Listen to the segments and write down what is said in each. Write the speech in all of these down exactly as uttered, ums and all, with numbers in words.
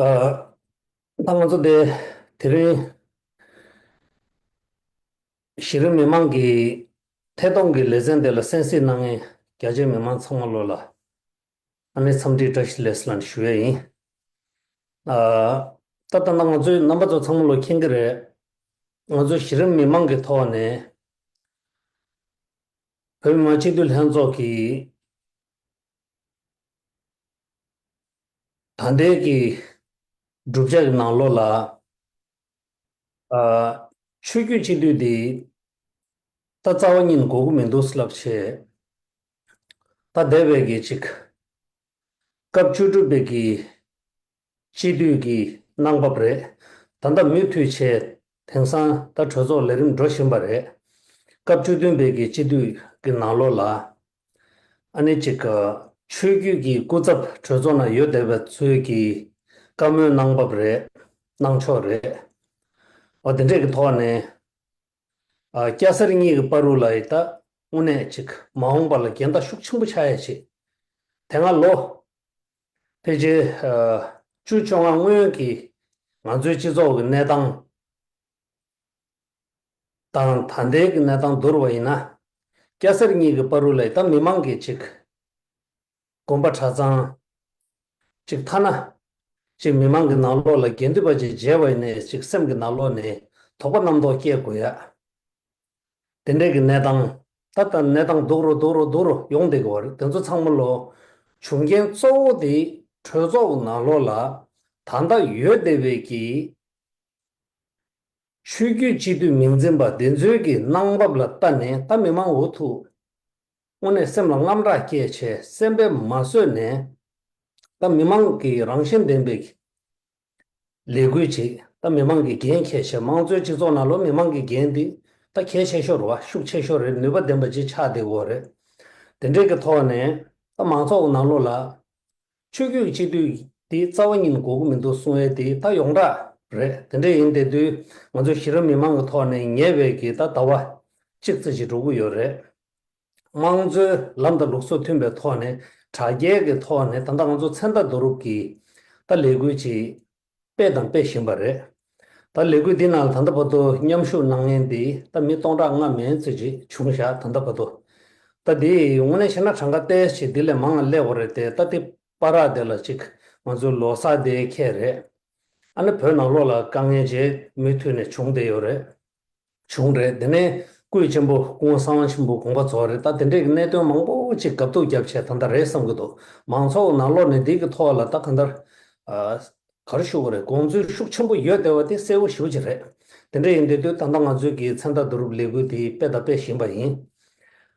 ཨ། ད་ང་ཚོ་དེ་དེ་རིང་གཞི་རིམ་མི་མང་གི་ཐད་གཏོང་གི་ལེ་ཚན་དེ་ལ་གསན་གཟིགས་གནང་མཁན་རྒྱ་ཆེའི་མི་མང་ཚང་མ་ལོ་ལ་ཨ་ནི་འཚམས་འདྲི་བཀྲ་ཤིས་བདེ་ལེགས་ལ་ཞུ་ཡས་ཡིན། ཨ། ད་ད་ལྟ་ང་ཚོའི་རྣམ་པ་ཚོ་ཚང་མ་ལོ་མཁྱེན་གྱི་རེད། ང་ཚོ་གཞི་རིམ་མི་མང་གི་ཐོག་ནས་བོད་མི་མང་སྤྱི་འཐུས་ལྷན་ཚོགས་ཀྱི་ད་ལྟའི་གི་གྲུབ་ཆ་གི་ནང་ལོགས་ལ། ཨ། ཆོས་བརྒྱུད་སྤྱི་འཐུས་འདི་ད་རྩ་བ་ཉིད་ནས་དགོས་ཀྱི་མི་འདུག་ལབ་བྱས། ད་འདས་པའི་གི་ཅིག་སྐབས་བཅུ་དྲུག་པའི་གི་སྤྱི་འཐུས་ཀྱི་གནང་བབ་རེད། ད་ལྟ་མུ་མཐུད་བྱས་དེང་སང་ད་གྲོས་ཚོགས་ལས་རིམ་འགྲོ་བཞིན་པ་རེད། སྐབས་བཅུ་བདུན་པའི་གི་སྤྱི་འཐུས་ཀྱི་ནང་ལོགས་ལ། ཨ་ནི་ཅིག་ཆོས་བརྒྱུད་ཀྱི་སྐུ་ཚབ་གྲོས་ཚོགས་ནང་ཡོད་བསྡད་པ་ཚོའི་གི་བཀའ་མོལ་གནང་བབ་རེད། གནང་ཕྱོགས་རེད། འོ་དེ་འདྲས་ཀྱི་ཐོག་ནས། ཨ། སྐྱ་སེར་གཉིས་ཀྱི་བར་དུ་ལ་ཡི་ད་དངོས་གནས་ཅིག་མ་འོངས་པ་ལ་འགལ་ཟླ་ཤུགས་ཆེན་པོ་ཆགས་ཡ་ཆེ། དེ་སྔ་ལོ་ཕལ་ཆེར་ཨ་བཅུ་བཅོ་ལྔ་སྔོན་གྱི་ང་ཚོའི་སྤྱི་ཚོགས་ཀྱི་གནས་སྟངས་དང་ད་ལྟའི་གི་གནས་སྟངས་བསྡུར་བ་ཡིན་ན། སྐྱ་སེར་གཉིས་ཀྱི་བར་དུ་ལ་ཡི་ད་མི་མང་གི་ཅིག་དགོངས་པ་གྲྭ་ཚང་། གཅིག་ཐ་ན། གཅིག་མི་མང་གི་ནང་ལོགས་ལ་འགལ་འདུ་བ་ཅིག་བྱས་པ་ཡིན་ནའི་གཅིག་སེམས་ཀྱི་ནང་ལོགས་ནས་དོགས་པ་རྣམ་རྟོག་སྐྱེ་དགོས་ཡ། དེ་འདྲས་ཀྱི་གནས་སྟངས། ད་ལྟ་གནས་སྟངས་སྡུག་རུ་སྡུག་རུ་སྡུག་རུ་ཡོང་བསྡད་ཀྱི་ཡོད་རེད། དེ་ཚོ་ཚང་མ་ལོ། བྱུང་རྐྱེན་གཙོ་བོ་དེ་གྲོས་ཚོགས་ཀྱི་ནང་ལོགས་ལ་ད་ལྟ་ཡོད་བསྡད་པའི་གི་ཆོས་བརྒྱུད་སྤྱི་འཐུས་མིང་འཛིན་པ་འདི་ཚོའི་གི་གནང་བབ་ལ་ལྟ་ནས་ད་མི་མང་འུ་ཐུག་དངོས་གནས་སེམས་ལ་དངངས་སྐྲག་སྐྱེས་བྱས་སེམས་པས་མ་བཟོད་ནས། ད་མི་མང་གི་རང་བཞིན་ལྡན་པའི་ལས་འགུལ་ཅིག་ད་མི་མང་གི་འགན་འཁྱེར་བྱས་དམངས་གཙོའི་སྤྱི་ཚོགས་ནང་ལོ་མི་མང་གི་འགན་འདི་ད་གལ་ཆེ་ཤོས་རེད་བ། ཤུགས་ཆེ་ཤོས་རེད། ནུས་པ་ལྡན་པ་ཅིག་ཆགས་བསྡད་ཡོད་རེད། དེ་འདྲའི་གི་ཐོག་ནས་ད་མང་ཚོགས་ནང་ལོགས་ལ། ཆོས་བརྒྱུད་སྤྱི་འཐུས་འདི་རྩ་བ་ཉིད་ནས་དགོས་ཀྱི་མི་འདུག་གསུང་ཡས་དེ་ད་ཡོངས་གྲགས་རེད། དེ་འདྲ་ཡིན་བསྡད་དུས་ང་ཚོ་གཞི་རིམ་མི་མང་གི་ཐོག་ནས་ཉེ་བའི་གི་ད་ཟླ་བ་གཅིག་ཙམ་ཞིག་འགྲོ་གི་ཡོད་རེད། དམངས་གཙོའི་ལམ་དང་ལུགས་སྲོལ་མཐུན་པའི་ཐོག་ནས་དྲ་རྒྱའི་གི་ཐོག་ནས་ད་ལྟ་ང་ཚོ་མཚན་རྟགས་བསྡུ་རུབ་ཀྱི་ད་ལས་འགུལ་ཅིག་སྤེལ་དང་སྤེལ་བཞིན་པ་རེད། ད་ལས་འགུལ་འདི་ནང་ལ་ད་ལྟ་བར་དུ་མཉམ་ཞུགས་གནང་མཁན་འདི་ད་མི་སྟོང་ཕྲག་ལྔ་མན་ཙམ་ཅིག་བྱུང་བཞག་ད་ལྟ་བར་དུ། ད་འདི་དངོས་གནས་བཤད་ན་གྲངས་ཀ་ཏོག་ཙམ་འདི་ལས་མང་བ་སླེབས་པ་རེད་དེ། ད་འདི་བར་དེ་ལ་ཅིག་ང་ཚོའི་ལོ་གསར་དེ་ཁེལ་རེད། ཨ་ནི་བོད་ནང་ལོགས་ལ་དཀའ་ངལ་ཅིག་མུ་མཐུད་ནས་བྱུང་བསྡད་ཡོད་རེད། བྱུང་རེད། དེ་ནས་སྐུ་ཡི་གཅེན་པོ་སྐུ་ངོ་གསང་བ་ཆེན་པོ་དགོངས་པ་རྫོགས་རེད། ད་དེ་འདྲའི་གི་གནད་དོན་མང་པོ་ཅིག་གབ་ཐུག་བརྒྱབ་བྱས་ད་ལྟ་རེད་བསམ་གྱི་འདུག་མང་ཚོགས་ནང་ལོགས་ནས་འདི་གི་ཐོག་ལ་ད་གང་ལྟར། ཨ། ག་རེ་ཞུ་དགོས་རེད། དགོངས་ཚུལ་ཤུགས་ཆེན་པོ་ཡོད་བསྡད་པ་དེ་གསལ་པོ་ཞེ་པོ་ཅིག་རེད། དེ་འདྲ་ཡིན་དུས་དུས་ད་ལྟ་ང་ཚོའི་གི་མཚན་རྟགས་བསྡུ་རུབ་ལས་འགུལ་དེ་སྤེལ་དང་སྤེལ་བཞིན་པ་ཡིན།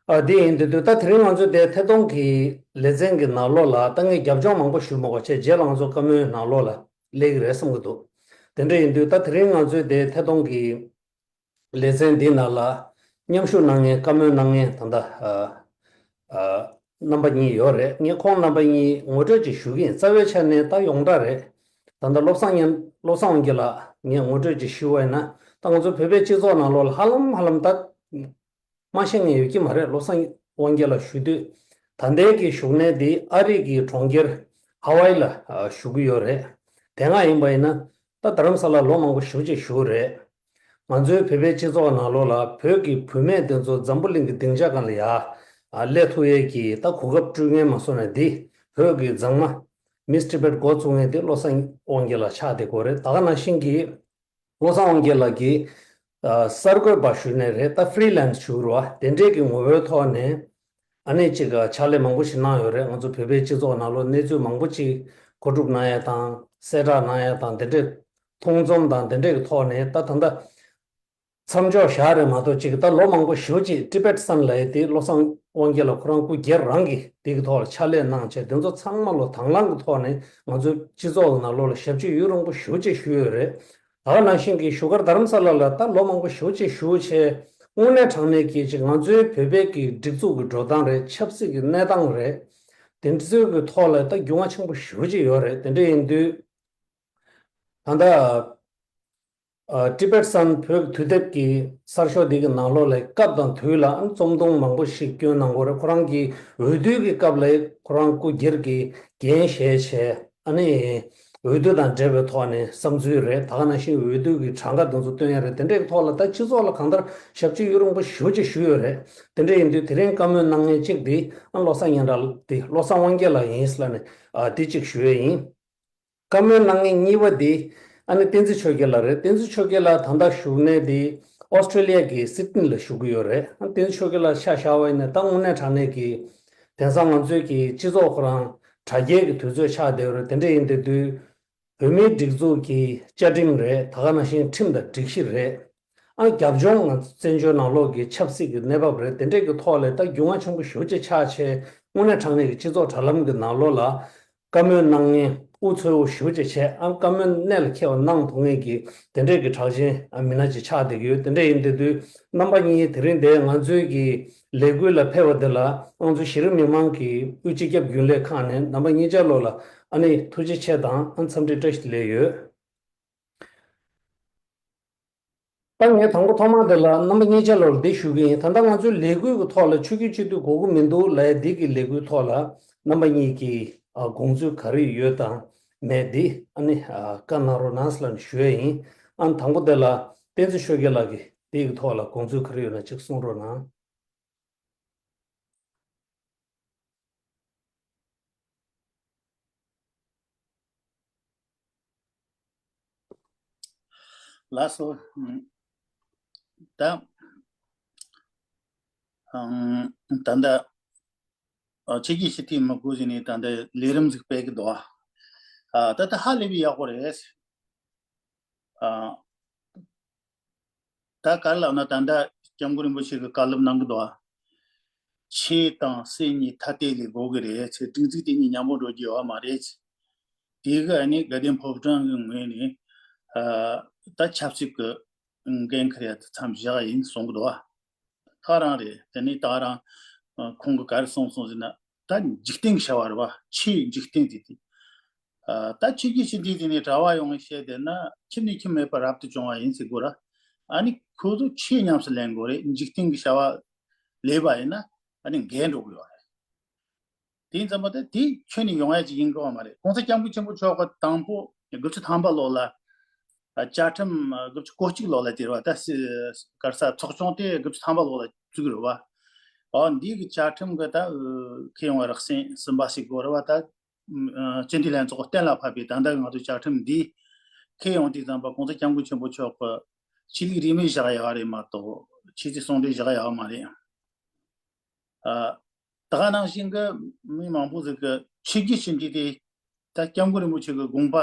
ཨ། དེ་ཡིན་དུས་དུས་ད་དེ་རིང་ང་ཚོའི་དེ་ཐད་གཏོང་གི་ལེ་ཚན་གྱི་ནང་ལོགས་ལ་ད་ངས་རྒྱབ་ལྗོངས་མང་པོ་ཞུ་མ་དགོས་བྱས་རྗེས་ལ་ང་ཚོ་བཀའ་མོལ་ནང་ལོགས་ལ་སླེབས་ཀྱི་རེད་བསམ་གྱི་འདུག་དེ་འདྲ་ཡིན་དུས་ད་དེ་རིང་ང་ཚོའི་དེ་ཐད་གཏོང་གི་ལེ་ཚན་འདིའི་ནང་ལ་མཉམ་ཞུགས་གནང་མཁན་བཀའ་མོལ་གནང་མཁན་ད་ལྟ་ཨ་ཨ་རྣམ་པ་གཉིས་ཡོད་རེད། ངས་ཁོང་རྣམ་པ་གཉིས་ངོ་སྤྲོད་ཅིག་ཞུ་གི་ཡིན། རྩ་བའི་ཆ་ནས་ད་ཡོངས་གྲགས་རེད། ད་ལྟ་བློ་བཟང་ཉན་བློ་བཟང་དབང་རྒྱལ་ལགས་ངས་ངོ་སྤྲོད་ཅིག་ཞུ་བ་ཡིན་ན། ད་ང་ཚོ་བོད་པའི་སྤྱི་ཚོགས་ནང་ལོགས་ལ་ཧ་ལམ་ཧ་ལམ་ད་མ་ཤེས་མཁན་ཡོད་ཀྱི་མ་རེད། བློ་བཟང་དབང་རྒྱལ་ལགས་ཞུ་དུས་ད་ལྟའི་གི་བཞུགས་གནས་འདི་ཨ་རི་གི་གྲོང་ཁྱེར་ཧ་ཝའི་ལ་ཨ་བཞུགས་ཀྱི་ཡོད་རེད། དེ་སྔ་ཡིན་པ་ཡིན་ན་ད་རྡ་རམ་ས་ལ་ལོ་མང་པོ་ཞེ་པོ་ཅིག་བཞུགས་རེད། ང་ཚོའི་བོད་པའི་སྤྱི་ཚོགས་ནང་ལོགས་ལ་བོད་ཀྱི་བུད་མེད་དེ་ཚོ་འཛམ་བུ་གླིང་གི་སྡིངས་ཆ་སྒང་ལ་ཡ་ཨ་སླེབས་ཐུབ་ཡས་ཀྱི་ད་གོ་སྐབས་སྤྲོད་མཁན་མ་སོང་ནས་འདི་བོད་ཀྱི་མཛངས་མ་མིས་ཊི་བྷེཊ་འགོ་བཙུགས་མཁན་དེ་བློ་བཟང་དབང་རྒྱལ་ལགས་ཆགས་བསྡད་ཀྱི་ཡོད་རེད། ད་ག་ནང་བཞིན་གྱི་བློ་བཟང་དབང་རྒྱལ་ལགས་ཀྱིས་ཨ་གསར་འགོད་པ་ཞུས་ནས་རེད། ད་ཧྥི་རི་ལན་སི་ཞུ་རོགས་དེ་འདྲས་ཀྱི་ངོ་བོའི་ཐོག་ནས་ཨ་ནི་ཅིག་ཕྱག་ལས་མང་པོ་ཞིག་གནང་ཡོད་རེད། ང་ཚོ་བོད་པའི་སྤྱི་ཚོགས་ནང་ལོགས་གནས་ཚུལ་མང་པོ་ཅིག་གོ་སྒྲིག་གནང་ཡ་དང་གསལ་བསྒྲགས་གནང་ཡ་དང་དེ་འདྲས་མཐོང་ཚོམ་དང་དེ་འདྲས་ཀྱི་ཐོག་ནས་ད་ད་ལྟ་མཚམས་འཇོག་བཞག་རེད་མ་གཏོགས་ཅིག་ད་ལོ་མང་པོ་ཞེ་པོ་ཅིག་ཊི་བྷེཊ་སན་ལབ་ཡ་དེ་བློ་བཟང་དབང་རྒྱལ་ལགས་ཁོ་རང་སྐུ་སྒེར་རང་གིས་དེ་གི་ཐོག་ལ་ཕྱག་ལས་གནང་བྱས་དེ་ཚོ་ཚང་མ་ལོ་དང་བླངས་ཀྱི་ཐོག་ནས་ང་ཚོའི་སྤྱི་ཚོགས་ཀྱི་ནང་ལོགས་ལ་ཞབས་ཕྱི་ཡུན་རིང་པོ་ཞེ་པོ་ཅིག་ཞུས་ཡོད་རེད། ད་ག་ནང་བཞིན་གྱི་བཞུགས་སྒར་རྡ་རམ་ས་ལ་ལ་ད་ལོ་མང་པོ་ཞེ་པོ་ཅིག་བཞུགས་བྱས་དངོས་གནས་དྲང་གནས་ཀྱི་ཅིག་ང་ཚོའི་བོད་པའི་གི་སྒྲིག་འཛུགས་ཀྱི་འགྲོ་སྟངས་རེད། ཆབ་སྲིད་ཀྱི་གནས་སྟངས་རེད། དེ་ཚོའི་གི་ཐོག་ལ་ད་རྒྱུས་མངའ་ཆེན་པོ་ཞེ་པོ་ཅིག་ཡོད་རེད། དེ་འདྲ་ཡིན་དུས་ད་ལྟ་ཨ་ཊི་བྷེཊ་སན་བོད་དུས་དེབ་ཀྱི་གསར་ཤོག་འདི་གི་ནང་ལོགས་ལ་སྐབས་དང་དུས་ལ་ཨ་རྩོམ་ཐུང་མང་པོ་ཞིག་བསྐྱོན་གནང་གི་ཡོད་རེད། ཁོ་རང་གི་འོས་བསྡུ་གི་སྐབས་ལ་ཁོ་རང་སྐུ་སྒེར་གྱི་འགན་བཞེས་བྱས་ཨ་ནི་ འོས་བསྡུ་དང་འབྲེལ་བའི་ཐོག་ནས་བསམ་ཚུལ་རེད། ད་ག་ནང་བཞིན་འོས་བསྡུ་གི་གྲངས་ཀ་དེ་ཚོ་སྟོན་ཡ་རེད། དེ་འདྲའི་ཐོག་ལ་ད་སྤྱི་ཚོགས་ལ་གང་ལྟར་ཞབས་ཕྱི་ཡུན་རིང་པོ་ཞེ་པོ་ཅིག་ཞུས་ཡོད་རེད། དེ་འདྲ་ཡིན་དུས་དེ་རིང་བཀའ་མོལ་གནང་མཁན་གཅིག་དེ་ཨ་བློ་བཟང་སྙན་གྲགས་དེ་བློ་བཟང་དབང་རྒྱལ་ལགས་ཡིན་ཟེར་ལབ་ནས་ཨ་དེ་གཅིག་ཞུ་ཡས་ཡིན། བཀའ་མོལ་གནང་མཁན་གཉིས་པ་དེ་ཨ་ནི་བསྟན་འཛིན་ཆོས་རྒྱལ་ལགས་རེད། བསྟན་འཛིན་ཆོས་རྒྱལ་ལགས་ད་ལྟ་བཞུགས་གནས་དེ་ཨོ་སི་ཀྲི་ལི་ཡ་གི་སིད་ནི་ལ་བཞུགས་ཀྱི་ཡོད་རེད། ཨ་བསྟན་འཛིན་ཆོས་རྒྱལ་ལགས་ཆ་བཞག་པ་ཡིན་ན་ད་དངོས་གནས་དྲང་གནས་ཀྱི་དེང་སང་ང་ཚོའི་གི་སྤྱི་ཚོགས་ཁོ་རང་དྲ་རྒྱའི་གི་དུས་ཚོད་ཆགས་བསྡད་ཡོད་རེད། དེ་འདྲ་ཡིན་དེ་དུས་བོད་མིའི་སྒྲིག་འཛུགས་ཀྱི་བཅའ་ཁྲིམས་རེད། ད་ག་ནང་བཞིན་ཁྲིམས་དང་སྒྲིག་གཞི་རེད། ཨ་རྒྱབ་ལྗོངས་ང་ཚོ་བཙན་བྱོལ་ནང་ལོགས་ཀྱི་ཆབ་སྲིད་ཀྱི་གནས་བབ་རེད། དེ་འདྲས་ཀྱི་ཐོག་ལ་ད་རྒྱུས་མངའ་ཆེན་པོ་ཞེ་པོ་ཅིག་ཆགས་བྱས། དངོས་གནས་དྲང་གནས་ཀྱི་སྤྱི་ཚོགས་དྲ་ལམ་གྱི་ནང་ལོགས་ལ་བཀའ་མོལ་གནང་མཁན་དབུ་ཚོས་དབུ་ཞེ་པོ་ཅིག་བྱས། ཨ་བཀའ་མོལ་གནད་ལ་འཁེལ་བ་གནང་ཐུབ་མཁན་གྱི་དེ་འདྲས་ཀྱི་གྲགས་ཅན་ཨ་མི་སྣ་ཅིག་ཆགས་བསྡད་ཀྱི་ཡོད། དེ་འདྲས་ཡིན་དེ་དུས་རྣམ་པ་གཉིས་དེ་རིང་འདིར་ང་ཚོའི་གི་ལས་འགུལ་ལ་ཕེབས་པ་འདི་ལ་ང་ཚོ་གཞི་རིམ་མི་མང་གི་དབུས་སྤྱི་ཁྱབ་རྒྱུན་ལས་ཁང་ནས་རྣམ་པ་གཉིས་ཆ་ལོ་ལ་ཨ་ནི་ཐུགས་རྗེ་ཆེ་དང་ཨ་འཚམས་འདྲི་བཀྲ་ཤིས་བདེ་ལེགས་ཡོད། ད་ངས་དང་པོ་ཐོག་མར་དེ་ལ་རྣམ་པ་གཉིས་ཆ་ལོར་འདི་ཞུ་གི་ཡིན། ད་ལྟ་ང་ཚོའི་ལས་འགུལ་གྱི་ཐོག་ལ་ཆོས་བརྒྱུད་སྤྱི་འཐུས་དགོས་ཀྱི་མི་འདུག་ལབ་ཡ་འདི་གི་ལས་འགུལ་ཐོག་ལ་རྣམ་པ་གཉིས་ཀྱིས་ཨ་དགོངས་ཚུལ་ག་རེ་ཡོད་དང་མེད་འདི་ཨ་ནི་ཨ་བཀའ་གནང་རོགས་གནང་ཟེར་ལབ་ནས་ཞུ་ཡ་ཡིན། ཨ་དང་པོ་དེ་ལ་བསྟན་འཛིན་ཆོས་རྒྱལ་ལགས་ཀྱིས་འདི་གི་ཐོག་ལ་དགོངས་ཚུལ་ག་རེ་ཡོད་ན་ཅིག་གསུང་རོགས་གནང་། ལགས་སོ། ད་ད་ལྟ་ཆོས་བརྒྱུད་སྤྱི་འཐུས་མི་དགོས་ཟེར་ནས་ད་ལྟ་ལས་རིམ་ཟིག་སྤེལ་གི་འདུག་ཨ་ད་ལྟ་ཧ་ལས་པའི་ཡག་པོ་རེད། ཨ། ད་ག་རེ་ལབ་ན་ད་ལྟ་སྐྱབས་མགོན་རིན་པོ་ཆེ་གི་བཀའ་སློབ་གནང་གི་འདུག་ཨ། ཆོས་དང་སྲིད་གཉིས་ཐ་དད་ལས་དགོས་གི་རེད། ཚེ་སྒྲིག་འཛུགས་དེ་གཉིས་མཉམ་པོ་འགྲོ་རྒྱུ་ཡོད་མ་རེད། དེ་གི་ཨ་ནི་དགའ་ལྡན་ཕོ་བྲང་གི་ངོས་ནས་ཨ་ད་ཆབ་སྲིད་ཀྱི་འགན་འཁུར་ཡ་དེ་མཚམས་བཞག་ཡིན་གསུང་གི་འདུག་ཨ། ད་རང་རེད། དེ་ནས་ད་རང་ཁོང་གི་ག་རེ་གསུངས་སོང་ཟེར་ན། ད་འཇིག་རྟེན་གྱི་བྱ་བ་རེད་བ། ཆོས་འཇིག་རྟེན་དེ་དེ། ད་ཆོས་བརྒྱུད་སྤྱི་འཐུས་དེ་ནས་གྲྭ་བ་ཡོང་བའི་བཤད་དེ་ན་ཁྱིམ་ནས་ཁྱིམ་མེད་པར་རབ་ཏུ་བྱུང་བ་ཡིན་ཟེར་དགོས་ར། ཨ་ནི་ཁོ་ཚོ་ཆོས་ཉམས་སུ་ལེན་དགོས་རེད། འཇིག་རྟེན་གྱི་བྱ་བ་ལས་པ་ཡིན་ན་ཨ་ནི་འགལ་འགྲོ་དགོས་བ་རེད། དེ་ཙམ་པ་དེ་དེ་ཁྱོན་ནས་ཡོང་ཡ་ཅིག་ཡིན་དགོས་བ་མ་རེད། གོང་ས་སྐྱབས་མགོན་ཆེན་པོ་མཆོག་གི་དང་པོ་དགུ་བཅུ་ཐམ་པ་ལོ་ལ་བཅའ་ཁྲིམས་དགུ་བཅུ་གོ་གཅིག་ལོ་ལ་དེ་རེད་བ། ད་སི་ག་རེ་ཟེར་ཚོགས་ཆུང་དེ་དགུ་བཅུ་ཐམ་པ་ལོ་ལ་བཙུགས་རེད་བ། ཨོ་འདི་གི་བཅའ་ཁྲིམས་གི་ད་ཁེ་ཡོང་བའི་རགས་ཟིན་གསུམ་པ་ཞིག་དགོས་རེད་བ། ད་སྤྱི་འཐུས་ལྷན་ཚོགས་གཏན་ལ་ཕབ་པའི་ད་ལྟ་ང་ཚོ་བཅའ་ཁྲིམས་འདི་ཁེ་ཡོང་དུས་ཙམ་པ་གོང་ས་སྐྱབས་མགོན་ཆེན་པོ་མཆོག་གི་ཆོས་ལུགས་རིས་མེད་བཞག་ཡ་རེད་མ་གཏོགས་ཆོས་སྲིད་ཟུང་འབྲེལ་བཞག་ཡ་མ་རེད། ཨ། ད་ག་ནང་བཞིན་གྱི་མི་མང་པོ་ཟིག་གི་ཆོས་བརྒྱུད་སྤྱི་འཐུས་དེ་ད་སྐྱབས་མགོན་རིན་པོ་ཆེ་གི་དགོངས་པ་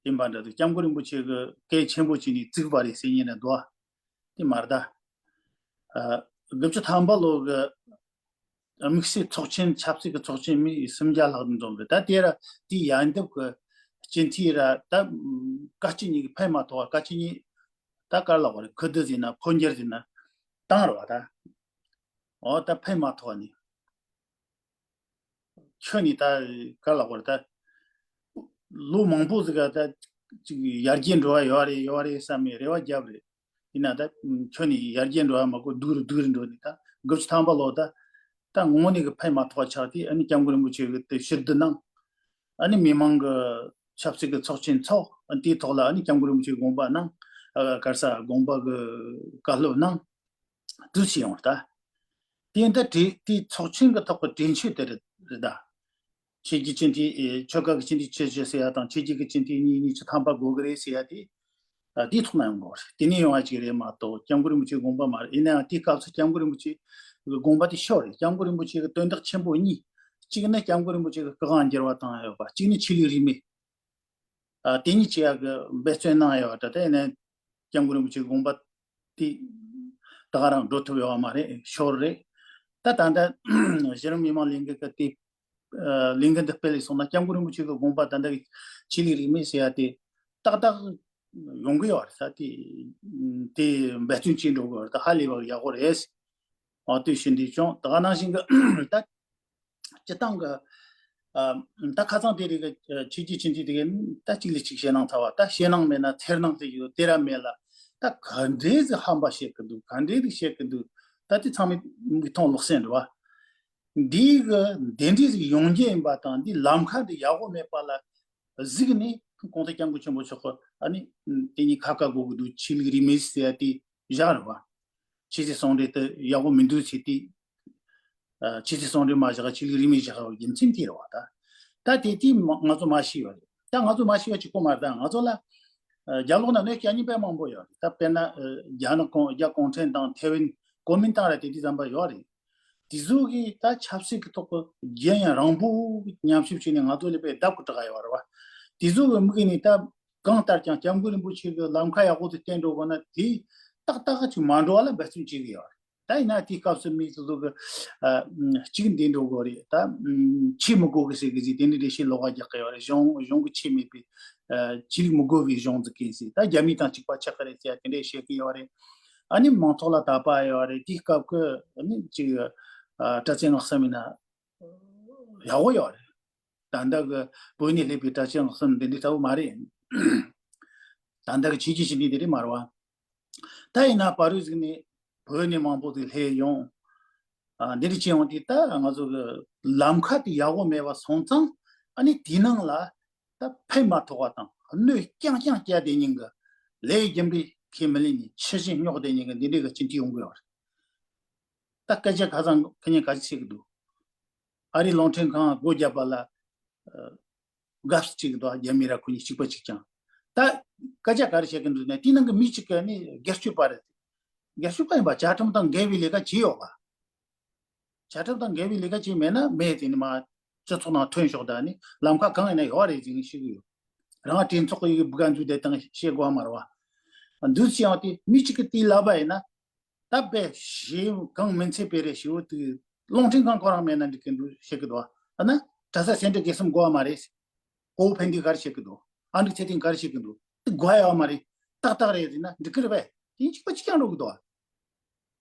ཡིན་པ་འདྲ་འདུག་སྐྱབས་མགོན་རིན་པོ་ཆེ་གི་སྐད་ཆེན་པོ་བྱས་ནས་བཙུགས་པ་རེད་ཟེར་ཉན་ན་འདུག་དེ་མ་རེད་ད། ཨ། དགུ་བཅུ་ཐམ་པ་ལོ་གི་དམིགས་བསལ་ཚོགས་ཆེན་ཆབ་སྲིད་ཀྱི་ཚོགས་ཆེན་མི་སུམ་བརྒྱ་ལྷག་འཛོམས་རེད། ད་དེ་ར་དེ་ཡ་འདབ་གི་སྤྱི་འཐུས་ར་ད་བཀའ་སྤྱི་གཉིས་ཀྱི་ཕན་མ་ཐོགས་པ། བཀའ་སྤྱི་གཉིས་ད་ག་རེ་ལབ་དགོས་རེད། ཁུ་བསྡུ་ཟེར་ན་འཕོ་འགྱུར་ཟེར་ན་བཏང་རེད་བ་ད། ཨོ་ད་ཕན་མ་ཐོགས་ནི། ཁྱོད་ནི་ད་ག་ལ་བར་ད། ལོ་མང་པོ་ཟིག་ག་ད་ཅིག་ཡར་རྒྱས་འགྲོ་བ་ཡོད་རེད་ཡོད་རེད་བསམ་མེད་རེ་བ་བརྒྱབ་རེད། ཡིན་ན་ད་ཁྱོད་ནི་ཡར་རྒྱས་འགྲོ་བ་མ་གོ་སྡུག་རུ་སྡུག་རུ་འགྲོ་ནི་ད་དགུ་བཅུ་ཐམ་པ་ལོ་ད། ད་ངོ་ནི་གི་ཕན་མ་ཐོགས་ཆགས་དེ་ཨ་ནི་སྐྱབས་མགོན་རིན་པོ་ཆེ་གི་དེ་ཕྱིར་བསྡུ་གནང་། ཨ་ནི་མི་མང་གི་ཆབ་སྲིད་ཀྱི་ཚོགས་ཆེན་ཚོགས། ཨ་ནི་དེའི་ཐོག་ལ་ཨ་ནི་སྐྱབས་མགོན་རིན་པོ་ཆེའི་དགོངས་པ་གནང་། ཨ་ག་རེ་ཟེར་དགོངས་པ་གི་བཀའ་སློབ་གནང་། དུས་ཕྱིན་ཡོང་ད། དེ་འདི་དེ་དེ་ཚོགས་ཆེན་གྱི་ཐོག་གི་གྲོས་ཆོད་དེ་རེད་རེད་ད། ཆོས་བརྒྱུད་སྤྱི་འཐུས་ཨེ་ཆོལ་ཁ་གི་སྤྱི་འཐུས་ཆོས་བརྒྱུད་ཟེར་ཡ་དང་ཆོས་བརྒྱུད་ཀྱི་སྤྱི་འཐུས་གཉིས་གཉིས་ཆ་ཐམ་པ་དགོས་ཀྱི་རེད་ཟེར་ཡ་དེ། ཨ་དེའི་ཐོག་ན་ཡོང་དགོས་རེད། དེ་ནས་ཡོང་བ་ཅིག་རེད་མ་གཏོགས་སྐྱབས་མགོན་རིན་པོ་ཆེའི་དགོངས་པ་མ་རེད། ཡིན་ན་ཡང་དེའི་སྐབས་སུ་སྐྱབས་མགོན་རིན་པོ་ཆེ་གི་དགོངས་པ་དེ་ཤོར་རེད། སྐྱབས་མགོན་རིན་པོ་ཆེ་གི་དོན་དག་ཆེན་པོ་གཉིས། གཅིག་ནི་སྐྱབས་མགོན་རིན་པོ་ཆེ་གི་སྐུ་དབང་བསྒྱུར་བ་བཏང་ཡོད་པ། གཅིག་ནི་ཆོས་ལུགས་རིས་མེད། ཨ་དེ་གཉིས་ཆེ་ཡག་གི་འབད་བརྩོན་གནང་ཡོད་པ་ད། ཡིན་ནའི་སྐྱབས་མགོན་རིན་པོ་ཆེའི་དགོངས་པ་དེ་ད་ག་རང་འགྲོ་ཐུབ་ཡོད་པ་མ་རེད། ཤོར་རེད། ད་ད་ལྟ་གཞི་རིམ་མི་མང་ལས་འགུལ་གི་དེ་ཨ་ལས་འགུལ་འདི་སྤེལ་ལས་སོང་ན་སྐྱབས་མགོན་རིན་པོ་ཆེ་གི་དགོངས་པ་ད་ལྟ་གི་ཆོས་ལུགས་རིས་མེད་ཟེར་ཡ་དེ་ཏག་ཏག་ཡོང་གི་ཡོད་རེད། ད་དེ་དེ་འབད་བརྩོན་བྱེད་འགྲོ་གི་ཡོད་རེད། ད་ཧ་ལས་པ་ཡག་པོ་རེད། ཨ་དེ་བཞིན་དུ་ཅུང་ད་ག་ནང་བཞིན་གི་ད། སྤྱི་བཏང་གི་ཨ་ད་ཁ་སང་དེ་རིགས་ཀྱི་ཆོས་བརྒྱུད་སྤྱི་འཐུས་དེ་གའི་ད་གཅིག་ལས་གཅིག་ཞེད་སྣང་ཚ་བ། ད་ཞེད་སྣང་མེད་ན་འཚེར་སྣང་ཟེར་ཡོད་དེ་ར་མེད་ལ། ད་ག་འདྲས་ཟིག་ཧམ་པ་བཤད་གི་འདུག་ག་འདྲས་ཟིག་བཤད་གི་འདུག་ད་དེ་ཚང་མས་མིག་མཐོང་གློག་བསད་འགྲོ་བ། འདིའི་གི་དེ་འདྲས་ཟིག་ཡོང་རྒྱུ་ཡིན་པ་དང་འདི་ལམ་ཁ་འདི་ཡག་པོ་མེད་པ་ལ། གཟིགས་ནས་གོང་ས་སྐྱབས་མགོན་ཆེན་པོ་མཆོག་གི་ཨ་ནི་དེ་ཉིད་ཁ་བཀག་དགོས་ཀྱི་འདུག་ཆོས་ལུགས་རིས་མེད་ཟེར་ཡ་དེ་བཞག་རེད་བ། ཆོས་སྲིད་ཟུང་འབྲེལ་དེ་ཡག་པོ་མི་འདུག་ཟེར་དེ། ཆོས་སྲིད་ཟུང་འབྲེལ་མ་བཞག་ཆོས་ལུགས་རིས་མེད་བཞག་རྒྱུ་མཚན་དེ་རེད་བ་ད། ད་དེ་དེ་ང་ཚོ་མ་ཤེས་པ་རེད། ད་ང་ཚོ་མ་ཤེས་པ་གཅིག་པོ་མ་རེད། ད་ང་ཚོ་ལ་རྒྱབ་ལོགས་ན་གནོད་སྐྱེལ་མཁན་དཔེ་མང་པོ་ཡོད་རེད། ད་དཔེར་ན་རྒྱ་ནག་གུང་རྒྱ་གུང་ཁྲན་ཏང་ཐེ་ཝན་གོ་མིན་ཏང་ར་དེ་དུས་ཙམ་པ་ཡོད་རེད། དེ་ཚོ་གིས་ད་ཆབ་སྲིད་ཀྱི་ཐོག་གི་རྒྱན་ཡང་རིང་པོ་ཉམས་ཞིབ་བྱས་ནས་ང་ཚོ་ལ་དཔེ་ལྡབ་ཀྱི་དྲག་ཡོད་རེད་བ། དེ་ཚོ་གི་དམིགས་ནས་ད་གང་ལྟར་ཀྱང་སྐྱབས་མགོན་རིན་པོ་ཆེ་གི་ལམ་ཁ་ཡག་པོ་དེ་བསྟན་འགྲོ་དགོས་ན་དེ་ཏག་ཏག་ཅིག་མ་འགྲོ་བ་ལ་འབད་བརྩོན་བྱེད་ཀྱི་ཡོད་རེད། ད་ཡིན་ན་དེའི་སྐབས་སུ་མི་དེ་ཚོ་གི་ཨ་གཅིག་འདི་འགྲོ་དགོས་རེད། ད་ཨ་ཆོས་མི་དགོས་གི་ཟེར་གི་ཟིག་དེ་འདྲའི་འགྲེལ་བཤད་ལོགས་ཀ་རྒྱག་གི་ཡོད་རེད། གཞུང་གཞུང་གི་ཆོས་མེད་པའི་ཨ་ཆོས་ལུགས་མི་དགོས་པའི་གཞུང་ཟིག་གིན་ཟེར། ད་རྒྱ་མི་དང་གཅིག་པ་ཆགས་གི་རེད་ཟེར་དེ་འདྲའི་བཤད་གི་ཡོད་རེད། ཨ་ནི་མང་ཚོགས་ལ་དད་པ་ཡོད་རེད། དེའི་སྐབས་ཀྱི་ཨ་ནི་ཅིག་ཨ་གྲྭ་བཙུན་སྔགས་གསུམ་ཡིན་ན་ཡག་པོ་ཡོད་རེད། ད་ལྟ་གི་བོད་ནས་སླེབས་པའི་གྲྭ་བཙུན་སྔགས་གསུམ་འདི་འདྲའི་ཚ་བོ་མ་རེད། ད་ལྟ་གི་ཆོས་བརྒྱུད་ཕྱི་འབྲེལ་འདི་འདྲའི་མ་རེད་བ། ད་ཡིན་ན་བར་དུ་ཟིག་ནས་བོད་ནས་མང་པོ་ཟིག་སླེབས་ཡོང་། ཨ་འདི་འདྲ་བྱས་ཡོང་དུས་ད་ང་ཚོ་གི་ལམ་ཁ་དེ་ཡག་པོ་མེད་པ་སོང་ཙང་ཨ་ནི་དེའི་ནང་ལ་ད་ཕན་མ་ཐོགས་པ་དང་གནོད་རྐྱང་རྐྱང་བསྐྱལ་བསྡད་མཁན་གི་ལས་རྒྱུ་འབྲས་ཁས་མི་ལེན་ནས་ཕྱི་བཞིན་སྙོག་བསྡད་མཁན་གི་འདི་འདྲའི་གི་སྤྱི་འཐུས་ཡོང་གི་ཡོད་རེད། ད་སྐད་ཆ་ཁ་སང་ཁ་ཉིན་ག་ཅི་བཤད་གི་འདུག་ཨ་རིའི་རླུང་འཕྲིན་ཁང་སྒོ་བརྒྱབ་པ་ལ་ཨ་དགའ་བསུ་བྱེད་ཀྱི་འདུག་རྒྱ་མི་ར་ཁོ་གཉིས་གཅིག་པ་གཅིག་རྐྱང་། ད་སྐད་ཆ་ག་རེ་བཤད་ཀྱི་འདུག་ནས་དེའི་ནང་གི་མི་གཅིག་ག་ནི་སྒེར་གཅོད་པ་རེད། སྒེར་གཅོད་པ་ཡིན་པ་བཅའ་ཁྲིམས་དང་འགལ་བའི་ལས་ཀ་བྱས་ཡོད་པ། བཅའ་ཁྲིམས་དང་འགལ་བའི་ལས་ཀ་བྱས་མེད་ན་མེད་དེ་ནི་མ་སྤྱི་ཚོགས་ནང་ཐོན་ཤོག་ད་ནི་ལམ་ཁ་གང་ཡིན་ན་ཡོད་རེད་ཅེས་ཤེས་ཀྱི་ཡོད། རང་གྲོས་ཚོགས་ཀྱི་བུ་ག་འཛུལ་དེ་དང་བཤད་དགོས་མ་རེད་བ། འདུག་ཅེས་ཡང་དེ་མི་གཅིག་གི་དེའི་ལབ་པ་ཡིན་ན། ད་དཔེ་ཞེ་གང་མིན་ཚད་དཔེ་རེ་ཞེ་བོ་དེ་རླུང་འཕྲིན་ཁང་ཁོ་རང་མེད་ན་འགྲིག་གི་འདུག་བཤད་གི་འདུག་ཨ་ན་གྲྭ་ས་སེ་འབྲས་དགེ་གསུམ་དགོས་པ་མ་རེད། གོ་བོ་ཕན་བདེ་ག་རེ་བཤད་གི་འདུག་ཨ་འགྲིག་ཚད་ལྡན་ག་རེ་བཤད་གི་འདུག་དེ་དགོས་ཡོད་མ་རེད། ཏག་ཏག་རེད་ཟེར་ན་འགྲིག་གི་རེད་པས། དེ་གཅིག་པ་གཅིག་རྐྱང་འགྲོ་གི་འདུག་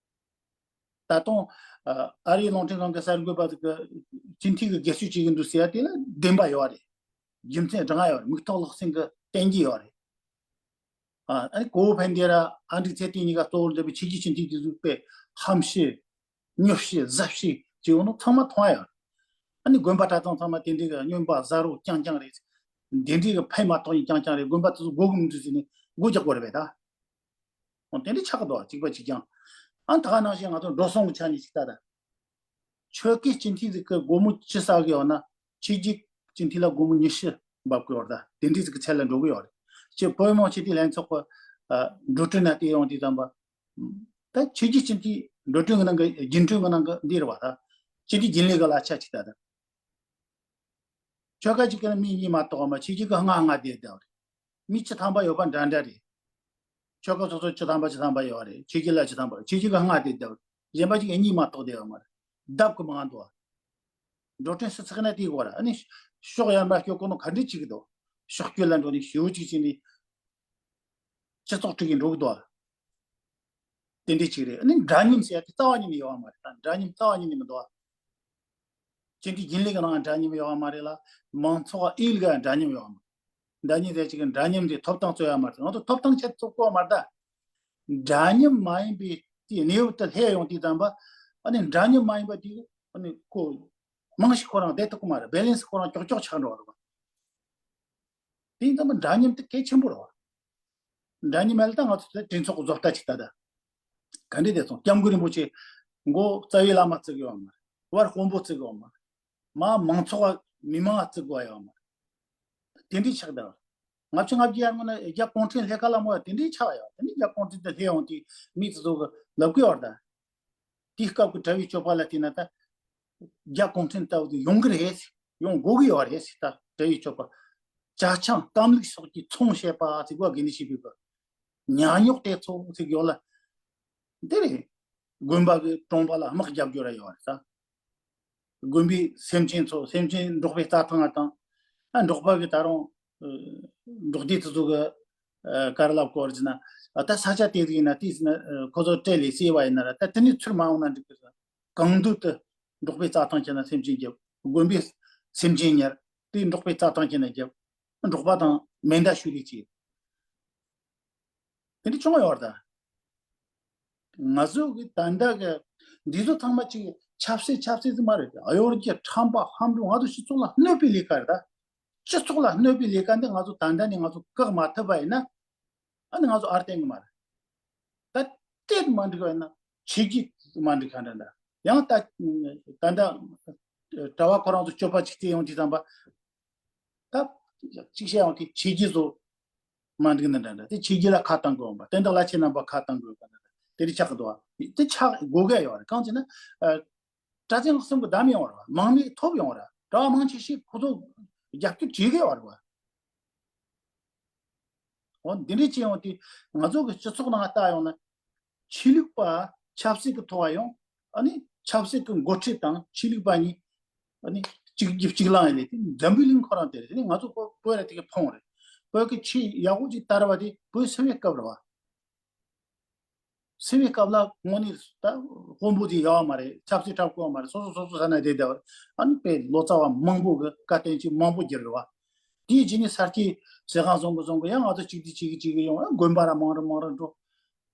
ད་དུང་ཨ་རིའི་རླུང་འཕྲིན་ཁང་གི་གསར་འགོད་པ་ཟིག་གི་སྤྱི་འཐུས་ཀྱི་སྒེར་གཅོད་བྱེད་གི་འདུག་ཟེར་ཡ་དེ་ལ་བདེན་པ་ཡོད་རེད། རྒྱུ་མཚན་དྲང་ཡོད་རེད། མིག་ཐོག་ལག་ཟིན་གི་བསྟན་གྱི་ཡོད་རེད། ཨ་ཨ་ནི་གོ་བོ་ཕན་བདེ་ར་ཨ་འགྲིག་ཚད་ལྡན་གཉིས་ཀ་གཙོ་བོར་འདོད་པའི་ཆོས་བརྒྱུད་སྤྱི་འཐུས་དེ་ཚོ་དཔེ་ཧམ་བཤད་སྨྱོ་བཤད་གཟབ་བཤད་བྱེད་ཡོང་ནོ་ཚང་མ་མཐོང་ཡ་ཡོད། ཨ་ནི་དགོན་པ་གྲྭ་ཚང་ཚང་མ་དེ་འདྲའི་གི་སྨྱོན་པ་ཟ་རོ་རྐྱང་རྐྱང་རེད། དེ་འདྲའི་གི་ཕན་མ་ཐོགས་ཡིན་རྐྱང་རྐྱང་རེད། དགོན་པ་དེ་ཚོ་དགོས་གི་མི་འདུག་ཟེར་ནས་སྒོ་རྒྱག་དགོས་རེད་པས་ད། འོ་དེ་འདྲའི་ཆགས་གི་འདུག་གཅིག་པ་གཅིག་རྐྱང་། ཨ་ད་ག་ནང་བཞིན་ང་ཚོ་འགྲོ་སོང་གི་ཆ་ནས་ཅིག་ལྟ་ད། ཆོལ་ཁའི་སྤྱི་འཐུས་ཟིག་གི་སྒོར་མོ་བཅུ་བསགས་གི་ཡོད་ན་ཆོས་བརྒྱུད་སྤྱི་འཐུས་ལ་སྒོར་མོ་ཉི་ཤུ་འབབ་གི་ཡོད་རེད་ད། དེ་འདྲའི་ཟིག་གི་ཚད་ལ་འགྲོ་གི་ཡོད་རེད། ཅེས་བོད་མི་མང་སྤྱི་འཐུས་ལྷན་ཚོགས་ཀྱི་ཨ་འགྲོ་གྲོན་ན་བལྟས་ཡོང་དུས་ཙམ་པ། ད་ཆོས་བརྒྱུད་སྤྱི་འཐུས་འགྲོ་གྲོན་གྱི་ནང་གི་རྒྱུན་གྲོན་གྱི་ནང་གི་འདི་རེད་བ་ད། སྤྱི་འཐུས་རྒྱུན་ལས་ཀྱི་གླ་ཆ་ཅིག་ད་ད། ཆོལ་ཁ་གཅིག་གི་ནང་མི་གཉིས་མ་གཏོགས་མ་ཆོས་བརྒྱུད་ཀྱི་ལྔ་ལྔ་བསྡད་བསྡད་པ་རེད། མི་བཅུ་ཐམ་པ་ཡོད་པ་འདྲ་འདྲ་རེད། ཆོལ་ཁ་སོ་སོ་བཅུ་ཐམ་པ་བཅུ་ཐམ་པ་ཡོད་རེད། ཆོས་བརྒྱུད་ལ་བཅུ་ཐམ་པ་ཆོས་བརྒྱུད་ཀྱི་ལྔ་བསྡད་བསྡད་པ་རེད། གཞན་པ་གཅིག་གཉིས་མ་གཏོགས་བསྡད་ཡོད་མ་རེད། ལྡབ་ཀྱི་མང་འདུག་འགྲོ་གྲོན་སུ་ཚུགས་ན་དེའི་སྐོར་ཨ་ནི་ཕྱོགས་ཡར་མར་སྐྱོད་གོ་ནོ་ག་འདྲས་བྱེད་ཀྱི་འདུག་ཕྱོགས་སྐྱོད་ལ་འགྲོ་ནས་ཞེ་པོ་ཅིག་བྱས་ནས་སྤྱི་ཚོགས་སྒྲིག་གི་འགྲོ་གི་འདུག་དེ་འདྲས་ཅིག་རེད། ཨ་ནི་འདྲ་མཉམ་ཟེར་ཡ་དེ་རྩ་བ་ཉིད་ནས་ཡོད་པ་མ་རེད། ད་འདྲ་མཉམ་རྩ་བ་ཉིད་ནས་མི་འདུག་སྤྱི་འཐུས་རྒྱུན་ལས་ཀྱི་ནང་འདྲ་མཉམ་ཡོད་པ་མ་རེད་ལ། མང་ཚོགས་ཨེ་ལ་འདྲ་མཉམ་ཡོད་པ་མ་རེད། འདྲ་མཉམ་ཟེར་ཅིག་གི་འདྲ་མཉམ་དེ་ཐོབ་ཐང་རྩོད་ཡ་མ་རེད། ང་ཚོ་ཐོབ་ཐང་ཆེད་རྩོད་དགོས་པ་མ་རེད་ད། འདྲ་མཉམ་མ་ཡིན་པའི་དེའི་གནས་བབ་དེ་སླེབས་ཡོང་དུས་ཙམ་པ། ཨ་ནི་འདྲ་མཉམ་མ་ཡིན་པ་དེ་ཨ་ནི་ཁོ་མང་ཞིག་ཁོ་རང་བསྡད་ཐུབ་ཀྱི་མ་རེད། བེ་ལེན་སི་ཁོ་རང་ཀྱོག་ཀྱོག་ཆགས་འགྲོ་བ་རེད་བ། དེ་ཡིན་ཙང་མ་འདྲ་མཉམ་དེ་གལ་ཆེན་པོ་རེད་བ། འདྲ་མཉམ་མེད་ལ་ད་ང་ཚོ་དེ་གྲོས་ཚོགས་བཟོ་ལྟ་ཅིག་ལྟ་ད། ག་འདྲས་བསྡད་སོང་། སྐྱབས་མགོན་རིན་པོ་ཆེ་མགོ་རྩ་བའི་བླ་མ་བརྩི་གི་ཡོད་མ་རེད། བར་དཔོན་པོ་བརྩི་གི་ཡོད་མ་རེད། མ་མང་ཚོགས་མི་མང་བརྩི་དགོས་ཡོད་མ་རེད། དེ་འདྲས་ཆགས་བསྡད་པ་རེད། ལྔ་བཅུ་ང་བརྒྱད་ཡར་སྔོན་ན་རྒྱ་གུང་ཁྲན་སླེབས་ཁ་ལ་མོ་ཡ་དེ་འདྲས་ཆགས་ཡོད། དེ་ནི་རྒྱ་གུང་ཁྲན་དེ་སླེབས་ཡོང་དུས་མི་དེ་ཚོ་གི་ལབ་གི་ཡོད་རེད་ད། དེའི་སྐབས་ཀྱི་གྲྭ་བའི་སྤྱོད་པ་ལ་བལྟས་ན་ད། རྒྱ་གུང་ཁྲན་ལྟ་བུ་དེ་ཡོང་གི་རེད། ཡོང་དགོས་ཀྱི་ཡོད་རེད་ཟེར། ད་གྲྭ་བའི་སྤྱོད་པ། ཇ་ཆང་སྐམ་ལུག་སོགས་ཀྱི་ཚོང་བྱེད་པ་ཟེར་གོ་དགོས་ནི་ཞིག་ཡོད་གི། ཉ་ཉོག་དེ་ཚོ་ཟེར་གི་ཡོད་ལ། འདི་རེད། དགོན་པ་གི་གྲོང་པ་ལ་དམག་རྒྱབ་རྒྱུ་ར་ཡོད་རེད་ད། དགོན་པའི་སེམས་ཅན་ཚོ་སེམས་ཅན་འབྲོག་པའི་རྩྭ་ཐང་ང་དང་། ཨ་འབྲོག་པ་གི་ད་རུང་། འབྲོག་སྡེ་དེ་ཚོ་གི་ཨ་ག་རེ་ལབ་དགོས་རེད་ཟེར་ན། ཨ་ད་ས་ཆ་དེ་ཟིག་ཡིན་ན་དེ་ཟིག་ན་ཨ་ཁོ་ཚོ་སྤྲེལ་ལས་བསད་པ་ཡིན་ན་ར་ད་དེ་ནས་ཚུར་མ་འོང་ན་འགྲིག་གི་རེད། གང་འདོད་དུ་འབྲོག་པའི་རྩྭ་ཐང་ཁྱེར་ན་སེམས་ཅན་རྒྱབ། དགོན་པའི་སེམས་ཅན་ཉར། དེ་འབྲོག་པའི་རྩྭ་ཐང་ཁྱེར་ན་རྒྱབ། འབྲོག་པ་དང་མེ་མདའ་གཞུ་རེས་བྱེད། དེ་འདྲ་བྱུང་ཡོད་རེད་ད། ང་ཚོ་གི་ད་ལྟ་གི་འདི་ཚོ་ཚང་མ་ཅིག་ཆབ་སྲིད་ཆབ་སྲིད་ཟིག་མ་རེད། གཡོ་སྒྱུ་ཁྲམ་པ་ཧམ་འབྲུག་ང་ཚོ་སྤྱི་ཚོགས་ལ་གནོད་པའི་ལས་ཀ་རེད་ད། སྤྱི་ཚོགས་ལ་གནོད་པའི་ལས་ཀ་འདི་ང་ཚོ་ད་ལྟ་ནས་ང་ཚོ་བཀག་མ་ཐུབ་པ་ཡིན་ན། ཨ་ནི་ང་ཚོ་ཨར་བསྟན་གི་མ་རེད། ད་དེ་མ་འགྲིག་པ་ཡིན་ན་ཆོས་བརྒྱུད་མ་འགྲིག་ག་འདྲ་འདྲ། ཡང་ད་ད་ལྟ་གྲྭ་བ་ཁོ་རང་ཚོ་སྤྱོད་པ་ཅིག་བལྟས་ཡོང་དུས་ཙམ་པ། ད་ཅིག་བཤད་ཡོང་དུས་ཆོས་བརྒྱུད་ཚོ་མ་འགྲིག་ན་འདྲ་འདྲ། དེ་ཆོས་བརྒྱུད་ལ་ཁ་གཏོང་དགོས་པ། དེ་འདི་ལ་ཆེ་རྣམ་པ་ཁ་གཏོང་དགོས་པ་འདྲ་འདྲ། དེ་རིགས་ཆགས་འདུག་པ། དེ་ཆགས་དགོས་ག་ཡོད་རེད། གང་ཅི་ན། གྲྭ་བཙུན་གསུམ་གྱི་བདམས་ཡོང་བ་རེད་པ། མང་མོས་ཐོབ་ཡོང་བ་རེད། གྲྭ་བ་མང་ཆེ་ཤོས་ཁོ་ཚོ་རྒྱབ་སྐྱོར་བྱེད་ཀྱི་ཡོད་རེད་པ། འོ་འདི་འདྲས་བྱས་ཡོང་དུས་ང་ཚོ་གི་སྤྱི་ཚོགས་ནང་ལྟ་ཡོང་ན། ཆོས་ལུགས་པ་ཆབ་སྲིད་ཀྱི་ཐོག་ལ་ཡོང་། ཨ་ནི་ཆབ་སྲིད་ཀྱི་འགོ་ཁྲིད་དང་ཆོས་ལུགས་པ་གཉིས་ཨ་ནི་གཅིག་རྒྱབ་གཅིག་ལངས་ཡིན་ལས། དེ་འཛམ་བུའི་གླིང་ཁོ་རང་དེ་རེད། དེ་ནི་ང་ཚོ་བོད་བོད་ར་དེ་ག་ཕོངས་རེད། བོད་ཀྱི་ཆོས་ཡག་པོ་ཅིག་དར་བ་དེ་བོད་སིལ་བུའི་སྐབས་རེད་པ། སིལ་བུའི་སྐབས་ལ་དངོས་གནས་ད་དཔོན་པོ་དེ་ཡོད་པ་མ་རེད། ཆབ་སྲིད་གྲབས་དགོས་པ་མ་རེད། སོ་སོ་སོ་སོ་ས་ན་བསྡད་བསྡད་པ་རེད། ཨ་ནི་དཔེ་ལོ་ཙཱ་བ་མང་པོ་གི་བཀའ་བསྟན་ཅིག་མང་པོ་བསྒྱུར་རེད་པ། དེའི་རྗེས་ནས་ས་སྐྱའི་ཟས་ཁང་བཟང་པོ་བཟང་པོ་ཡང་ང་ཚོ་གཅིག་དེ་གཅིག་གི་གཅིག་གི་ཡོང་། ཨ་དགོན་པ་ར་མང་རུ་མང་རུ་འགྲོ།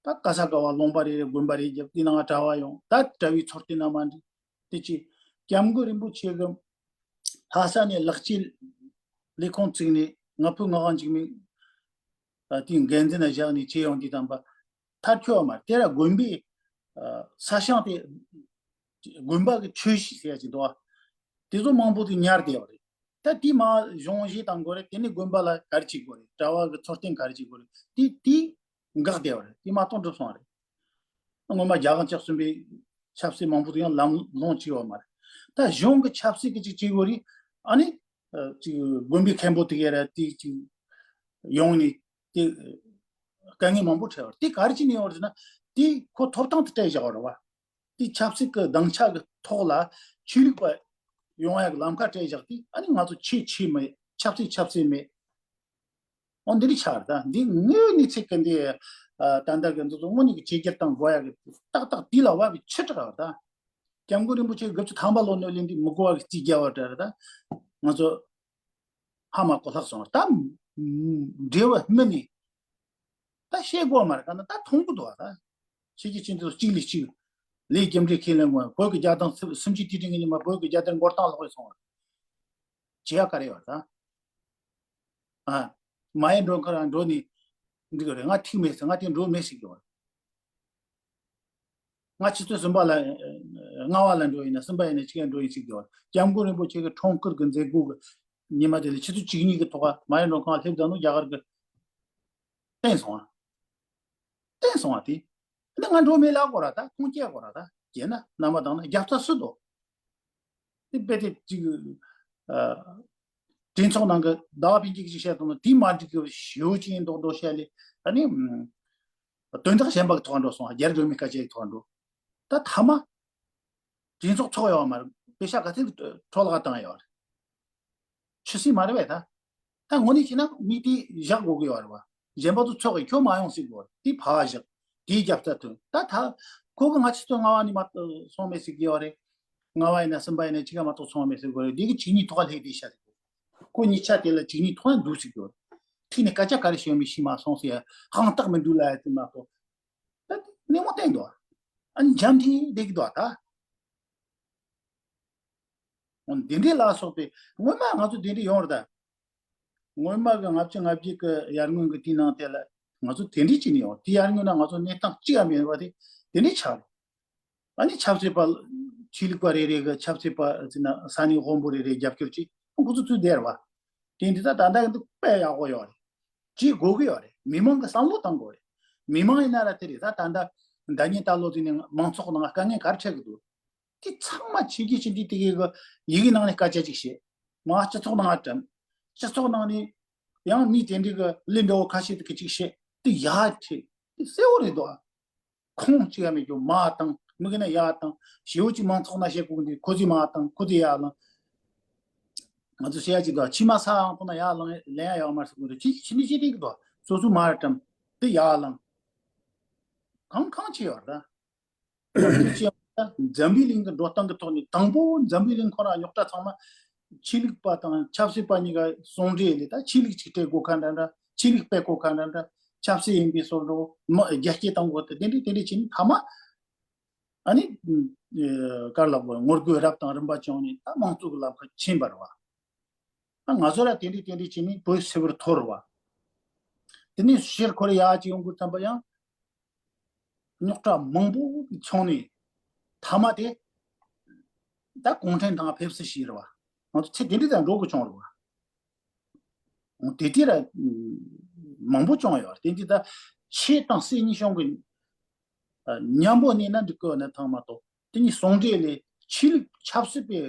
ད་ག་ས་ག་བ་ལུང་པ་རེ་རེ་དགོན་པ་རེ་བརྒྱབ། དེ་ནང་གྲྭ་བ་ཡོང་། ད་གྲྭ་བའི་ཚོགས་སྡེ་ན་མ་འགྲིག། དེ་ཅི། སྐྱབས་མགོན་རིན་པོ་ཆེ་གི་ལྷ་ས་ནས་ལེགས་སྐྱེས་ལས་ཁུངས་བཙུགས་ནས་ང་ཕོད་ངག་དབང་འཇིགས་མེད་དེའི་འགན་འཛིན་ལ་བཞག་ནས་བྱས་ཡོང་དུས་ཙམ་པ། མཐར་འཁྱོལ་བ་མ་རེད། དེ་ར་དགོན་པའི་ས་ཞིང་དེ་དགོན་པ་གི་ཆོས་གཞིས་ཟེར་ཡ་ཅིག་འདུག་པ། དེ་ཚོ་མང་པོ་དེ་ཉར་བསྡད་པ་རེད། ད་དེ་མར་གཞུང་བཞེས་བཏང་དགོས་རེད། དེ་ནས་དགོན་པ་ལ་ག་རེ་བྱེད་དགོས་རེད། གྲྭ་བ་གི་འཚོ་རྟེན་ག་རེ་བྱེད་དགོས་རེད། དེ་དེ་འགག་བསྡད་པ་རེད། དེ་མ་གཏོགས་འགྲུབ་སོང་བ་རེད། སྔོན་མ་རྒྱལ་དབང་བཅུ་གསུམ་པའི་ཆབ་སྲིད་མང་པོ་དེ་ཡང་ལམ་ལྷོང་བྱས་པ་མ་རེད། ད་གཞུང་གི་ཆབ་སྲིད་ཀྱི་ཅིག་བྱེད་དགོས་རེད། ཨ་ནི་ཅིག་དགོན་པའི་མཁན་པོ་དེ་ག་ར་དེ་ཅིག་ཡོང་ནས་དེ་དཀའ་ངལ་མང་པོ་འཕྲད་པ་རེད། དེ་ག་རེ་བྱས་ནས་ཡོང་བ་རེད་ཟེར་ན། དེ་ཁོ་ཐོབ་ཐང་དེ་སྤྲད་བཞག་པ་རེད་པ། དེ་ཆབ་སྲིད་ཀྱི་སྡིངས་ཆ་གི་ཐོག་ལ་ཆོས་ལུགས་པ་ཡོང་ཡག་གི་ལམ་ཁ་སྤྲད་བཞག་དེ། ཨ་ནི་ང་ཚོ་ཆོས་ཆོས་མེད། ཆབ་སྲིད་ཆབ་སྲིད་མེད། འོ་འདི་རིགས་ཆགས་རེད། ད་འདི་དངོས་གནས་ཚིག་གི་འདི་ད་ལྟ་གི་འདི་ཚོ་དངོས་གནས་ཀྱི་བཅོས་བསྒྱུར་བཏང་དགོས་ཡག་གི་ཏག་ཏག་དེ་ལ་བབ་པའི་ཆུ་བྲག་རེད། ད་སྐྱབས་མགོན་རིན་པོ་ཆེ་དགུ་བཅུ་ཐམ་པ་ལོ་ནས་ལེན་དུས་མི་གོ་བ་གི་རྩིས་རྒྱག་པ་འདྲ་རེད། ད་ང་ཚོ་ཧ་མ་གོ་ལྷག་སོང་། ད་འབྲས་བུ་སྨིན་ནས་ད་ཤེས་དགོས་མ་རེད། ག་ན་ད་མཐོང་གི་འདུག་བ། ད་ཕྱི་རྒྱལ་ཕྱི་འདི་གཅིག་ལས་གཅིག་ལས་རྒྱུ་འབྲས་ཁས་ལེན་དགོས། བོད་ཀྱི་རྒྱལ་དོན་སུམ་ཅུ་དུས་དྲན་གྱི་ཉི་མ་བོད་ཀྱི་རྒྱལ་དོན་མགོ་རྟིང་སློག་གི་སོང་བ། བྱེད་ཡ་ག་རེ་ཡོད་ད། ཨ། མ་ཡེ་མགྲོན་ཁང་ལ་འགྲོ་ནས་འགྲིག་གི་རེད། ང་ཐིག་མེད་ཟེར། ང་དེ་འགྲོ་མེད་ཟེར་གྱི་ཡོད་རེད། ང་ཆུ་ཚོད་གསུམ་པ་ལ་ལྔ་པ་ལ་འགྲོ་ཡིན་ན་གསུམ་པ་ཡིན་ན་གཅིག་ལ་འགྲོ་ཡིན་ཟེར་གྱི་ཡོད་རེད། སྐྱབས་མགོན་རིན་པོ་ཆེ་གི་འཁྲུངས་སྐར་གི་མཛད་སྒོ་གི་ཉི་མ་དེ་ལ་ཆུ་ཚོད་བཅུ་གཉིས་ཀྱི་ཐོག་མ་ཡེ་མགྲོན་ཁང་ལ་སླེབས་ད་ནོ་རྒྱ་གར་གི་བསྟན་སོང་བ། བསྟན་སོང་བ་དེ། འདི་ང་འགྲོ་མེད་ལབ་དགོས་ར། ད་ཁུངས་སྐྱེལ་དགོས་ར། ད་བྱས་ན་རྣམ་པ་དང་ན་རྒྱབ་རྩ་སུ་འདུག། དེ་དཔེ་དེ་ཅིག་ཨ། གྲོས་ཚོགས་ནང་གི་ཟླ་བ་ཕན་ཆད་ཀྱིས་བཤད་སོང་ན། དེ་མ་འགྲིག་གི་ཞེ་པོ་ཅིག་ཡིན་མདོག་མདོག་བཤད་ལས། ཨ་ནི་དོན་དག་གཞན་པ་གི་ཐོག་འགྲོ་སོང་། རྒྱ་རིགས་མི་སྐད་ཆའི་ཐོག་འགྲོ། ད་མཐའ་མ་གྲོས་ཚོགས་ཚོགས་ཡོད་མ་རེད། པེ་ཤག་ག་ཚོད་འཕྲོ་བརླག་བཏང་ཡོད་རེད། ཆུད་ཟོས་མ་རེད་པས་ད། ད་དངོས་གནས་བྱས་ན་མི་དེ་བཞག་དགོས་ཀྱི་ཡོད་རེད་པ། གཞན་པ་ཚོ་ཚོགས་ཀྱི་ཁྱོད་མ་ཡོང་ཟེར་དགོས་རེད། དེ་ཕར་བཞག། དེའི་རྒྱབ་རྩ་ཐོན། ད་ད་ཁོ་གི་ང་ཆུ་ཚོད་ལྔ་པ་ནས་མ་གཏོགས་སོང་མེད་ཟེར་གྱི་ཡོད་རེད། ལྔ་པ་ཡིན་ན་གསུམ་པ་ཡིན་ན་གཅིག་ག་མ་གཏོགས་སོང་མེད་ཟེར་དགོས་རེད། འདི་གི་གཅིག་གཉིས་ཐོག་ལ་སླེབས་བསྡད་ཤག་ཟེར་དགོས། ཁོ་གཉིས་ཆ་དེ་ལ་གཅིག་གཉིས་ཐོག་ལ་འདུག་ཟེར་དགོས་རེད། ཐིག་ནས་སྐད་ཆ་ག་རེ་བཤད་མིན་ཤེས་མ་སོང་ཟེར་ཡ་དཔང་རྟགས་མི་འདུག་ལབ་ཡ་དེ་མ་གཏོགས། ད་དེ་སྣེ་མོ་བསྟན་འདུག། ཨ་ནི་འཇམ་ཐིང་བསྡད་ཀྱི་འདུག་ད། འོ་འདི་འདྲའི་ལ་སོགས་པའི་སྔོན་མ་ང་ཚོ་དེ་འདྲ་ཡོང་རེད་ད། སྔོན་མ་གི་ལྔ་བཅུ་ང་བརྒྱད་ཀྱི་ཡར་སྔོན་གྱི་དེའི་ནང་དེ་ལ་ང་ཚོ་དེ་འདྲའི་བྱས་ནས་ཡོང་། དེ་ཡར་སྔོན་ན་ང་ཚོ་གནས་སྟངས་གཅིག་ཡང་མེད་པ་དེ་དེ་འདྲའི་ཆགས་རེད། ཨ་ནི་ཆབ་སྲིད་པ་ཆོས་ལུགས་པ་རེ་རེ་གི་ཆབ་སྲིད་པ་ཟེར་ན་ས་གནས་དཔོན་པོ་རེ་རེ་རྒྱབ་སྐྱོར་གྱིས་ཁོ་ཚོ་ཚུར་བསྡད་རེད་པ། དེ་འདི་ད་ད་ལྟ་འདི་དཔེ་ཡག་པོ་ཡོད་རེད། བྱེད་དགོས་ཀྱི་ཡོད་རེད། མི་མང་གི་བསམ་བློ་གཏོང་དགོས་རེད། མི་མང་ཡིན་ན་ར་དེ་རེད། ད་ད་ལྟ་ཟླ་ཉིན་ད་ལོ་དེ་ནས་མང་ཚོགས་ནང་དཀའ་ངལ་ག་རེ་འཕྲད་ཀྱི་འདུག། དེ་ཚང་མ་ཆོས་བརྒྱུད་སྤྱི་འཐུས་དེ་གའི་གི་ཡི་གེ་ནང་ནས་སྐད་ཆ་ཅིག་བཤད། མ་སྤྱི་ཚོགས་ནང་བཀྲམ། སྤྱི་ཚོགས་ནང་ནས་ཡང་མི་དེ་འདྲའི་གི་ལས་འདྲ་བོ་ཁ་ཤས་དེ་གི་ཅིག་བཤད། དེ་ཡར་ཁྲིད། དེ་གསལ་བོ་རེད་དོ། ཁུངས་གཅིག་ཡང་མེད་རྒྱུ་མར་བཏང་། མི་གི་ན་ཡར་བཏང་། ཞེ་པོ་ཅིག་མང་ཚོགས་ན་བཤད་དགོས་འདི་ཁོ་ཚོས་མར་བཏང་། ཁོ་ཚོས་ཡར་བླངས། ང་ཚོ་བཤད་ཡ་ཅིག་འདུག། ཕྱི་མ་ས་ཡང་ཐོག་ན་ཡར་བླངས་ལེན་ཡ་ཡོད་མ་རེད་ཟེར་དགོས་འདུག། ཕྱི་ཕྱི་ནས་བཤད་དེ་གི་འདུག། སོ་སོ་མར་བཀྲམ། དེ་ཡར་བླངས། གང་གང་བྱས་ཡོད་རེད་ད། འཛམ་བུའི་གླིང་གི་འགྲོ་སྟངས་ཀྱི་ཐོག་ནས་དང་པོ་འཛམ་བུའི་གླིང་ཁོ་རང་རྙོག་དྲ་ཚང་མ་ཆོས་ལུགས་པ་དང་ཆབ་སྲིད་པ་གཉིས་ཀ་ཟུང་འབྲེལ་ལས། ད་ཆོས་ལུགས་ཅིག་སྤྲད་དགོས་ཁ་འདྲ་འདྲ། ཆོས་ལུགས་སྤེལ་དགོས་ཁ་འདྲ་འདྲ། ཆབ་སྲིད་ཡིན་པའི་བཟོ་འདྲ་མི་རྒྱ་སྐྱེད་གཏོང་དགོས་དེ་དེ་འདྲས་དེ་འདྲས་བྱས་ནས་མཐའ་མ་ཨ་ནི་ག་རེ་ལབ་དགོས། ངོ་རྒོལ་རབ་དང་རིམ་པ་བྱུང་ནས་ད་དམངས་གཙོ་གི་ལམ་ཁ་ཕྱིན་པ་རེད་བ། ད་ང་ཚོ་ལ་དེ་འདྲས་དེ་འདྲས་བྱས་ནས་བོད་སིལ་བུར་འཐོར་བ། དེ་ནས་ཕྱིར་འཁོར་ཡག་ཅིག་ཡོང་དགོས་བསམ་པ་ཡང་རྙོག་དྲ་མང་པོ་བྱུང་ནས་མཐའ་མ་དེ་ད་གུང་ཁྲན་ཏང་ཕེབས་བསུ་ཞིག་རེད་བ། ང་ཚོ་ཚེ་དེ་འདྲས་ད་འགྲོ་དགོས་བྱུང་རེད་བ། དེ་དེ་ར་མང་པོ་བྱུང་ཡོད་རེད། དེ་འདྲས་ད་ཆོས་དང་སྲིད་གཉིས་བྱུང་གི་མཉམ་པོ་གནས་ན་འགྲིག་གི་ཡོད་ན་ཐང་མ་གཏོགས། དེ་གཉིས་ཟུང་འབྲེལ་ལས་ཆོས་ལུགས་ཆབ་སྲིད་པའི་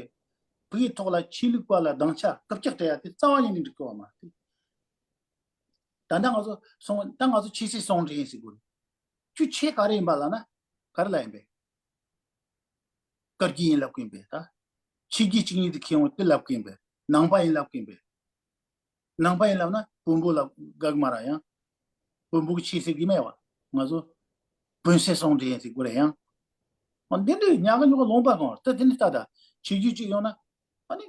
བོད་ཐོག་ལ་ཆོས་ལུགས་པ་ལ་སྡིངས་ཆ་རྐུབ་བཀྱག་སྤྲད་ཡ་དེ་རྩ་བ་ཉིད་ནས་འགྲིག་གི་ཡོད་མ་རེད། ད་ལྟ་ང་ཚོ་སོང་ད་ང་ཚོ་ཆོས་སྲིད་ཟུང་འབྲེལ་ཡིན་ཟེར་དགོས་རེད། ཁྱོད་ཆོས་ག་རེ་ཡིན་པ་ལབ་ན་ག་རེ་ལ་ཡིན་པས། བཀའ་བརྒྱུད་ཡིན་ལབ་ཀྱིན་པས་ད། ཆོས་བརྒྱུད་གཅིག་གཉིས་དེ་ཁྱེར་ཡོང་དེ་ལབ་ཀྱིན་པས། ནང་པ་ཡིན་ལབ་ཀྱིན་པས། ནང་པ་ཡིན་ལབ་ན་བོན་པོ་ལ་དགག་མ་ར་ཡང་། བོན་པོ་གི་ཆོས་ཟེར་གི་མེད་བ། ང་ཚོ་བོན་སྲིད་ཟུང་འབྲེལ་ཡིན་ཟེར་དགོས་རེད་ཡང་། འོ་འདི་འདྲའི་ཉག་ག་ཉོག་ག་ལུང་པ་གང་ད་དེ་ནི་ལྟ་ད་ཆོས་བརྒྱུད་གཅིག་ཡོང་ན། ཨ་ནི་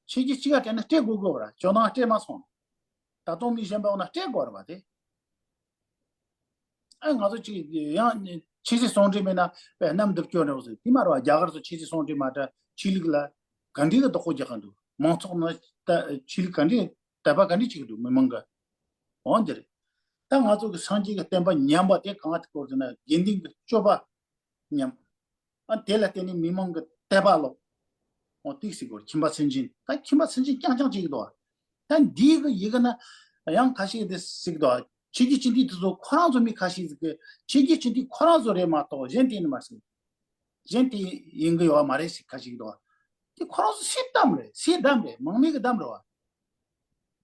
ཆོས་བརྒྱུད་གཅིག་ག་དྲན་ན་སྤྲད་དགོས་དགོས་བ་ར་ཇོ་ནང་སྤྲད་མ་སོང་། ད་དུང་མི་གཞན་པ་འོ་ན་སྤྲད་དགོས་ར་བ་དེ། ཨ་ང་ཚོ་གཅིག་ཡང་ཆོས་སྲིད་ཟུང་འབྲེལ་མེད་ན་པའི་གནམ་འདུར་སྐྱོན་རེད་ཟེར་དེ་མ་རེད་བ། རྒྱ་གར་ཚོ་ཆོས་སྲིད་ཟུང་འབྲེལ་མ་འདྲ་ཆོས་ལུགས་ལ་ག་འདྲའི་གི་བདག་པོ་རྒྱག་གི་འདུག་མང་ཚོགས་ནི་ད་ཆོས་ལུགས་ག་འདྲའི་དད་པ་ག་འདྲའི་བྱེད་ཀྱི་འདུག་མི་མང་གི་འོ་འདིར་ད་ང་ཚོ་གི་སངས་རྒྱས་ཀྱི་བསྟན་པ་ཉམས་པ་དེ་གང་ལ་སྐོར་ཟེར་ན་དགེ་འདུན་གྱི་སྤྱོད་པ་ཉམས། ཨ་དེ་ལ་བརྟེན་ནས་མི་མང་གི་དད་པ་ལོག་འོ་ཏིག་ཟིག་གོ་ཁྱིམ་པ་སུན་འབྱིན་ད་ཁྱིམ་པ་སུན་འབྱིན་རྐྱང་རྐྱང་ཅིག་འདུག་ད་འདིའི་གི་ཡི་གེ་ན་ཡང་ཁ་ཤས་དེ་ཟིག་འདུག་ཆོས་བརྒྱུད་སྤྱི་འཐུས་དེ་ཚོ་ཁོ་རང་ཚོ་མི་ཁ་ཤས་ཟིག་གི་ཆོས་བརྒྱུད་སྤྱི་འཐུས་ཁོ་རང་ཚོ་རེད་མ་གཏོགས་གཞན་དེ་ནི་མ་ཟིག་གཞན་དེ་ཡིན་གི་ཡོད་མ་རེད་ཟིག་ཁ་ཤས་འདུག་དེ་ཁོ་རང་ཚོ་སུའི་གཏམ་རེད། སུའི་གཏམ་རེད། མང་མོས་གི་གཏམ་རེད་བ།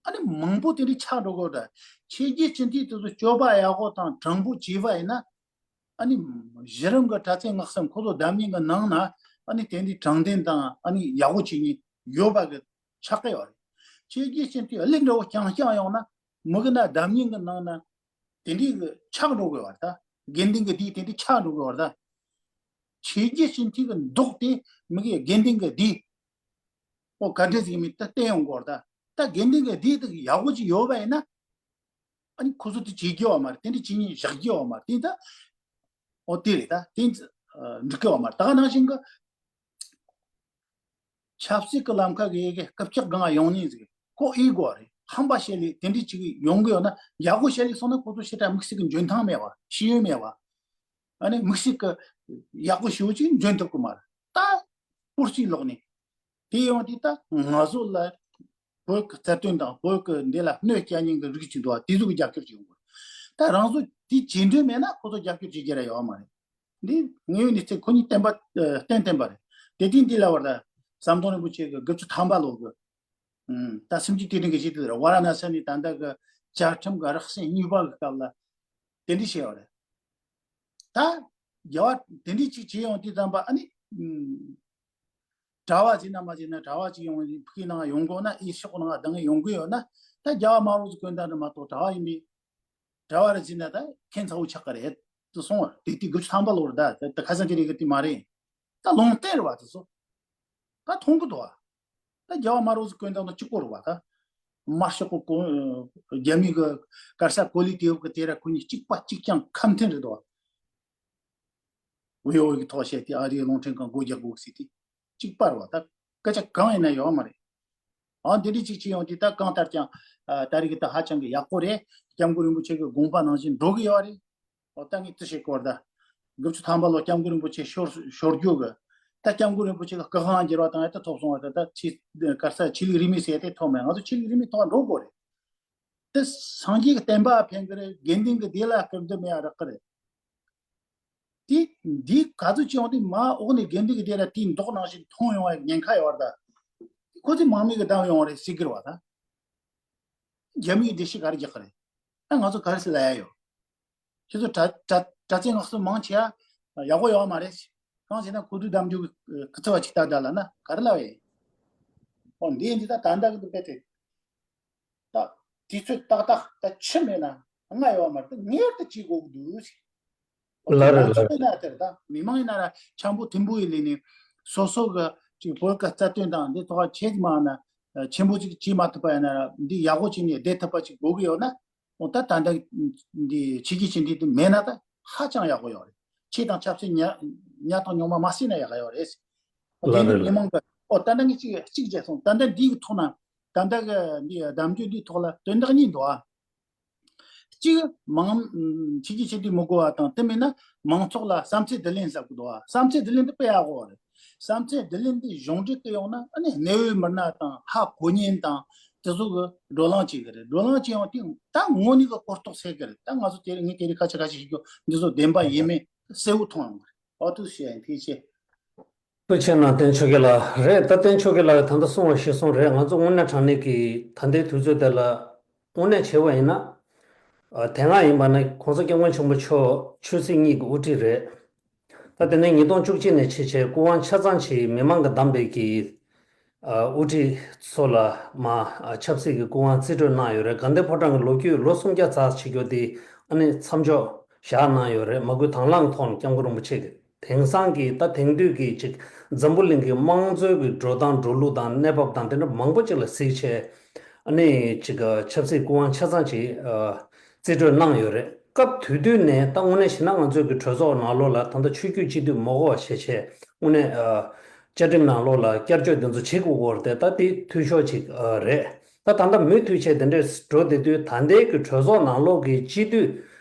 ཨ་ནི་མང་པོ་དེ་འདྲའི་ཆགས་འགྲོ་གི་ད་ཆོས་བརྒྱུད་སྤྱི་འཐུས་དེ་ཚོ་སྤྱོད་པ་ཡག་པོ་དང་དྲང་པོ་བྱས་པ་ཡིན་ན། ཨ་ནི་གཞི་རིམ་གྱི་གྲྭ་བཙུན་སྔགས་གསུམ་ཁོ་ཚོ་བསྡམས་ཉིན་གྱི་ནང་ན་ཨ་ནི་དེ་འདྲའི་དྲང་བདེན་དང་ཨ་ནི་ཡག་པོ་བྱེད་ཉིན་ཡོད་པ་གི་ཆགས་ཀྱི་ཡོད་རེད། ཆོས་བརྒྱུད་སྤྱི་འཐུས་ཨ་ལི་འདྲ་བོ་རྐྱང་རྐྱང་ཡོང་ན་མི་གི་ན་བསྡམས་ཉིན་གྱི་ནང་ན་དེ་འདྲའི་གི་ཆགས་འགྲོ་གི་ཡོད་རེད་ད། དགེ་འདུན་གྱི་སྡེ་དེ་འདྲའི་ཆགས་འགྲོ་གི་ཡོད་རེད་ད། ཆོས་བརྒྱུད་སྤྱི་འཐུས་གི་མདོག་དེ་མི་གི་དགེ་འདུན་གྱི་སྡེ་ཨོ་ག་འདྲ་ཟིག་མི་ད་བསྟན་ཡོང་གི་ཡོད་རེད་ད། ད་དགེ་འདུན་གྱི་སྡེ་དེ་ཡག་པོ་ཅིག་ཡོད་པ་ཡིན་ན། ཨ་ནི་ཁོ་ཚོ་དེ་བྱེད་རྒྱུ་བ་མ་རེད། དེ་འདྲ་བྱེད་ཉིན་བཞག་རྒྱུ་བ་མ་རེད། དེ་ད་ཨོ་དེ་རེད་ད། དེ་འགྲིག་གི་བ་མ་རེད། ད་ག་ནང་བཞིན་གི་ཆབ་སྲིད་ཀྱི་ལམ་ཁ་གི་ཡི་གེ་རྐུབ་བཀྱག་སྒང་ཡོང་ནས་ཟིག་ཁོ་ཨི་གོ་རེད། ཧམ་པ་བཤད་ལས་དེ་འདྲ་ཅིག་ཡོང་གི་ཡོད་ན་ཡག་པོ་བཤད་ལས་སོང་ན་ཁོ་ཚོ་ཞེ་དྲག་དམིགས་བསལ་གྱི་འཇོན་ཐང་མེད་བ། ཤེས་ཡོན་མེད་བ། ཨ་ནི་དམིགས་བསལ་གྱི་ཡག་པོ་ཞེ་པོ་ཅིག་འཇོན་ཐུབ་ཀྱི་མ་རེད། ད་སྤུར་གཅིག་ལོག་ནས་དེ་ཡོང་དུས་ད་ང་ཚོ་ལ་བོད་ཀྱི་རྩ་དོན་དང་བོད་ཀྱི་འདི་ལ་གནོད་སྐྱེལ་མཁན་གྱི་རིགས་ཅིག་འདུག་བ། དེ་ཚོ་གི་རྒྱབ་སྐྱོར་བྱེད་དགོས། ད་རང་ཚོ་དེ་བྱེད་འདོད་མེད་ན་ཁོ་ཚོ་རྒྱབ་སྐྱོར་བྱེད་རྒྱུ་ར་ཡོད་མ་རེད། འདི་དངོས་ཡོད་གནས་ཚུལ་ཁོ་གཉིས་བསྟན་པ་ཨ་བསྟན་བསྟན་པ་རེད། དེ་དུས་འདི་ལ་བར་ལ་ཟམ་གདོང་རིན་པོ་ཆེ་གི་དགུ་བཅུ་ཐམ་པ་ལོ་གི་ཨུམ། ད་སུམ་ཅུ་དུས་དྲན་གྱི་ཆེད་དུ་རེད། ཝཱ་ར་ཎ་སི་ནས་ད་ལྟ་གི་བཅའ་ཁྲིམས་ཀྱི་རགས་ཟིན་གཉིས་པ་གི་སྐབས་ལ་དེ་འདྲ་བྱས་པ་རེད། ད་རྒྱལ་བ་དེ་འདྲ་ཅིག་བྱས་ཡོང་དུས་ཙམ་པ་ཨ་ནི་ཨུམ། གྲྭ་བ་ཟིན་ན་མ་ཟིན་ན་གྲྭ་བ་ཅིག་ཡོང་ཕ་གི་ནང་ཡོང་དགོས་ན་ཨི་ཤོག་ནང་ལྡང་ཡོང་གི་ཡོད་ན་ད་རྒྱལ་བ་སྨྲ་བོ་ཟིག་དགོས་འདྲ་འདྲ་མ་གཏོགས་གྲྭ་བ་ཡིན་པའི་གྲྭ་བ་རེ་ཟིན་ན་ད་ཁྱད་མཚར་བོ་ཆགས་ཀྱི་རེད་དུ་སོང་བ་དེ་དུས་དགུ་བཅུ་ཐམ་པ་ལོ་རེད། ད་ད་ཁ་སང་དེ་རིགས་ཀྱི་དུས་མ་རེད། ད་ལུང་བསྟན་རེད་བ་དེ་ཚོ་ད་མཐོང་གི་འདུག་བ། ད་རྒྱལ་བ་སྨྲ་བོ་ཟིག་དགོས་འདྲ་ན་གཅིག་པོ་རེད་བ། ད་དམར་ཤོག་གི་གོ་རྒྱ་མི་གི་གར་ས་གོ་ལི་དེ་བ་གི་དེ་ར་ཁོ་གཉིས་གཅིག་པ་གཅིག་རྐྱང་ཁ་མཐུན་རེད་དོ། བོད་ཡོ་གི་ཐོག་བཤད་དེ་ཨ་རིའི་རླུང་འཕྲིན་ཁང་སྒོ་རྒྱག་དགོས་ཟེར་དེ་གཅིག་པ་རེད་བ། ད་སྐད་ཆ་གང་ཡིན་ན་ཡོད་མ་རེད། ཨ་འདི་འདྲ་གཅིག་བྱེད་ཡོང་དུས་ད་གང་ལྟར་ཀྱང་ཨ་ད་རེས་ཀྱི་ད་ཧ་ཅང་གི་ཡག་པོ་རེད། སྐྱབས་མགོན་རིན་པོ་ཆེ་གི་དགོངས་པ་ནང་བཞིན་འགྲོ་གི་ཡོད་རེད། ཨོ་ད་ངས་ཅི་བྱེད་སྐོར་ད། དགུ་བཅུ་ཐམ་པ་ལོ་སྐྱབས་མགོན་རིན་པོ་ཆེ་ཤོར་ཤོར་རྒྱུ་གི། ད་སྐྱབས་མགོན་རིན་པོ་ཆེ་གི་སྐུ་ཁང་འགྱུར་བ་བཏང་ཡ་ད་ཐོབ་སོང་བ། ད་ད་ཆི་གར་ས་ཆོས་ལུགས་རིས་མེད་ཟེར་ཡ་དེ་ཐོབ་མེད། ང་ཚོ་ཆོས་ལུགས་རིས་མེད་ཐོག་འགྲོ་དགོས་རེད། དེ་སངས་རྒྱས་ཀྱི་བསྟན་པ་ཕན་གི་རེད། དགེ་འདུན་གྱི་སྡེ་ལ་སྐུར་འདེབས་མེད་ཡ་རག་གི་རེད། དེ་འདི་ག་ཚོད་ཅི་ཡོང་དུས་མ་འོག་ནས་དགེ་འདུན་གྱི་སྡེ་ལ་དེའི་མདོག་ནང་བཞིན་མཐོང་ཡོང་བའི་ཉེན་ཁ་ཡོད་རེད་ད། ཁོ་ཚོས་མང་མོས་ཀྱི་བདམས་ཡོང་བ་རེད་ཟེར་གི་རེད་བ་ད། རྒྱ་མིའི་སྡེ་ཤིག་ག་རེ་རྒྱག་གི་རེད། ཨ་ང་ཚོ་ག་རེ་ཟེར་ལ་ཡ་ཡོད། ཁྱེད་ཚོ་གྲྭ་གྲྭ་གྲྭ་བཙུན་སྔགས་གསོ་མང་ཆེ་ཨ་ཡག་པོ་ཡོད་མ་རེད། གང་ཟེར་ན་གོ་བསྡུར་གདམ་རྒྱུ་གི་ཁུ་ཚུར་བ་ཅིག་ལྟ་ད་ལ་ན་ག་རེ་ལབ་ཡས། ཨོ་འདི་འདི་ད་ད་འདྲ་གི་འདུག་པས་དེ། ད་དུས་ཚོད་ཏག་ཏག་ད་ཆི་མེད་ན་ང་ཡོད་མ་རེད། ད་ངེར་དུ་བྱེད་དགོས་ཀྱི་འདུག་ཟེར། ཨོ་ལ་རེད་ལ་ང་ཚོ་རེད། དཔེར་ན་དེར་ད་མི་མང་ཡིན་ན་ར་འཆམ་པོ་ཐིམ་པོ་ཡི་ལས་ནས་སོ་སོ་གི་ཅིག་བོད་ཀྱི་རྩ་དོན་དང་འདི་ཐོག་ཁྱེད་མ་ན་ཆེན་པོ་ཅིག་བྱེད་མ་ཐུབ་པ་ཡིན་ན་ར་འདི་ཡག་པོ་བྱས་ནས་བསྡད་ཐུབ་པ་ཅིག་དགོས་ཀྱི་ཡོད་ན། འོ་ད་ད་ལྟ་འདི་ཕྱི་རྒྱལ་ཕྱི་འདི་དུ་མེད་ན་ད་ཧ་ཅང་ཡག་པོ་ཡོད་རེད། ཆོས་དང་ཆབ་སྲིད་ཉ་ཉ་དང་ཉོག་མ་མ་བསྲེས་ན་ཡག་ཡོད་རེད། འོ་ལ་དེ་ནི་རེད་མི་ལ་མང་གི་འོ་ད་ལྟ་ངས་གཅིག་གཅིག་བྱས་སོང་། ད་ལྟ་འདི་གི་ཐོག་ན་ ད་ལྟ་གི་འདི་གདམ་རྒྱུད་འདིའི་ཐོག་ལ་དོན་དག་གཉིས་འདུག་ཨ། གཅིག་མང་ཆོས་བརྒྱུད་སྤྱི་འཐུས་མི་དགོས་པ་དང་། དེ་མིན་ན་མང་ཚོགས་ལ་བསམ་ཚུལ་བསྡུ་ལེན་ཟེར་གི་འདུག་ཨ། བསམ་ཚུལ་བསྡུ་ལེན་འདི་དཔེ་ཡག་པོ་རེད། བསམ་ཚུལ་བསྡུ་ལེན་འདི་གཞུང་འབྲེལ་གི་ཡོང་ན་ཨ་ནི་གནད་ཡོད་མི་སྣ་དང་ཧ་གོ་མཁན་དང་དེ་ཚོ་གི་བགྲོ་གླེང་བྱེད་གི་རེད། བགྲོ་གླེང་བྱེད་ཡོང་དུས་ད་དངོས་གནས་གི་གོ་རྟོགས་སད་གི་རེད། ད་ང་ཚོ་དེ་རིང་ངས་དེ་རིང་ཁ་ཆེ་ཁ་ཆེ་ཞིག་རྒྱུ་འདི་ཚོ་བདེན་པ་ཡིན་མིན་གསལ་བོ་མཐོང་ཡོང་གི་རེད། ཨོ་ཐུགས་རྗེ་ཆེ། ཐུགས་རྗེ་ཆེ་གནང་བསྟན་ཆོས་རྒྱལ་ལགས། རེད། ད་བསྟན་ཆོས་རྒྱལ་ལགས་ད་ལྟ་གསུངས་པ་གཞིར་བཟུང་རེད། ང་ཚོ་དངོས་གནས་དྲང་གནས་ཀྱི་ད་ལྟའི་དུས་ཚོད་དེ་ལ་དངོས་གནས་བྱས་པ་ཡིན་ན། ཨ། དེ་སྔ་ཡིན་པ་ན་༸གོང་ས་༸སྐྱབས་མགོན་ཆེན་པོ་མཆོག་ཆོས་སྲིད་གཉིས་ཀྱི་དབུ་ཁྲིད་རེད། ད་དེ་ནས་ཉིས་སྟོང་བཅུ་གཅིག་ནས་ཕྱིན་ཆད་སྐུ་དབང་ཆ་ཚང་ཅིག་མི་མང་གིས་བདམས་པའི་གི་ཨ། དབུ་ཁྲིད་ཚོ་ལ་མ་ཨ། ཆབ་སྲིད་ཀྱི་སྐུ་དབང་རྩིས་སྤྲོད་གནང་ཡོད་རེད། དགའ་ལྡན་ཕོ་བྲང་གི་ལོ་རྒྱུས་ལོ་སུམ་བརྒྱ་ཙམ་བྱེད་རྒྱུ་དེ་ཨ་ནི་མཚམས་འཇོག་བཞག་གནང་ཡོད་རེད། མ་བསྐུལ་དང་བླངས་ཐོག་ནས་སྐྱབས་མགོན་རིན་པོ་ཆེ་གིས། དེང་སང་གི་ད་དེང་དུས་ཀྱི་ཅིག་འཛམ་བུ་གླིང་གི་དམངས་གཙོའི་གི་འགྲོ་སྟངས་འགྲོ་ལུགས་དང་གནས་བབ་དང་དེ་འདྲ་མང་པོ་ཅིག་ལ་གཟིགས་བྱས། ཨ་ནི་ཅིག་ཆབ་སྲིད་སྐུ་དབང་ཆ་ཚང་ཅིག་ཨ། རྩིས་སྤྲོད་གནང་ཡོད་རེད། སྐབས་དེ་དུས་ནས་ད་དངོས་གནས་བྱས་ན་ང་ཚོའི་གི་གྲོས་ཚོགས་ནང་ལོགས་ལ་ད་ལྟ་ཆོས་བརྒྱུད་སྤྱི་འཐུས་མ་དགོས་པ་བྱས་བྱས་དངོས་གནས་ཨ། བཅའ་ཁྲིམས་ནང་ལོགས་ལ་བསྐྱར་བཅོས་དེ་ཚོ་བྱེད་དགོས་ཀྱི་ཡོད་རེད་དེ། ད་དེ་འཐུས་ཤོར་ཅིག་ཨ། རེད། ད་ད་ལྟ་མུ་མཐུད་བྱས་དེ་འདྲས་འགྲོ་བསྡད་དུས་ད་ལྟའི་གི་གྲོས་ཚོགས་ནང་ལོགས་ཀྱི་སྤྱི་འཐུས།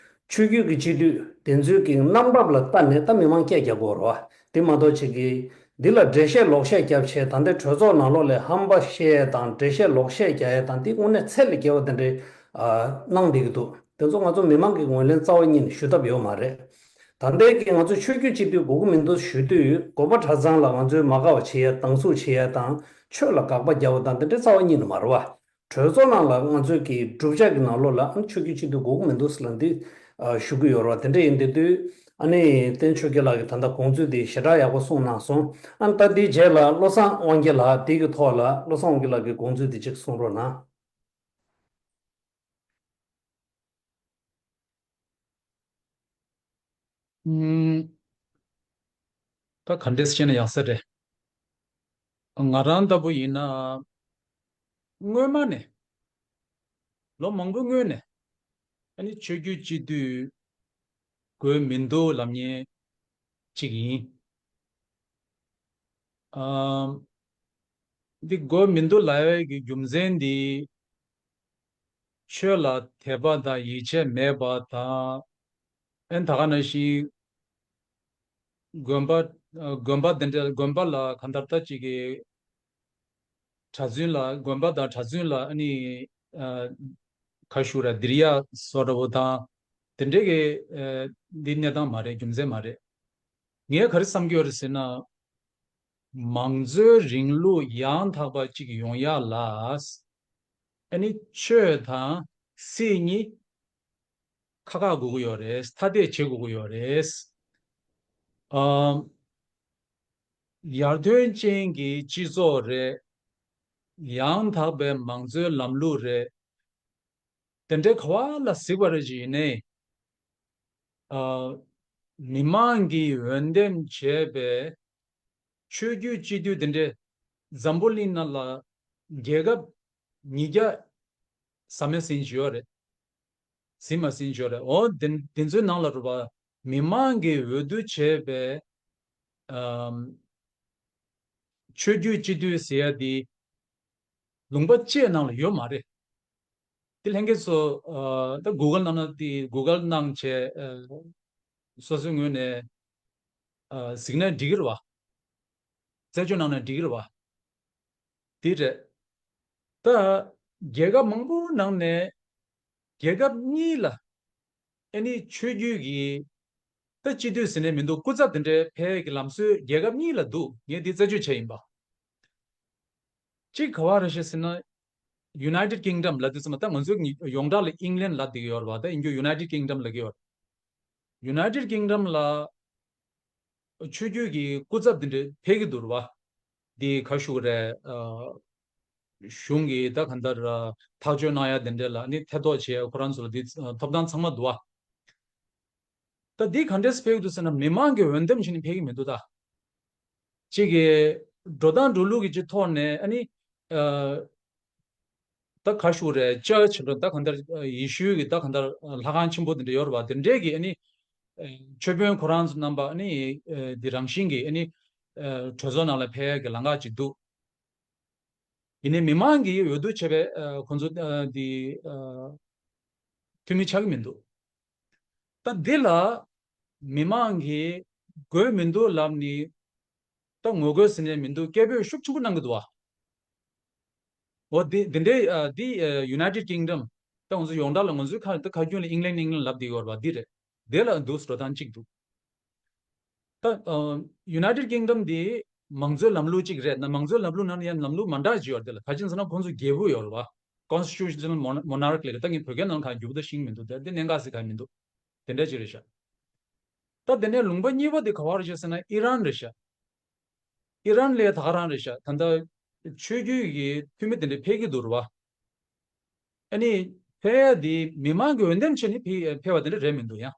ཆོས་བརྒྱུད་ཀྱི་སྤྱི་འཐུས་དེ་ཚོའི་གི་རྣམ་པ་ལ་ལྟ་ནས་ད་མི་མང་སྐད་རྒྱག་དགོས་རེད་བ། དེ་མ་གཏོགས་ཅིག་གི་འདི་ལ་འགྲེལ་བཤད་ལོག་བཤད་བརྒྱབ་བྱས་ད་ལྟའི་གྲོས་ཚོགས་ནང་ལོགས་ལ་ཧམ་པ་བཤད་ཡས་དང་འགྲེལ་བཤད་ལོག་བཤད་རྒྱག་ཡས་དང་དེ་དངོས་གནས་ཚད་ལས་བརྒལ་བ་དེ་འདྲའི་ཨ། གནང་བསྡད་ཀྱི་འདུག་དེ་ཚོ་ང་ཚོ་མི་མང་གི་ངོས་ལེན་རྩ་བ་ཉིད་ནས་ཞུ་ཐབས་ཡོད་མ་རེད། ད་ལྟའི་གི་ང་ཚོ་ཆོས་བརྒྱུད་སྤྱི་འཐུས་དགོས་ཀྱི་མི་འདུག་ཞུ་དུས་དགོན་པ་གྲྭ་ཚང་ལ་ང་ཚོའི་མ་དགའ་བ་བྱེད་ཡས་སྡང་ཟུག་བྱེད་ཡས་དང་ཆོས་ལ་དགག་པ་རྒྱག་པ་དང་དེ་འདྲའི་རྩ་བ་ཉིད་ནས་མ་རེད་བ། གྲོས་ཚོགས་ནང་ལ་ང་ཚོས་ཀྱི་སྒྲུབ་བྱ་གི་ནང་ལོགས་ལ་ཨ་ནི་ཆོས་བརྒྱུད་སྤྱི་འཐུས་དགོས་ཀྱི་མི་འདུག་ཟེར་ལ་འདི་ཨ། ཞུ་གི་ཡོད་རེད་བ། དེ་འདྲ་ཡིན་དེ་དུས་ཨ་ནི་བསྟན་ཆོས་རྒྱལ་ལགས་ཀྱིས་ད་ལྟ་དགོངས་ཚུལ་འདི་ཞེ་དྲག་ཡག་པོ་གསུངས་གནང་སོང་། ཨ་ནི་ད་འདིའི་རྗེས་ལ་བློ་བཟང་དབང་རྒྱལ་ལགས་འདི་གི་ཐོག་ལ་བློ་བཟང་དབང་རྒྱལ་ལགས་ཀྱི་དགོངས་ཚུལ་འདི་གཅིག་གསུང་རོགས་གནང་། ཨུམ། ད་ག་འདྲས་བཤད་ན་ཡག་ས་རེད། ང་རང་ལྟ་བུ་ཡིན་ན། སྔོན་མ་ནས། ལོ་མང་པོའི་སྔོན་ནས། ཨ་ནི་ཆོས་བརྒྱུད་སྤྱི་འཐུས་དགོས་མི་འདུག་ལབ་མཁན་གཅིག་ཡིན། ཨམ། འདི་དགོས་མི་འདུག་ལབ་ཡས་ཀྱི་རྒྱུ་མཚན་འདི། ཆོས་ལ་དད་པ་དང་ཡིད་ཆེས་མེད་པ་དང་། ཨན་ད་ག་ནང་བཞིན། དགོན་པ། དགོན་པ་དེ་འདྲ་དགོན་པ་ལ་གང་ལྟར་ད་ཅིག་གི་གྲྭ་བཙུན་ལ་དགོན་པ་དང་གྲྭ་བཙུན་ལ་ཨ་ནི། ག་ཞུ་ར་འདིར་ཡ་བཟོ་འདྲ་བོ་དང་། དེ་འདྲའི་གི་འདི་གནས་སྟངས་མ་རེད། རྒྱུ་མཚན་མ་རེད། ངས་ག་རེ་བསམ་གྱི་ཡོད་རེད་ཟེར་ན། མང་གཙོའི་རིང་ལུགས་ཡང་དག་པ་ཅིག་ཡོང་ཡ་ལ། ཨ་ནི་ཆོས་དང་སྲིད་གཉིས་ཁ་ཁ་དགོས་ཀྱི་ཡོད་རེད། ཐ་དད་བྱེད་དགོས་ཀྱི་ཡོད་རེད། ཨམ། ཡར་ཐོན་ཅན་གྱི་སྤྱི་ཚོགས་རེད། ཡང་དག་པའི་མང་གཙོའི་ལམ་ལུགས་རེད། དེ་འདྲའི་ག་བ་ལ་གཟིགས་པ་རེ་ཞིག་ཡིན་ནའི། ཨ། མི་མང་གིས་འོས་འདེམས་བྱས་པའི་ཆོས་བརྒྱུད་སྤྱི་འཐུས་དེ་འདྲའི་འཛམ་བུ་གླིང་ནང་ལ་རྒྱལ་ཁབ་ཉིས་བརྒྱ་ཟིན་མ་ཟིན་ཅིག་ཡོད་རེད། ཟིན་མ་ཟིན་ཅིག་ཡོད་རེད། འོ་དེ་དེ་ཚོའི་ནང་ལ་རུ་བ་མི་མང་གིས་འོས་བསྡུ་བྱས་པའི་ཨམ། ཆོས་བརྒྱུད་སྤྱི་འཐུས་ཟེར་ཡ་དེ་ལུང་པ་སྤྱིའི་ནང་ལ་ཡོད་མ་རེད། དེ་ལྷན་རྒྱས་ཚོ་ཨ། ད་གུ་གལ་ནང་ན་དེ་གུ་གལ་གནང་བྱས་ཨ། སོ་སོའི་ངོས་ནས་ཨ། གཟིགས་ན་འགྲིག་གི་རེད་བ། རྩད་གཅོད་གནང་ན་འགྲིག་གི་རེད་བ། དེ་རེད། ད་རྒྱལ་ཁབ་མང་པོའི་ནང་ནས་རྒྱལ་ཁབ་གཉིས་ལ་ཨ་ནི་ཆོས་བརྒྱུད་ཀྱི་ད་སྤྱི་འཐུས་ཟེར་ནས་མི་འདུག་སྐུ་ཚབ་དེ་འདྲའི་ཕེབས་ཀྱི་ལམ་སྲོལ་རྒྱལ་ཁབ་གཉིས་ལ་འདུག་ངས་འདི་རྩད་གཅོད་བྱས་ཡིན་པ། གཅིག་ག་བ་རེད་ཤག་ཟེར་ན། United Kingdom ལབ་དུས་ཙམ་པ་ད་ང་ཚོའི་ཡོངས་གྲགས་ལ་ཨིང་ལན་ལབ་བསྡད་ཀྱི་ཡོད་རེད་བ། ད་ཡིན་རྒྱུ་United Kingdom ལབ་ཀྱི་ཡོད་རེད། United Kingdom ལ་ཆོས་བརྒྱུད་ཀྱི་སྐུ་ཚབ་དེ་འདྲ་ཕེབས་ཀྱི་འདུག་རེད་བ། འདི་ག་ཞུ་གི་རེད། ཨ། གཞུང་གིས་ད་གང་ལྟར་ཨ། ཐག་གཅོད་གནང་ཡ་དེ་འདྲ་ལ་ནི་ཐེ་གཏོགས་བྱེད་ཡ་ཁོ་རང་ཚོ་ལ་འདི་ཨ། ཐོབ་ཐང་ཚང་མ་འདུག་བ། ད་འདི་ག་འདྲས་ཕེབས་ཀྱི་འདུག་ཟེར་ན་མི་མང་གིས་འོས་འདེམས་བྱས་ནས་ཕེབས་ཀྱི་མི་འདུག་ད། གཅིག་གི་འགྲོ་སྟངས་འགྲོ་ལུགས་ཀྱི་གཅིག་ཐོག་ནས་ཨ་ནི་ཨ། ད་ག་ཞུ་རེད། ཅར་ཆི་འདྲ་ད་གང་ལྟར་ཡེ་ཤུའི་གི་ད་གང་ལྟར་ལྷ་ཁང་ཆེན་པོ་དེ་འདྲ་ཡོད་རེད་བ། དེ་འདྲས་ཀྱི་ཨ་ནི་ཆོས་དཔོན་ཁོ་རང་ཚོ་རྣམ་པ་ཨ་ནི་འདི་རང་བཞིན་གྱི་ཨ་ནི་གྲོས་ཚོགས་ནང་ལ་ཕེབས་ཡ་གི་ལམ་ཁ་ཅིག་འདུག་ཡིན་ནའི་མི་མང་གིས་འོས་བསྡུ་བྱས་པའི་ཁོང་ཚོ་འདི་འཐུས་མི་ཆགས་ཀྱི་མི་འདུག་ད་འདི་ལ་མི་མང་གིས་དགོས་མི་འདུག་ལབ་ནི། ད་ངོ་རྒོལ་ཟེར་ནས་མི་འདུག་སྐད་འབོད་ཤུགས་ཆེན་པོ་གནང་གི་འདུག་བ། འོ་འདི་འདི་འདྲའི་ཨ་འདི་ཨ་United Kingdom ད་ང་ཚོ་ཡོངས་གྲགས་ལ་ང་ཚོའི་ཁ་ད་ཁ་རྒྱུན་ལ་ཨིང་ལན་ཨིང་ལན་ལབ་བསྡད་ཡོད་རེད་བ། འདི་རེད། དེ་ལ་འདུག་འགྲོ་སྟངས་གཅིག་འདུག་ད་ཨ་United Kingdom འདི་མང་གཙོའི་ལམ་ལུགས་གཅིག་རེད། ན་མང་གཙོའི་ལམ་ལུགས་ནང་ཡང་ལམ་ལུགས་མ་འདྲ་ཅིག་ཡོད་རེད། དེ་ལ་ཁ་ཅིག་ཟེར་ན་ཁོང་ཚོ་རྒྱལ་པོ་ཡོད་རེད་བ། Constitutional Mon- Monarch ལབ་རེད། ད་ངས་བོད་སྐད་ནང་གང་རྒྱུ་བ་ད་ཤེས་མི་འདུག་དེ་དེ་གནད་འགག་ཟེར་གང་མི་འདུག་དེ་འདྲ་ཅིག་རེད་ཤག་ད་དེ་ནས་ལུང་པ་གཉིས་པ་དེ་ག་བ་རེད་ཤག་ཟེར་ན་ཨི་རན་རེད་ཤག་ཨི་རན་ལ་ད་ག་རང་རེད་ཤག་ད་ལྟ་ཆོས་བརྒྱུད་ཀྱི་འཐུས་མི་དེ་འདྲ་ཕེབས་ཀྱི་འདུག་རེད་བ། ཨ་ནི་ཕེབས་ཡ་དེ་མི་མང་གིས་འོས་འདེམས་བྱས་ནས་ཕེབས་ཕེབས་པ་དེ་འདྲ་རེད་མི་འདུག་ཡང་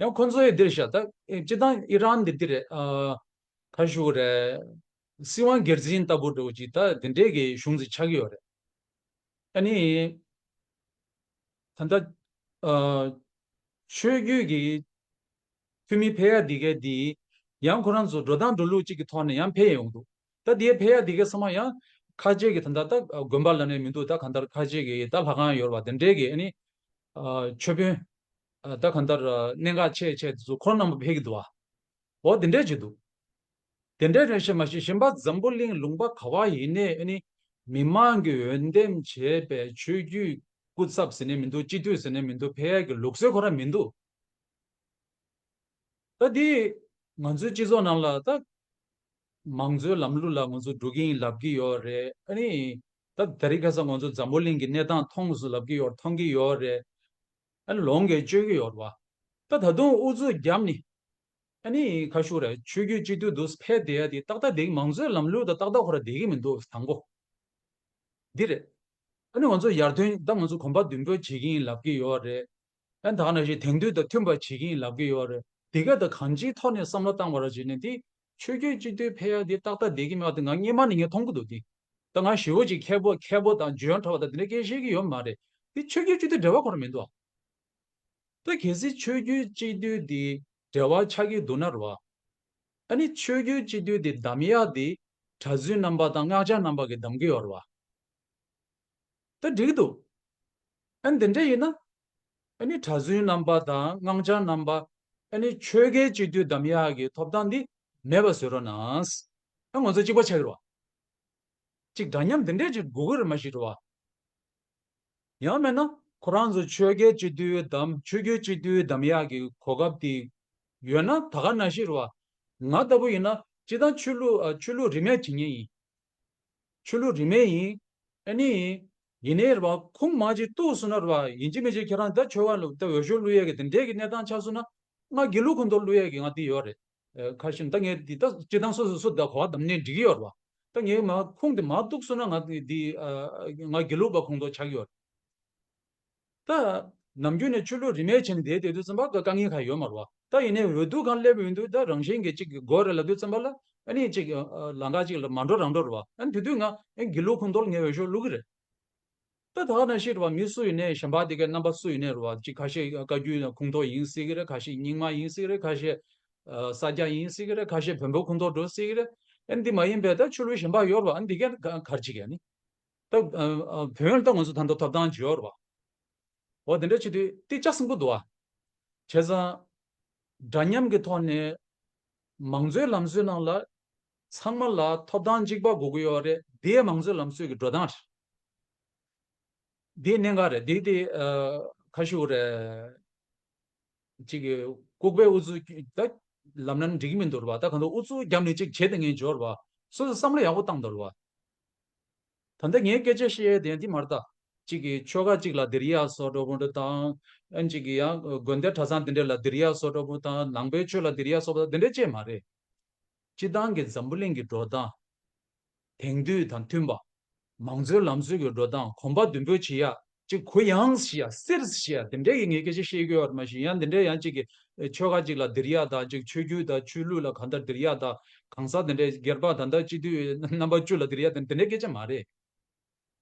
ཡང་ཁོ་ཚོ་ཡི་འདིར་ཤག་ད་སྤྱི་བཏང་ཨི་རན་འདི་འདི་རེད། ཨ་ཁ་ཤུ་རེད། སྲིད་དབང་སྒེར་འཛིན་ལྟ་བུ་འདྲ་བོ་ཅིག་ད་འདི་འདྲས་ཀྱི་གཞུང་ཅིག་ཆགས་ཀྱི་ཡོད་རེད། ཨ་ནི་ད་ལྟ་ཨ་ཆོས་བརྒྱུད་ཀྱི་འཐུས་མི་ཕེབས་ཡ་འདི་གའི་འདི་ཡང་ཁོ་རང་ཚོ་འགྲོ་སྟངས་འགྲོ་ལུགས་གཅིག་གི་ཐོག་ནས་ཡང་ཕེབས་ཡོང་འདུག་ད་འདི་ཕེབས་ཡ་འདི་གའི་ཚང་མ་ཡང་ཁ་ཆེ་གི་ད་ལྟ་ད་དགོན་པ་ལ་ནས་མི་འདུག་ད་གང་ལྟར་ཁ་ཆེ་གི་ད་ལྷ་ཁང་ཡོད་རེད་བ། དེ་འདྲས་ཀྱི་ཨ་ནི་ཨ་ཆོས་དཔོན་ཨ་ད་གང་ལྟར་ཨ་གནད་འགག་ཆེ་ཆེ་དེ་ཚོ་ཁོ་རང་རྣམ་པ་ཕེབས་ཀྱི་འདུག་བ། འོ་དེ་འདྲས་ཅིག་འདུག་དེ་འདྲས་རེད་ཤག་མ་གཞི་གཞན་པ་འཛམ་བུ་གླིང་ལུང་པ་ག་བ་ཡིན་ནའི་ཨ་ནི་མི་མང་གིས་འོས་འདེམས་བྱས་པའི་ཆོས་བརྒྱུད་སྐུ་ཚབ་ཟེར་ནས་མི་འདུག་སྤྱི་འཐུས་ཟེར་ནས་མི་འདུག་ཕེབས་ཡ་གི་ལུགས་སྲོལ་ཁོ་རང་མི་འདུག་ད་འདི་ང་ཚོའི་སྤྱི་ཚོགས་ནང་ལ་ད་མང་གཙོའི་ལམ་ལུགས་ལ་ང་ཚོ་འགྲོ་གི་ཡིན་ལབ་ཀྱི་ཡོད་རེད། ཨ་ནི་ད་དེ་རིང་ཁ་སང་ང་ཚོ་འཛམ་བུ་གླིང་གི་གནས་སྟངས་མཐོང་སོང་ལབ་ཀྱི་ཡོད། མཐོང་གི་ཡོད་རེད། ཨ་ནི་ལོང་གིས་བཅོས་ཀྱི་ཡོད་རེད་བ། ད་ད་དུང་ཨུ་ཚུགས་བརྒྱབ་ནི། ཨ་ནི་ཁ་ཤུ་རེད། ཆོས་བརྒྱུད་སྤྱི་འཐུས་འདུག་ཕེབས་བསྡད་ཡ་དེ་ཏག་ཏག་བསྡད་ཀྱི། མང་གཙོའི་ལམ་ལུགས་དང་ཏག་ཏག་ཁོ་ར་བསྡད་ཀྱི་མི་འདུག་དང་པོ་འདི་རེད། ཨ་ནི་ང་ཚོ་ཡར་ཐོན་ད་ང་ཚོ་གོམ་པ་མདུན་སྤོས་བྱེད་ཀྱི་ཡིན་ལབ་ཀྱི་ཡོད་རེད། ཨ་ནི་ད་ག་ནང་བཞིན་དེང་དུས་དང་མཐུན་པ་བྱེད་ཀྱི་ཡིན་ལབ་ཀྱི་ཡོད་རེད། དེ་ག་ད་གང་ཅིའི་ཐོག་ནས་བསམ་བློ་བཏང་བ་ར་བྱས་ནས་དེ་ཆོས་བརྒྱུད་སྤྱི་འཐུས་ཕེབས་ཡ་དེ་ཏག་ཏག་བསྡད་ཀྱི་མེད་པ་དེ་ང་སྔོན་མ་ནས་ངས་མཐོང་གི་འདུག་དེ་ད་ང་ཞེ་བོ་ཅིག་མཁས་པོ་མཁས་པོ་དང་འཇོན་ཐོབ་པ་དང་དེ་འདྲ་སྐད་བཤད་ཀྱི་ཡོད་མ་རེད། དེ་ཆོས་བརྒྱུད་སྤྱི་འཐུས་འབྲེལ་བ་ཁོ་ར་མི་འདུག་ཨ། ད་གལ་སྲིད་ཆོས་བརྒྱུད་སྤྱི་འཐུས་དེ་འབྲེལ་བ་ཆགས་ཀྱི་འདུག་ན་རེད་བ། ཨ་ནི་ཆོས་བརྒྱུད་སྤྱི་འཐུས་དེ་བདམས་ཡག་དེ་གྲྭ་བཙུན་རྣམ་པ་དང་སྔགས་འཆང་རྣམ་པ་གིས་བདམས་ཀྱི་ཡོད་རེད་བ། ད་འགྲིག་གི་འདུག་ཨ་ནི་དེ་འདྲ་ཡིན་ན། ཨ་ནི་གྲྭ་བཙུན་རྣམ་པ་དང་སྔགས་འཆང་རྣམ་པ། ཨ་ནི་ཆོལ་ཁའི་སྤྱི་འཐུས་བདམས་ཡག་གི་ཐོབ་ཐང་འདི་མེད་པ་བཟོས་རོགས་གནང་། ཨ་ང་ཚོ་གཅིག་པ་ཆགས་ཀྱི་རེད་བ། གཅིག་འདྲ་མཉམ་དེ་འདྲས་ཅིག་དགོས་ཀྱི་རེད་མ་གཞི་རེད་བ། ཡང་མིན་ན་ཁོ་རང་ཚོ་ཆོལ་ཁའི་སྤྱི་འཐུས་དམ་ཆོས་བརྒྱུད་སྤྱི་འཐུས་བདམས་ཡག་གི་གོ་སྐབས་དེ་ཡོད་ན་ད་ག་ནང་བཞིན་རེད་བ། ང་ལྟ་བུ་ཡིན་ན་སྤྱི་བཏང་ཆོས་ལུགས་ཨ་ཆོས་ལུགས་རིས་མེད་བྱེད་མཁན་ཡིན། ཆོས་ལུགས་རིས་མེད་ཡིན། ཨ་ནི། ཡིན་ནའི་རེད་བ་ཁུངས་མ་ཅིག་གཏུགས་སོང་ན་རེད་བ་ཡིན་གཅིག་མིན་གཅིག་ཁྱེད་རང་ད་ཆོལ་ཁ་ལ་ད་འོས་ཤོག་བླུག་ཡས་ཀྱི་དེ་འདྲས་ཀྱི་གནས་སྟངས་ཆགས་སོང་ན་ང་དགེ་ལུགས་ཁོངས་གཏོགས་བླུག་ཡས་ཀྱི་ང་དེ་ཡོད་རེད། ཨ་ཁ་ཤས་ད་ངས་འདི་ད་སྤྱི་བཏང་སོ་སོ་སོ་ད་གོ་བ་བདམས་ནས་འགྲིག་གི་ཡོད་རེད་བ། ད་ངས་མ་ཁུངས་དེ་མ་གཏུགས་སོང་ན་ང་འདི་འདི་ཨ་ང་དགེ་ལུགས་པ་ཁོངས་གཏོགས་ཆགས་ཀྱི་ཡོད་རེད། ད་ནམ་རྒྱུན་ནས་ཆོས་ལུགས་རིས་མེད་བྱས་ནས་བསྡད་བསྡད་དུས་ཙམ་པ་དཀའ་ངལ་གང་ཡོད་མ་རེད་བ། ད་ཡིན་ནའི་འོས་བསྡུ་སྒང་སླེབས་ཡོང་དུས་ད་རང་བཞིན་གྱིས་གཅིག་དགོས་རེད་ལབ་དུས་ཙམ་པ་ལ་ཨ་ནི་གཅིག་ཨ་ལམ་ཁ་གཅིག་ལ་མ་འགྲོ་རང་འགྲོ་རེད་བ། ཨ་ནི་དེ་དུས་ང་ཨ་དགེ་ལུགས་ཁོངས་གཏོགས་ལ་ངས་འོས་ཤོག་བླུག་གི་རེད། ད་ད་ག་ནང་བཞིན་རེད་བ་མི་སུ་ཡིན་ནའི་གཞན་པ་དེ་གའི་རྣམ་པ་སུ་ཡིན་ནའི་རེད་བ་གཅིག་ཁ་ཤས་བཀའ་བརྒྱུད་ཁོངས་གཏོགས་ཡིན་སྲིད་ཀྱི་རེད། ཁ་ཤས་རྙིང་མ་ཡིན་སྲིད་ཀྱི་རེད། ཁ་ཤས་ཨ་ས་སྐྱ་ཡིན་སྲིད་ཀྱི་རེད། ཁ་ཤས་བོན་པོ་ཁོངས་གཏོགས་འགྲོ་སྲིད་ཀྱི་རེད། ཨ་ནི་འདི་མ་ཡིན་པའི་ད་ཆོས་ལུགས་གཞན་པ་ཡོད་རེད་བ། ཨ་ནི་འདི་གའི་ག་ག་རེ་བྱེད་ཀྱི་ཨ་ནི། ད་ཨ་ཨ་བོན་ལ་ད་ང་ཚོ་ད་ལྟ་ཐོབ་ཐང་ཅིག་ཡོད་རེད་བ། འོ་དེ་འདྲ་བྱེད་དུས་དེ་ལྕགས་སྲིན་པོ་འདུག་ཨ། བྱས་ཙང་། འདྲ་མཉམ་གྱི་ཐོག་ནས་མང་གཙོའི་ལམ་སྲོལ་ནང་ལ་ཚང་མ་ལ་ཐོབ་ཐང་གཅིག་པ་དགོས་ཀྱི་ཡོད་རེད། དེ་མང་གཙོའི་ལམ་སྲོལ་གྱི་འགྲོ་སྟངས་རེད། དེ་གནད་འགག་རེད། དེ་དེ་ཨ་ཁ་ཤུ་རེད། གཅིག་གི་ལྐུགས་པའི་ཨུ་ཚུགས་ཀྱི་ད་ལབ་ན་འགྲིག་གི་མི་འདུག་རེད་བ། ད་གང་ལྟར་ཨུ་ཚུགས་བརྒྱབ་ནས་གཅིག་བྱེད་དེ་ངས་འབྱོར་བ། སོ་སོ་བསམ་བློ་ཡག་པོ་བཏང་འདུག་རེད་བ། ད་ལྟ་ངས་སྐད་ཆ་བཤད་ཡས་དེ་འདི་མ་རེད་ད། གཅིག་གི་ཆོལ་ཁ་གཅིག་ལ་སྡིར་ཡག་བཟོ་འདྲ་པོ་འདྲ་དང་། ཨ་གཅིག་གི་ཡང་དགོན་སྡེ་གྲྭ་ཚང་དེ་འདྲ་ལ་སྡིར་ཡག་བཟོ་འདྲ་པོ་དང་ནང་པའི་ཆོས་ལ་སྡིར་ཡག་བཟོ་འདྲ་དེ་འདྲ་ཅིག་མ་རེད། སྤྱི་བཏང་གི་འཛམ་བུ་གླིང་གི་འགྲོ་སྟངས། དེང་དུས་དང་མཐུན་པ། མང་གཙོའི་ལམ་སྲོལ་གྱི་འགྲོ་སྟངས་གོམ་པ་མདུན་སྤོས་བྱེད་ཡག་གཅིག་གུ་ཡངས་བྱེད་ཡག་གསེར་བྱེད་ཡག་དེ་འདྲའི་གི་ངས་སྐད་ཆ་བཤད་ཀྱི་ཡོད་རེད། མ་གཞི་ཡང་དེ་འདྲའི་ཡང་གཅིག་གི་ཆོལ་ཁ་གཅིག་ལ་སྡིར་ཡག་དང་གཅིག་ཆོས་བརྒྱུད་དང་ཆོས་ལུགས་ལ་གང་ལྟར་སྡིར་ཡག་དང་གང་ཟག་དེ་འདྲའི་སྒེར་པ་ད་ལྟ་སྤྱི་འཐུས་རྣམ་པ་བཅུ་ལ་སྡིར་ཡག་དེ་འདྲའི་སྐད་ཆ་མ་རེད།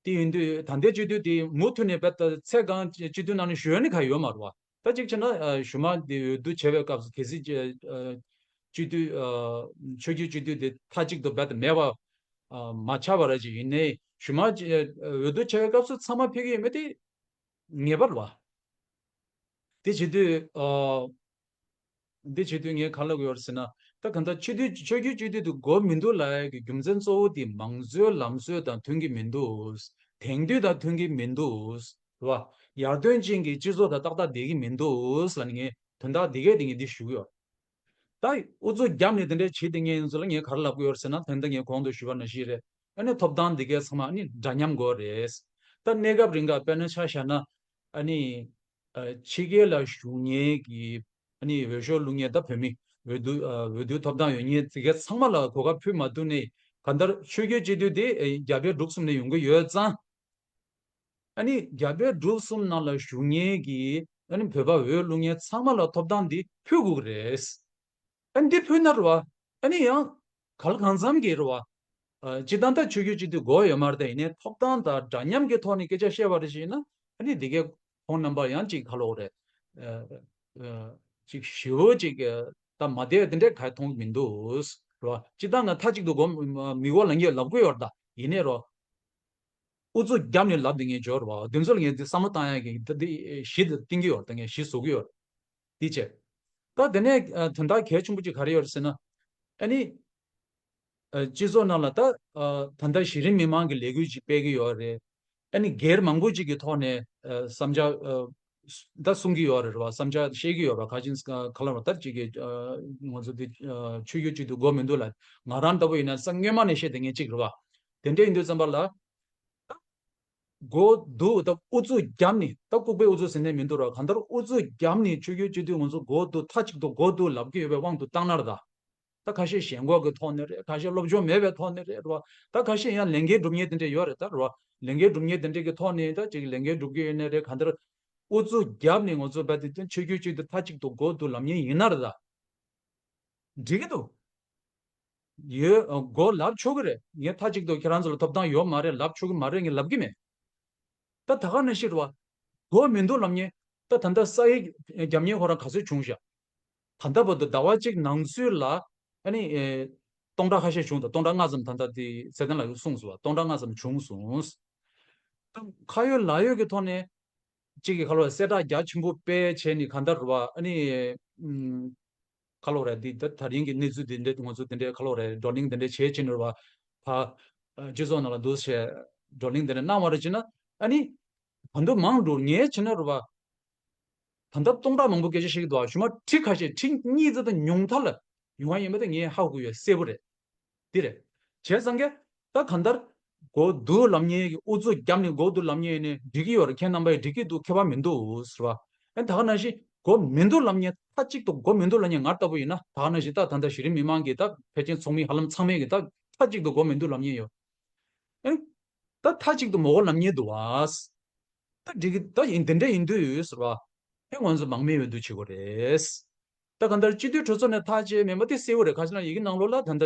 དེ་ཡིན་དུས་ད་ལྟའི་སྤྱི་འཐུས་དེ་མུ་མཐུད་ནས་རྦད་དེ་ཚེ་གང་སྤྱི་འཐུས་ནང་ནས་ཞུ་ཡ་ནི་གང་ཡོད་མ་རེད་བ། ད་གཅིག་བྱས་ན་ཨ་གཞུག་མ་དེ་འོས་བསྡུ་བྱེད་པའི་སྐབས་སུ་གལ་སྲིད་ཨ་སྤྱི་འཐུས་ཨ་ཆོས་བརྒྱུད་སྤྱི་འཐུས་དེ་མཐའ་གཅིག་ཏུ་རྦད་དེ་མེད་པ་ཨ་མ་ཆགས་པ་ར་ཅིག་ཡིན་ནའི་ ཞུ་མ་བྱེད་འོས་བསྡུ་བྱ་བའི་སྐབས་སུ་ཚང་མ་ཕེབས་ཀྱི་ཡོད་མེད་དེ་ངེས་པར་བ། དེ་བྱེད་དུས་ཨ། འདི་བྱེད་དུས་ངས་ག་ལབ་དགོས་ཡོད་ཟེར་ན། ད་གང་ལྟར་སྤྱི་འཐུས་ཆོས་བརྒྱུད་སྤྱི་འཐུས་དེ་དགོས་མི་འདུག་ལབ་ཡ་གི་རྒྱུ་མཚན་གཙོ་བོ་དེ་མང་གཙོའི་ལམ་སྲོལ་དང་མཐུན་གྱི་མི་འདུག་དེང་དུས་དང་མཐུན་གྱི་མི་འདུག་རེད་བ། ཡར་ཐོན་ཅན་གྱི་སྤྱི་ཚོགས་དང་ཏག་ཏག་བསྡད་ཀྱི་མི་འདུག་ལབ་ནས་ངས་དོན་དག་འདི་གས་དེ་ངས་འདི་ཞུ་གི་ཡོད། ད་ཨུ་ཚུགས་བརྒྱབ་ནས་དེ་འདྲའི་བྱེད་དེ་ངས་ཡིན་ཚུལ་ལ་ངས་ག་རེ་ལབ་དགོས་ཡོད་ཟེར་ན། ད་ལྟ་ངས་གོང་དུ་ཞུས་པ་ནང་བཞིན་རེད། ཨ་ནི་ཐོབ་ཐང་འདི་གས་ཚང་མ་ཨ་ནི་འདྲ་མཉམ་དགོས་རེད། ད་གནས་སྐབས་རིང་ག་དཔེར་ན་ཆ་བཞག་ན། ཨ་ནི་ཕྱི་རྒྱལ་ལ་བཞུགས་མཁན་གྱི་ཨ་ནི་འོས་ཤོག་བླུག་མཁན་ད་བོད་མི་འོས་བསྡུ་འོས་བསྡུ་ཐོབ་ཐང་ཡོད་མཁན་དེ་གས་ཚང་མ་ལ་གོ་སྐབས་ཕུལ་མ་ཐུབ་ནས། གང་ལྟར་ཆོས་བརྒྱུད་སྤྱི་འཐུས་དེ་རྒྱ་བལ་འབྲུག་གསུམ་ནས་ཡོང་གི་ཡོད་ཙང་། ཨ་ནི་རྒྱ་བལ་འབྲུག་གསུམ་ནང་ལ་བཞུགས་མཁན་གྱི་ཨ་ནི་བོད་པ་འོས་བླུག་མཁན་ཚང་མ་ལ་ཐོབ་ཐང་འདི་ཕུལ་དགོས་ཀྱི་རེད། ཨ་ནི་འདི་ཕུལ་ན་རེད་བ། ཨ་ནི་ཡང་གང་ལ་གང་འཚམ་གྱི་རེད་བ། ཨ་སྤྱི་བཏང་ད་ཆོས་བརྒྱུད་སྤྱི་འཐུས་དགོས་ཡོད་མ་རེད། ད་ཡིན་ནའི་ཐོབ་ཐང་དང་འདྲ་མཉམ་གྱི་ཐོག་ནས་སྐད་ཆ་བཤད་པ་རེད་ཞེ་ན། ཨ་ནི་འདི་གས་ཁོང་རྣམ་པ་ཡང་ཅིག་ག་ལབ་དགོས་རེད། ཨ་ཨ་ཅིག་ཞེ་པོ་ཅིག་ད་མ་བདེ་བ་དེ་འདྲས་ག་མཐོང་གི་མི་འདུག་རེད་བ། སྤྱི་བཏང་ང་མཐའ་གཅིག་ཏུ་དགོས་མི་དགོས་ལབ་མཁན་ལབ་དགོས་ཡོད་རེད། ད་ཡིན་ནའི་རེད་བ། ཨུ་ཚུགས་བརྒྱབ་ནས་ལབ་དེ་ངས་འབྱོར་བ། དེ་ཚོ་ལ་ངས་འདི་བསམ་བློ་བཏང་ཡག་གི་ད་འདི་གཞི་དེ་བཏིང་གི་ཡོད། ད་ངས་གཞི་བཟོ་གི་ཡོད། འདི་བྱས། ད་དེ་ནས་ཨ་དོན་དག་གལ་ཆེན་པོ་ཅིག་ག་རེ་ཡོད་རེད་ཟེར་ན། ཨ་ནི་ཨ་སྤྱི་ཚོགས་ནང་ལ་ད་ཨ་ད་ལྟ་གཞི་རིམ་མི་མང་གི་ལས་འགུལ་ཅིག་སྤེལ་གི་ཡོད་རེད། ཨ་ནི་སྒེར་མང་པོ་ཅིག་གི་ཐོག་ནས་ཨ་བསམ་འཆར་ཨ་ད་གསུང་གི་ཡོད་རེད་བ། བསམ་འཆར་བཤད་ཀྱི་ཡོད་རེད། ཁ་ཅིག་ག་ལབ་རེད། ད་ཅིག་གི་ཨ་ང་ཚོ་འདི་ཨ་ཆོས་བརྒྱུད་སྤྱི་འཐུས་དགོས་མི་འདུག་ལབ། ང་རང་ལྟ་བུ་ཡིན་ན་ས་སྔོན་མ་ནས་བཤད་དེ་ངས་ཅིག་རེད་བ། དེ་འདྲ་ཡིན་དུས་ཙམ་པ་ལ། དགོས་འདུག་ད་ཨུ་ཚུགས་བརྒྱབ་ནས། ད་ལྐུགས་པའི་ཨུ་ཚུགས་ཟེར་ནས་མི་འདུག་ར། གང་ལྟར་ཨུ་ཚུགས་བརྒྱབ་ནས་ཆོས་བརྒྱུད་སྤྱི་འཐུས་ང་ཚོ་དགོས་འདུག་མཐའ་གཅིག་ཏུ་དགོས་འདུག་ལབ་ཀྱི་ཡོད་པའི་དབང་དུ་བཏང་ན་ར། ད་ད་ཁ་ཤས་ཞེན་ཁོག་གི་ཐོག་ནས་རེད། ཁ་ཤས་སློབ་སྦྱོང་མེད་པའི་ཐོག་ནས་རེད་ར། ད་ཁ་ཤས་ཡང་ལས་འགན་སྒྲུབ་མཁན་དེ་འདྲས་ཡོད་རེད་ད་ར། ལས་འགན་སྒྲུབ་མཁན་དེ་འདྲས་ཀྱི་ཐོག་ནས་ད་ཅིག་ལས་འགན་སྒྲུབ་ཀྱི་ཡོད་ནའི་རེད། གང་ལྟར་ཨུ་ཚུགས་བརྒྱབ་ནས་ང་ཚོ་བལ་དེ་ཆོས་བརྒྱུད་སྤྱི་འཐུས་མཐའ་གཅིག་ཏུ་དགོས་འདུག་ལབ་མཁན་ཡིན་ན་ར། ད་འགྲིག་གི་འདུག་ཡོད། དགོས་ལབ་ཆོག་གི་རེད། ངས་མཐའ་གཅིག་ཏུ་ཁྱེད་རང་ཚོ་ལ་ཐོབ་ཐང་ཡོད་མ་རེད་ལབ་ཆོག་གི་མ་རེད། ངས་ལབ་གི་མེད། ད་ད་ག་ནང་བཞིན་རེད་བ། དགོས་མི་འདུག་ལབ་མཁན། ད་ད་ལྟ་ས་ཡིག་རྒྱབ་མཁན་ཁོ་རང་ག་ཚོད་བྱུང་ཤག་ད་ལྟ་བར་དུ་ཟླ་བ་གཅིག་ནང་ཚུད་ལ་ཨ་ནི་ཨེ་སྟོང་ཕྲག་ཁ་ཤས་བྱུང་། ད་སྟོང་ཕྲག་ལྔ་ཙམ་ད་ལྟ་དེ་ཚེ་བརྟན་ལགས་ཀྱིས་གསུངས་སོང་བ། སྟོང་ཕྲག་ལྔ་ཙམ་བྱུང་སོང་། ད་ཁ་ཡོད་ལག་ཡོད་ཀྱི་ཐོག་ནས་གཅིག་གི་ག་ལབ་རེད། གསལ་བསྒྲགས་རྒྱ་ཆེན་པོ་སྤེལ་བྱས་ནས་གང་ལྟར་རེད་བ། ཨ་ནི་ཨམ་ག་ལབ་རེད། འདི་ད་ད་རིང་གི་གནས་ཚུལ་འདི་འདྲ་ང་ཚོ་འདི་འདྲ་ག་ལབ་རེད། བགྲོ་གླེང་འདི་འདྲ་བྱས་བྱས་ནས་རེད་བ། ཕ་ཨ་སྤྱི་ཚོགས་ནང་ལ་འདུག་བྱས་བགྲོ་གླེང་འདི་འདྲ་གནང་བ་རེད་བྱས་ན། ཨ་ནི་ད་དུང་མང་འགྲོ་ངས་བྱས་ན་རེད་བ། ད་ལྟ་སྟོང་ཕྲག་མང་པོ་སྐད་ཆ་བཤད་ཀྱི་འདུག་ཨ་ཞུ་མ་ཁྲི་ཁ་ཤས་ཁྲི་གཉིས་ཙམ་དང་ཉུང་མཐའ་ལ་ཡོང་བ་ཡིན་པ་དེ་ངས་ཧ་གོ་ཡོད། གསལ་པོ་རེད། འདི་རེད། བྱས་ཙང་གི་ད་གང་ལྟར་དགོས་འདུག་ལབ་མཁན་གྱི་ཨུ་ཚུགས་བརྒྱབ་ནས་དགོས་འདུག་ལབ་མཁན་ཡིན་ནའི་འགྲིག་གི་ཡོད་རེད། ཁྱེད་རྣམ་པ་ཡིས་འགྲིག་གི་འདུག་ཁྱད་པར་མི་འདུག་ཟེར་བ། ཨ་ད་ག་ནང་བཞིན་དགོས་མི་འདུག་ལབ་མཁན། མཐའ་གཅིག་ཏུ་དགོས་མི་འདུག་ལབ་མཁན་ང་ལྟ་བུ་ཡིན་ན། ད་ག་ནང་བཞིན་ད་ད་ལྟ་གཞི་རིམ་མི་མང་གི་ད་ཕལ་ཆེར་ཚོགས་མི་ཧ་ལམ་ཚང་མས་ཀྱི་ད་མཐའ་གཅིག་ཏུ་དགོས་མི་འདུག་ལབ་མཁན་ཡོད། ཨ་ད་མཐའ་གཅིག་ཏུ་མི་དགོས་ལབ་མཁན་འདུག་བ། ད་འགྲིག་གི་ད་ཡིན། དེ་འདྲ་ཡིན་དུས་ཟེར་བ། ཨེ་ང་ཚོ་མང་མོས་འོས་བསྡུ་བྱེད་དགོས་རེད། ད་གང་ལྟར་སྤྱི་འཐུས་གྲོས་ཚོགས་ནས་ཐག་བཅད་མེད་པ་དེ་གསལ་བོ་རེད། ཁ་ཅིག་ན་ཡི་གེ་ནང་ལོགས་ལ་ད་ལྟ་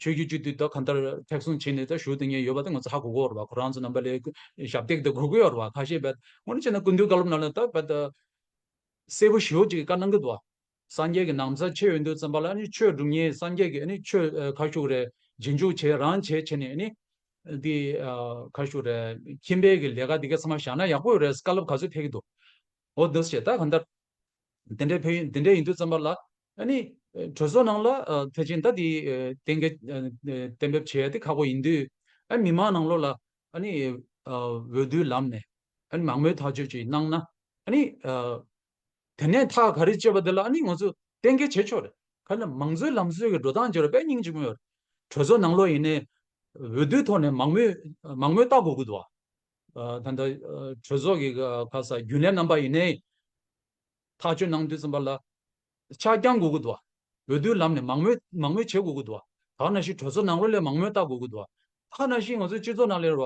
ཆོས་བརྒྱུད་སྤྱི་འཐུས་ད་གང་ལྟར་མཁྲེགས་བཟུང་བྱས་ནས་ད་ཞུ་བསྡད་མཁན་ཡོད་པ་དེ་ང་ཚོ་ཧ་གོ་གི་ཡོད་རེད་བ། ཁོ་རང་ཚོ་རྣམ་པ་ལ་ཞབས་འདེགས་དེ་དགོས་ཀྱི་ཡོད་རེད་བ། ཁ་ཤས་བས་དངོས་གནས་བྱས་ན་སྐུ་མདུན་བཀའ་སློབ་ནང་ལ་ད་བས་ད་གསལ་པོ་ཞེ་པོ་ཅིག་བཀའ་གནང་གི་འདུག་བ། སངས་རྒྱས་ཀྱི་ན་བཟའ་ཆེ་ཡོང་དུས་ཙམ་པ་ལ་ཨ་ནི་ཆོས་སྒྲུབ་མཁན་སངས་རྒྱས་ཀྱི་ཨ་ནི་ཆོས་ཨ་ཁ་ཤུག་རེ་རྗེས་འཇུག་བྱེད་རང་བྱེད་བྱས་ནས་ཨ་ནི་འདི་ཨ་ཁ་ཤུག་རེ་ཁྱིམ་པའི་གི་ལས་ཀ་འདི་ག་ཚང་མ་བཞག་ན་ཡག་པོ་ཡོད་རེད། བཀའ་སློབ་ག་ཚོད་ཐེབས་ཀྱི་འདུག་འོ་འདི་བྱས་ད་གང་ལྟར་དེ་འདྲའི་ཕན་ཡོན་དེ་འདྲའི་ཡིན་དུས་ཙམ་པ་ལ་ཨ་ནི་གྲོས་ཚོགས་ནང་ལ་ཨ་ཕལ་ཆེར་ད་འདི་ཨ་གཏན་འཁེལ་ཨ་གཏན་འབེབས་བྱེད་ཡ་དེ་ཁག་པོ་ཡིན་དུས། ཨ་མི་མང་ནང་ལོགས་ལ་ཨ་ནི་ཨ་འོས་བསྡུའི་ལམ་ནས་ཨ་ནི་མང་མོས་ཐག་གཅོད་ཅིག་གནང་ན། ཨ་ནི་ཨ་དེ་ནས་ཐག་ག་རེ་གཅོད་པ་དེ་ལ་ཨ་ནི་ང་ཚོ་གཏན་འཁེལ་བྱེད་ཆོག་རེད། ག་ལ་མང་གཙོའི་ལམ་སྲོལ་གྱི་འགྲོ་སྟངས་བརྗོད་ར་དཔེ་སྙིང་རྗེ་མོ་ཡོད་རེད། གྲོས་ཚོགས་ནང་ལོགས་ཡིན་ནའི་འོས་བསྡུའི་ཐོག་ནས་མང་མོས་མང་མོས་བལྟ་དགོས་ཀྱི་འདུག་བ། ད་ལྟ་གྲོས་ཚོགས་ཀྱི་ག་ས་རྒྱུན་ལས་རྣམ་པ་ཡིན་ནའི་ཐག་གཅོད་གནང་དུས་ཙམ་པ་ལ་ཆ་རྐྱང་དགོས་ཀྱི་འདུག་བ། འོས་བསྡུའི་ལམ་ནས་མང་མོས་མང་མོས་བྱེད་དགོས་ཀྱི་འདུག་བ། ད་ག་ནང་བཞིན་གྲོས་ཚོགས་ནང་ལོགས་ལ་མང་མོས་བལྟ་དགོས་ཀྱི་འདུག་བ། ད་ག་ནང་བཞིན་ང་ཚོའི་སྤྱི་ཚོགས་ནང་ལ་རེད་བ།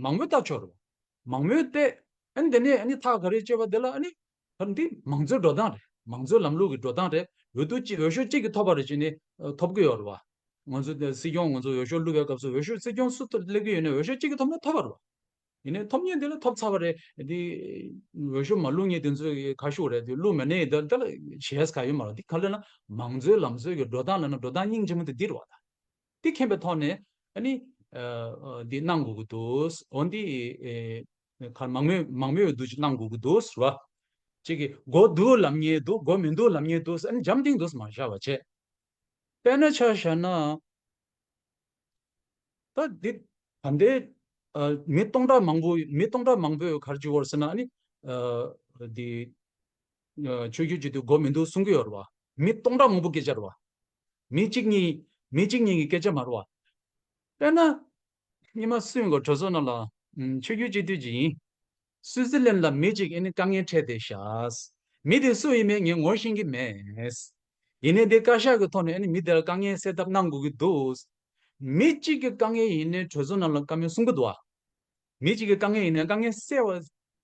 མང་མོས་བལྟ་ཆོག་རེད་བ། མང་མོས་བལྟས། ཨ་ནི་དེ་ནས་ཨ་ནི་ཐག་ག་རེ་གཅོད་པ་དེ་ལ་ཨ་ནི། ད་འདི་མང་གཙོའི་འགྲོ་སྟངས་རེད། མང་གཙོའི་ལམ་ལུགས་ཀྱི་འགྲོ་སྟངས་རེད། འོས་བསྡུ་གཅིག་འོས་ཤོག་གཅིག་གིས་ཐོབ་པ་རེད་བྱས་ནས་ཐོབ་ཀྱི་ཡོད་རེད་བ། ང་ཚོ་སྲིད་སྐྱོང་ང་ཚོ་འོས་ཤོག་བླུག་པའི་སྐབས་སུ་འོས་ཤོག་སྲིད་སྐྱོང་སུ་སླེབས་ཀྱི་ཡོད་ན་འོས་ཤོག་གཅིག་གིས་ཐོབ་ན་ཐོབ་པ་རེད་བ། ཡིན་ནའི་ཐོབ་མཁན་དེ་ལ་ཐོབ་ཚར་བ་རེད། འདི་འོས་ཤོག་མ་བླུག་མཁན་དེ་ཚོ་ཁ་ཤུག་རེད། འདི་བླུག་མེད་ནའི་འདི་འདི་ལ་བྱས་ག་ཡོད་མ་རེད། འདི་ག་ལབ་ན་མང་གཙོའི་ལམ་སྲོལ་གྱི་འགྲོ་སྟངས་ལབ་ན་འགྲོ་སྟངས་སྙིང་རྗེ་མོ་དེ་འདི་རེད་བ། ད་འདི་མཁྱེན་པའི་ཐོག་ནས་ཨ་ནི་ འདི་གནང་དགོས་ཀྱི་འདུག་འོན་ཏེ། གར་མང་མོས་མང་མོས་འདུག་ཅིག་གནང་དགོས་ཀྱི་འདུག་ཟེར་བ། གཅིག་གིས་སྒོ་འདུག་ལབ་མཁན་འདུག་སྒོ་མི་འདུག་ལབ་མཁན་འདུག་ཨ་ནི་འཇམ་ཐིང་དུ་མ་བཞག་པ་བྱས། དཔེར་ན་ཆ་བཞག་ན། ད་འདི་ད་ལྟའི་མི་སྟོང་ཕྲག་མང་པོ་མི་སྟོང་ཕྲག་མང་པོས་ག་རེ་བྱེད་ཀྱི་ཡོད་རེད་ཟེར་ན། ཨ་ནི་འདི་ཆོས་བརྒྱུད་སྤྱི་འཐུས་སྒོ་མི་འདུག་གསུང་གི་ཡོད་རེད་བ། མི་སྟོང་ཕྲག་མང་པོ་སྐད་ཆ་རེད་བ། མི་གཅིག་གཉིས་མི་གཅིག་གཉིས་ཀྱི་སྐད་ཆ་མ་རེད་བ། དཔེར་ན། སྔོན་མ་སུ་ཡིན་གོ་གྲོས་ཚོགས་ནང་ལ། ཨུམ། ཆོས་བརྒྱུད་སྤྱི་འཐུས་ཅིག་ཡིན། སུའུ་ཙི་ལན་ལ་མི་གཅིག་ཨ་ནི་དཀའ་ངལ་འཕྲད་བསྡད་ཤག་མི་དེ་སུ་ཡིན་མིན་ངས་ངོ་ཤེས་ཀྱི་མེད། ཡིན་ནའི་འདི་བཀའ་ཤག་གི་ཐོག་ནས་ཨ་ནི་མི་དེ་ལ་དཀའ་ངལ་སེལ་ཐབས་གནང་དགོས་ཀྱི་འདུག་མི་གཅིག་གི་དཀའ་ངལ་ཡིན་ནའི་གྲོས་ཚོགས་ནང་ལ་བཀའ་མོལ་གསུང་གི་འདུག་ཨ། མི་གཅིག་གི་དཀའ་ངལ་ཡིན་ནའི་དཀའ་ངལ་སེལ་བ་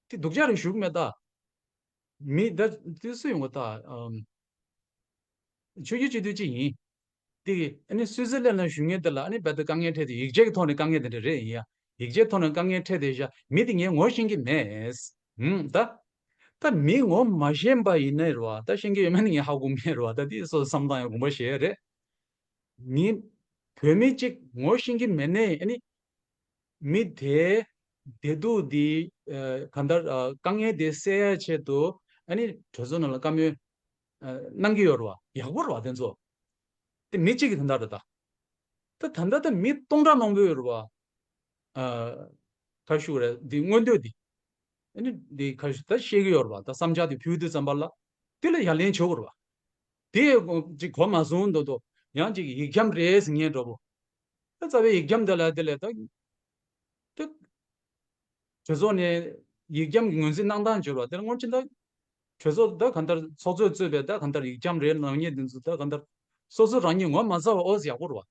དེ་སྡུག་ཅག་རེད་ཞུ་གི་མེད་ད། མི་ད་དེ་སུ་ཡོང་གི་ད། ཨམ། ཆོས་བརྒྱུད་སྤྱི་འཐུས་གཅིག་ཡིན། དེ་གི་ཨ་ནི་སུའུ་ཙི་ལན་ལ་བཞུགས་མཁན་དེ་ལ་ཨ་ནི་རྦད་དེ་དཀའ་ངལ་འཕྲད་དེ་ཡིག་ཆའི་ཐོག་ནས་དཀའ་ངལ་དེ་འདྲ་རེད་ཡིན་ཡ། ཡིག་ཆའི་ཐོག་ནས་དཀའ་ངལ་འཕྲད་དེ་བཞག་མི་དེ་ངས་ངོ་ཤེས་ཀྱི་མེད། ཧུམ་ད། ད་མི་ངོ་མ་ཤེས་པ་ཡིན་ནའི་རེད་བ། ད་ཤེས་ཀྱི་ཡོད་མེད་ནི་ངས་ཧ་གོ་མེད་རེད་བ། ད་དེ་སོ་སོ་བསམ་སྟངས་ཡང་དགོངས་པ་བཞེས་རེད། མི། བོད་མི་གཅིག་ངོ་ཤེས་ཀྱི་མེད་ནའི་ཨ་ནི། མི་དེའི་བདེ་སྡུག་འདི་ཨ་གང་ལྟར་ཨ་དཀའ་ངལ་དེ་སེལ་ཡ་ཆེད་དུ་ཨ་ནི་གྲོས་ཚོགས་ནང་ལ་བཀའ་མོལ་ཨ་གནང་གི་ཡོད་རེད་བ། ཡག་པོ་རེད་བ་དེ་ཚོ། དེ་མི་གཅིག་གི་དོན་དག་རེད་ད། ད་ད་ལྟ་ད་མི་སྟོང་ཕྲག་མང་པོ་ཡོད་རེད་བ། ཨ་ཁ་ཤུག་རེད་འདི་མངོན་འདོད་འདི། ཨ་ནི་འདི་ཁ་ཤུག་ད་བཤད་གི་ཡོད་རེད་བ། ད་བསམ་འཆར་དེ་ཕུལ་དུས་ཙམ་པ་ལ་དེ་ལ་ཡ་ལན་བྱེད་དགོས་རེད་བ། དེ་ཅིག་གོ་མ་སོང་མདོག་མདོག་ཡང་ཅིག་ཡིག་འཁྱམ་རེད་ཟེར་མཁན་འདྲ་པོ། ད་རྩ་བའི་ཡིག་འཁྱམ་དེ་ལ་དེ་ལས་ད། ད། གྲོས་ཚོགས་ནས་ཡིག་འཁྱམ་གྱི་ངོས་འཛིན་གནང་སྟངས་བྱོས་པ་དེ་ལ་སྔོན་ཆད་ད། གྲོས་ཚོགས་ད་གང་ལྟར་ཚོགས་གཙོས་གཙོས་པའི་ད་གང་ལྟར་ཡིག་འཁྱམ་རེད་ལབ་མཁན་དེ་ཚོ་ད་གང་ལྟར་སོ་སོ་རང་ཉིད་ངོ་མ་ཚ་བ་ཨོ་ཙི་ཡག་པོ་རེད་བ།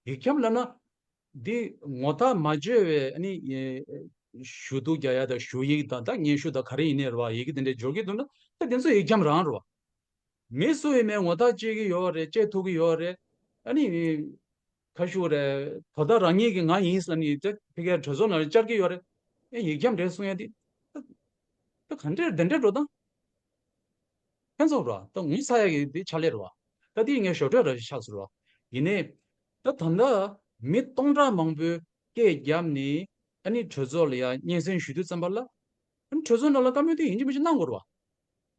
ཡིག་འཁྱམ་ལབ་ན། འདི་ངོ་ཐག་མ་ཆོད་པའི་ཨ་ནི། ཞུ་གཏུག་རྒྱག་ཡ་དང་ཞུ་ཡིག་དང་ད་སྙན་ཞུ་དང་ག་རེ་ཡིན་ནའི་རེད་བ། ཡི་གེ་དེ་འདྲ་འབྱོར་གྱི་འདུག་ན་ད་དེ་ཚོ་ཡིག་འཁྱམ་རང་རེད་བ། མི་སུ་ཡིན་མིན་ངོ་ཐག་བཅད་ཀྱི་ཡོད་རེད། བཅད་ཐུབ་ཀྱི་ཡོད་རེད། ཨ་ནི། ཁ་ཤུག་རེད། དོ་བདག་རང་ཉིད་ཀྱི་ང་ཡིན་ཟེར་ནས་དེ་ཕ་གིར་གྲོས་ཚོགས་ནང་ལ་བཅར་གྱི་ཡོད་རེད། ཨེ་ཡིག་འཁྱམ་རེད་གསུང་ཡ་དེ། ད་ག་འདྲས་དེ་འདྲས་འགྲོ་སྟངས། ཕན་ཚུན་ར་ད་ངོ་ཚ་ཡ་གི་དེ་ཕྱག་ལས་རེད་བ། ད་དེ་ངས་ཞོར་འཕྲོས་ར་ཆགས་སོང་ར། ཡིན་ནའི། ད་ད་ལྟ་མི་སྟོང་ཕྲག་མང་པོས་སྐད་བརྒྱབ་ནས་ཨ་ནི་གྲོས་ཚོགས་ལ་ཡ་སྙན་སེང་ཞུ་དུས་ཙམ་པ་ལ། ཨ་ནི་གྲོས་ཚོགས་ནང་ལ་བཀའ་མོལ་དེ་ཡིན་གཅིག་མིན་གཅིག་གནང་དགོས་རེད་བ།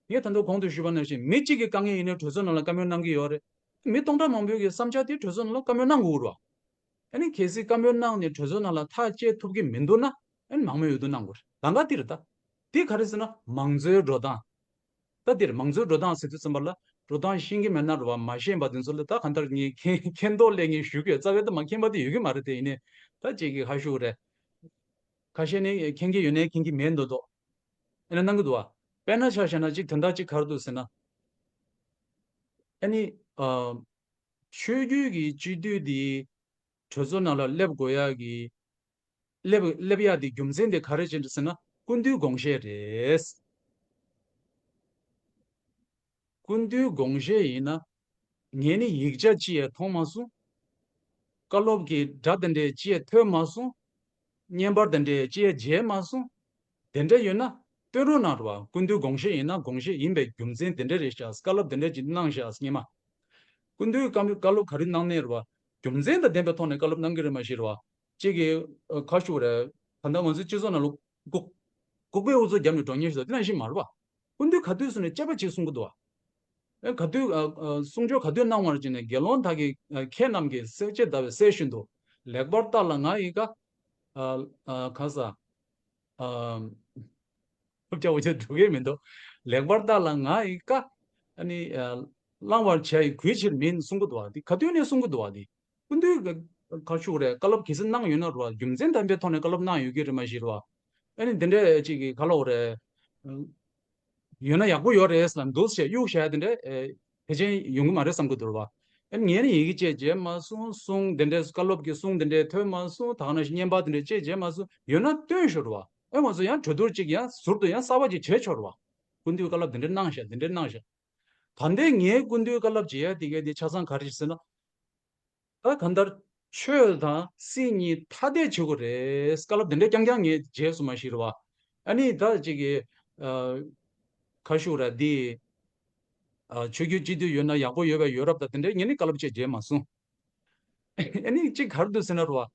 ངས་ད་དུང་གོང་དུ་ཞུས་པ་ནང་བཞིན་མི་གཅིག་གི་དཀའ་ངལ་ཡིན་ནའི་གྲོས་ཚོགས་ནང་ལ་བཀའ་མོལ་གནང་གི་ཡོད་རེད། མི་སྟོང་ཕྲག་མང་པོའི་གི་བསམ་འཆར་དེ་གྲོས་ཚོགས་ནང་ལ་བཀའ་མོལ་གནང་དགོས་རེད་བ། ཨ་ནི་གལ་སྲིད་བཀའ་མོལ་གནང་ནས་གྲོས་ཚོགས་ནང་ལ་ཐག་བཅད་ཐུབ་ཀྱི་མི་འདུག་ན་ཨ་ནི་མང་མོས་འོས་བསྡུ་གནང་དགོས་རེད། ད་ག་དེ་རེད་ད། དེ་ག་རེ་ཟེར་ན་མང་གཙོའི་འགྲོ་སྟངས། ད་འདིར་མང་གཙོའི་འགྲོ་སྟངས་ཟེར་དུས་ཙམ་པ་ལ་འགྲོ་སྟངས་ཤེས་ཀྱི་མེད་ན་རེད་བ། མ་ཤེས་པ་དེ་ཚོ་ལ་ད་གང་ལྟར་ངས་མཁྱེན་མཁྱེན་རྟོགས་སླད་ངས་ཞུ་དགོས། རྩ་བའི་ད་མ་མཁྱེན་པ་དེ་ཡོད་ཀྱི་མ་རེད་དེ། ཡིན་ནའི་ད་ཅིག་གི་ཁ་ཤུག་རེད། ཁ་ཤས་ནི་མཁྱེན་གྱི་ཡོད་ནའི་མཁྱེན་གྱི་མེད་མདོག་མདོག་ཨེ་ན་གནང་གི་འདུག་བ། དཔེར་ན་ཆ་བཞག་ན་ཅིག་དོན་དག་ཅིག་ག་རེ་འདུག་ཟེར་ན། ཨ་ནི། ཨ། ཆོས་བརྒྱུད་ཀྱི་སྤྱི་འཐུས་འདི་གྲོས་ཚོགས་ནང་ལ་སླེབས་དགོས་ཡག་གི། སླེབས་སླེབས་ཡག་དེ་རྒྱུ་མཚན་དེ་ག་རེ་བྱས་འདྲ་ཟེར་ན་སྐུ་མདུན་དགོངས་བཞེས་རེད། སྐུ་མདུན་དགོངས་བཞེས་ཡིན་ན། ངས་ནི་ཡིག་ཆ་ཅི་ཡང་མཐོང་མ་སོང་། བཀའ་སློབ་ཀྱི་སྒྲ་དེ་འདྲས་ཅི་ཡང་ཐོས་མ་སོང་། བརྙན་པར་དེ་འདྲས་ཅི་ཡང་མཇལ་མ་སོང་། དེ་འདྲ་ཡོད་ན་སྟོན་རོགས་གནང་རོགས། སྐུ་མདུན་དགོངས་བཞེས་ཡིན་ན་དགོངས་བཞེས་ཡིན་པའི་རྒྱུ་མཚན་དེ་འདྲ་རེད་ཤག་བཀའ་སློབ་དེ་འདྲ་ཅིག་གནང་ཤག་སྔོན་མ། སྐུ་མདུན་བཀའ་བཀའ་སློབ་ག་རེ་གནང་ནས་རེད་བ། རྒྱུ་མཚན་དང་ལྡན་པའི་ཐོག་ནས་བཀའ་སློབ་གནང་གི་རེད་མ་གཞི་རེད་བ། གཅིག་གིས་ཁ་ཤུག་རེད། ད་ལྟ་ང་ཚོའི་སྤྱི་ཚོགས་ནང་ལ་ལྐུགས་ལྐུགས་པའི་ཨུ་ཚུགས་བརྒྱབ་ནས་འགྲོ་མཁན་ཞིག་དང་དེ་ནང་བཞིན་མ་རེད་བ། སྐུ་མདུན་ག་དུས་སུ་ནས་དཔྱད་པ་ཅིག་གསུང་གི་འདུག་བ། ཨེ་ག་དུས་ཨ་ཨ་གསུང་ཆོས་ག་དུས་གནང་བར་བྱས་ནས་དགེ་སློང་དག་གིས་ཨ་ཁྱེད་རྣམས་ཀྱིས་གསལ་བྱེད་ཟླ་བའི་གསལ་བཞིན་དུ་ལེགས་པར་བལྟ་ལ་ང་ཡི་བཀའ། ཨ་ཨ་ག་ས། ཨ། ཐུབ་ཆ་འུ་ཆ་འགྲོ་གི་མི་འདུག་ལེགས་པར་བལྟ་ལ་ང་ཡི་བཀའ། ཨ་ནི་ཨ་བླང་བར་བྱ་ཡི་གུས་ཕྱིར་མིན་གསུང་གི་འདུག་བ། འདི་ག་དུས་ནས་གསུང་གི་འདུག་བ། འདི་སྐུ་མདུན་ག་ཤུག་རེད། བཀའ་སློབ་གལ་སྲིད་གནང་ཡོད་ན་རེད་བ། རྒྱུ་མཚན་ལྡན་པའི་ཐོག་ནས་བཀའ་སློབ་གནང་ཡོད་ཀྱི་རེད་མ་གཞི་རེད་བ། ཨ་ནི་འདི་འདྲ་ཅིག་གི་ག་ལབ་དགོས་རེད། ཡོད་ན་ཡག་པོ་ཡོད་རེད་ལབ་འདུག་བྱས་གཡུག་བྱས་དེ་འདྲ་ཨེ་གལ་ཆེན་ཡོང་གི་མ་རེད་བསམ་གི་འདུག་བ། ཨ་ནི་ངས་ནི་ཡི་གེ་བཅས་མཇལ་མ་སོང་། གསུང་དེ་འདྲའི་བཀའ་སློབ་ཀྱི་གསུང་དེ་འདྲའི་ཐོས་མ་སོང་། ད་ག་ནང་བཞིན་བརྙན་པར་དེ་འདྲའི་བཅས་མཇལ་མ་སོང་། ཡོད་ན་སྟོན་ཤོག་རེད་བ། ཨེ་ང་ཚོ་ཡང་གྲོས་བསྡུར་ཅིག་ཡང་ཟུར་དུ་ཡང་གསར་པ་ཅིག་བྱས་ཆོག་རེད་བ། སྐུ་མདུན་བཀའ་སློབ་དེ་འདྲ་གནང་ཤག་དེ་འདྲ་གནང་ཤག་ད་ལྟའི་ངས་སྐུ་མདུན་བཀའ་སློབ་བྱེད་ཡ་དེ་ག་དེ་ཆ་ཚང་ག་རེ་ཟེར་ན། ད་གང་ལྟར་ཆོས་དང་སྲིད་གཉིས་ཐ་དད་བྱེད་དགོས་རེད། བཀའ་སློབ་དེ་འདྲ་རྐྱང་རྐྱང་ངས་བརྗེད་སོང་མ་ཤེས་རེད་བ། ཨ་ནི་ད་ཅིག་གི་ཨ་ཁ་ཤུག་ར་འདི་ཨ་ཆོས་བརྒྱུད་སྤྱི་འཐུས་ཡོད་ན་ཡག་པོ་ཡོད་པ་ཡོད་རབས་ད་དེ་འདྲ་ངས་ནི་བཀའ་སློབ་བཅས་བརྗེད་མ་སོང་། ཨ་ནི་ཅིག་ག་རེ་འདུག་ཟེར་ན་རེད་བ།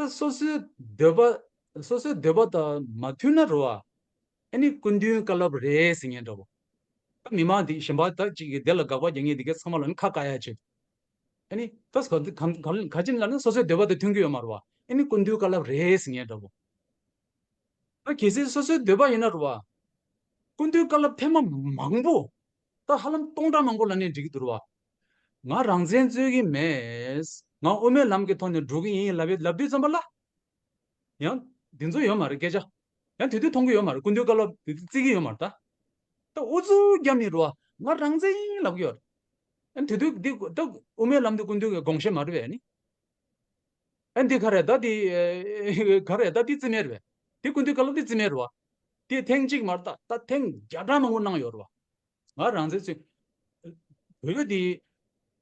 སོ་སོའི་འདོད་པ་སོ་སོའི་འདོད་པ་དང་མ་མཐུན་ན་རེད་བ། ཨ་ནི་སྐུ་མདུན་བཀའ་སློབ་རེད་ཟེར་མཁན་འདྲ་བོ། ད་མི་མང་འདི་གཞན་པ་ད་ཅིག་གིས་དེ་ལ་དགག་པ་རྒྱག་མཁན་འདི་གའི་ཚང་མ་ལ་ནི་ཁ་བཀག་ཡ་བྱེད། ཨ་ནི་ད་ག་ག་ག་ག་ཅི་ལ་ནི་སོ་སོའི་འདོད་པ་དང་མཐུན་གྱི་ཡོད་མ་རེད་བ། ཨ་ནི་སྐུ་མདུན་བཀའ་སློབ་རེད་ཟེར་མཁན་འདྲ་བོ། ད་གལ་སྲིད་སོ་སོའི་འདོད་པ་ཡིན་ན་རེད་བ། སྐུ་མདུན་བཀའ་སློབ་ཐེངས་མ་མང་པོ། ད་ཧ་ལམ་སྟོང་ཕྲག་མང་པོ་ལབ་ནའི་འགྲིག་གི་འདུག་རེད་བ། ང་རང་བཙན་རྩོད་ཀྱི་མེད། ང་དབུ་མའི་ལམ་གྱི་ཐོག་ནས་འགྲོ་གི་ཡིན་ལབ་ལབ་དུས་ཙམ་པ་ལ། ཡང་འདི་ཚོ་ཡོད་མ་རེད་སྐད་ཆ། ཡང་དེ་དུས་མཐོང་གི་ཡོད་མ་རེད། སྐུ་མདུན་བཀའ་སློབ་དེ་དུས་བརྩི་གི་ཡོད་མ་རེད་ད། ད་ཨུ་ཚུགས་རྒྱབ་ནས་རེད་བ། ང་རང་བཙན་ཡིན་ལབ་གི་ཡོད་རེད། ཨ་ནི་དེ་དུས་འདི་ད་དབུ་མའི་ལམ་དེ་སྐུ་མདུན་གྱི་དགོངས་བཞེད་མ་རེད་པས་ནི། ཨ་འདི་ག་རེད་ད་འདི། ག་རེད་ད་འདི་རྩིས་མེད་རེད་པས། འདི་སྐུ་མདུན་བཀའ་སློབ་འདི་རྩིས་མེད་རེད་བ། འདི་ཐེངས་གཅིག་མ་རེད་ད། ད་ཐེངས་བརྒྱ་ཕྲག་མང་པོ་གནང་ཡོད་རེད་བ། ང་རང་བཙན་རྩོད། བོད་འདི།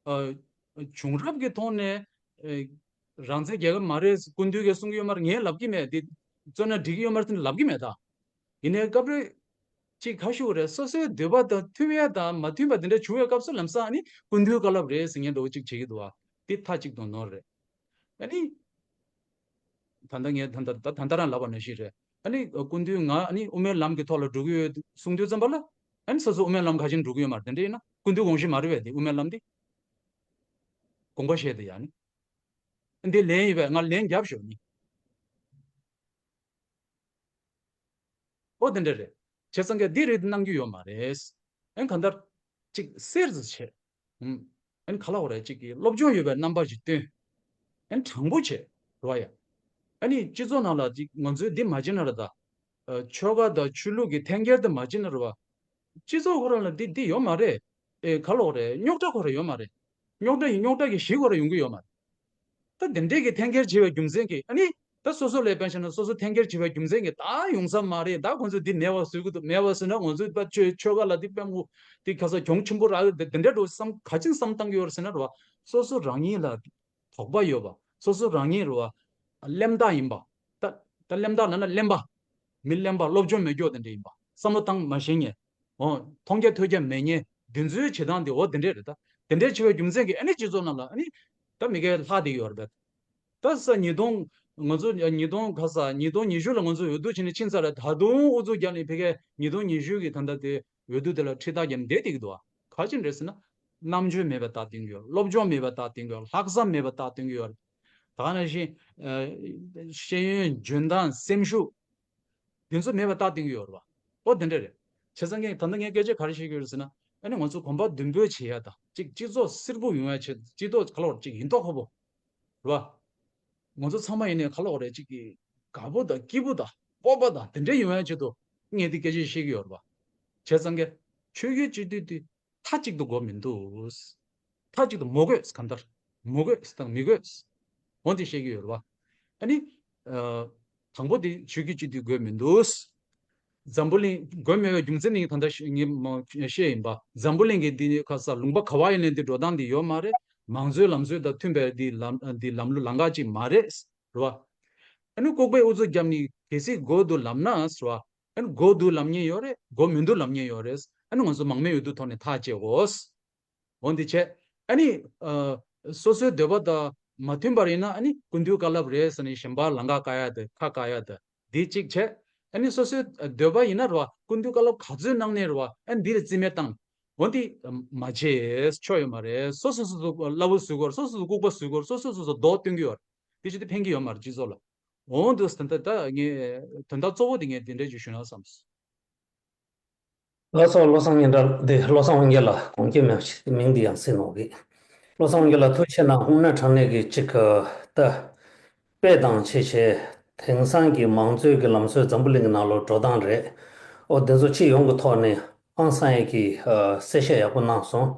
ཨ། བྱུང་རབས་ཀྱི་ཐོག་ནས། ཨ། རང་བཙན་རྒྱལ་ཁབ་མ་རེད་སྐུ་མདུན་གྱིས་གསུང་གི་ཡོད་མ་རེད། ངས་ལབ་ཀྱི་མེད། འདི་རྩོད་ན་འགྲིག་གི་ཡོད་མ་རེད་ཟེར་ལབ་ཀྱི་མེད་ད། ཡིན་ནའི་སྐབས་རེ་ཅིག་ཁ་ཤུགས་རེད། སོ་སོའི་འདོད་པ་དང་མཐུན་ཡ་དང་མ་མཐུན་པ་དེ་འདྲ་བྱུང་བའི་སྐབས་སུ་ལམ་སང་ཨ་ནི་སྐུ་མདུན་བཀའ་སློབ་རེད་ཟེར་མཁན་འདྲ་བོ་ཅིག་བྱེད་ཀྱི་འདུག་བ། དེ་མཐའ་གཅིག་ཏུ་ནོར་རེད། ཨ་ནི། ད་ལྟ་ངས་ད་ལྟ་ད་ད་ལྟ་རང་ལབ་པ་ནང་བཞིན་རེད། ཨ་ནི་སྐུ་མདུན་ང་ཨ་ནི་དབུ་མའི་ལམ་གྱི་ཐོག་ལ་འགྲོ་གི་ཡོད་གསུང་དུས་ཙམ་པ་ལ། ཨ་ནི་སོ་སོ་དབུ་མའི་ལམ་ཁ་ཅིག་འགྲོ་གི་ཡོད་མ་རེད། དེ་འདྲ་ཡིན་ན་སྐུ་མདུན་དགོངས་གཞི་མ་རེད་པས། དེ་དབུ་མའི་ལམ་དེ། དགོངས་པ་བཞེས་དེ་ཡ་ནི། འདི་ལན་ཡིན་པས་ང་ལན་རྒྱབ་ཤོག་ནི། ཨོ་དེ་འདྲ་རེད། བྱས་ཙང་ག་འདི་རེད་གནང་རྒྱུ་ཡོད་མ་རེད། ཨན་གང་ལྟར། ཅིག་གསེར་ཟིག་བྱས། ཨུམ། ཨན་ག་ལ་འོ་རེད་ཅིག་གི་སློབ་སྦྱོང་ཡོད་པའི་རྣམ་པ་ཞིག་སྟོན། ཨན་དྲང་པོ་བྱས། རོ་ཡ། ཨ་ནི་སྤྱི་ཚོགས་ནང་ལ་ཅིག་ང་ཚོའི་འདི་མ་བྱེད་ན་ར་ད། ཆོལ་ཁ་དང་ཆོས་ལུགས་ཀྱི་འཐེན་འཁྱེར་དེ་མ་བྱེད་ན་ར་བ། སྤྱི་ཚོགས་ཁོ་རང་ལ་འདི་འདི་ཡོད་མ་རེད། ཨེ་ག་ལ་འོ་རེད། རྙོག་དྲ་ཁོ་རང་ཡོད་མ་རེད། རྙོག་དྲ་ཡིན་རྙོག་དྲ་གི་གཞི་ཁོ་རང་ཡོང་གི་ཡོད་མ་རེད། ད་དེ་འདྲས་ཀྱི་འཐེན་འཁྱེར་བྱེད་པའི་རྒྱུ་མཚན་གྱིས་ཨ་ནི། ད་སོ་སོ་ལས་དཔོན་བྱས་ན་སོ་སོ་འཐེན་འཁྱེར་བྱེད་པའི་རྒྱུ་མཚན་གྱིས་ད་ཡོང་ས་མ་རེད། ད་ཁོང་ཚོས་འདི་མེད་པ་བཟོ་གི་འདུག་མེད་པ་བཟོས་ན་ང་ཚོས་ད་ཆོས་ཆོལ་ཁ་ལ་འདི་དཔེ་མོ། འདི་ཁ་ས་གྱོང་ཆེན་པོ་རག་ཡོད་དེ་དེ་འདྲས་འགྲོ་བསམ་ག་ཅིན་བསམ་བཏང་གི་ཡོད་རེད་ཟེར་ན་རེད་བ། སོ་སོ་རང་ཉིད་ལ་དོགས་པ་ཡོད་པ། སོ་སོ་རང་ཉིད་རེད་བ། གླེན་རྟགས་ཡིན་པ། ད་ད་གླེན་རྟགས་ལབ་ན་གླེན་པ། མི་གླེན་པ་སློབ་སྦྱོང་མེད་སྐྱོ་དེ་འདྲས་ཡིན་པ། བསམ་བློ་བཏང་མ་ཤེས་མཁན། འོ། མཐོང་རྒྱ་ཐོས་རྒྱ་མེད་མཁན་འདི་ཚོའི་བྱེད་སྟངས་དེ་འོ་དེ་འདྲས་རེད་ད། དེ་འདྲས་བྱེད་པའི་རྒྱུ་མཚན་གྱིས་ཨ་ནི་སྤྱི་ཚོགས་ནང་ལ་ཨ་ནི། ད་མི་སྒེར་ལྷག་བསྡད་ཡོད་རེད་པས། ད་ས་ཉིས་སྟོང་། ང་ཚོ་ཉིས་སྟོང་ག་ས་ཉིས་སྟོང་ཉི་ཤུ་ལ་ང་ཚོ་འོས་བསྡུ་བྱས་ནས་ཕྱིན་ཚར་རེད། ད་དུང་ཨུ་ཚུགས་རྒྱག་ནས་ཕ་གིའི་ཉིས་སྟོང་ཉི་ཤུ་གི་ད་ལྟ་དེ་འོས་བསྡུ་དེ་ལ་ཁྲིད་ཐག་བརྒྱབ་ནས་བསྡད་བསྡད་ཀྱི་འདུག་བ། ག་ཅི་རེད་ཟེར་ན། རྣམ་དཔྱོད་མེད་པ་ལྟ་སྟོན་གྱི་ཡོད། སློབ་སྦྱོང་མེད་པ་ལྟ་སྟོན་གྱི་ཡོད། ལྷག་བསམ་མེད་པ་ལྟ་སྟོན་གྱི་ཡོད། ད་ག་ནང་བཞིན། ཤེས་ཡོན་འཇོན་ཐང་སེམས་ཤུགས། དེ་ཚོ་མེད་པ་ལྟ་སྟོན་གྱི་ཡོད་རེད་བ། ཨོ་དེ་འདྲ་རེད། བྱས་ཙང་ངས་ད་ལྟ་ངས་སྐད་ཆ་ག་རེ་བཤད་ཀྱི་ཡོད་རེད་ཟེར་ན། ཨ་ནི་ང་ཚོ་གོམ་པ་མདུན་སྤོས་བྱེད་ཡ་དང་གཅིག་སྤྱི་ཚོགས་བསིལ་པོ་ཡོང་ཡ་ཆེད་སྤྱི་ཚོགས་ག་ལ་བར་གཅིག་ཡིན་མདོག་ཁ་པོ། རེད་བ། ང་ཚོ་ཚང་མ་ཡིན་ནའི་ག་ལ་བར་གཅིག་གི་དགའ་པོ་དང་སྐྱིད་པོ་དང་སྤོབས་པ་དང་དེ་འདྲ་ཡོང་ཡ་ཆེད་དུ་ངས་འདི་སྐད་ཆ་བཤད་ཀྱི་ཡོད་རེད་བ། བྱས་ཙང་ག་ཆོས་བརྒྱུད་སྤྱི་འཐུས་དེ། མཐའ་གཅིག་ཏུ་དགོས་མི་འདུག་མཐའ་གཅིག་ཏུ་མོ་དགོས་གང་ལྟར། མོ་དགོས་དང་མི་དགོས། འོ་འདི་བཤད་ཀྱི་ཡོད་རེད་བ། ཨ་ནི། ཨ། དང་པོ་དེ་ཆོས་བརྒྱུད་སྤྱི་འཐུས་དགོས་མི་འདུག་འཛམ་བུ་གླིང་དགོས་མེད་པའི་རྒྱུ་མཚན་ནི་ད་ལྟ་ངས་མ་བཤད་ཡིན་པ། འཛམ་བུ་གླིང་གི་འདི་ཁ་ས་ལུང་པ་ག་བ་ཡིན་ནའི་འདི་འགྲོ་སྟངས་འདི་ཡོད་མ་རེད། མང་གཙོའི་ལམ་སྲོལ་དང་མཐུན་པའི་འདི་ལམ་འདི་ལམ་ལུགས་ལམ་ཁ་ཅིག་མ་རེད། རེད་བ། ཨ་ནི་ལྐུགས་པའི་ཨུ་ཚུགས་བརྒྱབ་ནི་གལ་སྲིད་དགོས་འདུག་ལབ་ན་རེད་བ། ཨ་ནི་དགོས་འདུག་ལབ་མཁན་ཡོད་རེད། དགོས་མི་འདུག་ལབ་མཁན་ཡོད་རེད། ཨ་ནི་ང་ཚོ་མང་མོས་འོས་བསྡུ་ཐོག་ནས་ཐག་བཅད་དགོས། འོ་འདི་བྱས། ཨ་ནི། ཨ། སོ་སོའི་འདོད་པ་དང་མ་མཐུན་པར་ཡིན་ན་ཨ་ནི་སྐུ་མདུན་བཀའ་སློབ་རེད་ཟེར་ནས་གཞན་པ་ལམ་ཁ་བཀག་ཡ་དེ་ཁ་བཀག་ཡ་དེ་འདི་གཅིག་བྱས། ཨ་ནི་སོ་སོའི་འདོད་པ་ཡིན་ན་རེད་བ། སྐུ་མདུན་བཀའ་སློབ་ག་ཚོད་གནང་ནའི་རེད་བ། ཨ་ནི་འདི་ལ་རྩིས་མེད་བཏང་། འོ་འདི་མ་བྱེད་ཆོག་ཡོད་མ་རེད། སོ་སོ་སོ་སོ་སླ་བོ་བཟོ་དགོས། སོ་སོ་སོ་ལྐུགས་པ་བཟོ་དགོས། སོ་སོ་སོ་སོ་མདོག་སྟོན་གྱི་ཡོད་རེད། དེ་བྱེད་དུས་ཕན་གྱི་ཡོད་མ་རེད་སྤྱི་ཚོགས་ལ། འོ་འདུག་ཟེར་ད་ལྟ་ངས་དོན་དག་གཙོ་བོ་དེ་ངས་དེ་འདྲ་ཅིག་ཞུ་ན་བསམས། ལགས་སོ། བློ་བཟང་སྙན་གྲགས་འདི་བློ་བཟང་དབང་རྒྱལ་ལགས་དགོངས་འགལ་མེད་པ་ཞིག་མིང་འདི་ཡང་གཟིགས་ནོར་གི། བློ་བཟང་དབང་རྒྱལ་ལགས་ཐུགས་རྗེ་ཆེ་གནང་། དངོས་གནས་དྲང་གནས་ཀྱི་གཅིག་གི་ད་དཔེ་དང་ཆེ་ཆེ་དེང་སང་གི་མང་གཙོའི་གི་ལམ་སྲོལ་འཛམ་བུ་གླིང་གི་ནང་ལོགས་འགྲོ་སྟངས་རེད། ཨོ་དེ་ཚོ་སྤྱི་ཡོངས་ཀྱི་ཐོག་ནས་ཨང་སང་ཡས་ཀྱི་ཨ་གསལ་བཤད་ཡག་པོ་གནང་སོང་།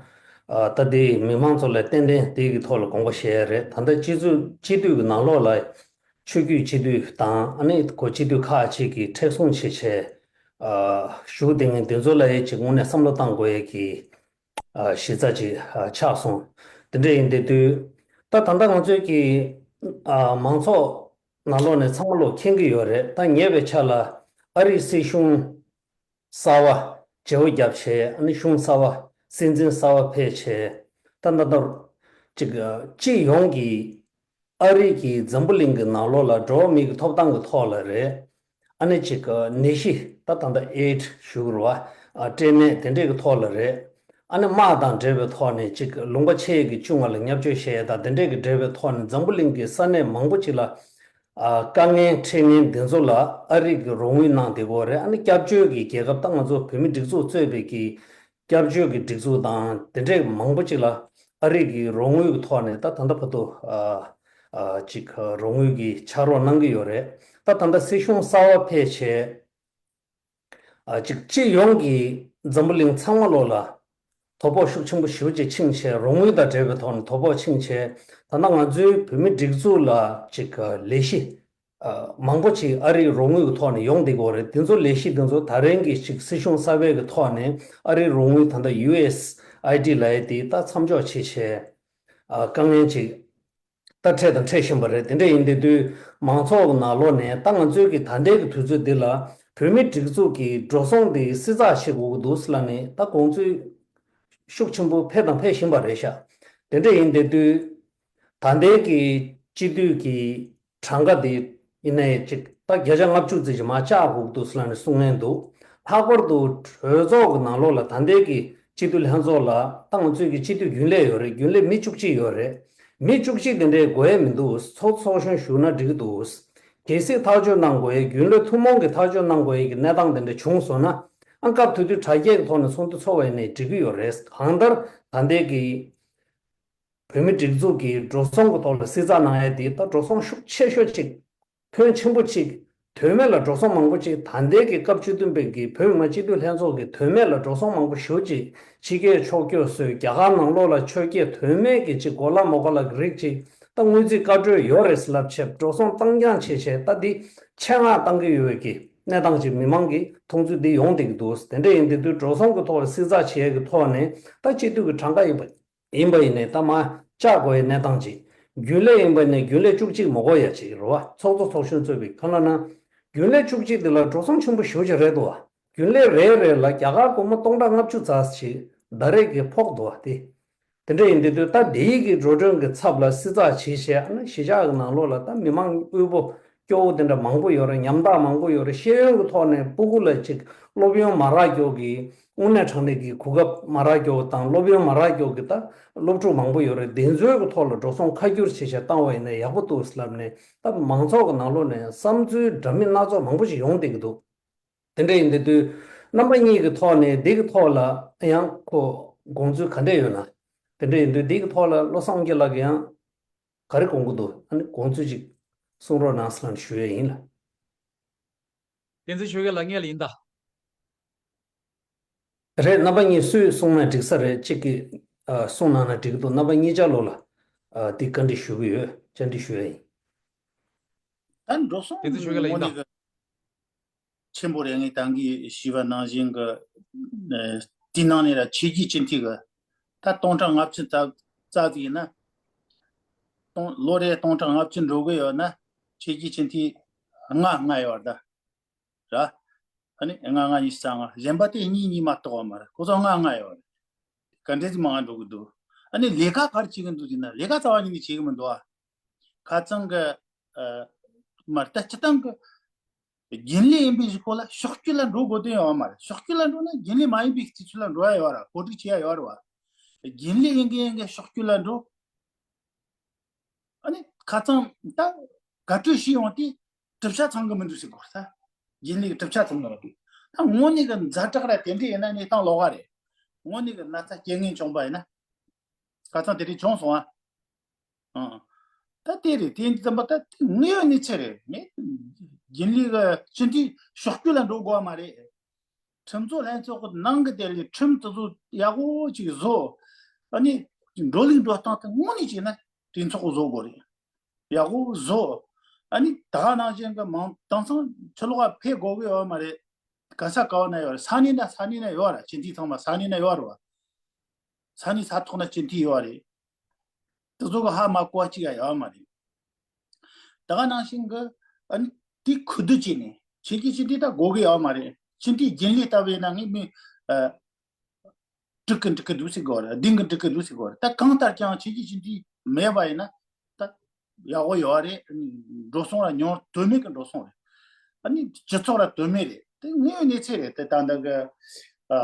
ཨ་ད་དེ་མི་མང་ཚོ་ལ་ཏན་ཏན་དེ་གི་ཐོག་ལ་དགོངས་པ་བཞེས་ཡ་རེད། ད་ལྟ་སྤྱི་ཚོགས་སྤྱི་འཐུས་ཀྱི་ནང་ལོགས་ལ་ཆོས་བརྒྱུད་སྤྱི་འཐུས་དང་ཨ་ནི་གོ་སྤྱི་འཐུས་ཁག་ཅིག་གིས་མཁྲེགས་བཟུང་བྱེད་ཆེད་ཨ་བཞུགས་བསྡད་མཁན་དེ་ཚོ་ལ་ཡ་ཅིག་དངོས་གནས་བསམ་བློ་བཏང་དགོས་ཡས་ཀྱི་ཨ་གཞི་རྩ་ཅིག་ཨ་ཆགས་སོང་། དེ་འདྲ་ཡིན་བསྡད་དུས་ད་ད་ལྟ་ང་ཚོའི་གི་ཨ་མང་ཚོགས་ནང་ལོགས་ནས་ཚང་མ་ལོག་མཁྱེན་གྱི་ཡོད་རེད། ད་ཉེ་བའི་ཆར་ལ་ཨ་རིའི་སྲིད་གཞུང་གསར་བ་བརྗེ་པོ་བརྒྱབ་བྱས། ཨ་ནི་གཞུང་གསར་བ་སྲིད་འཛིན་གསར་བ་ཕེབས་བྱས། ད་ད་ལྟ་ཅིག་སྤྱི་ཡོངས་ཀྱི་ ཨ་རི་གི་འཛམ་བུ་གླིང་གི་ནང་ལོགས་ལ་འགྲོ་བ་མིའི་གི་ཐོབ་ཐང་གི་ཐོག་ལ་རེད། ཨ་ནི་ཅིག་ནད་གཞི་ད་ད་ལྟ་ཨེ་ཌི་ཞུ་དགོས་རེད་བ། སྐྲན་ནད་དེ་འདྲས་ཀྱི་ཐོག་ལ་རེད། ཨ་ནི་དམག་དང་འབྲེལ་བའི་ཐོག་ནས་ཅིག་ལུང་པ་ཆེ་གི་བཅུ་ལྔ་ལ་བརྙས་བཅོས་བྱས་དང་དེ་འདྲས་ཀྱི་འབྲེལ་བའི་ཐོག་ནས་འཛམ་བུ་གླིང་གི་ས་གནས་མང་པོ་ཅིག་ལ་ཨ་དཀའ་ངལ་འཕྲད་མཁན་དེ་ཚོ་ལ་ཨ་རི་གི་རོགས་དངུལ་གནང་བསྡད་ཀྱི་ཡོད་རེད། ཨ་ནི་སྐྱབས་བཅོལ་གྱི་རྒྱལ་ཁབ་ད་ང་ཚོ་བོད་མི་སྒྲིག་འཛུགས་གཙོས་པའི་གི་སྐྱབས་བཅོལ་གྱི་སྒྲིག་འཛུགས་དང་དེ་འདྲས་མང་པོ་ཅིག་ལ་ཨ་རི་གི་རོགས་དངུལ་གྱི་ཐོག་ནས་ད་ད་ལྟ་བར་དུ་ཨ་ཨ་ཅིག་རོགས་དངུལ་གྱི་ཕྱག་རོགས་གནང་གི་ཡོད་རེད། ད་ད་ལྟ་སྲིད་གཞུང་གསར་པ་ཕེབས་བྱས། ཨ་གཅིག་སྤྱི་ཡོངས་ཀྱི་འཛམ་བུ་གླིང་ཚང་མ་ལོགས་ལ་དོ་ཕོག་ཤུགས་ཆེན་པོ་ཞེ་པོ་ཅིག་ཕྱིན་བྱས། རོགས་དངུལ་དང་འབྲེལ་བའི་ཐོག་ནས་དོ་ཕོག་ཕྱིན་བྱས། ད་ལྟ་ང་ཚོའི་བོད་མི་སྒྲིག་འཛུགས་ལ་ཅིག་ལས་གཞི་ཨ་མང་པོ་ཅིག་ཨ་རིའི་རོགས་དངུལ་གྱི་ཐོག་ནས་ཡོང་བསྡད་ཀྱི་ཡོད་རེད། དེ་ཚོ་ལས་གཞི་དེ་ཚོ་ད་རིང་གི་ཅིག་སྲིད་གཞུང་གསར་པའི་གི་ཐོག་ནས་ཨ་རིའི་རོགས་དངུལ་ད་ལྟ་ཡུ་ཨེས་ཨའི་ཌི་ལབ་ཡས་དེ་ད་མཚམས་འཇོག་བྱས་བྱས། ཨ་དཀའ་ངལ་ཅིག་ད་འཕྲད་དང་འཕྲད་བཞིན་པ་རེད། དེ་འདྲ་ཡིན་དེ་དུས་མང་ཚོགས་ཀྱི་ནང་ལོགས་ནས་ད་ང་ཚོའི་གི་ད་ལྟའི་གི་དུས་ཚོད་འདི་ལ་བོད་མི་སྒྲིག་འཛུགས་ཀྱི་འགྲོ་སོང་དེ་བསྲི་ཚགས་བྱེད་དགོས་ཀྱི་འདུག་ཟེར་ལབ་ནས་ད་དགོངས་ཚུལ་ཤུགས་ཆེན་པོ་འཕེལ་དང་འཕེལ་བཞིན་པ་རེད་ཤག་དེ་འདྲ་ཡིན་དེ་དུས་ད་ལྟའི་གི་སྤྱི་འཐུས་ཀྱི་གྲངས་ཀ་དེ་ཡིན་ནའི་ཅིག་ད་བརྒྱ་ཆ་ལྔ་བཅུ་ཙམ་ཞིག་མར་བཅག་དགོས་ཀྱི་འདུག་ཟེར་ལབ་ནས་གསུང་མཁན་འདུག་ལྷག་པར་དུ་གྲོས་ཚོགས་ཀྱི་ནང་ལོགས་ལ་ད་ལྟའི་གི་སྤྱི་འཐུས་ལྷན་ཚོགས་ལ་ད་ང་ཚོའི་གི་སྤྱི་འཐུས་རྒྱུན་ལས་ཡོད་རེད། རྒྱུན་ལས་མི་བཅུ་གཅིག་ཡོད་རེད། མི་བཅུ་གཅིག་དེ་འདྲའི་དགོས་ཡས་མི་འདུག་ཚོགས་ཚོགས་གཞོན་ཞུགས་ན་འགྲིག་གི་འདུག་གལ་སྲིད་ཐག་གཅོད་གནང་དགོས་ཡས་རྒྱུན་ལས་ཐུན་མོང་གི་ཐག་གཅོད་གནང་དགོས་ཡས་ཀྱི་གནས་སྟངས་དེ་འདྲ་བྱུང་སོང་ན། ཨ་སྐབས་དེ་དུས་དྲ་རྒྱའི་ཐོག་ནས་ཚོགས་འདུ་ཚོགས་པ་ཡིན་ནའི་འགྲིག་གི་ཡོད་རེད། གང་ལྟར་ད་ལྟའི་གི་བོད་མི་སྒྲིག་འཛུགས་ཀྱི་འགྲོ་སོང་གི་ཐོག་ལ་བསྲི་ཚགས་གནང་ཡས་དེ་ད་འགྲོ་སོང་ཤུགས་ཆེ་ཤོས་ཅིག་ཕོན་ཆེན་པོ་ཅིག་དོན་མེད་ལ་འགྲོ་སོང་མང་པོ་ཅིག་ད་ལྟའི་གི་སྐབས་བཅུ་བདུན་པའི་གི་བོད་མི་མང་སྤྱི་འཐུས་ལྷན་ཚོགས་ཀྱི་དོན་མེད་ལ་འགྲོ་སོང་མང་པོ་ཞེ་པོ་ཅིག་ཕྱི་རྒྱལ་ཕྱོགས་བསྐྱོད་བཟོས། རྒྱ་གར་ནང་ལོགས་ལ་ཕྱོགས་བསྐྱོད། དོན་མེད་ཀྱི་ཅིག་གོ་ལ་མོ་ག་ལ་གི་རིགས་ཅིག་ད་དངུལ་རྩིས་བཀའ་འཁྲོལ་ཡོད་རེད་ལབ་བྱས་འགྲོ་སོང་བཏང་རྐྱང་བྱས་བྱས། ད་འདི་ཆེད་མངགས་བཏང་གི་ཡོད་པའི་གི་གནས་སྟངས་ཅིག་མི་མང་གི་མཐོང་ཚུལ་འདི་ཡོང་བསྡད་ཀྱི་འདུག་དེ་འདྲ་ཡིན་དེ་དུས་འགྲོ་སོང་གི་ཐོག་ལ་བསྲི་ཚགས་བྱེད་ཡས་ཀྱི་ཐོག་ནས་ད་སྤྱི་འཐུས་ཀྱི་གྲངས་ཀ་ཡིན་པ་ཡིན་པ་ཡིན་ནའི་ད་མར་བཅག་དགོས་ཡའི་གནས་སྟངས་ཅིག་རྒྱུན་ལས་ཡིན་པ་ནས་རྒྱུན་ལས་བཅུ་གཅིག་མི་དགོས་ཡ་ཅིག་རེད་བ། ཚོགས་གཙོ་ཚོགས་གཞོན་གཙོས་པའི་ཁ་ལ་ན། རྒྱུན་ལས་བཅུ་གཅིག་དེ་ལ་འགྲོ་སོང་ཆེན་པོ་ཞེ་པོ་ཅིག་རེད་འདུག་བ། རྒྱུན་ལས་རེ་རེ་ལ་རྒྱ་གར་སྒོར་མོ་སྟོང་ཕྲག་ལྔ་བཅུ་ཙམ་ཞིག་ཟླ་རེ་གི་ཕོག་འདུག་བ། དེ་དེ་འདྲ་ཡིན་དུས་དུས་ད་དེའི་གི་འགྲོ་གྲོན་གྱི་ཚབ་ལ་བསྲི་ཚགས་བྱེད་བྱས། ཨ་ནི་གཞིས་ཆགས་ཀྱི་ནང་ལོགས་ལ་ད་མི་མང་དབུལ་པོ་སྐྱོ་བོ་དེ་འདྲ་མང་པོ་ཡོད་རེད། ཉམ་ཐག་མང་པོ་ཡོད་རེད། ཤེས་ཡོན་གྱི་ཐོག་ནས་སྤུ་གུ་ལ་ཅིག་སློབ་ཡོན་མ་རག་རྒྱུ་གི་དངོས་གནས་དྲང་གནས་ཀྱི་གོ་སྐབས་མ་རག་རྒྱུ་དང་སློབ་ཡོན་མ་རག་རྒྱུ་གི་ད་སློབ་ཕྲུག་མང་པོ་ཡོད་རེད། དེ་ཚོའི་གི་ཐོག་ལ་འགྲོ་སོང་ཁ་སྒྱུར་བྱེད་བྱས་བཏང་བ་ཡིན་ན་ཡག་པོ་འདུག་ལབ་ནས་ད་མང་ཚོགས་ཀྱི་ནང་ལོགས་ནས་བསམ་ཚུལ་འདྲ་མིན་སྣ་ཚོགས་མང་པོ་ཞིག་ཡོང་བསྡད་ཀྱི་འདུག་དེ་འདྲ་ཡིན་དེ་དུས་རྣམ་པ་གཉིས་ཀྱི་ཐོག་ནས་འདི་གི་ཐོག་ལ་ཡང་ཁོ་དགོངས་ཚུལ་ག་འདྲ་ཡོད་ན། དེ་འདྲ་ཡིན་དུས་འདི་གི་ཐོག་ལ་བློ་བཟང་དབང་རྒྱལ་ལགས་ཀྱིས་ཡང་ག་རེ་དགོངས་ཀྱི་འདུག་ཨ་ནི་དགོངས་ཚུལ་ཅིག་གསུང་རོགས་གནང་ཟེར་ལབ་ཞུ་ཡས་ཡིན་ལ། བསྟན་འཛིན་ཆོས་རྒྱལ་ལགས་ངས་ལ་ཡིན་ད། རེད། རྣམ་པ་གཉིས་སུས་གསུངས་ན་འགྲིག་ས་རེད། གཅིག་གིས་ཨ་གསུངས་གནང་ན་འགྲིག་གི་འདུག་རྣམ་པ་གཉིས་ཆ་ལོ་ལ་ཨ་འདི་བཀའ་འདྲི་ཞུ་གི་ཡོད། བཅར་འདྲི་ཞུ་ཡ་ཡིན། ད་འགྲོ་སོང་བསྟན་འཛིན་ཆོས་རྒྱལ་ལགས་ཡིན་ད། དངོས་གནས་ཀྱི་ཆེན་པོ་རེད། ངས་ད་གིན་ཞུས་པ་ནང་བཞིན་གྱི་ཨ་དེའི་ནང་ནས་ལ་ཆེད་ཀྱི་སྤྱི་འཐུས་ཀྱི་ད་སྟོང་ཕྲག་ལྔ་བཅུ་ཙམ་ཙམ་ཟིག་ཡིན་ན། སྟོང་ལོ་རེ་སྟོང་ཕྲག་ལྔ་བཅུ་འགྲོ་གི་ཡོད་ན་ཆེད་ཀྱི་སྤྱི་འཐུས་ལྔ་ལྔ་ཡོད་རེད་ད། ར། ཨ་ནི་ལྔ་ལྔ་ཉི་ཤུ་རྩ་ལྔ། གཞན་པ་དེ་གཉིས་གཉིས་མ་གཏོགས་པ་མ་རེད། ཁོ་ཚོ་ལྔ་ལྔ་ཡོད་རེད། ག་འདྲས་ཀྱི་མང་ང་འགྲོ་གི་འདུག་ཨ་ནི་ལས་ཀ་ག་རེ་བྱེད་གི་འདུག་ཟེར་ན་ལས་ཀ་རྩ་བ་ཉིད་ནས་བྱེད་གི་མི་འདུག་ཨ། ཁ་རྩང་གི་ཨ་མ་རེད་ད། སྤྱི་བཏང་གི་རྒྱུན་ལས་ཡིན་པའི་གཞི་ཁོ་ལ་ཕྱོགས་སྐྱོད་ལ་འགྲོ་དགོས་དོན་ཡོད་མ་རེད། ཕྱོགས་སྐྱོད་ལ་འགྲོ་ན་རྒྱུན་ལས་མ་ཡིན་པའི་སྤྱི་ཚོགས་ལ་འགྲོ་ཡ་ཡོད་རེད། གོ་སྒྲིག་བྱེད་ཡ་ཡོད་རེད་བ། རྒྱུན་ལས་ཡིན་གི་ཡིན་གི་ཕྱོགས་སྐྱོད་ལ་འགྲོ། ཨ་ནི་ཁ་རྩང་ད་དགའ་སྤྲོ་ཞིག་ཡོང་དུས་གྲུབ་ཆ་ཚང་གི་མི་འདུག་ཟེར་དགོས་ད། རྒྱུན་ལས་ཀྱི་གྲུབ་ཆ་ཚང་གི་མི་འདུག་ད་དངོས་གནས་ཀྱི་ཛ་དྲག་ར་དེ་འདྲ་ཡིན་ན་གནས་སྟངས་ལོགས་ཀ་རེད། དངོས་གནས་ཀྱི་ན་ཚ་རྐྱེན་ངན་བྱུང་པ་ཡིན་ན། ཁ་རྩང་དེ་འདྲ་བྱུང་སོང་ཨ། ཨང་། ད་དེ་རེད། དེ་ཙམ་པ་ད་དེ་དངོས་ཡོད་གནས་ཚུལ་རེད། ངས་རྒྱུན་ལས་ཀྱི་སྤྱི་འཐུས་ཕྱོགས་སྐྱོད་ལ་འགྲོ་དགོས་པ་མ་རེད། ཁྲིམས་བཟོ་ལྷན་ཚོགས་ཀྱི་ནང་གི་དེ་ལས་ཁྲིམས་དེ་ཚོ་ཡག་པོ་ཅིག་བཟོ། ཨ་ནི་འགྲོ་ལུགས་འགྲོ་སྟངས་དེ་དངོས་གནས་བྱས་ན་གྲོས་ཚོགས་ཀྱིས་བཟོ་དགོས་རེད། ཡག་པོ་བཟོ། ཨ་ནི་ད་ག་ནང་བཞིན་གྱི་མང་དེང་སང་ཕྱི་ལོགས་ལ་ཕེབས་དགོས་ཀྱི་ཡོད་མ་རེད། ག་ས་ག་བ་ན་ཡོད་རེད། ས་གནས་ན་ས་གནས་ན་ཡོད་རེད། སྤྱི་འཐུས་ཚང་མ་ས་གནས་ན་ཡོད་རེད་བ། ས་གནས་ས་ཐོག་ན་སྤྱི་འཐུས་ཡོད་རེད། དེ་ཚོ་གི་ཧ་མ་གོ་བ་གཅིག་ཡང་ཡོད་མ་རེད། ད་ག་ནང་བཞིན་གྱི་ཨ་ནི་དེ་ཁུ་བསྡུ་བྱས་ནས་ཆེད་ཀྱི་སྤྱི་འཐུས་ད་དགོས་ཀྱི་ཡོད་མ་རེད། སྤྱི་འཐུས་རྒྱུན་ལས་ལྟ་བས་ན་ངས་མི་ཨ་དྲུག་གི་འགྲིག་གི་འདུག་ཟེར་དགོས་རེད། བདུན་གི་འགྲིག་གི་འདུག་ཟེར་དགོས་རེད། ད་གང་ལྟར་ཀྱང་ཆེད་ཀྱི་སྤྱི་འཐུས་མེད་པ་ཡིན་ན་ད་ ཡག་པོ་ཡོད་རེད། འགྲོ་སོང་ལ་ཉུང་དོན་མེད་ཀྱི་འགྲོ་སོང་རེད། ཨ་ནི་སྤྱི་ཚོགས་ལ་དོན་མེད་རེད། དེ་དངོས་ཡོད་གནས་ཚུལ་རེད། དེ་ད་ལྟ་གི་ཨ་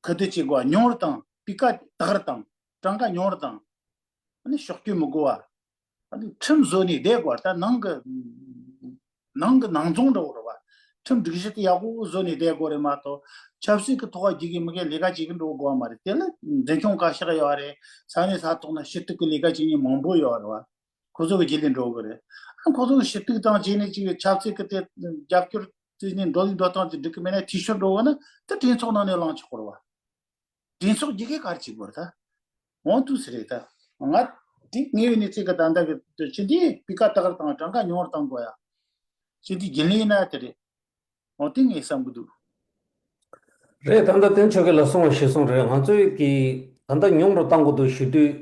ཁུ་བསྡུ་བྱེད་དགོས། ཉུང་རུ་བཏང་། སྤུས་ཀ་དག་རུ་བཏང་། གྲངས་ཀ་ཉུང་རུ་བཏང་། ཨ་ནི་ཕྱོགས་སྐྱོད་མི་དགོས་པ། ཨ་ནི་ཁྲིམས་བཟོ་ནས་བསྡད་དགོས། ད་ནང་གི་ནང་གི་ནང་རྫོང་འདྲ་བོ་རེད་བ། ཁྲིམས་སྒྲིག་གཞི་དེ་ཡག་པོ་བཟོ་ནས་བསྡད་དགོས་རེད་མ་གཏོགས། ཆབ་སྲིད་ཀྱི་ཐོག་རྒྱུག་གི་མི་གི་ལས་ཀ་བྱེད་གི་འགྲོ་དགོས་པ་མ་རེད། དེ་ལ་འཛིན་སྐྱོང་བཀའ་ཤག་ཡོད་རེད། ས་གནས་ས་ཐོག་ན་ཞུ་གཏུག་གི་ལས་ཀ་བྱེད་མཁན་མང་པོ་ཡོད་རེད་བ། ཁོ་ཚོ་གི་རྗེས་ལས་འགྲོ་དགོས་རེད། ཨ་ཁོ་ཚོ་གི་ཞུ་གཏུག་དང་རྗེས་ནས་ཅིག་ཆབ་སྲིད་ཀྱི་དེ་རྒྱབ་སྐྱོར་དེ་ནས་འགྲོ་ལུགས་འགྲོ་སྟངས་དེ་འགྲིག་གི་མེད་ན། འཐུས་ཤོར་འགྲོ་བ་ན་དེ་གྲོས་ཚོགས་ནང་ནས་བླངས་ཆོག་གི་རེད་བ། གྲོས་ཚོགས་ཀྱི་གལ་ཆེ་བོར་ད་འོང་དུས་སུ་རེད་ད། ང་དེ་དངོས་ཡོད་གནས་ཚུལ་གྱི་ད་ལྟ་གི་ཅི་འདི་སྤུས་ཀ་དག་རུ་དང་གྲངས་ཀ་ཉུང་རུ་གཏང་དགོས་ཡ། ཅི་འདི་རྒྱུན་ལས་ཡིན་ན་དེ་རེད། འོང་དེ་ངས་བསམ་གི་འདུག་རེད། ད་ལྟ་བསྟན་ཆོས་སྐྱིད་ལ་གསུངས་པ་ཞིག་གསུངས་རེད། ང་ཚོས་ཀྱི་ད་ལྟ་ཉུང་རུ་གཏང་དགོས་འདུག་ཞུ་དུས།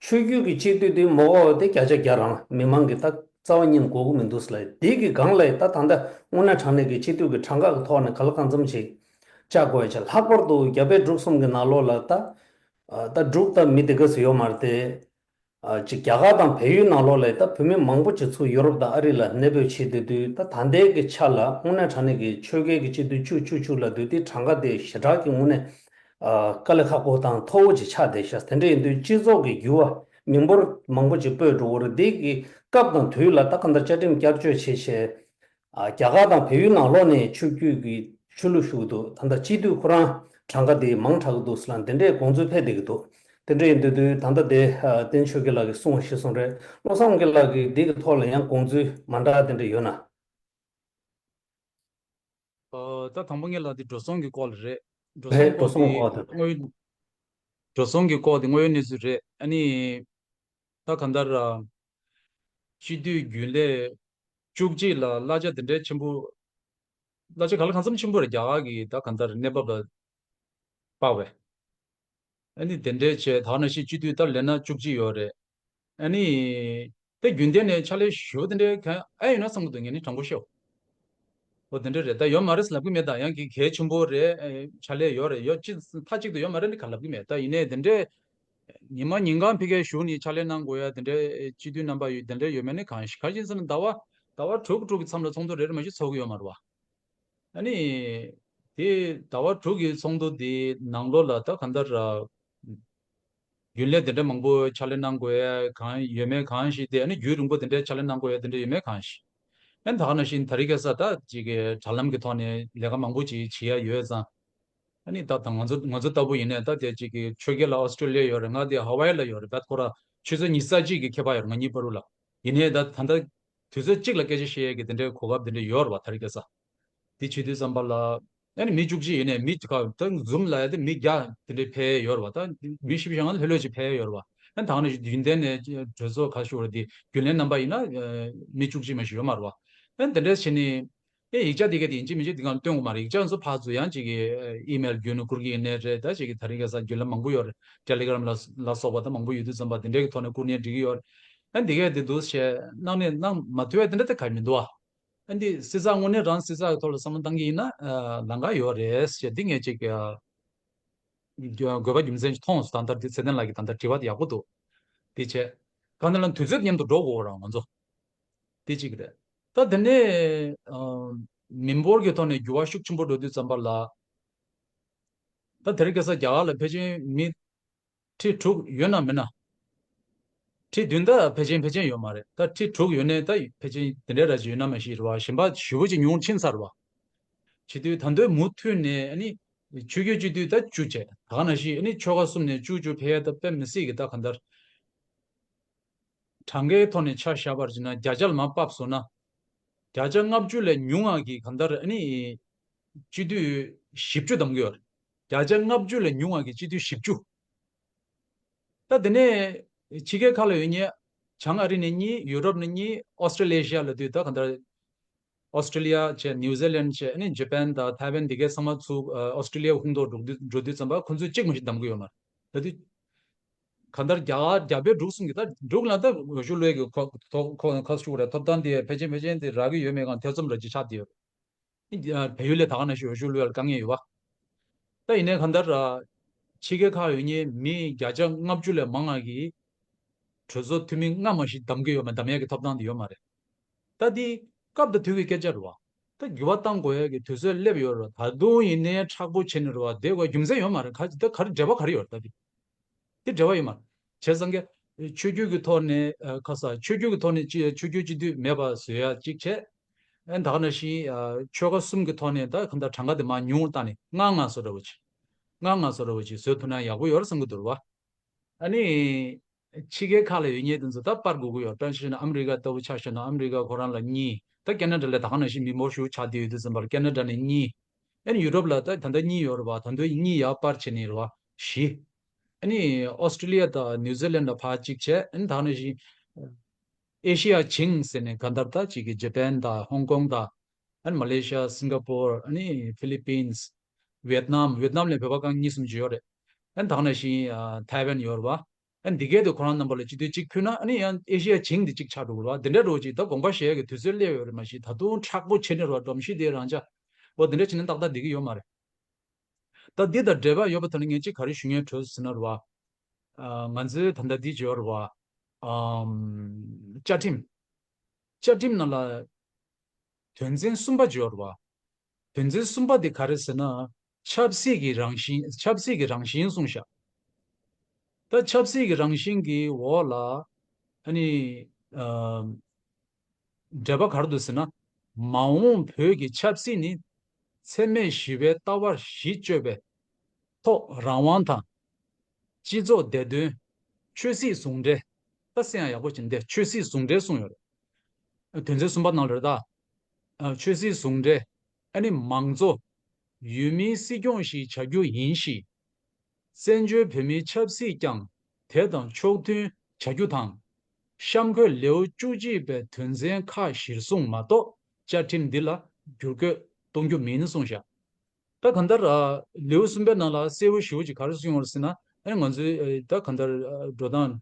ཆོས་བརྒྱུད་ཀྱི་སྤྱི་འཐུས་དེ་མ་འོངས་པ་དེ་བརྒྱ་ཆ་བརྒྱ་རང་མི་མང་གི་ད་རྩ་བ་ཉིད་ནས་དགོས་ཀྱི་མི་འདུག་ཟེར་ལབ། དེ་གི་སྒང་ལ་ད་ད་ལྟ་དངོས་གནས་དྲང་གནས་ཀྱི་སྤྱི་འཐུས་ཀྱི་གྲངས་ཀ་གི་ཐོག་ནས་ག་ལ་གང་འཚམ་ཞིག་བཅའ་དགོས་ཡ་ཆེ། ལྷག་པར་དུ་རྒྱ་བལ་འབྲུག་གསུམ་གྱི་ནང་ལོགས་ལ་ད་ཨ་ད་འབྲུག་ད་མི་དེ་ག་ཚོད་ཡོད་མ་རེད་དེ། ཨ་ཅིག་རྒྱ་གར་དང་བལ་ཡུལ་ནང་ལོགས་ལ་ད་བོད་མི་མང་པོ་ཅིག་ཚུར་ཡུ་རོབ་དང་ཨ་རི་ལ་གནས་སྤོས་བྱེད་བསྡད་དུས། ད་ད་ལྟའི་གི་ཆ་ལ་དངོས་གནས་དྲང་གནས་ཀྱི་ཆོལ་ཁའི་གི་སྤྱི་འཐུས་བཅུ་བཅུ་བཅུ་ལབ་དུས་དེ་གྲངས་ཀ་དེ་ཞེ་དྲག་གི་དངོས་གནས་ཨ་དཀའ་ལས་ཁག་པོ་དང་མཐོ་བོ་ཅིག་ཆགས་བསྡད་ཤག་དེ་འདྲ་ཡིན་དུས་སྤྱི་ཚོགས་ཀྱི་འགྱུར་བ་མི་འབོར་མང་པོ་ཅིག་སྤོས་འགྲོ་གི་རེད། དེ་གི་སྐབས་དང་དུས་ལ་ད་གང་ལྟར་བཅའ་ཁྲིམས་བསྐྱར་བཅོས་བྱས་བྱས། ཨ་རྒྱ་གར་དང་བལ་ཡུལ་ནང་ལོགས་ནས་ཆོས་བརྒྱུད་ཀྱི་ཆོས་ལུགས་ཞུགས་འདུག་ད་ལྟ་སྤྱི་འཐུས་ཁོ་རང་གྲངས་ཀ་དེ་མང་དྲགས་འདུག་ཟེར་ལ་འདི་འདྲའི་དགོངས་ཚུལ་འཕེལ་བསྡད་ཀྱི་འདུག་དེ་འདྲ་ཡིན་དུས་དུས་ད་ལྟ་དེ་ཨ་བསྟན་ཆོས་སྐྱིད་ལགས་ཀྱིས་གསུངས་པ་ཞིག་གསུངས་རེད། བློ་བཟང་དབང་རྒྱལ་ལགས་ཀྱིས་འདི་གི་ཐོག་ལ་ཡང་དགོངས་ཚུལ་མ་འདྲ་དེ་འདྲ་ཡོད་ན། ཨ་ད་དང་པོ་ངེད་ལ་དེ་འགྲོ་སོང་གི་སྐོར་ལ་རེད། འགྲོ་རེད། སོང་འགྲོ་སྐོར་སོང་དེ་གོ་དེ་དངོས་ཡོད། འགྲོ་སོང་གི་སྐོར་དེ་དངོས་ཡོད་གནས་ཚུལ་རེད། ཨ་ནི་ད་གང་ལྟར་ཨ་སྤྱི་འཐུས་རྒྱུན་ལས་བཅུ་གཅིག་ལ་གླ་ཆ་དེ་འདྲའི་ཆེན་པོ། གླ་ཆ་ག་ལ་གང་འཚམ་ཆེན་པོ་རེད། རྒྱ་གར་གྱི་ད་གང་ལྟར་གནས་བབ་ལ་དཔག་པས། ཨ་ནི་དེ་འདྲའི་བྱས། ད་ནང་བཞིན་སྤྱི་འཐུས་ད་ལས་སྣ་བཅུ་གཅིག་ཡོད་རེད། ཨ་ནི་དེ་རྒྱུན་ལྡན་ནས་ཕྱག་ལས་ཞུ་དེ་འདྲའི་གང་ཨེ་ཡོད་ན་བསམ་གྱི་འདུག་ངས་ནི་དྲང་པོ་བཤད། འོ་དེ་འདྲ་རེད། ད་ཡོད་མ་རེད་ལབ་ཀྱི་མེད། ད་ཡང་གི་གལ་ཆེན་པོ་རེད། ཨེ་ཕྱག་ལས་ཡོད་རེད། ཡོད་ཅི་མཐའ་གཅིག་ཏུ་ཡོད་མ་རེད་ནི་ག་ལབ་ཀྱི་མེད། ད་ཡིན་ནའི་དེ་འདྲའི་ཉི་མ་ཉིན་གང་ཕ་གིར་བཞུགས་ནས་ཕྱག་ལས་གནང་དགོས་ཡ་དེ་འདྲའི་སྤྱི་འཐུས་རྣམ་པ་ཡོད་དེ་འདྲ་ཡོད་མེད་ནི་གང་ཤེས། ག་རེ་ཡིན་ཟེར་ན་ཟླ་བ་ཟླ་བ་དྲུག་དྲུག་གི་མཚམས་ལ་ཚོགས་འདུ་རེ་རེ་མ་ཞིག་ཚོགས་ཀྱི་ཡོད་མ་རེད་བ། ཨ་ནི་དེ་ཟླ་བ་དྲུག་གི་ཚོགས་འདུ་དེའི་ནང་ལོགས་ལ་ད་གང་ལྟར་རྒྱུན་ལས་དེ་འདྲ་མང་པོ་ཕྱག་ལས་གནང་དགོས་ཡ་གང་ཡོད་མེད་གང་ཤེས། དེ་ཨ་ནི་རྒྱུན་རིང་པོ་དེ་འདྲའི་ཕྱག་ལས་གནང་དགོས་ཡ་དེ་འདྲ་ཡོད་མེད་གང་ཤེས། ཨ་ནི་ད་ག་ནང་བཞིན་དེ་རིང་ཁ་སང་ད་ཅིག་གི་དྲ་ལམ་གྱི་ཐོག་ནས་ལས་ཀ་མང་པོ་ཅིག་བྱེད་ཡ་ཡོད་ཙང་། ཨ་ནི་ད་ད་ང་ཚོ་ང་ཚོ་ལྟ་བུ་ཡིན་ནའི་ད་དེ་ཅིག་གི་ཆོས་རྒྱལ་ལགས་ཨོ་སི་ཀྲོ་ལི་ཡ་ཡོད་རེད། ང་དེ་ཧ་ཝའི་ལ་ཡོད་རེད། བད་ཁོ་ར་ཆུ་ཚོད་ཉི་ཤུ་རྩ་གཅིག་གི་ཁྱད་པར་ཡོད་རེད་ང་གཉིས་བར་དུ་ལ། ཡིན་ནའི་ད་ད་ལྟ་དུས་ཚོད་གཅིག་ལ་སྐད་ཆ་བཤད་ཡས་ཀྱི་དེ་འདྲའི་གོ་སྐབས་དེ་འདྲ་ཡོད་རེད་བ། དེ་རིང་ཁ་སང་དེ་བྱེད་དུས་ཙམ་པ་ལ། ཨ་ནི་མི་བཅུ་གཅིག་ཡིན་ནའི་མི་ག་ད་ཛུམ་ལ་ཡ་དེ་མི་བརྒྱ་དེ་འདྲའི་ཕེབས་ཡོད་རེད་བ། ད་མི་ཤི་བ་ཞིག་ལྷོད་ལྷོད་ཅིག་ཕེབས་ཡོད་རེད་བ། ཨ་ནི་ད་ནི་རྒྱུན་ལྡན་ནས་གྲོས་ཚོགས་ཁ་ཤོར་དེ་རྒྱུན་ལས་རྣམ་པ་ཡིན་ན་མི་བཅུ་གཅིག་མ་ཞིག་ཡོད་མ་རེད་བ། ཨ་ནི་དེ་འདྲ་བྱས་ནས། ཨེ་ཡིག་ཆ་དེ་ག་དེ་ཡིན་གཅིག་མིན་གཅིག་དེ་ག་སྟོན་དགོས་མ་རེད། ཡིག་ཆ་ཚོ་ཕར་ཚུར་ཡང་གཅིག་གི་ཨི་མེལ་བརྒྱུད་ནས་བསྐུར་གྱི་ཡིན་ནའི་རེད། ད་གཅིག་གི་དེ་རིང་ཁ་སང་བརྒྱུད་ལམ་མང་པོ་ཡོད་རེད། ཊེ་ལི་གྷི་རམ་ལ་ལ་སོགས་པ་ད་མང་པོ་ཡོད་དུས་ཙམ་པ་དེ་འདྲའི་གི་ཐོག་ནས་བསྐུར་ནའི་འགྲིག་གི་ཡོད་རེད། ཨ་དེ་གས་དེ་འདུག་བྱས་གནང་ནས་གནང་མ་ཐུབ་པའི་དེ་འདྲ་དེ་ག་མི་འདུག་ཨ། ཨ་འདི་སྲིད་ཚགས་དངོས་གནས་རང་སྲིད་ཚགས་ཀྱི་ཐོག་ལ་བསམ་བློ་བཏང་གི་ཡིན་ན་ལམ་ཁ་ཡོད་རེད་ཞེས་འདི་ངས་གཅིག་གི་དགོས་པ་རྒྱུ་མཚན་ཞིག་མཐོང་སོང་། ད་ལྟ་འདི་ཚེ་བརྟན་ལགས་ཀྱི་ད་ལྟ་དྲི་བ་དེ་ཡག་པོ་འདུག་དེ་བྱས་གང་ལྟར་ལ་དུས་ཚོད་མཉམ་དུ་འགྲོ་དགོས་རང་ང་ཚོ། དེ་གཅིག་རེད། ད་དེ་ནས་ཨ་མི་འབོར་གྱི་ཐོག་ནས་འགྱུར་བ་ཤུགས་ཆེན་པོ་འགྲོ་དུས་ཙམ་པ་ལ། ད་དེ་རིང་ཁ་སང་རྒྱ་གར་ལ་ཕལ་ཆེར་མི་ཁྲི་དྲུག་ཡོད་ན་མེད་ན། ཁྲི་བདུན་ད་ཕལ་ཆེར་ཕལ་ཆེར་ཡོད་མ་རེད། ད་ཁྲི་དྲུག་ཡོད་ནའི་ད་ཕལ་ཆེར་དེ་འདྲའི་ར་ཅིག་ཡོད་ན་མ་ཤེས་རེད་བ། གཞན་པ་ཞེ་པོ་ཅིག་ཉུང་ཕྱིན་ཚར་བ། བྱེད་དུས་ད་དུང་མུ་མཐུད་ནས་ཨ་ནི་ཆོས་བརྒྱུད་སྤྱི་འཐུས་ད་བཅུ་བྱས། ད་ག་ནང་བཞིན་ཨ་ནི་ཆོལ་ཁ་གསུམ་ནས་བཅུ་བཅུ་ཕེབས་ཡ་ད་དཔེ་མི་སྲིད་ཀྱི་ད་ག་འདར། གྲངས་ཀའི་ཐོག་ནས་ཆ་བཞག་པར་བྱས་ན་བརྒྱ་ཆ་ལ་མར་ཕབ་སོང་ན། བརྒྱ་ཆ་ལྔ་བཅུ་ལས་ཉུང་བ་གི་གང་ལྟར་ཨ་ནི་སྤྱི་འཐུས་བཞི་བཅུ་འདེམས་ཀྱི་ཡོད་རེད། བརྒྱ་ཆ་ལྔ་བཅུ་ལས་ཉུང་བ་གི་སྤྱི་འཐུས་བཞི་བཅུ། ད་དེ་ནས་ཕྱི་རྒྱལ་ཁག་ལ་ཡོད་མཁན་བྱང་ཨ་རི་ནས་གཉིས། ཡུ་རོབ་ནས་གཉིས། ཨོ་སི་ཀྲི་ལེ་ཤི་ཡ་ལབ་དུས་ད་གང་ལྟར་ཨོ་སི་ཀྲི་ལི་ཡ་བྱས། ནིའུ་ཛི་ལན་བྱས། ཨ་ནི་ཇ་པན་དང་ཐའེ་ཝན་འདི་གའི་ཚང་མ་ཚུར་ཨོ་སི་ཀྲི་ལི་ཡ་ཧུང་ཐོག་འགྲོ་དུས་འགྲོ་དུས་ཙམ་པ་ཁོ་ཚོས་གཅིག་མ་གཏོགས་འདེམས་ཀྱི་ཡོད་མ་རེད། ད་དུས་གང་ལྟར་རྒྱ་གར་རྒྱ་བལ་འབྲུག་གསུམ་གྱི་ད་འབྲུག་ལ་ད་འོས་ཤོག་བླུག་ཡས་ཀྱི་ཁོ་ཁོ་ཁོ་ཁ་ཤུགས་རེད། ཐོབ་ཐང་དེ་ཕལ་ཆེར་ཕལ་ཆེར་དེ་རག་གི་ཡོད་མེད་གང་ཐེ་ཚོམ་ར་ཅིག་ཆགས་བསྡད་ཡོད་རེད། བལ་ཡུལ་ལ་ད་ག་ནང་བཞིན་འོས་ཤོག་བླུག་ཡས་ལ་དཀའ་ངལ་ཡོད་པ། ད་ཡིན་ནའི་གང་ལྟར་ཕྱི་རྒྱལ་ཁག་ཡོད་མཁན་མི་བརྒྱ་ཆ་ལྔ་བཅུ་ལས་མང་བ་གིས་ གྲོས་ཚོགས་འཐུས་མི་ལྔ་མ་ཞིག་གདམ་གྱི་ཡོད་མ་གདམ་ཡས་ཀྱི་ཐོབ་ཐང་དེ་ཡོད་མ་རེད། ད་འདི་སྐབས་དང་དུས་ཀྱི་སྐད་ཆ་རེད་བ། ད་འགྱུར་བ་གཏང་དགོས་ཡས་ཀྱི་དུས་ཚོད་སླེབས་ཡོད་རེད་བ། ད་དུང་ཡིན་ནའི་མཁྲེགས་པོ་བྱས་ནས་རེད་བ། བསྡད་དགོས་རྒྱུ་མཚན་ཡོད་མ་རེད། ག་ད་ག་རེ་འབྲེལ་བ་ག་རེ་ཡོད་རེད་ད་འདི། དེ་འབྲེལ་བ་ཡོད་མ་རེད། བྱས་ཙང་གི་ཆོས་བརྒྱུད་ཀྱི་ཐོག་ནས་ཨ་ཁ་ས་ཆོས་བརྒྱུད་ཀྱི་ཐོག་ནས་ཅི་ཆོས་བརྒྱུད་སྤྱི་འཐུས་མེད་པ་བཟོ་ཡ་གཅིག་བྱས། ཨ་ནི་ད་ག་ནང་བཞིན་ཨ་ཆོལ་ཁ་གསུམ་གྱི་ཐོག་ནས་ད་གང་ལྟར་གྲངས་ཀ་དེ་མར་ཉུང་བཏང་ནས་ལྔ་ལྔ་བཟོ་འདྲ་བོ་ཅིག་ལྔ་ལྔ་བཟོ་འདྲ་བོ་ཅིག་བཟོས་ཐུབ་ན་ཡག་པོ་ཡོད་རེད་བསམ་གྱི་འདུག་རེད་བ། ཨ་ནི་ཕྱི་རྒྱལ་ཁག་ལ་ཡོད་མཁན་དེ་ཚོ་ད་སྤར་དགོས་ཀྱི་ཡོད། དཔེར་ན་ཆ་བཞག་ན་ཨ་མི་རི་ཀ་ལྟ་བུ་ཆ་བཞག་ན་ཨ་མི་རི་ཀ་ཁོ་རང་ལ་གཉིས། ད་ཁེ་ན་ཌ་ལ་ད་ག་ནང་བཞིན་མི་འབོར་ཤུགས་ཆག་བསྡད་ཡོད་དུས་ཙམ་པར་ཁེ་ན་ཌ་ནས་གཉིས། ཨ་ནི་ཡུ་རོབ་ལ་ད་ད་ལྟ་གཉིས་ཡོད་རེད་བ། ད་དུང་གཉིས་ཡར་སྤར་བྱས་ནས་རེད་བ། བཞི། ཨ་ནི་ཨོ་སི་ཀྲི་ལི་ཡ་དང་ནིའུ་ཛི་ལན་ལ་ཕར་གཅིག་བྱས། ཨ་ནི་ད་ག་ནང་བཞིན་ཨེ་ཤི་ཡ་བྱིངས་ཟེར་ནས་གང་ལྟར་ད་གཅིག་གི་ཇ་པན་དང་ཧོང་ཀོང་དང་། ཨ་ནི་མ་ལེ་ཤི་ཡ། སིང་ག་པོར། ཨ་ནི་ཕི་ལི་པིན། ཝེད་ནམ། ཝེད་ནམ་ལ་བོད་པ་ཁག་གཉིས་གསུམ་ཅིག་ཡོད་རེད། ཨ་ནི་ད་ག་ནང་བཞིན་ཨ་ཐའེ་ཝན་ཡོད་རེད་བ། ཨ་ནི་འདི་གའི་དུ་ཁོ་རང་རྣམ་པ་ལ་སྤྱི་འཐུས་གཅིག་ཕུལ་ན། ཨ་ནི་ཡང་ཨེ་ཤི་ཡ་བྱིངས་འདི་གཅིག་ཆགས་འགྲོ་གི་རེད་བ། འདི་འདྲ་འགྲོ་ཅིག་ད་དགོངས་པ་བཞེས་ཡ་གི་དུས་ཚོད་སླེབས་ཡོད་རེད། མ་གཞི་ད་དུང་མཁྲེགས་པོ་བྱས་ནས་རེད་བ། སྒྲོམ་གཞི་དེ་རང་ཅག་འོ་འདི་འདྲ་བྱས་ན་ཏག་ཏག་འགྲིག་གི་ཡོད་མ་རེད། ད་འདི་དང་འབྲེལ་བ་ཡོད་པ་དེ་ལ་ངས་གཅིག་ག་རེ་ཞུ་སྙིང་འདོད་ཟེར་ན་རེད་བ། ཨ་ང་ཚོའི་ད་ལྟ་འདི་བརྗོད་རེད་བ། ཨམ། བཅའ་ཁྲིམས། བཅའ་ཁྲིམས་ནང་ལ་དོན་ཚན་གསུམ་པ་བརྗོད་རེད་བ། དོན་ཚན་གསུམ་པ་དེ་ག་རེ་ཟེར་ན། ཆབ་སྲིད་ཀྱི་རང་བཞིན། ཆབ་སྲིད་ཀྱི་རང་བཞིན་གསུངས་ཤག་ད་ཆབ་སྲིད་ཀྱི་རང་བཞིན་གྱི་འོག་ལ་ཨ་ནི་ཨམ། འགྲེལ་པ་ག་རེ་འདུག་ཟེར་ན། མ་འོངས་བོད་ཀྱི་ཆབ་སྲིད་ནི་འཚེ་མེད་ཞི་བའི་ལྟ་བ་གཞི་བཅོལ་བའི་ཐོག་རང་དབང་དང་། སྤྱི་ཚོགས་བདེ་དོན། ཆོས་སྲིད་ཟུང་འབྲེལ། ད་གསན་ཡག་ཡག་པོ་བྱས་ནས་བལྟས། ཆོས་སྲིད་ཟུང་འབྲེལ་གསུངས་ཡོད་རེད། དོན་ཚན་གསུམ་པ་ནང་ལ་རེད་ད། ཨ་ཆོས་སྲིད་ཟུང་འབྲེལ། ཨ་ནི་མང་གཙོ། ཡུལ་མིའི་སྲིད་སྐྱོང་ཞིག་བྱ་རྒྱུ་ཡིན་ཞིང་། བཙན་བྱོལ་བོད་མིའི་ཆབ་སྲིད་ཀྱང་དེ་དང་ཕྱོགས་མཐུན་བྱ་རྒྱུ་དང་། གཤམ་འཁོད་ལེའུ་བཅུ་གཅིག་པའི་དོན་ཚན་ཁག་གཞིར་བཟུང་མ་གཏོགས་བཅའ་ཁྲིམས་འདི་ལ་བསྒྱུར་བཀོད་གཏོང་རྒྱུ་མིན་གསུངས་ཤག་ད་གང་ལྟར་ཨ་ལེའུ་གསུམ་པའི་ནང་ལ་གསལ་པོ་ཞེ་པོ་ཅིག་ག་རེ་གསུངས་ཡོད་རེད་ཟེར་ན། ཨ་ནི་ང་ཚོའི་ཨ་ད་གང་ལྟར་ཨ་འགྲོ་སྟངས་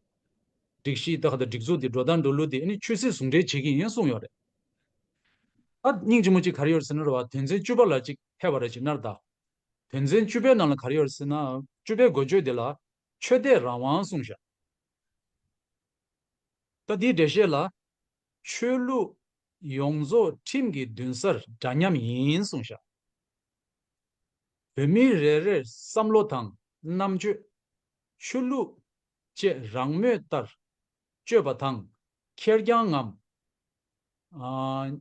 སྒྲིག་གཞི། ད་གང་ལྟར་སྒྲིག་འཛུགས་འདི། འགྲོ་སྟངས་འགྲོ་ལུགས་འདི་ཨ་ནི་ཆོས་སྲིད་ཟུང་འབྲེལ་བྱེད་ཀྱི་ཡིན་གསུངས་ཡོད་རེད། ཨ་སྙིང་རྗེ་མོ་ཅིག་ག་རེ་ཡོད་རེད་ཟེར་ན་རེད་བ། དོན་ཚན་བཅུ་པ་ལ་ཅིག་ཕེབས་པ་རེད། ཅིག་ནར་ད། དོན་ཚན་བཅུ་པའི་ནང་ལ་ག་རེ་ཡོད་རེད་ཟེར་ན། བཅུ་པའི་འགོ་བརྗོད་འདི་ལ་ཆོས་དད་རང་དབང་གསུངས་ཤག་ད་འདིའི་འགྲེལ་བཤད་ལ། ཆོས་ལུགས་ཡོངས་རྫོགས་ཁྲིམས་ཀྱི་མདུན་སར་འདྲ་མཉམ་ཡིན་གསུངས་ཤག་བོད་མི་རེ་རེར་བསམ་བློ་དང་རྣམ་དཔྱོད། ཆོས་ལུགས་བཅས་རང་མོས་ལྟར་སྤྱོད་པ་དང་། ཁེར་རྐྱང་ངམ། ཨ།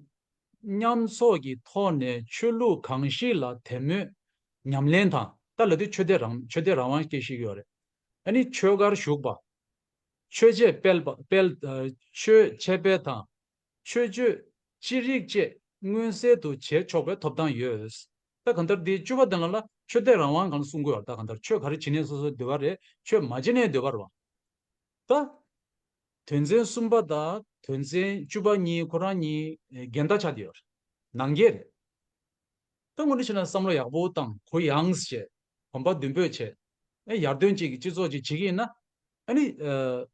མཉམ་ཚོགས་ཀྱི་ཐོག་ནས་ཆོས་ལུགས་གང་ཞིག་ལ་དད་མོས་ཉམས་ལེན་དང་། ད་ལབ་དུས་ཆོས་དད་རང་། ཆོས་དད་རང་དབང་སྐད་བཤད་ཀྱི་ཡོད་རེད། ཨ་ནི་ཆོས་སྒར་ཞུགས་པ། ཆོས་ཆས་སྤེལ་པ། སྤེལ། ཨ། ཆོས་འཆད་སྤེལ་དང་། ཆོས་སྤྱོད་ཅི་རིགས་བཅས་མངོན་གསལ་དུ་བྱེད་ཆོག་པའི་ཐོབ་ཐང་ཡོད། ད་གང་ལྟར་འདི་བཅུ་པ་དེ་ལ་ལ་ཆོས་དད་རང་དབང་གང་གསུང་གི་ཡོད་རེད། ད་གང་ལྟར་ཆོས་ག་རེ་བྱེད་ནས་སོ་སོའི་འདོད་པ་རེད། ཆོས་མ་བྱེད་ནས་འདོད་པ་རེད་བ། ད་དོན་ཚན་གསུམ་པ་དང་དོན་ཚན་བཅུ་པ་གཉིས་ཁོ་རང་གཉིས་འགལ་ཟླ་ཆགས་བསྡད་ཡོད་རེད། ནང་འགལ་རེད། ད་དངོས་གནས་བྱས་ན་བསམ་བློ་ཡག་པོ་བཏང་། གུ་ཡངས་བྱས། གོམ་པ་མདུན་སྤོས་བྱས། ཨེ་ཡར་ཐོན་ཅིག་གི་སྤྱི་ཚོགས་ཅིག་བྱེད་ཀྱི་ཡིན་ན། ཨ་ནི་ཨ་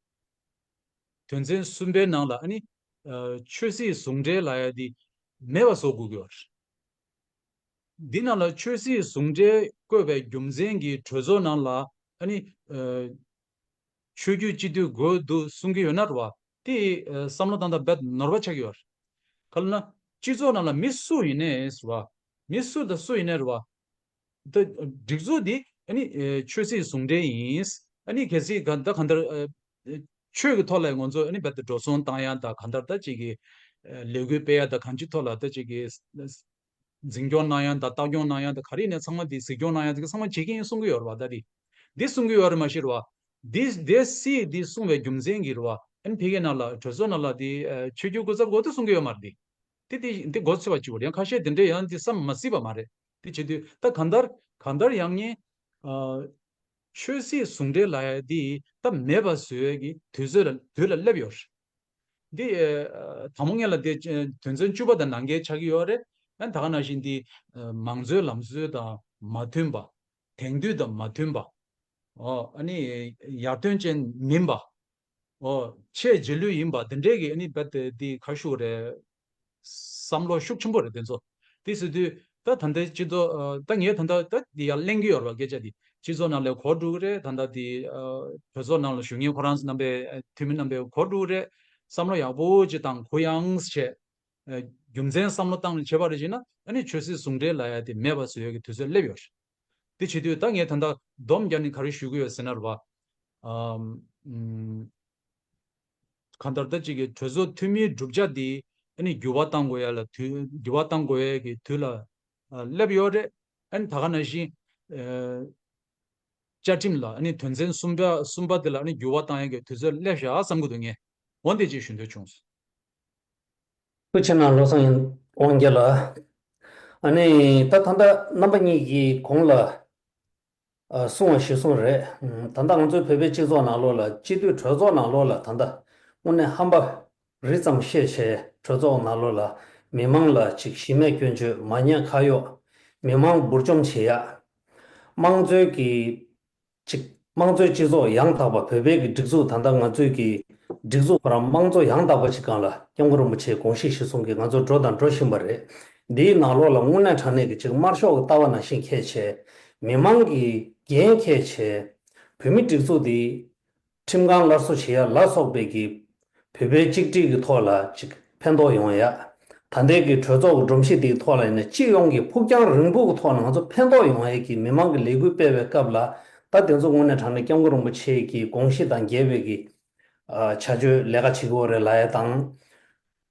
དོན་ཚན་གསུམ་པའི་ནང་ལ་ཨ་ནི་ཨ་ཆོས་སྲིད་ཟུང་འབྲེལ་ལབ་ཡ་དེ་མེད་པ་བཟོ་དགོས་ཀྱི་ཡོད་རེད། འདི་ནང་ལ་ཆོས་སྲིད་ཟུང་འབྲེལ་བཀོད་པའི་རྒྱུ་མཚན་གྱིས་གྲོས་ཚོགས་ནང་ལ་ཨ་ནི་ཨ་ཆོས་བརྒྱུད་སྤྱི་འཐུས་དགོས་འདུག་གསུང་གི་ཡོད་ན་རེད་བ། དེ་ཨ་བསམ་བློ་བཏང་སྟངས་རྦད་ནོར་བ་ཆགས་ཀྱི་ཡོད་རེད། ག་རེ་ལབ་ན་སྤྱི་ཚོགས་ནང་ལ་མི་སུ་ཡིན་ནའི་རེད་བ། མི་སུ་དང་སུ་ཡིན་ནའི་རེད་བ། ད་སྒྲིག་འཛུགས་འདི་ཨ་ནི་ཨ་ཆོས་སྲིད་ཟུང་འབྲེལ་ཡིན། ཨ་ནི་གལ་སྲིད་ག་ད་གང་ལྟར་ཨ་ཆོས་ཀྱི་ཐོག་ལ་ང་ཚོ་ཨ་ནི་རྦད་དེ་འགྲོ་སོང་བཏང་ཡ་དང་། གང་ལྟར་ད་ཅིག་གི་ཨ་ལས་འགུལ་སྤེལ་ཡ་དང་། གང་ཅིའི་ཐོག་ལ་ད་ཅིག་གི་འཛིན་སྐྱོང་གནང་ཡ་དང་། ལྟ་སྐྱོང་གནང་ཡ་དང་། ག་རེ་ཡིན་ནའི་ཚང་མ་འདི་གཟིགས་སྐྱོང་གནང་ཡ་དེ་གི་ཚང་མ་བྱེད་ཀྱི་ཡིན་གསུང་གི་ཡོད་རེད་བ། ད་འདི་འདི་གསུང་གི་ཡོད་རེད་མ་གཞི་རེད་བ། འདི་འདི་སྲིད་འདི་གསུང་བའི་རྒྱུ་མཚན་གྱིས་རེད་བ། ཨ་ནི་ཕ་གི་ནང་ལ་གྲོས་ཚོགས་ནང་ལ་འདི་ཨ་ཆོས་བརྒྱུད་སྐུ་ཚབ་དགོས་འདུག་གསུང་གི་ཡོད་མ་རེད། འདི་དེ་དེ་མགོ་ཚོས་པ་གཅིག་པ་རེད། ཡང་ཁ་ཤས་དེ་འདྲས་ཡང་དེ་བསམ་མ་སྲིད་པ་མ་རེད། དེ་བྱེད་དུས་ད་གང་ལྟར་གང་ལྟར་ཡང་ངས་ཨ་ཆོས་སྲིད་ཟུང་འབྲེལ་ལབ་ཡ་དེ་ད་མེད་པ་བཟོ་ཡ་གི་དུས་ཚོད་ལ་དུས་ལ་སླེབས་ཡོད་རེད། འདི་ཨ་དང་པོ་ངས་ལ་དེ་དོན་ཚན་བཅུ་པ་དང་ནང་འགལ་ཆགས་ཀྱི་ཡོད་རེད། ཨ་ད་ག་ནང་བཞིན་འདི་ཨ་མང་གཙོའི་ལམ་སྲོལ་དང་མ་མཐུན་པ། དེང་དུས་དང་མ་མཐུན་པ། ཨོ་ཨ་ནི་ཡར་ཐོན་ཅན་མིན་པ། ཨོ་ཆེས་རྗེས་ལུས་ཡིན་པ་དེ་འདྲས་ཀྱི་ཨ་ནི་རྦད་དེ་འདི་ག་ཞུ་རེད། བསམ་བློ་ཤུགས་ཆེན་པོ་རེད་དེ་ཚོ། དེ་ཟེར་དུས་ ད་ད་ལྟའི་སྤྱི་ཚོགས་ད་ངས་ད་ལྟ་ད་འདི་ཡར་གླེང་གི་ཡོད་རེད་པ། སྐད་ཆ་འདི་སྤྱི་ཚོགས་ནང་ལ་གོ་འགྲོ་གི་རེད། ད་ལྟ་འདི་གྲོས་ཚོགས་ནང་ལ་བཞུགས་མཁན་ཁོ་རང་རྣམ་པའི་འཐུས་མི་རྣམ་པས་གོ་འགྲོ་གི་རེད། བསམ་བློ་ཡག་པོ་ཅིག་བཏང་གུ་ཡངས་བྱས། རྒྱུ་མཚན་བསམ་བློ་བཏང་ནས་བྱས་པ་རེད་ཅེ་ན། ཨ་ནི་ཆོས་སྲིད་ཟུང་འབྲེལ་ལབ་ཡ་དེ་མེད་པ་བཟོ་ཡ་གི་དུས་ཚོད་སླེབས་ཡོད་རེད། དེ་བྱེད་དུས་ད་ངས་ད་ལྟ་སྡོམ་རྒྱག་ནས་ག་རེ་ཞུ་གི་ཡོད་ཟེར་ན་རེད་པ། ཨམ། ཨམ། གང་ལྟར་ད་ཅིག་གི་གྲོས་ཚོགས་འཐུས་མིའི་གྲུབ་ཆ་འདི་ཨ་ནི་འགྱུར་བ་གཏང་དགོས་ཡ་ལ་དུས་འགྱུར་བ་གཏང་དགོས་ཡ་གི་དུས་ལ་སླེབས་ཡོད་རེད། ཨ་ནི་ད་ག་ནང་བཞིན་བཅའ་ཁྲིམས་ལ་ཨ་ནི་དོན་ཚན་གསུམ་པ་གསུམ་པ་དེ་ལ་ཨ་ནི་འགྱུར་བ་གཏང་ཡ་གི་དུས་ཚོད་སླེབས་ཤག་བསམ་གི་འདུག་ངས་འོ་འདི་ཅིག་ཞུ་འདོད་བྱུང་། ཐུགས་ཆེ་གནང་བློ་བཟང་དབང་རྒྱལ་ལགས། ཨ་ནི་ད་ད་ལྟ་རྣམ་པ་གཉིས་ཀྱིས་གོང་ལ་གསུངས་པ་གཞིར་བཟུང་རེད། ད་ལྟ་ང་ཚོའི་བོད་པའི་སྤྱི་ཚོགས་ནང་ལོགས་ལ་སྤྱི་འཐུས་གྲོས་ཚོགས་ནང་ལོགས་ལ་ད་ལྟ་དངོས་གནས་ཧམ་པ་རི་ཙམ་བཤད་བྱས་གྲོས་ཚོགས་ནང་ལོགས་ལ་མི་མང་ལ་ཅིག་གཞི་མེད་སྐྱོན་བརྗོད་མ་ཉེས་ཁ་གཡོགས་མི་མང་འབུར་འཇོམས་བྱེད་ཡ། དམངས་གཙོའི་གི་ཅིག་དམངས་གཙོའི་སྤྱི་ཚོགས་ཡང་དག་པ་བོད་པའི་གི་སྒྲིག་འཛུགས་ད་ལྟ་ང་ཚོའི་གི་སྒྲིག་འཛུགས་ཁོ་རང་དམངས་གཙོ་ཡང་དག་པ་ཅིག་སྒང་ལ་སྐྱབས་མགོན་རིན་པོ་ཆེའི་དགོངས་གཞི་གཞིར་བཟུང་གི་ང་ཚོ་འགྲོ་དང་འགྲོ་བཞིན་པ་རེད། འདིའི་ནང་ལོགས་ལ་དངོས་གནས་དྲང་གནས་ཀྱི་ཅིག་དམར་ཤོག་གི་ལྟ་བ་ནང་བཞིན་འཁྱེར་བྱས་མི་མང་གི་འགན་འཁྱེར་བྱས་བོད་མི་སྒྲིག་འཛུགས་འདི་ཁྲིམས་ཁང་སླར་གསོ་བྱེད་ཡ་ལ་སོགས་པའི་གི་བོད་པའི་གཅིག་སྒྲིལ་གྱི་ཐོག་ལ་ཅིག་ཕན་ཐོགས་ཡོང་ཡ། ད་ལྟའི་གི་གྲོས་ཚོགས་ཀྱི་སྒྲོམ་གཞི་དེའི་ཐོག་ལ་ཡིན་ན་སྤྱི་ཡོངས་ཀྱི་ཕུགས་རྒྱང་རིང་པོ་གི་ཐོག་ནས་ང་ཚོ་ཕན་ཐོགས་ཡོང་ཡ་གི་མི་མང་གི་ལས་འགུལ་སྤེལ་བའི་སྐབས་ལ་ད་དེ་ཚོ་དངོས་གནས་དྲང་གནས་སྐྱབས་མགོན་རིན་པོ་ཆེ་གི་དགོངས་གཞི་དང་འགལ་བའི་གི་བྱ་སྤྱོད་ལས་ཀ་བྱེད་དགོས་རེད་ལབ་ཡ་དང་།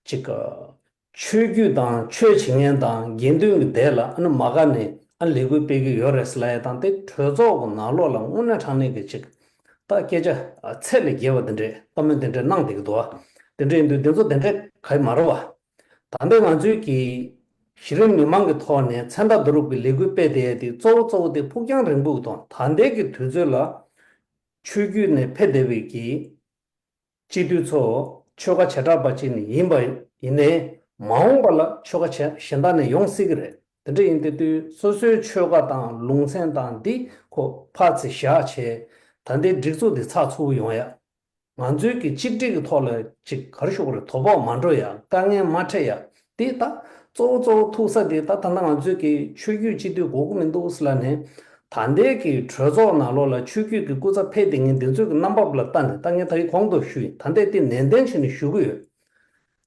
ཅིག་ཆོས་བརྒྱུད་དང་ཆོས་བྱེད་མཁན་དང་དགེ་འདུན་གྱི་སྡེ་ལ་ཨ་ནི་མ་དགའ་ནས་ཨ་ལས་འགུལ་སྤེལ་གི་ཡོད་རེད་ཟེར་ལབ་ཡ་དང་། དེ་གྲོས་ཚོགས་ཀྱི་ནང་ལོགས་ལ་དངོས་གནས་དྲང་གནས་ཀྱི་ཅིག་ད་སྐད་ཆ་ཚད་ལས་བརྒལ་བ་དེ་འདྲས་བཀའ་མོལ་དེ་འདྲས་གནང་བསྡད་ཀྱི་འདུག་བ། དེ་འདྲས་ཡིན་དུས་དེ་ཚོ་དེ་འདྲས་ག་ཡི་མ་རེད་བ། ད་ལྟའི་ང་ཚོའི་གི་གཞི་རིམ་མི་མང་གི་ཐོག་ནས་མཚན་རྟགས་བསྡུ་རུབ་ཀྱི་ལས་འགུལ་སྤེལ་བསྡད་ཡ་དེ་གཙོ་བོ་གཙོ་བོ་དེ་ཕུགས་རྒྱང་རིང་པོ་གི་ཐོག་ད་ལྟའི་གི་དུས་ཚོད་ལ་ཆོས་བརྒྱུད་ནས་ཕེབས་བསྡད་པའི་གི་སྤྱི་འཐུས་ཚོ་ཆོལ་ཁ་བྱེ་བྲག་པ་ཅིག་ནས་ཡིན་པ་ཡིན་ནའི་མ་འོངས་པ་ལ་ཆོལ་ཁ་གཞན་དག་ནས་ཡོང་སྲིད་ཀྱི་རེད། དེ་འདྲ་ཡིན་དེ་དུས་སོ་སོའི་ཆོལ་ཁ་དང་ལུང་ཚན་དང་འདི་ཁོ་ཕར་ཚུར་བཞག་བྱས་ད་ལྟའི་སྒྲིག་འཛུགས་འདི་ཚགས་ཚུད་པོ་ཡོང་ཡ། ང་ཚོའི་གི་གཅིག་སྒྲིལ་གྱི་ཐོག་ལ་ཅིག་ག་རེ་ཞུ་དགོས་རེད། དོ་ཕོག་མ་འགྲོ་ཡ། དཀའ་ངལ་མ་འཕྲད་ཡ། འདི་ད་གཙོ་བོ་གཙོ་བོ་ཐུག་ས་དེ་ད་ད་ལྟ་ང་ཚོའི་གི་ཆོས་བརྒྱུད་སྤྱི་འཐུས་དགོས་ཀྱི་མི་འདུག་ཟེར་ལབ་ནས། ད་ལྟའི་གི་གྲོས་ཚོགས་ནང་ལོགས་ལ་ཆོས་བརྒྱུད་ཀྱི་སྐུ་ཚབ་ཕེབས་བསྡད་མཁན་འདི་ཚོའི་གི་རྣམ་པ་ལ་ལྟ་ནས་ད་ངས་ད་རེས་གོང་དུ་ཞུས་ཡིན། ད་ལྟའི་དེ་ནན་ཏན་བྱས་ནས་ཞུ་གི་ཡོད།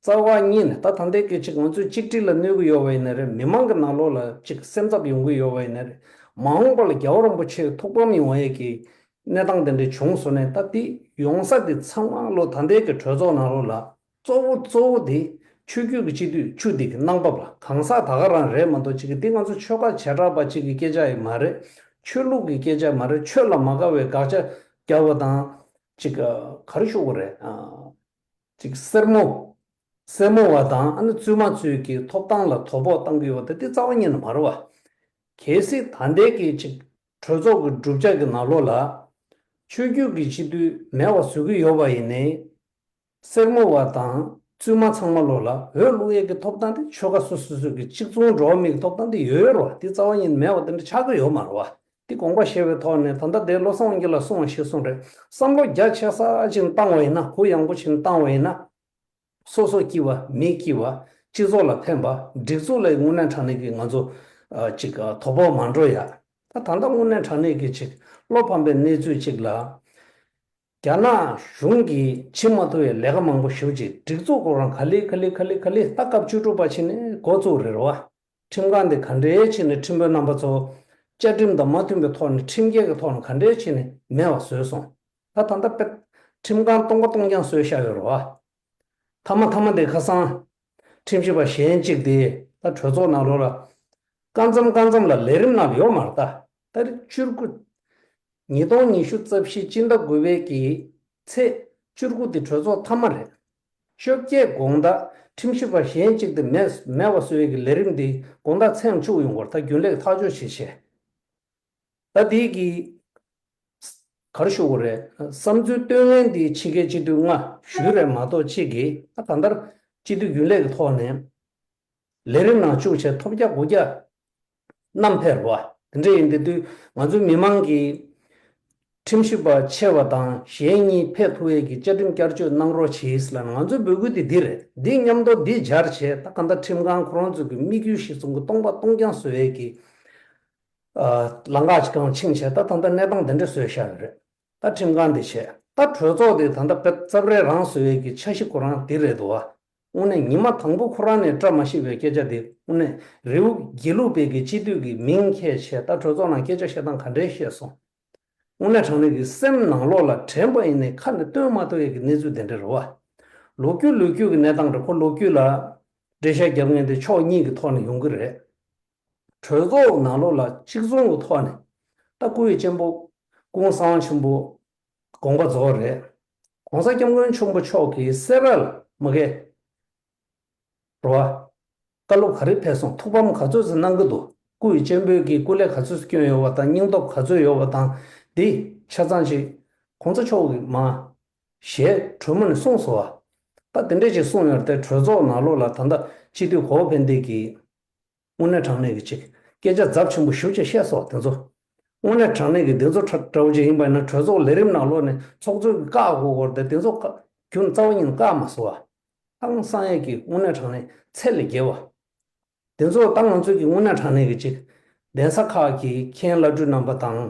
རྩ་བ་ཉིད་ནས་ད་ད་ལྟའི་གི་ཅིག་ང་ཚོའི་གཅིག་སྒྲིལ་ལ་གནོད་གི་ཡོད་པ་ཡིན་ན་རེད། མི་མང་གི་ནང་ལོགས་ལ་ཅིག་སེམས་འཚབ་ཡོང་གི་ཡོད་པ་ཡིན་ན་རེད། མ་འོངས་པ་ལ་རྒྱལ་བ་རིན་པོ་ཆེ་ཐུགས་ཕམ་ཡོང་ཡས་ཀྱི་གནས་སྟངས་དེ་འདྲ་བྱུང་སོང་ནས། ད་དེ་ཡོང་ས་དེ་ཚང་མ་ལོ་ད་ལྟའི་གི་གྲོས་ཚོགས་ནང་ལོགས་ལ་གཙོ་བོ་གཙོ་བོ་དེ་ཆོས་བརྒྱུད་ཀྱི་སྤྱི་འཐུས་བཅུ་དེ་གི་གནང་བབ་ལ་གང་ཟག་ད་ག་རང་རེད་མ་གཏོགས་ཅིག་གི་དེ་ང་ཚོ་ཆོལ་ཁ་བྱེ་བྲག་པ་ཅིག་གི་སྐད་ཆ་ཡང་མ་རེད། ཆོས་ལུགས་ཀྱི་སྐད་ཆ་མ་རེད། ཆོས་ལ་མ་དགའ་བའི་དགག་བྱ་རྒྱག་པ་དང་ཅིག་ག་རེ་ཞུ་དགོས་རེད། ཅིག་སེར་མོ། སེར་མོ་བ་དང་ཨ་ནི་བཙུན་མ་ཚོའི་གི་ཐོབ་ཐང་ལ་དོ་ཕོག་བཏང་གི་ཡོད་པ་དེ་དེ་རྩ་བ་ཉིད་ནས་མ་རེད་བ། གལ་སྲིད་ད་ལྟའི་གི་ཅིག་གྲོས་ཚོགས་ཀྱི་གྲུབ་ཆ་གི་ནང་ལོགས་ལ་ཆོས་བརྒྱུད་ཀྱི་སྤྱི་འཐུས་མེད་པ་བཟོ་གི་ཡོད་པ་ཡིན་ནའི། སེར་མོ་བ་དང་བཙུན་མ་ཚང་མ་ལོགས་ལ་འོས་བླུག་ཡས་ཀྱི་ཐོབ་ཐང་དེ་ཆོལ་ཁ་སོ་སོ་སོ་གི་གཅིག་མཚུངས་འགྲོ་བ་མིའི་གི་ཐོབ་ཐང་དེ་ཡོད་ཡོད་རེད་བ། དེ་རྩ་བ་ཉིད་ནས་མེད་པ་དེ་འདྲ་ཆགས་ཀྱི་ཡོད་མ་རེད་བ། དེ་དགོངས་པ་བཞེས་པའི་ཐོག་ནས་ད་ལྟ་དེ་བློ་བཟང་དབང་རྒྱལ་ལགས་གསུངས་པ་གཞིར་བཟུང་རེད། བསམ་བློ་རྒྱ་ཆེ་ས་ཅིག་བཏང་བ་ཡིན་ན། གུ་ཡངས་པོ་ཅིག་བཏང་བ་ཡིན་ན། སོ་སོ་སྐྱིད་པ་མི་སྐྱིད་པ། སྤྱི་ཚོགས་ལ་ཕན་པ། སྒྲིག་འཛུགས་ལ་དངོས་གནས་དྲང་གནས་ཀྱི་ང་ཚོ་ཨ་ཅིག་ཨ་དོ་ཕོག་མ་འགྲོ་ཡ། ད་ད་ལྟ་དངོས་གནས་དྲང་གནས་ཀྱི་ཅིག་བློ་ཕམ་པའི་གནས་ཚུལ་ཅིག་ལ། རྒྱ་ནག་གཞུང་གིས་བྱེད་མ་ཐུབ་པའི་ལས་ཀ་མང་པོ་ཞེ་པོ་ཅིག་སྒྲིག་འཛུགས་ཁོ་རང་ག་ལེ་ག་ལེ་ག་ལེ་ག་ལེ་ད་སྐབས་བཅུ་དྲུག་པ་ཕྱིན་ནས་འགོ་བཙུགས་རེད་བ། ཁྲིམས་ཁང་དེ་ག་འདྲའི་བྱས་ནས་ཁྲིམས་དཔོན་རྣམ་པ་ཚོ་བཅའ་ཁྲིམས་དང་མ་མཐུན་པའི་ཐོག་ནས་ཁྲིམས་འགལ་གྱི་ཐོག་ནས་ག་འདྲའི་བྱས་ནས་མེད་པ་བཟོས་སོང་། ད་ད་ལྟ་དཔེ་ཁྲིམས་ཁང་སྟོང་པ་སྟོང་རྐྱང་བཟོས་བཞག་ཡོད་རེད་བ། མཐའ་མ་མཐའ་མ་དེ་ཁ་སང་ཁྲིམས་ཞིབ་པ་གཞན་གཅིག་དེ་ད་གྲོས་ཚོགས་ནང་ལོགས་ལ་སྐབས་མཚམས་སྐབས་མཚམས་ལ་ལས་རིམ་ནང་ལ་ཡོད་མ་རེད། ད་ད་རེས་བཅུ་དགུ། ཉིས་སྟོང་ཉི་ཤུ་རྩ་བཞི་སྤྱི་ཟླ་དགུ་པའི་གི་ཚེས་བཅུ་དགུ་དེ་གྲོས་ཚོགས་མཐའ་མ་རེད། བཅོ་བརྒྱད་དགོང་དག་ཁྲིམས་ཞིབ་པ་གཞན་གཅིག་དེ་མེད་མེད་པ་བཟོ་ཡས་ཀྱི་ལས་རིམ་དེ་དགོང་དག་མཚན་བཅུ་ཡོང་གི་རེད། ད་རྒྱུན་ལས་ཐག་གཅོད་བྱེད་བྱས། ད་དེ་གི་ག་རེ་ཞུ་དགོས་རེད། བསམ་ཚུལ་བཏོན་མཁན་དེ་ཕྱི་རྒྱལ་སྤྱི་འཐུས་ལྔ་བཞི་རེད་མ་གཏོགས་གཅིག་གིས་ད་གང་ལྟར་སྤྱི་འཐུས་རྒྱུན་ལས་ཀྱི་ཐོག་ནས་ལས་རིམ་ནང་བཅུག་བྱས་ཐོབ་རྒྱ་དགུ་རྒྱ་བསྣམས་ཕེབས་རེད་བ། དེ་འདྲ་ཡིན་དེ་དུས་ང་ཚོའི་མི་མང་གིས་ ཁྲིམས་ཞིབ་པ་ཆེ་བ་དང་གཞན་གཉིས་ཕེབས་ཐུབ་ཡས་ཀྱི་བཅའ་ཁྲིམས་བསྐྱར་བཅོས་གནང་རོགས་བྱེད་ཟེར་ལབ་ནས་ང་ཚོའི་འབོད་སྐུལ་དེ་འདི་རེད། འདི་མཉམ་དུ་འདི་སྦྱར་བྱས་ད་ག་འདྲ་ཁྲིམས་ཁང་ཁོ་རང་ཚོ་གི་དམིགས་ཡུལ་གཞིར་བཟུང་གི་སྟོང་པ་སྟོང་རྐྱང་བཟོ་ཡས་ཀྱི་ལམ་ཁ་ཅིག་གང་ཕྱིན་བྱས་ད་ད་ལྟ་གནས་སྟངས་དེ་འདྲ་བཟོས་བཞག་ཡོད་རེད། ད་ཁྲིམས་ཁང་དེ་བྱས་ད་གྲོས་ཚོགས་དེ་ད་ལྟ་བེད་རྩབ་རལ་རང་བཟོ་ཡས་ཀྱི་འཆར་གཞི་ཁོ་རང་དེ་རེད་འདུག་བ། དངོས་གནས་ཉི་མ་དང་པོ་ཁོ་རང་ནས་བཀྲ་མ་ཤིས་པའི་སྐད་ཆ་དེ་དངོས་གནས་རི་བོ་དགེ་ལུགས་པའི་གི་སྤྱི་འཐུས་ཀྱི་མིང་འཁྱེར་བྱས་ད་གྲོས་ཚོགས་ནང་སྐད་ཆ་བཤད་སྟངས་ག་འདྲས་བཤད་སོང་། དངོས་གནས་དྲང་གནས་ཀྱི་སེམས་ནང་ལོགས་ལ་དྲན་པ་ཡིན་ནའི་ཁ་ནས་སྟོན་མ་ཐུབ་ཡས་ཀྱི་གནས་ཚུལ་དེ་འདྲ་རེད་བ། ལོ་རྒྱུས་ལོ་རྒྱུས་ཀྱི་གནས་སྟངས་རེད། ཁོ་ལོ་རྒྱུས་ལ་འགྲེལ་བཤད་རྒྱབ་མཁན་དེ་ཕྱོགས་གཉིས་ཀྱི་ཐོག་ནས་ཡོང་གི་རེད། གྲོས་ཚོགས་ནང་ལོགས་ལ་གཅིག་མཚུངས་ཀྱི་ཐོག་ནས་ད་སྐུ་ཡི་གཅེན་པོ་སྐུ་ངོ་གསང་བ་ཆེན་པོ་དགོངས་པ་རྫོགས་རེད། ༸གོང་ས་༸སྐྱབས་མགོན་ཆེན་པོ་མཆོག་གིས་སེ་ར་ལ་མ་གི་རེད་བ། བཀའ་སློབ་ག་རེ་ཕེབས་སོང་། ཐུགས་ཕམ་ག་ཚོད་ཙམ་གནང་གི་འདུག་སྐུ་ཡི་གཅེན་པོས་ཀྱི་སྐུ་ལས་ག་ཚོད་ཙམ་བསྐྱོན་ཡོད་པ་དང་སྙིང་སྟོབས་ག་ཚོད་ཡོད་པ་དང་འདི་ཆ་ཚང་ཅིག་གོང་ས་མཆོག་གིས་མ་ཞལ་དྲོན་མོ་ནས་གསུངས་སོང་བ། ད་དེ་འདྲས་ཅིག་གསུངས་ཡོད་རེད་དེ་གྲོས་ཚོགས་ནང་ལོགས་ལ་ད་ལྟ་སྤྱི་འཐུས་གོ་བོ་ཕན་བདེ་གིས་དངོས་གནས་དྲང་གནས་ཀྱི་ཅིག་སྐད་ཆ་ཚབས་ཆེན་པོ་ཞེ་པོ་ཅིག་བཤད་སོང་དེ་ཚོ། དངོས་གནས་དྲང་གནས་ཀྱི་དེ་ཚོ་ཁྲ་འདྲ་བོ་ཅིག་ཡིན་པ་ཡིན་ན་གྲོས་ཚོགས་ལས་རིམ་ནང་ལོགས་ནས་ཚོགས་གཙོས་ཀྱི་བཀག་དགོས་སྐོར་དེ་དེ་ཚོ་བཀག་རྒྱུ་རྩ་བ་ཉིད་ནས་བཀག་མ་སོང་བ། ཧང་སང་ཡས་ཀྱི་དངོས་གནས་དྲང་གནས་ཚད་ལས་བརྒལ་བ། དེ་ཚོ་ད་ང་ཚོས་ཀྱི་དངོས་གནས་དྲང་གནས་ཀྱི་ཅིག་གདན་ས་ཁག་གི་མཁན་བླ་སྤྲུལ་རྣམ་པ་དང་།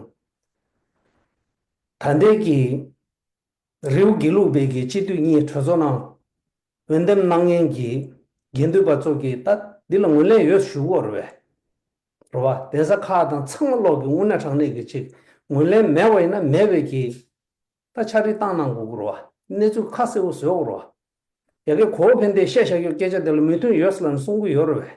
ད་ལྟའི་གི་རི་བོ་དགེ་ལུགས་པའི་གི་སྤྱི་འཐུས་གཉིས་གྲོས་ཚོགས་ནང་འོས་འདེམས་གནང་མཁན་གྱི་དགེ་འདུན་པ་ཚོ་གིས་ད་འདི་ལ་ངོས་ལེན་ཡོད་ཞུ་གི་ཡོད་རེད་པས། རེད་བ། གདན་ས་ཁག་དང་ཚང་མ་ལོག་གི་དངོས་གནས་དྲང་གནས་ཀྱི་ཅིག་ངོས་ལེན་མེད་པ་ཡིན་ན་མེད་པའི་གི་ད་ཕྱག་བྲིས་བཏང་གནང་དགོས་ཀྱི་རེད་བ། གནས་ཚུལ་ཁ་གསལ་པོ་བཟོ་དགོས་རེད་བ། ཡ་གི་གོ་བོ་ཕན་བདེས་བཤད་བཞག་རྒྱུ་སྐད་ཆ་དེ་ལ་མོས་མཐུན་ཡོད་ཟེར་ལབ་ནས་གསུང་གི་ཡོད་རེད་པས།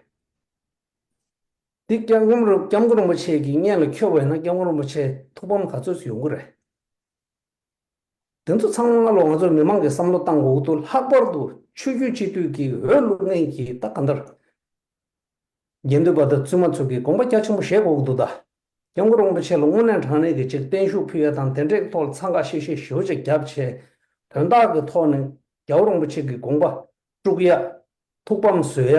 འདི་སྐྱབས་མགོན་རིན་སྐྱབས་མགོན་རིན་པོ་ཆེ་གི་སྙན་ལ་འཁྱོལ་བ་ཡིན་ན་སྐྱབས་མགོན་རིན་པོ་ཆེ་ཐུགས་ཕམ་ག་ཚོད་ཡོང་གི་རེད། དེ་ཚོ་ཚང་མ་ལོ་ང་ཚོ་མི་མང་གིས་བསམ་བློ་བཏང་དགོས་ཀྱི་འདུག་ལྷག་པར་དུ་ཆོས་བརྒྱུད་སྤྱི་འཐུས་ཀྱི་འོས་བླུག་མཁན་གྱི་ད་ག་འདྲ། དགེ་འདུན་པ་དང་བཙུན་མ་ཚོ་གིས་དགོངས་པ་རྒྱ་ཆེན་པོ་བཞེས་དགོས་ཀྱི་འདུག་ད། སྐྱབས་མགོན་རིན་པོ་ཆེ་ལ་དངོས་གནས་དྲང་གནས་ཀྱི་ཅིག་བརྟན་བཞུགས་ཕུལ་ཡ་དང་དེ་འདྲའི་ཐོག་ལ་འཚང་ཁ་ཤིག་ཤིག་ཞེ་པོ་ཅིག་བརྒྱབ་བྱས་དོན་དག་གི་ཐོག་ནས་རྒྱལ་བ་རིན་པོ་ཆེ་གི་དགོངས་པ་དཀྲུག་ཡ། ཐུགས་ཕམ་བཟོ་ཡ།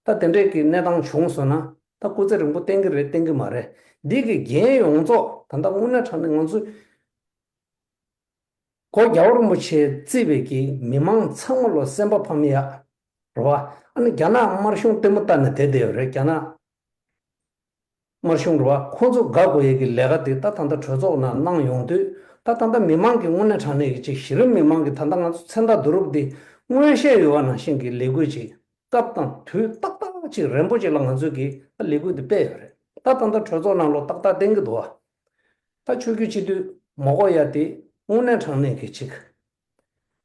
ད་དེ་འདྲའི་གི་གནས་སྟངས་བྱུང་སོང་ན་ད་སྐུ་ཚེ་རིང་པོ་བརྟན་གི་རེད་བརྟན་གི་མ་རེད། འདི་གི་འགན་ཡོངས་རྫོགས་ད་ལྟ་དངོས་གནས་དྲང་གནས་ང་ཚོས་གོ་རྒྱལ་བ་རིན་པོ་ཆེ་བརྩིས་པའི་གི་མི་མང་ཚང་མ་ལོ་སེམས་པ་ཕམ་ཡ། རེད་བ། ཨ་ནི་རྒྱ་ནག་དམར་གཞུང་ལྟད་མོ་ལྟ་ནས་བསྡད་བསྡད་ཡོད་རེད་རྒྱ་ནག་དམར་གཞུང་རེད་བ། ཁོང་ཚོ་དགའ་དགོས་ཡས་ཀྱི་ལས་ཀ་དེ་ད་ད་ལྟ་གྲོས་ཚོགས་ནང་གནང་ཡོང་དུས་ད་ད་ལྟ་མི་མང་གི་དངོས་གནས་དྲང་གནས་ཀྱི་ཅིག་གཞི་རིམ་མི་མང་གི་ད་ལྟ་ང་ཚོ་མཚན་རྟགས་བསྡུ་རུབ་འདི་སྔོན་བཤད་ཡོད་པ་ནང་བཞིན་གྱི་ལས་འགུལ་ཅིག་སྐབས་དང་དུས་ཏག་ཏག་ཅིག་རན་པོ་ཅིག་ལ་ང་ཚོས་ཀྱི་ད་ལས་འགུལ་འདི་སྤེལ་ཡོད་རེད། ད་ད་ལྟ་གྲོས་ཚོགས་ནང་ལོགས་ཏག་ཏག་བསྟན་གྱི་འདུག་བ། ད་ཆོས་བརྒྱུད་སྤྱི་འཐུས་མ་གོ་ཡ་དེ་དངོས་གནས་དྲང་གནས་ཀྱི་ཅིག་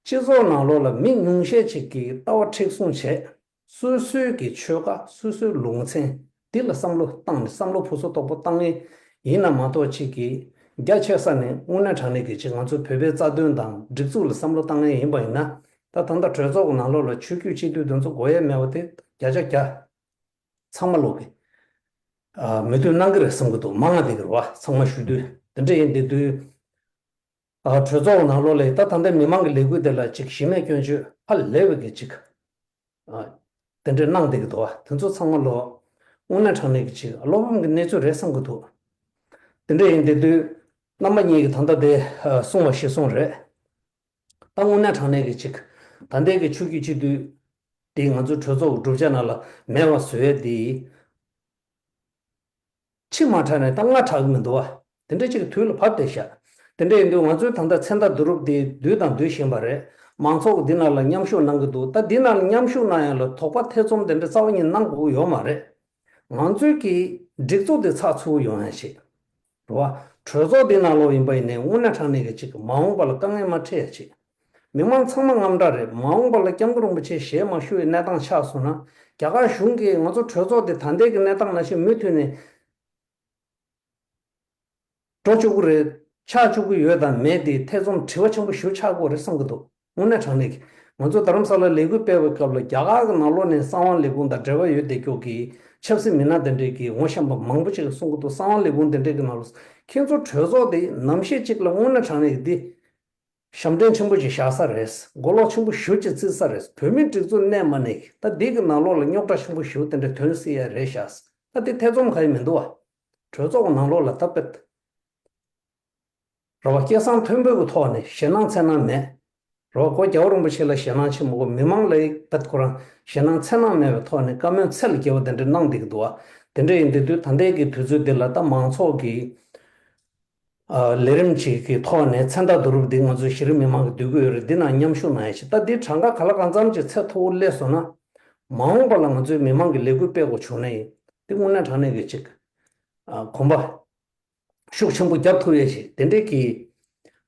སྤྱི་ཚོགས་ནང་ལོགས་ལ་མི་ཉུང་ཤས་ཅིག་གིས་ལྟ་བ་མཁྲེགས་བཟུང་བྱས། སོ་སོའི་གི་ཆོལ་ཁ་སོ་སོའི་ལུང་ཚན་འདི་ལ་བསམ་བློ་བཏང་ནས་བསམ་བློ་ཕུན་སུམ་ཚོགས་པོ་བཏང་ངེས་ཡིན་ན་མ་གཏོགས་ཅིག་གིས་རྒྱ་ཆེ་ས་ནས་དངོས་གནས་དྲང་གནས་ཀྱི་ཅིག་ང་ཚོའི་བོད་པའི་རྩ་དོན་དང་སྒྲིག་འཛུགས་ལ་བསམ་བློ་བཏང་ངེས་ཡིན་པ་ཡིན་ན་ད་ད་ལྟ་གྲོས་ཚོགས་ཀྱི་ནང་ལོགས་ལ་ཆོས་བརྒྱུད་སྤྱི་འཐུས་དེ་ཚོ་དགོས་ཡས་མེད་པ་དེ་བརྒྱ་ཆ་བརྒྱ་ཚང་མ་ལོག་གི་མོས་མཐུན་གནང་གི་རེད་བསམ་གི་འདུག་མང་ང་དེ་གི་རེད་བ་ཚང་མ་ཞུ་དུས་དེ་འདྲ་ཡིན་དེ་དུས། གྲོས་ཚོགས་ནང་ལོགས་ལ་ད་ད་ལྟའི་མི་མང་གི་ལས་འགུལ་དེ་ལ་ཅིག་གཞི་མེད་སྐྱོན་བརྗོད་ཧ་ལས་པའི་གི་ཅིག་དེ་འདྲའི་གནང་བསྡད་ཀྱི་འདུག་བ། དེ་ཚོ་ཚང་མ་ལོ་དངོས་གནས་དྲང་གནས་ཀྱི་ཅིག་བློ་ཕམ་གྱི་གནས་ཚུལ་རེད་བསམ་གྱི་འདུག་དེ་འདྲ་ཡིན་དེ་དུས་རྣམ་པ་གཉིས་ཀྱིས་ད་ལྟ་དེ་གསུངས་པ་ཞིག་གསུངས་རེད། ད་དངོས་གནས་དྲང་གནས་ཀྱི་ཅིག་ད་ལྟའི་གི་ཆོས་བརྒྱུད་སྤྱི་འཐུས་དེ་ང་ཚོའི་གྲོས་ཚོགས་ཀྱི་གྲུབ་ཆ་ནང་ལ་མེད་པ་བཟོ་ཡས་དེ། ཕྱི་མ་དྲགས་ནས་ད་སྔ་དྲགས་ཀྱི་མི་འདུག་བ། དེ་འདྲ་ཅིག་དུས་ལ་བབ་བསྡད་ཤག་དེ་འདྲ་ཡིན་དུས་ང་ཚོའི་ད་ལྟ་མཚན་རྟགས་བསྡུ་རུབ་དེ་བསྡུས་དང་བསྡུ་བཞིན་པ་རེད། མང་ཚོགས་ཀྱིས་འདི་ནང་ལ་མཉམ་ཞུགས་གནང་གི་འདུག་ད་འདི་ནང་ལ་མཉམ་ཞུགས་གནང་ཡ་ལ་དོགས་པ་ཐེ་ཚོམ་དེ་འདྲ་རྩ་བ་ཉིད་གནང་དགོས་ཀྱི་ཡོད་མ་རེད། ང་ཚོའི་གི་སྒྲིག་འཛུགས་དེ་ཚགས་ཚུད་པོ་ཡོང་ཡ་ཆེད། རེད་བ། གྲོས་ཚོགས་འདི་ནང་ལོགས་ཡིན་པ་ཡིན་ནའི་དངོས་གནས་དྲང་གནས་ཀྱི་ཅིག་མ་འོངས་པ་ལ་དཀའ་ངལ་མ་འཕྲད་ཡ་ཆེད། མི་མང་ཚང་མ་དངངས་སྐྲག་རེད། མ་འོངས་པ་ལ་སྐྱབས་མགོན་རིན་པོ་ཆེ་ཞལ་མ་ཞུ་བའི་གནས་སྟངས་ཆགས་སོང་ན་རྒྱ་གར་གཞུང་གིས་ང་ཚོ་གྲོས་ཚོགས་འདི་ད་ལྟའི་གི་གནས་སྟངས་ནང་བཞིན་མུ་མཐུད་ནས་འགྲོ་བཅུག་གི་རེད། ཆགས་བཅུག་གི་ཡོད་དང་མེད་དེ་ཐེ་ཚོམ་དྲི་བ་ཆེན་པོ་ཞིག་ཆགས་ཀྱི་ཡོད་རེད་བསམ་གྱི་འདུག་དངོས་གནས་དྲང་གནས་ཀྱི་ང་ཚོ་རྡ་རམ་ས་ལར་ལས་འགུལ་སྤེལ་བའི་སྐབས་ལ་རྒྱ་གར་གྱི་ནང་ལོགས་ནས་གསང་བ་ལས་ཁུངས་དང་འབྲེལ་བ་ཡོད་བསྡད་ཀྱོག་གི་ཆབ་སྲིད་མི་སྣ་དེ་འདྲས་ཀྱིས་ངོ་ཤེས་པ་མང་པོ་ཅིག་གིས་གསུང་གི་འདུག་གསང་བ་ལས་ཁུངས་དེ་འདྲས་ཀྱི་ནང་ལ་ཁྱེད་ཚོ་གྲོས་ཚོགས་དེ་ནམ་ཞིག་ཅིག་ལ་དངོས་གནས་དྲང་གནས་ཀྱི་འདི། ཞབས་འདྲེན་ཆེན་པོ་ཅིག་བཞག་ས་རེད། མགོ་ལོག་ཆེན་པོ་ཞེ་པོ་ཅིག་བརྩི་ས་རེད། བོད་མིའི་སྒྲིག་འཛུགས་གནས་མ་གནས་ཀྱི་ད་འདི་གི་ནང་ལོགས་ལ་རྙོག་དྲ་ཆེན་པོ་ཞེ་པོ་དེ་འདྲ་ཐོན་སྲིད་ཡ་རེད་ཤག་ད་འདི་ཐེ་ཚོམ་གང་ཡང་མི་འདུག་བ། གྲོས་ཚོགས་ནང་ལོགས་ལ་ད་དཔེ་ རེད་བ། སྐད་གསང་མཐོན་པོའི་གི་ཐོག་ནས་ཞེད་སྣང་འཚེར་སྣང་མེད། རེད་བ། ཁོ་རྒྱལ་བ་རིན་པོ་ཆེ་ལ་ཞེད་སྣང་ཆེན་པོ། ཁོ་མི་མང་ལ་ད་ཁོ་རང་ཞེད་སྣང་འཚེར་སྣང་མེད་པའི་ཐོག་ནས་བཀའ་མོལ་ཚད་ལས་བརྒལ་བ་དེ་འདྲ་གནང་བསྡད་ཀྱི་འདུག་བ། དེ་འདྲ་ཡིན་དུས་དུས་ད་ལྟའི་གི་དུས་ཚོད་འདི་ལ་ད་མང་ཚོགས་ཀྱི་ཨ་ལས་རིམ་ཅིག་གི་ཐོག་ནས་མཚན་རྟགས་བསྡུ་རུབ་འདི་ང་ཚོ་གཞི་རིམ་མི་མང་གི་བསྡུ་གི་ཡོད་རེད། འདི་ནང་མཉམ་ཞུགས་གནང་ཡ་ཞིག་ད་འདི་གྲངས་ཀ་ག་ལ་གང་འཚམ་ཅིག་ཚད་མཐོ་བོ་སླེབས་སོང་ན། མ་འོངས་པ་ལ་ང་ཚོའི་མི་མང་གི་ལས་འགུལ་སྤེལ་དགོས་བྱུང་ན་ཡིན། འདི་དངོས་གནས་དྲང་གནས་ཀྱི་ཅིག་ཨ་གོམ་པ་ཤུགས་ཆེན་པོ་རྒྱབ་ཐུབ་ཡ་ཞིག་དེ་འདྲའི་གི་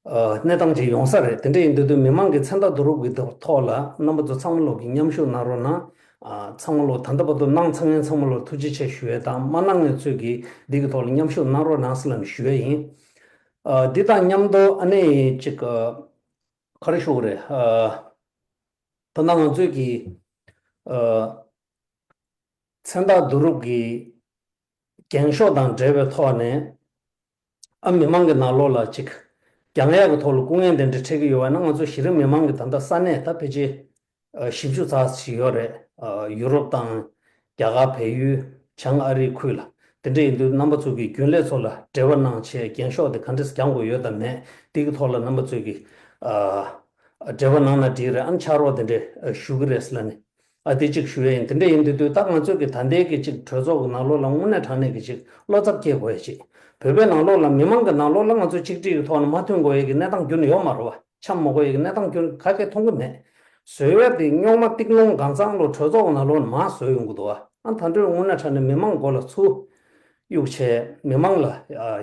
ཨ་གནས་སྟངས་ཅིག་ཡོང་ས་རེད། དེ་འདྲ་ཡིན་དུས་དུས་མི་མང་གི་མཚན་རྟགས་བསྡུ་རུབ་ཀྱི་ཐོག་ལ་རྣམ་པ་ཚོ་ཚང་མ་ལོག་གི་མཉམ་ཞུགས་གནང་རོགས་གནང་། ཨ་ཚང་མ་ལོག་ད་ལྟ་བར་དུ་གནང་ཚང་མཁན་ཚང་མ་ལོག་ཐུགས་རྗེ་ཆེ་ཞུ་ཡས་དང་། མ་གནང་མཁན་ཚོས་ཀྱིས་འདི་གི་ཐོག་ལ་མཉམ་ཞུགས་གནང་རོགས་གནང་ཟེར་ལབ་ནས་ཞུ་ཡས་ཡིན། ཨ་འདི་དང་མཉམ་དུ་ཨ་ནི་ཅིག་ཨ་ག་རེ་ཞུ་དགོས་རེད། ཨ་ད་ལྟ་ང་ཚོས་ཀྱིས་ཨ་མཚན་རྟགས་བསྡུ་རུབ་ཀྱི་འགེངས་ཤོག་དང་འབྲེལ་བའི་ཐོག་ནས། ཨ་མི་མང་གི་ནང་ལོགས་ལ་ཅིག་རྒྱང་ཡག་གི་ཐོག་ལ་སྐུ་ངལ་དེ་འདྲ་འཕྲད་ཀྱི་ཡོད་པ་ན། ང་ཚོ་གཞི་རིམ་མི་མང་གི་ད་ལྟ་ས་གནས་ད་ཕལ་ཆེར་ཨ་བཞི་བཅུ་ཙམ་ཞིག་ཡོད་རེད། ཨ་ཡུ་རོབ་དང་རྒྱ་གར། བལ་ཡུལ། བྱང་ཨ་རིའི་ཁུལ་ལ། དེ་འདྲ་ཡིན་དུས་རྣམ་པ་ཚོ་གིས་རྒྱུན་ལས་ཚོ་ལ་འབྲེལ་བ་གནང་བྱས། འགེངས་ཤོག་དེ་ག་འདྲས་རྒྱང་དགོས་ཡོད་དམ་མེད་དེ་གི་ཐོག་ལ་རྣམ་པ་ཚོ་གིས་ཨ་འབྲེལ་བ་གནང་ན་འགྲིག་རེད། ཨ་ནི་ཕྱག་རོགས་དེ་འདྲས་ཞུ་གི་རེད་ཟེར་ལབ་ནས། ཨ་དེ་གཅིག་ཞུ་ཡས་ཡིན། དེ་འདྲ་ཡིན་དུས་དུས་ད་ང་ཚོས་ཀྱི་ད་ལྟའི་གི་ཅིག་གྲོས་ཚོགས་ཀྱི་ནང་ལོགས་ལ་དངོས་གནས་དྲང་གནས་ཀྱི་ཅིག་བློ་འཚབ་སྐྱེ་དགོས་ཡ་ཅིག་བོད་པའི་ནང་ལོགས་ལ་མི་མང་གི་ནང་ལོགས་ལ་ང་ཚོ་གཅིག་སྒྲིལ་གྱི་ཐོག་ནས་མ་མཐུན་དགོས་ཡ་གི་གནས་སྟངས་ཁྱོན་ནས་ཡོད་མ་རེད་བ། འཆམ་མ་དགོས་ཡ་གི་གནས་སྟངས་ཁྱོན་ག་གེ་མཐོང་གི་མེད། བཟོ་ཡ་དེ་རྙོག་མ་ཏིག་ལོང་གང་ཚང་ལོ་གྲོས་ཚོགས་ཀྱི་ནང་ལོགས་ནས་མར་བཟོས་ཡོང་གི་འདུག་བ། ཨ་ད་འདོད་དངོས་གནས་དྲང་གནས་མི་མང་མགོ་ལ་ཚུར་གཡུག་བྱས། མི་མང་ལ་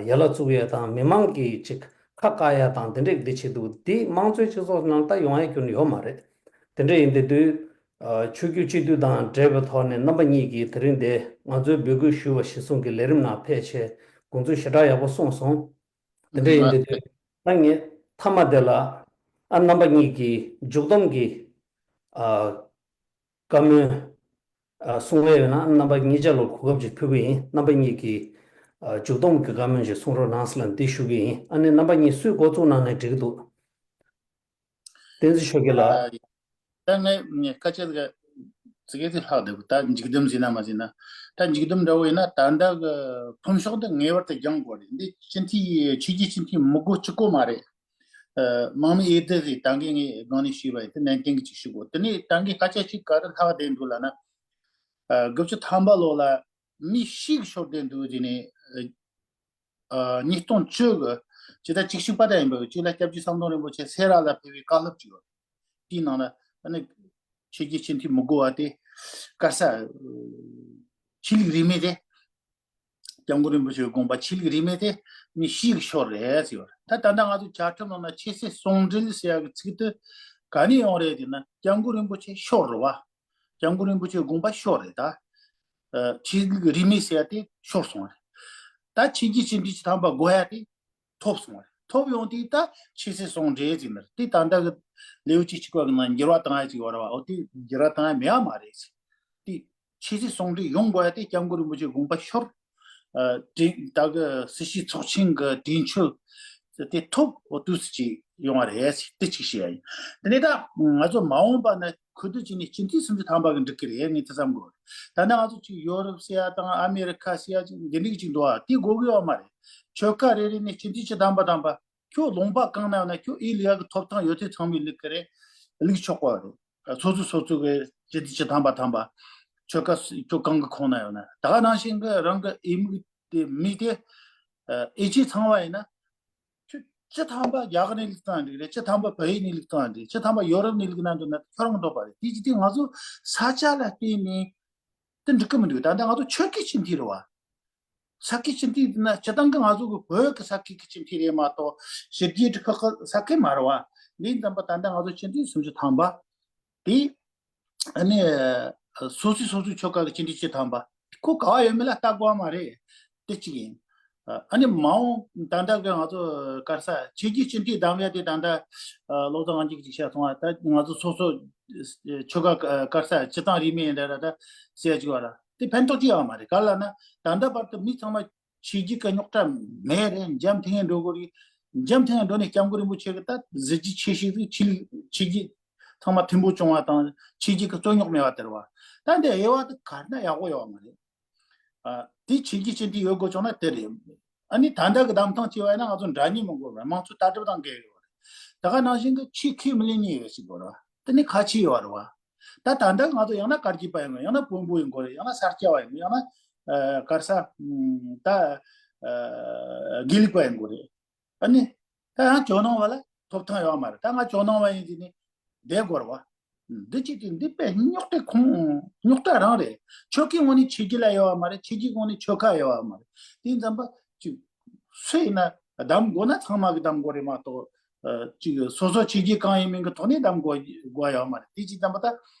ཡ་ལ་བཙུགས་ཡ་དང་། མི་མང་གི་ཅིག་ཁ་བཀག་ཡ་དང་དེ་འདྲས་ཀྱི་དེ་བྱེད་འདུག་འདི་དམངས་གཙོའི་སྤྱི་ཚོགས་ནང་ད་ཡོང་ཡ་ཁྱོན་ནས་ཡོད་མ་རེད། དེ་འདྲ་ཡིན་དུས་དུས། ཨ་ཆོས་བརྒྱུད་སྤྱི་འཐུས་དང་འབྲེལ་བའི་ཐོག་ནས་རྣམ་པ་གཉིས་ཀྱིས་དེ་རིང་འདི་ང་ཚོའི་འབོད་སྐུལ་ཞུས་པ་གཞིར་བཟུང་གི་ལས་རིམ་ནང་ཕེབས་བྱས་དགོངས་ཚུལ་ཞེ་དྲག་ཡག་པོ་གསུངས་སོང་། དེ་འདྲ་ཡིན་དུས་དུས། ད་ངས་མཐའ་མ་དེ་ལ་ཨ་རྣམ་པ་གཉིས་ཀྱིས་མཇུག་བསྡོམས་ཀྱི་ཨ་བཀའ་མོལ་ཨ་གསུང་ཡས་ཡོད་ན། ཨ་རྣམ་པ་གཉིས་ཆ་ལ་གོ་སྐབས་ཅིག་ཕུལ་གྱི་ཡིན། རྣམ་པ་གཉིས་ཀྱིས་ཨ་མཇུག་བསྡོམས་ཀྱི་བཀའ་མོལ་ཅིག་གསུང་རོགས་གནང་ཟེར་ལབ་འདི་ཞུ་གི་ཡིན། ཨ་ནི་རྣམ་པ་གཉིས་སུས་འགོ་བཙུགས་གནང་ནས་འགྲིག་གི་འདུག་བསྟན་འཛིན་ཆོས་རྒྱལ་ལགས། ད་ངས་ངས་སྐད་ཆ་ཟིག་ཙི་གེ་ཙི་ལྷག་འདུག་ད་མཇུག་བསྡོམས་ཟིན་ན་མ་ཟིན་ན། ད་མཇུག་བསྡོམས་འདྲ་བོ་ཡིན་ན། ད་ལྟ་གི་ཕུང་ཤོག་འདི་ངེས་པར་དུ་སྦྱང་དགོས་རེད། འདི་སྤྱི་འཐུས་ཆོས་བརྒྱུད་སྤྱི་འཐུས་མི་དགོས་གཅིག་པོ་མ་རེད། ཨ་དམག་མི་ཨེ་ཏི་ཟིག་ད་གིན་ངས་སྒང་ནས་ཞུས་པ་ཡིན། དེ་ནན་ཏན་གི་ཅིག་ཞུ་དགོས། དེ་ནས་ད་གིན་སྐད་ཆ་ཅིག་ག་རེ་ལྷག་བསྡད་འདུག་ལབ་ན། ཨ་དགུ་བཅུ་ཐམ་པ་ལོ་ལ་མི་བཞི་གིས་ཤོར་བསྡད་འདུག་ཟེར་ནས། ཨ་ཉིས་སྟོང་བཅུ་གི་ཇི་ལྟར་བཅུ་གཅིག་པ་དང་ཡིན་པ་གི་བཅུ་ལ་སྐྱབས་རྗེ་ཟམ་གདོང་རིན་པོ་ཆེ་སེ་ར་ལ་ཕེབས་པའི་བཀའ་སློབ་ཅིག་ཡོད། དེའི་ནང་ལ་ཨ་ནི་ཆོས་བརྒྱུད་སྤྱི་འཐུས་མི་དགོས་པ་དེ། ག་ས་ཆོས་ལུགས་རིས་མེད་དེ། སྐྱབས་མགོན་རིན་པོ་ཆེའི་དགོངས་པ་ཆོས་ལུགས་རིས་མེད་དེ་མི་བཞི་གིས་ཤོར་རེད་ཟེར་ཡོད། ད་ད་ལྟ་ང་ཚོ་བཅའ་ཁྲིམས་ནང་ན་ཆོས་སྲིད་ཟུང་འབྲེལ་ཟེར་ཡག་གི་ཚིག་དེ་ག་ནས་ཡོང་རེད་ཟེར་ན། སྐྱབས་མགོན་རིན་པོ་ཆེ་ཤོར་རེད་བ། སྐྱབས་མགོན་རིན་པོ་ཆེའི་དགོངས་པ་ཤོར་རེད་ད། ཨ་ཆོས་ལུགས་རིས་མེད་ཟེར་ཡ་དེ་ཤོར་སོང་བ་རེད། ད་ཆོས་བརྒྱུད་སྤྱི་འཐུས་ཀྱི་ཐམ་པ་དགོས་ཡ་དེ་ཐོབ་སོང་བ་རེད། ཐོབ་ཡོང་དུས་ད་ཆོས་སྲིད་ཟུང་འབྲེལ་ཟེར་ནི་རེད། དེ་ད་ལྟ་གི་ལེའུ་བཅུ་གཅིག་པ་གི་ནང་འགྱུར་བ་བཏང་ཡ་ཅིག་ཡོད་རེད་བ། འོ་དེ་འགྱུར་བ་བཏང་ཡ་མེད་ཡ་མ་རེད་ཟེར། དེ་ཆོས་སྲིད་ཟུང་འབྲེལ་ཡོང་དགོས་ཡ་དེ་སྐྱབས་མགོན་རིན་པོ་ཆེའི་དགོངས་པ་ཤོར། ཨ་དེ་ད་གི་སྲིད་སྤྱི་ཚོགས་ཆེན་གི་གྲོས་ཆོད་དེ་ཐོབ། འོ་དུས་སུ་ཅིག་ཡོང་བ་རེད་ཟེར། དེ་གཅིག་བཤད་ཡ་ཡིན། དེ་ནས་ད་ང་ཚོ་མ་འོངས་པ་ན་ཁུ་བསྡུ་བྱས་ནས་སྤྱི་འཐུས་སུམ་ཅུ་ཐམ་པ་གི་འགྲིག་གི་རེད་ངས་དེ་བསམ་གི་ཡོད། ད་ནི་ང་ཚོ་ཅིག་ཡོ་རོབ་ཟེར་ཡ་དང་ཨ་མེ་རི་ཁ་ཟེར་ཡ་ཅིག་འདི་འདྲ་ཅིག་འདུག་ཨ། དེ་དགོས་གི་ཡོད་མ་རེད། ཆོལ་ཁ་རེ་རེ་ནས་སྤྱི་འཐུས་བཅུ་ཐམ་པ་ཐམ་པ། ཁྱོད་ལུང་པ་གང་ན་ཡོད་ན་ཁྱོད་ཨེ་ལི་ཡ་གི་ཐོབ་ཐང་ཡོད་ཚད་ཚང་མས་ལུག་གི་རེད། ལུག་ཆོག་པ་རེད། སོ་སོ་སོ་སོ་གི་སྤྱི་འཐུས་བཅུ་ཐམ་པ་ཐམ་པ། ཆོལ་ཁ་ཁྱོད་གང་གི་ཁོངས་ན་ཡོད་ན། ད་ག་ནང་བཞིན་གི་རང་གི་ཨེ་མིག་དེ་མི་དེ་ཨེ་ཅེ་ཚང་བ་ཡིན་ན། ཁྱོད་བཅུ་ཐམ་པ་རྒྱ་གར་ནས་ལུག་བཏང་འགྲིག་རེད། བཅུ་ཐམ་པ་བལ་ཡུལ་ནས་ལུག་བཏང་འགྲིག་བཅུ་ཐམ་པ་ཡོ་རོབ་ནས་ལུག་གནང་འདུག་ན་ཁྱོད་རང་འདོད་པ་རེད། དེ་ཅི་སྟེ་ང་ཚོ་ས་ཆ་ལ་བརྟེན་ནས་དེ་འགྲིག་གི་མི་འདུག་ད་ལྟ་ང་ཚོ་ཆོལ་ཁའི་སྤྱི་འཐུས་རེད་བ། ས་ཁུལ་སྤྱི་འཐུས་ན་སྤྱི་བཏང་གི་ང་ཚོ་གི་བོད་ཀྱི་ས་ཁུལ་གྱི་སྤྱི་འཐུས་རེད་མ་གཏོགས་ཕྱི་རྒྱལ་གྱི་ཁག་གི་ས་ཁུལ་མ་རེད་བ། འདི་ཙམ་པ་ད་ལྟ་ང་ཚོ་སྤྱི་འཐུས་སུམ་ཅུ་ཐམ་པ་དེ་ཨ་ནི་སོ་སོའི་སོ་སོའི་ཆོལ་ཁ་གི་སྤྱི་འཐུས་བཅུ་ཐམ་པ་ཁོ་ག་བ་ཡོད་མེད་ལ་ལྟ་དགོས་མ་རེད། དེ་གཅིག་ཡིན། ཨ་ནི་མ་འོངས་ད་ལྟ་གི་ང་ཚོ་ག་རེ་ཟ་ཕྱི་རྒྱལ་སྤྱི་འཐུས་བདམས་ཡ་དེ་ད་ལྟ་བློ་བཟང་དབང་ཕྱུག་གིས་ཅིག་བཤད་སོང་བ། ད་ང་ཚོ་སོ་སོ་ཆོལ་ཁ་ག་རེ་ཟ་སྤྱི་བཏང་རིས་མེད་ཡིན་འདྲ་ར་ད་ཟེར་ཡ་ཅིག་བ་ར། དེ་ཕན་ཐོགས་ཅི་ཡོད་མ་རེད། ག་ལ་ན་ད་ལྟ་བར་དུ་མི་ཚང་མ་ཕྱི་རྒྱལ་གི་རྙོག་དྲ་མེད་རེད། འཇམ་ཐིང་ངེ་འགྲོ་གི་རེད། འཇམ་ཐིང་ངེ་འགྲོ་ནས་སྐྱབས་མགོན་རིན་པོ་ཆེ་གི་ད་གཟི་བརྗིད་ཆེ་ཤོས་ཟིག་ཕྱི་ལུགས་ཕྱི་རྒྱལ་ཚང་མ་མཐུན་པོ་བྱུང་བ་དང་ཕྱི་རྒྱལ་གི་རྩོད་རྙོག་མེད་པ་དེ་རེད་བ། ད་འདི་དབྱེ་བ་དེ་ག་ན་ཡག་པོ་ཡོད་མ་རེད། ཨ་དེ་ཕྱི་རྒྱལ་སྤྱི་འཐུས་ཡོད་དགོས་བྱུང་ན་དེ་རེད། ཨ་ནི་ད་ལྟ་གི་གདམ་ཐང་བྱས་པ་ཡིན་ན་ང་ཚོ་འདྲ་མཉམ་མི་དགོས་པར་དམངས་གཙོ་ལྟ་གྲུབ་དང་འགལ་ཡོད་རེད། ད་ག་ནང་བཞིན་གྱི་ཆེད་མཁས་མི་ལེན་མཁན་ཡོད་ཞིག་དགོས་རེད་བ། དེ་ནི་ཁ་ཆེ་ཡོད་རེད་བ། ད་ད་ལྟ་ང་ཚོ་ཡང་ན་དཀར་སྐྱིད་པ་ཡིན་དགོས། ཡང་ན་དཔོན་པོ་ཡིན་དགོས་རེད། ཡང་ན་ས་སྐྱ་པ་ཡིན་དགོས། ཡང་ན་ཨ་ག་རེ་ཟ། ཨ་ད་ཨ་དགེ་ལུགས་པ་ཡིན་དགོས་རེད། ཨ་ནི། ད་ཡང་ཇོ་ནང་བ་ལ་ཐོབ་ཐང་ཡོད་མ་རེད། ད་ང་ཇོ་ནང་བ་ཡིན་ཟེར་ནས་བསྡད་དགོས་རེད་བ། འདི་ཅིག་དེ་འདི་དཔེ་རྙོག་དྲ་ཁུངས་རྙོག་དྲ་རང་རེད། ཆོལ་ཁའི་ངོས་ནས་ཆོས་བརྒྱུད་ལ་དབྱེ་བ་མ་རེད། ཆོས་བརྒྱུད་ངོས་ནས་ཆོལ་ཁ་དབྱེ་བ་མ་རེད། དེ་ཙམ་པ་ཅིག་སུ་ཡིན་ན་གདམ་དགོས་ན་ཚང་མ་གིས་གདམ་དགོས་རེད་མ་གཏོགས། ཨ་ཅིག་སོ་སོ་ཆོས་བརྒྱུད་གང་ཡིན་མིན་གྱི་ཐོག་ནས་གདམ་དགོས་དགོས་ཡོད་མ་རེད། དེ་ཅིག་ཙམ་པ་ད་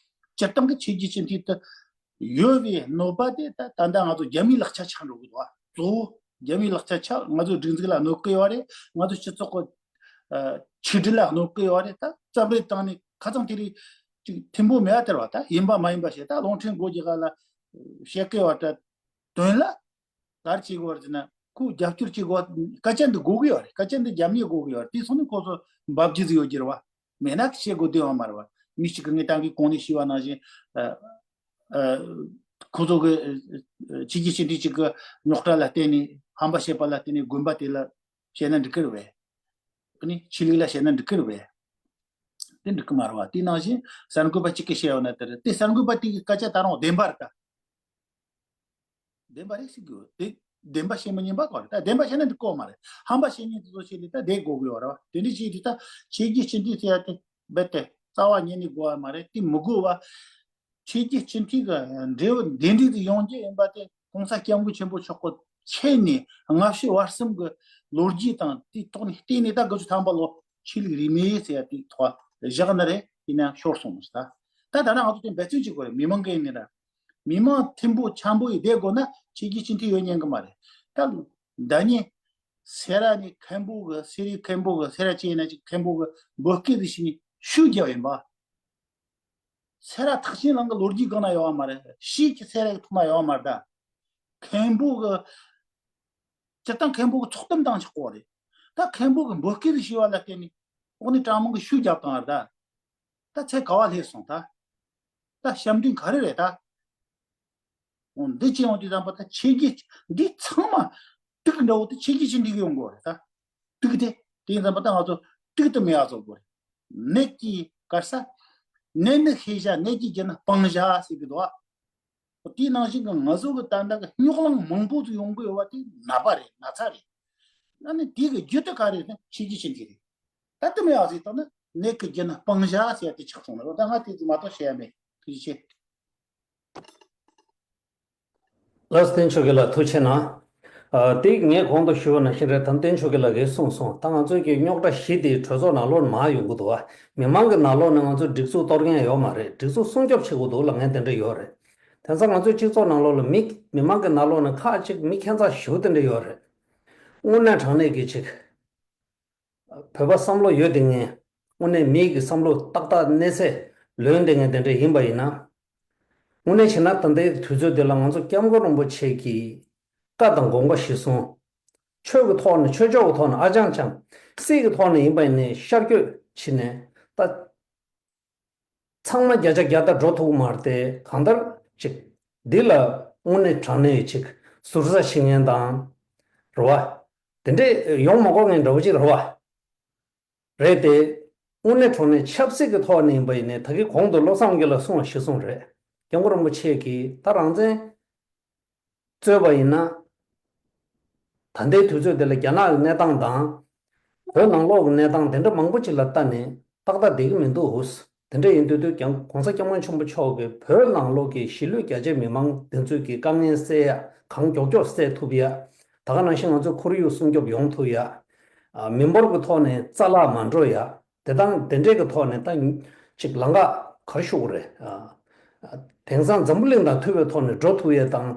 སྤྱིར་བཏང་གི་ཆོས་བརྒྱུད་སྤྱི་འཐུས་དེ་ཡོད་པའི་གནོད་པ་དེ་ད་ད་ལྟ་ང་ཚོ་རྒྱ་མིའི་ལག་ཆ་ཆགས་འགྲོ་གི་འདུག་བ། གཙོ་བོ་རྒྱ་མིའི་ལག་ཆ་ཆགས། ང་ཚོའི་སྒྲིག་འཛུགས་ལ་གནོད་ཀྱི་ཡོད་རེད། ང་ཚོའི་སྤྱི་ཚོགས་ཀྱི་ཨ་ཆིག་སྒྲིལ་ལ་གནོད་ཀྱི་ཡོད་རེད། ད་རྩབ་རེས་བཏང་ནས་ཁ་ཚང་དེ་རིགས་ཅིག་མཐུན་པོ་མེད་པ་དེར་བ། ད་ཡིན་པ་མ་ཡིན་པ་བཤད། ད་རླུང་འཕྲིན་སྒོ་རྒྱག་ག་ལ་བཤད་ཀྱི་ཡོད་རེད། དོན་ལ་ག་རེ་བྱེད་དགོས་རེད་ཟེར་ན། ཁོས་རྒྱབ་སྐྱོར་བྱེད་དགོས། སྐད་ཆ་འདི་དགོས་ཀྱི་ཡོད་རེད། སྐད་ཆ་འདི་རྒྱབ་གཉེར་དགོས་ཀྱི་ཡོད་རེད། དེ་སོང་ནས་ཁོ་ཚོ་འབབ་རྒྱུ་ཟིག་ཡོད་ཀྱི་རེད་བ། མེད་ན་བཤད་དགོས་དོན་ཡོད་མ་རེད་བ། མི་གཅིག་གིས་ངས་ད་གིན་གོང་ནས་ཞུས་པ་ནང་བཞིན། ཨ་ཨ་ཁོ་ཚོ་གི་ཨ་ཨ་ཆོས་བརྒྱུད་སྤྱི་འཐུས་གཅིག་གི་རྙོག་དྲ་ལ་བརྟེན་ནས། ཧམ་པ་བཤད་པ་ལ་བརྟེན་ནས་དགོན་པ་དེ་ལ་བཤད་ན་འགྲིག་གི་རེད་བས། ཨ་ནི་ཆོས་ལུགས་ལ་བཤད་ན་འགྲིག་གི་རེད་བས། དེ་འགྲིག་གི་མ་རེད་བ། དེ་ནང་བཞིན་གསར་འགོད་པ་གཅིག་གིས་བཤད་ཡོད་ན་དེ་རེད། དེ་གསར་འགོད་པ་དེ་གི་སྐད་ཆ་ད་རུང་བདེན་པ་རེད་ད། བདེན་པ་རེད་ཟེར་གི་ཡོད་དེ། བདེན་པ་བཤད་མི་ཉན་པ་ག་རེད། ད་བདེན་པ་བཤད་ན་འགྲིག་གི་མ་རེད། ཧམ་པ་བཤད་མཁན་དེ་ཚོ་བཤད་ནས་ད་བསྡད་དགོས་གི་ཡོད་རེད་བ། དེ་འདྲ་བྱས་དུས་ད་ཆོས་བརྒྱུད་སྤྱི་འཐུས་ཟེར་ཡ་དེ་རྦད་དེ་རྩ་བ་ཉིད་ནས་དགོས་པ་མ་རེད། དེ་མི་དགོས་པ། ཆོས་བརྒྱུད་སྤྱི་འཐུས་ཀྱི་འབྲས་བུ་འདི་འདྲ་ཞིག་ཡོང་རྒྱུ་ཡིན་པ་དེ་༸གོང་ས་༸སྐྱབས་མགོན་ཆེན་པོ་མཆོག་གི་ཆེད་ནས་སྔ་ཕྱི་བར་གསུམ་གྱི་ལོ་རྒྱུས་དང་དེའི་ཐོག་ནས་བལྟས་ནས། ད་དགུ་བཅུ་ཐམ་པ་ལོ་ཆོས་ལུགས་རིས་མེད་ཟེར་ཡ་དེའི་ཐོག་བཞག་ན་རེད། ཡིན་ན་ཤོར་སོང་ཟེར། ད་ད་ད་ལྟ་ང་ཚོ་དེ་འབད་བརྩོན་བྱེད་དགོས་རེད། མི་མང་གི་ཡིན་ན་ར། མི་མང་མཐུན་པོ་འཆམ་པོ་ཡིས་བསྡད་དགོས་ན་ཆོས་བརྒྱུད་སྤྱི་འཐུས་ཡོད་ཉན་གི་མ་རེད། ད་ཟླ་ཉིན་སེ་ར་ནས་མཁན་པོ་གི། སེ་རའི་མཁན་པོ་གི། སེ་ར་ཅིག་ཡིན་ན་ཅིག་མཁན་པོ་གི་འབོད་སྐུལ་ཟིག་བྱས་ནས་ཤུགས་རྒྱབ་ཡིན་པ། སེ་ར་ཐེག་ཆེན་གླིང་གི་ལོ་རྒྱུས་སྒང་ན་ཡོད་པ་མ་རེད། ཕྱིས་ཀྱི་སེ་ར་གི་ཐོག་ན་ཡོད་པ་མ་རེད་ད། མཁན་པོ་གི། སྤྱིར་བཏང་མཁན་པོ་གི་ཚོགས་གཏམ་བཏང་ཆོག་གོ་རེད། ད་མཁན་པོ་གི་འབོད་སྐུལ་ཞུས་པ་ལ་བརྟེན་ནས་འོག་ནས་གྲྭ་མང་གི་ཤུགས་རྒྱབ་བཏང་བ་རེད་ད། ད་ཚེ་ག་བ་སླེབས་སོང་ད། ད་ཞབས་འདྲེན་ག་རེ་རེད་ད། འོ་འདི་ཅི་ཡོང་དུས་ཙམ་པ་ད་ཆོས་བརྒྱུད་འདི་ཚང་མ་དུག་འདྲ་བོ་དེ་ཆོས་བརྒྱུད་ཅིག་འགྲིག་ཡོང་གོ་རེད་ད། དུག་དེ། དེ་ཡིན་ཙམ་པ་ད་ང་ཚོ་དུག་དུ་མེད་པ་བཟོ་དགོས་རེད། ནད་ཀྱི་ག་རེ་ཟ། ནད་ནི་ཤེས་བྱ། ནད་ཀྱི་རྒྱུ་ནི་སྤང་བྱ་ཟེར་གི་འདུག་ཨ། དེའི་ནང་བཞིན་གྱི་ང་ཚོ་གི་ད་ལྟ་གི་རྙོག་གླེང་མང་པོ་ཞིག་ཡོང་གི་ཡོད་པ་དེ་ནད་པ་རེད། ན་ཚ་རེད། ཨ་ནི་དེ་གི་རྒྱུ་དེ་ག་རེ་རེད་ན་ཆོས་བརྒྱུད་ཅན་དེ་རེད། ད་དུ་མེད་པ་ཟིག་བཏང་ན་ནད་ཀྱི་རྒྱུ་ནི་སྤང་བྱ་ཟེར་ཡ་དེ་ཆགས་སོང་ལ། ད་ང་དེ་ཚོ་མ་གཏོགས་བཤད་ཡ་མེད། ཐུགས་རྗེ་ཆེ། ལགས་སོ། བསྟན་ཆོས་རྒྱལ་ལགས་ཐུགས་རྗེ་གནང་། ཨ་དེ་ངས་གོང་དུ་ཞུས་པ་ནང་བཞིན་རེད། ད་བསྟན་ཆོས་རྒྱལ་ལགས་ཀྱིས་གསུངས་སོང་། ད་ང་ཚོའི་གི་རྙོག་དྲ་བཞི་དེ་གྲོས་ཚོགས་ནང་ལོགས་ནས་མར་ཡོང་གི་འདུག་བ། མི་མང་གི་ནང་ལོགས་ནས་ང་ཚོ་སྒྲིག་འཛུགས་གཏོར་མཁན་ཡོད་མ་རེད། སྒྲིག་འཛུགས་སྲུང་སྐྱོབ་བྱེད་དགོས་འདུག་ལབ་མཁན་དེ་འདྲ་ཡོད་རེད། དེང་སང་ང་ཚོའི་སྤྱི་ཚོགས་ནང་ལོགས་ལ་མི་མི་མང་གི་ནང་ལོགས་ནས་ཁག་ཅིག་མི་ཁྱད་མཚར་ཞེ་པོ་དེ་འདྲ་ཡོད་རེད། དངོས་གནས་དྲང་གནས་ཀྱི་ཅིག་བོད་པ་བསམ་བློ་ཡོད་བསྡད་མཁན། དངོས་གནས་མིའི་གི་བསམ་བློ་ཏག་ཏག་གནས་ཚད་ལོན་བསྡད་མཁན་དེ་འདྲ་ཡིན་པ་ཡིན་ན། དངོས་གནས་བྱས་ན་ད་ལྟའི་དུས་ཚོད་འདི་ལ་ང་ཚོ་སྐྱབས་མགོན་རིན་པོ་ཆེ་གི་བཀའ་དང་དགོངས་པ་གཞིར་བཟུང་། ཆོས་ཀྱི་ཐོག་ནས། ཆོས་ཕྱོགས་ཀྱི་ཐོག་ནས་ཨ་ཅང་ཅང་། སྲིད་ཀྱི་ཐོག་ནས་ཡིན་པ་ཡིན་ནའི་ཤར་བསྐྱོད་བྱས་ནས་ད། ཚང་མ་བརྒྱ་ཆ་བརྒྱ་ད་འགྲོ་ཐུབ་ཀྱི་མ་རེད་དེ། གང་ལྟར་ཅིག་འདི་ལ་དངོས་གནས་དྲང་གནས་ཅིག་ཟུར་ཟ་བྱེད་མཁན་དང་། རེད་བ། དེ་འདྲས་ཡོང་མ་དགོས་མཁན་འདྲ་བོ་ཅིག་རེད་བ། རེད་དེ། དངོས་གནས་དྲང་གནས་ཆབ་སྲིད་ཀྱི་ཐོག་ནས་ཡིན་པ་ཡིན་ནའི། ད་གིན་གོང་དུ་བློ་བཟང་དབང་རྒྱལ་ལགས་གསུངས་པ་གཞིར་བཟུང་རེད། སྐྱབས་མགོན་རིན་པོ་ཆེ་གིས་ད་རང་བཙན་རྩོད་པ་ཡིན་ན། ད་ལྟའི་དུས་ཚོད་འདི་ལ་རྒྱ་ནག་གི་གནས་སྟངས་དང་། བོད་ནང་ལོགས་ཀྱི་གནས་སྟངས་དེ་འདྲ་མང་པོ་ཅིག་ལ་ལྟ་ནས་ཏག་ཏག་བསྡད་ཀྱི་མི་འདུག་དེ་འདྲ་ཡིན་དུས་དུས་ཀྱང་༸གོང་ས་༸སྐྱབས་མགོན་ཆེན་པོ་མཆོག་གིས་བོད་ནང་ལོགས་ཀྱི་གཞིས་ལུས་རྒྱ་ཆེ་མི་མང་དེ་ཚོའི་གི་དཀའ་ངལ་སེལ་ཡ། གང་མགྱོགས་མགྱོགས་སེལ་ཐུབ་ཡ། ད་ག་ནང་བཞིན་ང་ཚོའི་ཁོར་ཡུག་སྲུང་སྐྱོབ་ཡོང་ཐུབ་ཡ། ཨ་མི་འབོར་གྱི་ཐོག་ནས་རྩ་བརླག་མ་འགྲོ་ཡ། དེ་དང་དེ་འདྲས་ཀྱི་ཐོག་ནས་ད་ཅིག་ལམ་ཁ་ག་རེ་ཞུ་དགོས་རེད། ཨ་དེང་སང་འཛམ་བུ་གླིང་དང་མཐུན་པའི་ཐོག་ནས་འགྲོ་ཐུབ་ཡས་དང་།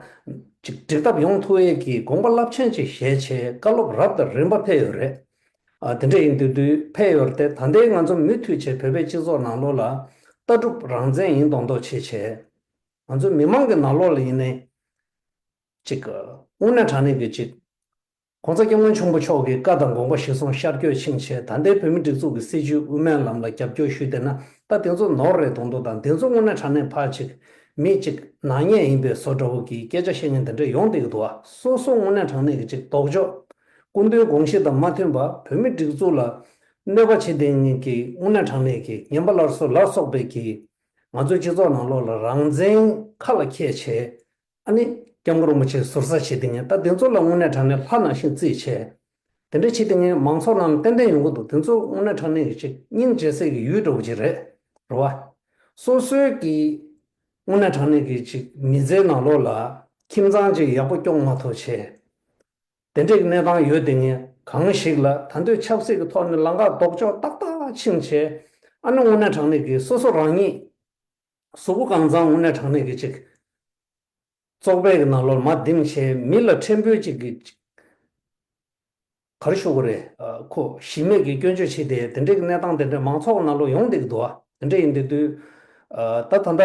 ཅིག་འགྲིག་ཐབས་ཡོང་ཐུབ་ཡས་ཀྱི་དགོངས་པ་རླབས་ཆེན་ཅིག་བཞེས་བྱས་བཀའ་སློབ་རབ་དང་རིམ་པ་ཕེབས་ཡོད་རེད། ཨ་དེ་འདྲས་ཡིན་དུས་དུས་ཕེབས་ཡོད་རེད་དེ། ད་ལྟའི་ང་ཚོ་མུ་མཐུད་བྱས་བོད་པའི་སྤྱི་ཚོགས་ནང་ལོགས་ལ་ལྟ་གྲུབ་རང་བཙན་ཡིན་མདོག་མདོག་བྱས་བྱས། ང་ཚོ་མི་མང་གི་ནང་ལོགས་ལ་ཡིན་ནའི་ཅིག་དངོས་གནས་དྲང་གནས་ཀྱི་ཅིག་༸གོང་ས་༸སྐྱབས་མགོན་ཆེན་པོ་མཆོག་གི་བཀའ་དང་དགོངས་པ་གཞིར་བཟུང་ཤར་བསྐྱོད་ཕྱིན་བྱས། ད་ལྟའི་བོད་མིའི་སྒྲིག་འཛུགས་ཀྱི་སྲིད་བྱུས་དབུ་མའི་ལམ་ལ་རྒྱབ་སྐྱོར་ཞུས་བསྡད་ན། ད་དེ་ཚོ་ནོར་རེད་མདོག་མདོག་དང་། དེ་ཚོ་དངོས་གནས་དྲང་གནས་ཕར་ཅིག་མི་ཅིག་ནག་ཉེས་ཡིན་པའི་བཟོ་འདྲ་བོ་གི་སྐད་ཆ་བཤད་མཁན་དེ་འདྲ་ཡོང་བསྡད་ཀྱི་འདུག་བ། སོ་སོ་དངོས་གནས་དྲང་གནས་ཀྱི་ཅིག་ལྡོག་ཕྱོགས་ སྐུ་མདུན་དགོངས་གཞི་དང་མ་མཐུན་པ་བོད་མི་སྒྲིག་འཛུགས་ལ་གནོད་པ་བྱེད་མཁན་གྱི་དངོས་གནས་དྲང་གནས་ཀྱི་ངན་པ་སླར་གསོ་ལ་སོགས་པའི་གི་ང་ཚོའི་སྤྱི་ཚོགས་ནང་ལོགས་ལ་རང་བཙན་ཁ་ལ་འཁྱེར་བྱས། ཨ་ནི་སྐྱབས་མགོན་རིན་པོ་ཆེ་ཟུར་ཟ་བྱེད་དེ་ངས་ད་དེ་ཚོ་ལ་དངོས་གནས་དྲང་གནས་ལྷ་ནང་བཞིན་བརྩིས་བྱས། དེ་འདྲ་བྱེད་དེ་ངས་མང་ཚོགས་ནང་ལ་ཏན་ཏན་ཡོང་གི་འདུག་དེ་ཚོ་དངོས་གནས་དྲང་གནས་ཀྱི་ཅིག་སྙིང་རྗེ་སའི་གི་ཡུལ་འདྲ་བོ་ཅིག་རེད། རེད་བ། སོ་སོའི་གི་དངོས་གནས་དྲང་གནས་ཀྱི་ཅིག་མི་ཚེའི་ནང་ལོགས་ལ་ཁྱིམ་ཚང་ཅིག་ཡག་པོ་སྐྱོང་མ་ཐུབ་བྱས། དེ་འདྲའི་གནས་སྟངས་ཡོད་དེ་ངས་གང་ཞིག་ལ་ད་འདོད་ཆབ་སྲིད་ཀྱི་ཐོག་ནས་ལམ་ཁ་ལྡོག་ཕྱོགས་ཏག་ཏག་ཕྱིན་བྱས། ཨ་ནི་དངོས་གནས་དྲང་གནས་ཀྱི་སོ་སོ་རང་ཉིད་གཟུགས་པོ་གང་ཚང་དངོས་གནས་དྲང་གནས་ཀྱི་ཅིག་བཙོག་པའི་གི་ནང་ལོགས་མ་བསྡིམ་བྱས་མི་ལ་ཕྲན་བུ་ཅིག་གི་ཅིག་ག་རེ་ཞུ་དགོས་རེད། ཁོ་གཞི་མེད་ཀྱི་སྐྱོན་བརྗོད་བྱས་ཏེ་དེ་འདྲའི་གི་གནས་སྟངས་དེ་འདྲ་མང་ཚོགས་ནང་ལོགས་ཡོང་བསྡད་ཀྱི་འདུག་བ། དེ་འདྲ་ཡིན་དུས་དུས་ད་ད་ལྟ་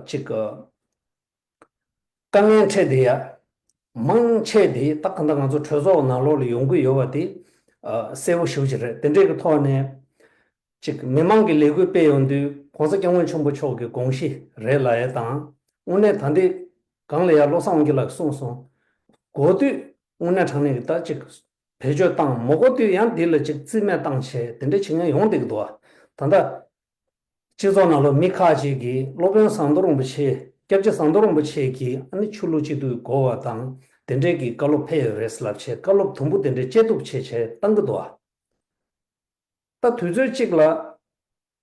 ཅིག་དཀའ་ངལ་འཕྲད་དེ་ཡ། མང་ཆེ་དེ་ད་ག་འདྲ་ང་ཚོ་གྲོས་ཚོགས་ནང་ལོགས་ལ་ཡོང་གི་ཡོད་པ་དེ་གསལ་པོ་ཞེ་པོ་ཅིག་རེད། དེ་འདྲའི་གི་ཐོག་ནས་ཅིག་མི་མང་གི་ལས་འགུལ་སྤེལ་ཡོང་དུས་༸གོང་ས་༸སྐྱབས་མགོན་ཆེན་པོ་མཆོག་གི་དགོངས་གཞི་རེད་ལབ་ཡ་དང་། དངོས་གནས་ད་ལྟའི་སྒང་ལ་ཡ་བློ་བཟང་དབང་རྒྱལ་ལགས་གསུངས་སོང་། གོ་དུས་དངོས་གནས་དྲང་གནས་ཀྱི་ད་ཅིག་བེད་སྤྱོད་བཏང་མ་གོ་དུས་ཡང་འདི་ལ་ཅིག་རྩིས་མེད་བཏང་བྱས་དེ་འདྲ་བྱེད་མཁན་ཡོང་བསྡད་ཀྱི་འདུག་བ། ད་ལྟ་སྤྱི་ཚོགས་ནང་ལོགས་མི་ཁག་ཅིག་གིས་སློབ་དཔོན་ཟམ་གདོང་རིན་པོ་ཆེ་སྐྱབས་རྗེ་ཟམ་གདོང་རིན་པོ་ཆེ་གིས་ཨ་ནི་ཆོས་ལུགས་སྤྱི་འཐུས་དགོས་པ་དང་དེ་འདྲའི་གི་བཀའ་སློབ་ཕེབས་ཡོད་རེད་ལབ་བྱས་བཀའ་སློབ་དུམ་བུ་དེ་འདྲ་བཅད་གཏུབ་བྱས་བྱས་བཏང་གི་འདུག་བ། ད་དུས་ཚོད་གཅིག་ལ་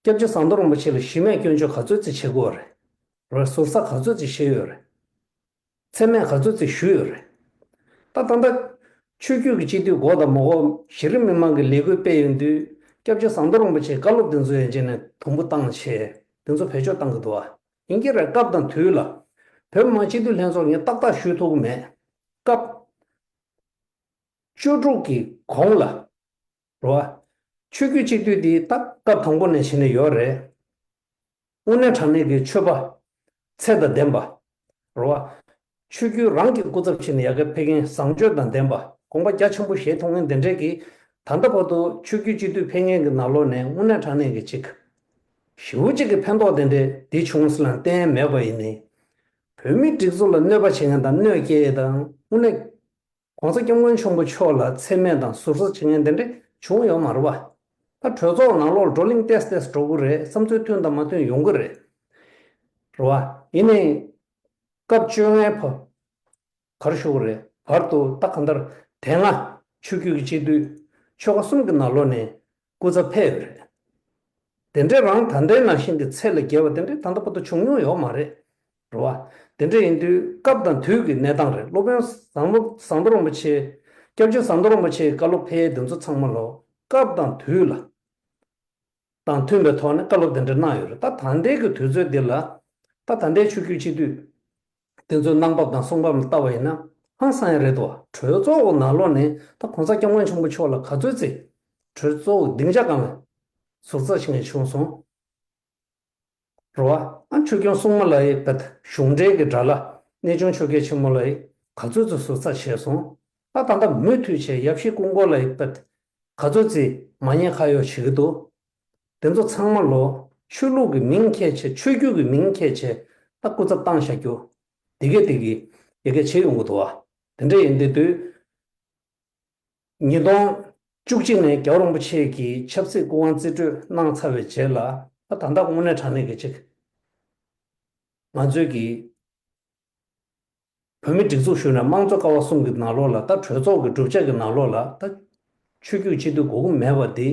སྐྱབས་རྗེ་ཟམ་གདོང་རིན་པོ་ཆེ་ལ་གཞི་མེད་སྐྱོན་བརྗོད་ག་ཚོད་ཅིག་བྱེད་དགོས་རེད། རེད། ཟུར་ཟ་ག་ཚོད་ཅིག་བྱས་ཡོད་རེད། མཚན་སྨད་ག་ཚོད་ཅིག་ཞུས་ཡོད་རེད། ད་ད་ལྟ་ཆོས་བརྒྱུད་ཀྱི་སྤྱི་འཐུས་དགོས་དང་མ་དགོས་གཞི་རིམ་མི་མང་གི་ལས་འགུལ་སྤེལ་ཡོང་དུས་སྐྱབས་རྗེ་ཟམ་གདོང་རིན་པོ་ཆེའི་བཀའ་སློབ་དེ་ཚོ་ཡན་ཆད་ནས་དུམ་བུ་བཏང་བྱས་དེ་ཚོ་བེད་སྤྱོད་བཏང་གི་འདུག་བ། ཡིན་གྱི་རེད། སྐབས་དང་དུས་ལ་བོད་མི་མང་སྤྱི་འཐུས་ལྷན་ཚོགས་ངས་ཏག་ཏག་ཞུ་ཐུབ་ཀྱི་མེད། སྐབས་བཅུ་དྲུག་གི་གོང་ལ། རེད་བ། ཆོས་བརྒྱུད་སྤྱི་འཐུས་འདི་ད་སྐབས་དང་པོ་ནས་བྱས་ནས་ཡོད་རེད། དངོས་གནས་དྲང་གནས་ཀྱི་ཆོས་པ་ཚད་དང་ལྡན་པ། རེད་བ། ཆོས་བརྒྱུད་རང་གི་སྐུ་ཚབ་བྱས་ནས་ཡར་རྒྱས་ཕེབས་མཁན་བཟང་སྤྱོད་དང་ལྡན་པ་དགོངས་པ་རྒྱ་ཆེན་པོ་བཞེས་ཐུབ་མཁན་དེ་འདྲས་ཀྱིས་ད་ལྟ་བར་དུ་ཆོས་བརྒྱུད་སྤྱི་འཐུས་ཕེབས་མཁན་གྱི་ནང་ལོགས་ནས་དངོས་གནས་དྲང་གནས་ཀྱི་ཅིག་ཞེ་པོ་ཅིག་གི་ཕན་ཐོགས་དེ་འདྲས་འདི་བྱུང་ཟེར་ལ་བརྟེན་མེད་པ་ཡིན་ནའི། བོད་མིའི་སྒྲིག་འཛུགས་ལ་གནོད་པ་བྱེད་མཁན་དང་གནོད་སྐྱེལ་དང་དངོས་གནས། ༸གོང་ས་༸སྐྱབས་མགོན་ཆེན་པོ་མཆོག་ལ་མཚན་སྨད་དང་ཟུར་ཟ་བྱེད་མཁན་དེ་འདྲ་བྱུང་ཡོད་མ་རེད་བ། ད་གྲོས་ཚོགས་ནང་ལོགས་བགྲོ་གླེང་ཏོག་ཙམ་འགྲོ་གི་རེད། བསམ་ཚུལ་མཐུན་དང་མ་མཐུན་ཡོང་གི་རེད། རེད་བ། ཡིན་ནའི་སྐབས་བཅོ་ལྔའི་བར་ག་རེ་ཞུ་གི་རེད། བར་དུ་ད་གང་ལྟར་དེ་སྔ་ཆོས་བརྒྱུད་ཀྱི་སྤྱི་འཐུས་ཆོལ་ཁ་གསུམ་གྱི་ནང་ལོགས་ནས་སྐུ་ཚབ་ཕེབས་ཡོད་རེད། དེ་འདྲའི་རང་ད་ལྟའི་ནང་བཞིན་གྱི་ཚད་ལས་བརྒལ་བ་དེ་འདྲའི་ད་ལྟ་བར་དུ་བྱུང་མྱོང་ཡོད་མ་རེད། རེད་བ། དེ་འདྲ་ཡིན་དུས་སྐབས་དང་དུས་ཀྱི་གནས་སྟངས་རེད། སློབ་དཔོན་ཟམ་ཟམ་གདོང་རིན་པོ་ཆེ། སྐྱབས་རྗེ་ཟམ་གདོང་རིན་པོ་ཆེའི་བཀའ་སློབ་ཕེབས་ཡས་དེ་ཚོ་ཚང་མ་ལོ་སྐབས་དང་དུས་ལ་དང་མཐུན་པའི་ཐོག་ནས་བཀའ་སློབ་དེ་འདྲ་གནང་ཡོད་རེད། ད་ད་ལྟའི་གི་དུས་ཚོད་འདི་ལ་ད་ད་ལྟའི་ཆོས་བརྒྱུད་སྤྱི་འཐུས་དེ་ཚོའི་གནང་བབ་དང་གསུང་བབ་ལ་ལྟ་བ་ཡིན་ན་ཧང་སང་ཡ་རེད་དོ། གྲོས་ཚོགས་ཀྱི་ནང་ལོགས་ནས་ད་གོང་ས་སྐྱབས་མགོན་ཆེན་པོ་མཆོག་ལ་ག་ཚོད་ཅིག་གྲོས་ཚོགས་ཀྱི་སྡིངས་ཆ་སྒང་ལ་ཟུར་ཟ་བྱེད་མཁན་བྱུང་སོང་། རེད་བ། ཨ་ཆོས་སྐྱོང་སྲུང་མ་ལ་ཡི་བད་གཞུང་འབྲེལ་གྱི་དགྲ་ལྷ་གནས་ཆུང་ཆོས་རྒྱལ་ཆེན་མོ་ལ་ཡི་ག་ཚོད་ཚོད་ཟུར་ཟ་བྱས་སོང་། ཨ་ད་ལྟ་མུ་མཐུད་བྱས་ཡབ་གཞིས་ཀོང་པོ་ལ་ཡི་བད་ག་ཚོད་ཅིག་མ་ཉེས་ཁ་གཡོགས་བྱེད་ཀྱི་འདུག་དེ་ཚོ་ཚང་མ་ལོ་ཆོས་ལུགས་ཀྱི་མིང་འཁྱེར་བྱས་ཆོས་བརྒྱུད་ཀྱི་མིང་འཁྱེར་བྱས་ད་སྐུ་ཚབ་བཏང་བཞག་རྒྱུ་དེ་གས་དེ་གས་ཡི་གས་བྱེད་ཡོང་གི་འདུག་བ། དེ་འདྲ་ཡིན་དེ་དུས། ཉིས་སྟོང་བཅུ་གཅིག་ནས་རྒྱལ་བ་རིན་པོ་ཆེ་གིས་ཆབ་སྲིད་སྐུ་དབང་རྩིས་སྤྲོད་གནང་ཚར་བའི་རྗེས་ལ་ད་ད་ལྟ་དངོས་གནས་དྲང་གནས་ཀྱི་ཅིག་ང་ཚོའི་གི་བོད་མི་སྒྲིག་འཛུགས་ཞུས་ནས་དམངས་གཙོ་ཀ་བ་གསུམ་གྱི་ནང་ལོགས་ལ་ད་གྲོས་ཚོགས་ཀྱི་གྲུབ་ཆ་གི་ནང་ལོགས་ལ་ད་ཆོས་བརྒྱུད་སྤྱི་འཐུས་དགོས་ཀྱི་མེད་པ་འདི་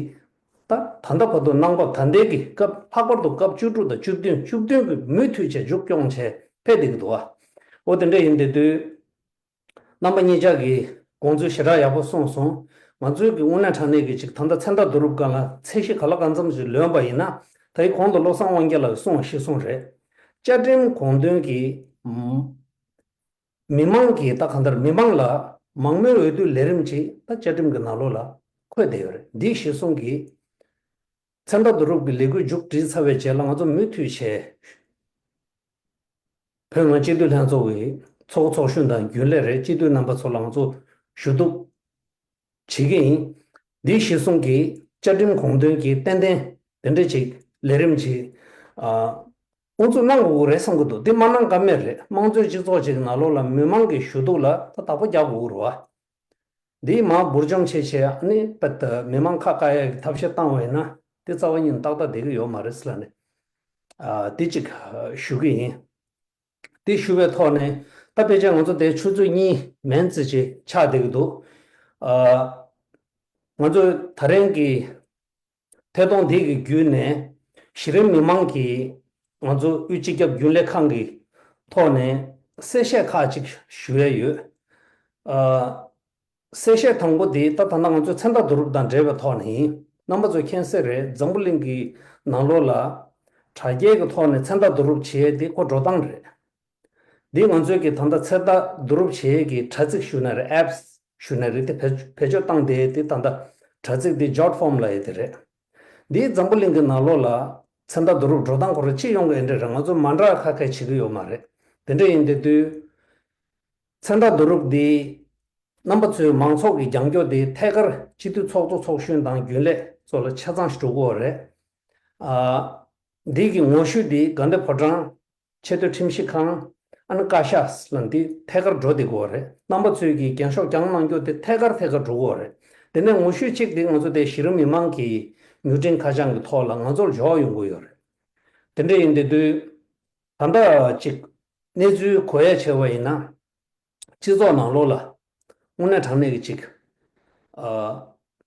ད་ད་ལྟ་བར་དུ་གནང་བབ་ད་ལྟའི་གི་སྐབས་ལྷག་པར་དུ་སྐབས་བཅུ་དྲུག་དང་བཅུ་བདུན་བཅུ་བདུན་གྱི་མུ་མཐུད་བྱས་མཇུག་སྐྱོང་བྱས་ཕེབས་བསྡད་ཀྱི་འདུག་བ། འོ་དེ་འདྲ་ཡིན་དེ་དུས། རྣམ་པ་གཉིས་ཆ་གིས་དགོངས་ཚུལ་ཞེ་དྲག་ཡག་པོ་གསུངས་སོང་། ང་ཚོའི་གི་དངོས་གནས་དྲང་གནས་ཀྱི་ཅིག་ད་ལྟ་མཚན་རྟགས་བསྡུ་རུབ་སྒང་ལ་ཚད་གཞི་ག་ལ་གང་འཚམ་ཞིག་ལོན་པ་ཡིན་ན་ད་ཡི་གོང་དུ་བློ་བཟང་དབང་རྒྱལ་ལགས་ཀྱིས་གསུངས་པ་གཞིར་བཟུང་རེད། བཅའ་ཁྲིམས་དགོངས་དོན་གྱིས་མི་མང་གིས་ད་གང་ལྟར་མི་མང་ལ་མང་མོས་འོས་བསྡུའི་ལས་རིམ་ཅིག་ད་བཅའ་ཁྲིམས་ཀྱི་ནང་ལོགས་ལ་འཁོད་བསྡད་ཡོད་རེད། འདི་གཞིར་བཟུང་གིས། མཚན་རྟགས་བསྡུ་རུབ་ཀྱི་ལས་འགུལ་མཇུག་སྒྲིལ་ཚར་བའི་རྗེས་ལ་ང་ཚོ་མུ་མཐུད་བྱས། བོད་མི་མང་སྤྱི་འཐུས་ལྷན་ཚོགས་ཀྱི་ཚོགས་ཚོགས་གཞོན་དང་རྒྱུན་ལས་རེད། སྤྱི་འཐུས་རྣམ་པ་ཚོ་ལ་ང་ཚོ་ཞུ་གཏུག་བྱེད་ཀྱི་ཡིན། འདི་གཞིར་བཟུང་གིས་བཅའ་ཁྲིམས་དགོངས་དོན་གྱིས་ཏན་ཏན་དེ་འདྲ་ཅིག་ལས་རིམ་ཅིག་ཨ། དབུ་འཛུགས་གནང་དགོས་ཀྱི་རེད་བསམ་གྱི་འདུག་འདི་མ་གནང་ཀ་མེད་རེད། དམངས་གཙོའི་སྤྱི་ཚོགས་ཅིག་ནང་ལོགས་ལ་མི་མང་གི་ཞུ་གཏུག་ལ་ད་བདག་པོ་རྒྱག་དགོས་ཀྱི་རེད་བ། འདི་མར་འབུར་འཇོམས་བྱས་བྱས་ཨ་ནི་པད་མི་མང་ཁ་བཀག་ཡ་གི་ཐབས་ཤེས་བཏང་བ་ཡིན་ན་དེ་རྩ་བ་ཉིད་ཏག་ཏག་བསྡད་ཀྱི་ཡོད་མ་རེད་ཟེར་ལབ་ནས། ཨ་དེ་གཅིག་ཞུ་གི་ཡིན། དེ་ཞུ་བའི་ཐོག་ནས་ད་ཕལ་ཆེར་ང་ཚོ་དེ་ཆུ་ཚོད་གཉིས་མན་ཙམ་ཅིག་ཆགས་བསྡད་ཀྱི་འདུག་ཨ་ང་ཚོ་ད་རིང་གི་ཐད་གཏོང་འདི་གི་བརྒྱུད་ནས་གཞི་རིམ་མི་མང་གིས་ང་ཚོ་དབུས་སྤྱི་ཁྱབ་རྒྱུན་ལས་ཁང་གི་ཐོག་ནས་གསལ་བཤད་ཁག་ཅིག་ཞུ་ཡས་ཡོད། ཨ་གསལ་བཤད་དང་པོ་དེ་ད་ད་ལྟ་ང་ཚོའི་མཚན་རྟགས་བསྡུ་རུབ་དང་འབྲེལ་བའི་ཐོག་ནས་ཡིན། རྣམ་པ་ཚོས་མཁྱེན་གསལ་རེད། འཛམ་བུ་གླིང་གི་ནང་ལོགས་ལ་དྲ་རྒྱའི་གི་ཐོག་ནས་མཚན་རྟགས་བསྡུ་རུབ་བྱེད་ཡས་དེ་ཁོ་འགྲོ་སྟངས་རེད། འདི་ང་ཚོའི་གི་ད་ལྟ་མཚན་རྟགས་བསྡུ་རུབ་བྱེད་ཡས་ཀྱི་དྲ་ཚིགས་ཞུ་ན་རེད། apps ཞུ་ན་རེད། དེ་བེད་བེད་སྤྱོད་བཏང་བསྡད་ཡས་དེ་ད་ལྟ་དྲ་ཚིགས་དེ་JotForm ལབ་ཡས་དེ་རེད། འདི་འཛམ་བུ་གླིང་གི་ནང་ལོགས་ལ་མཚན་རྟགས་བསྡུ་རུབ་འགྲོ་སྟངས་ཁོ་རང་སྤྱི་ཡོངས་ཀྱི་འདི་འདྲ་རེད། ང་ཚོ་མ་འདྲ་ཁ་ཁ་བྱེད་ཀྱི་ཡོད་མ་རེད། དེ་འདྲ་ཡིན་དེ་དུས་མཚན་རྟགས་བསྡུ་རུབ་འདི་རྣམ་པ་ཚོའི་མང་ཚོགས་ཀྱི་རྒྱང་སྐྱོད་དེ་ཐད་ཀར་སྤྱི་འཐུས་ཚོགས་གཙོ་ཚོགས་གཞོན་དང་རྒྱུན་ལས་ཚོ་ལ་ཆ་ཚང་ཞིག་འགྲོ་གི་ཡོད་རེད། ཨ་འདི་གི་ངོ་བཤུས་འདི་དགའ་ལྡན་ཕོ་བྲང་ཆེས་མཐོའི་ཁྲིམས་ཞིབ་ཁང་། ཨ་ནི་བཀའ་ཤག་ལ་འདི་ཐད་ཀར་འགྲོ་བསྡད་ཀྱི་ཡོད་རེད། རྣམ་པ་ཚོས་ཀྱིས་འགེངས་ཤོག་རྒྱང་གནང་རྒྱུ་དེ་ཐད་ཀར་ཐད་ཀར་འགྲོ་གི་ཡོད་རེད། དེ་ནས་ངོ་བཤུས་གཅིག་དེ་ང་ཚོ་དེ་གཞི་རིམ་མི་མང་གི་མྱུར་འཕྲིན་ཁ་བྱང་གི་ཐོག་ལ་ང་ཚོར་འབྱོར་ཡོང་གི་ཡོད་རེད། དེ་འདྲ་ཡིན་དེ་དུས་ད་ལྟ་ཅིག་གནས་ཚུལ་གོ་ཡ་བྱས་པ་ཡིན་ན། སྤྱི་ཚོགས་ནང་ལོགས་ལ་དངོས་གནས་དྲང་གནས་ཀྱི་ཅིག་ཨ་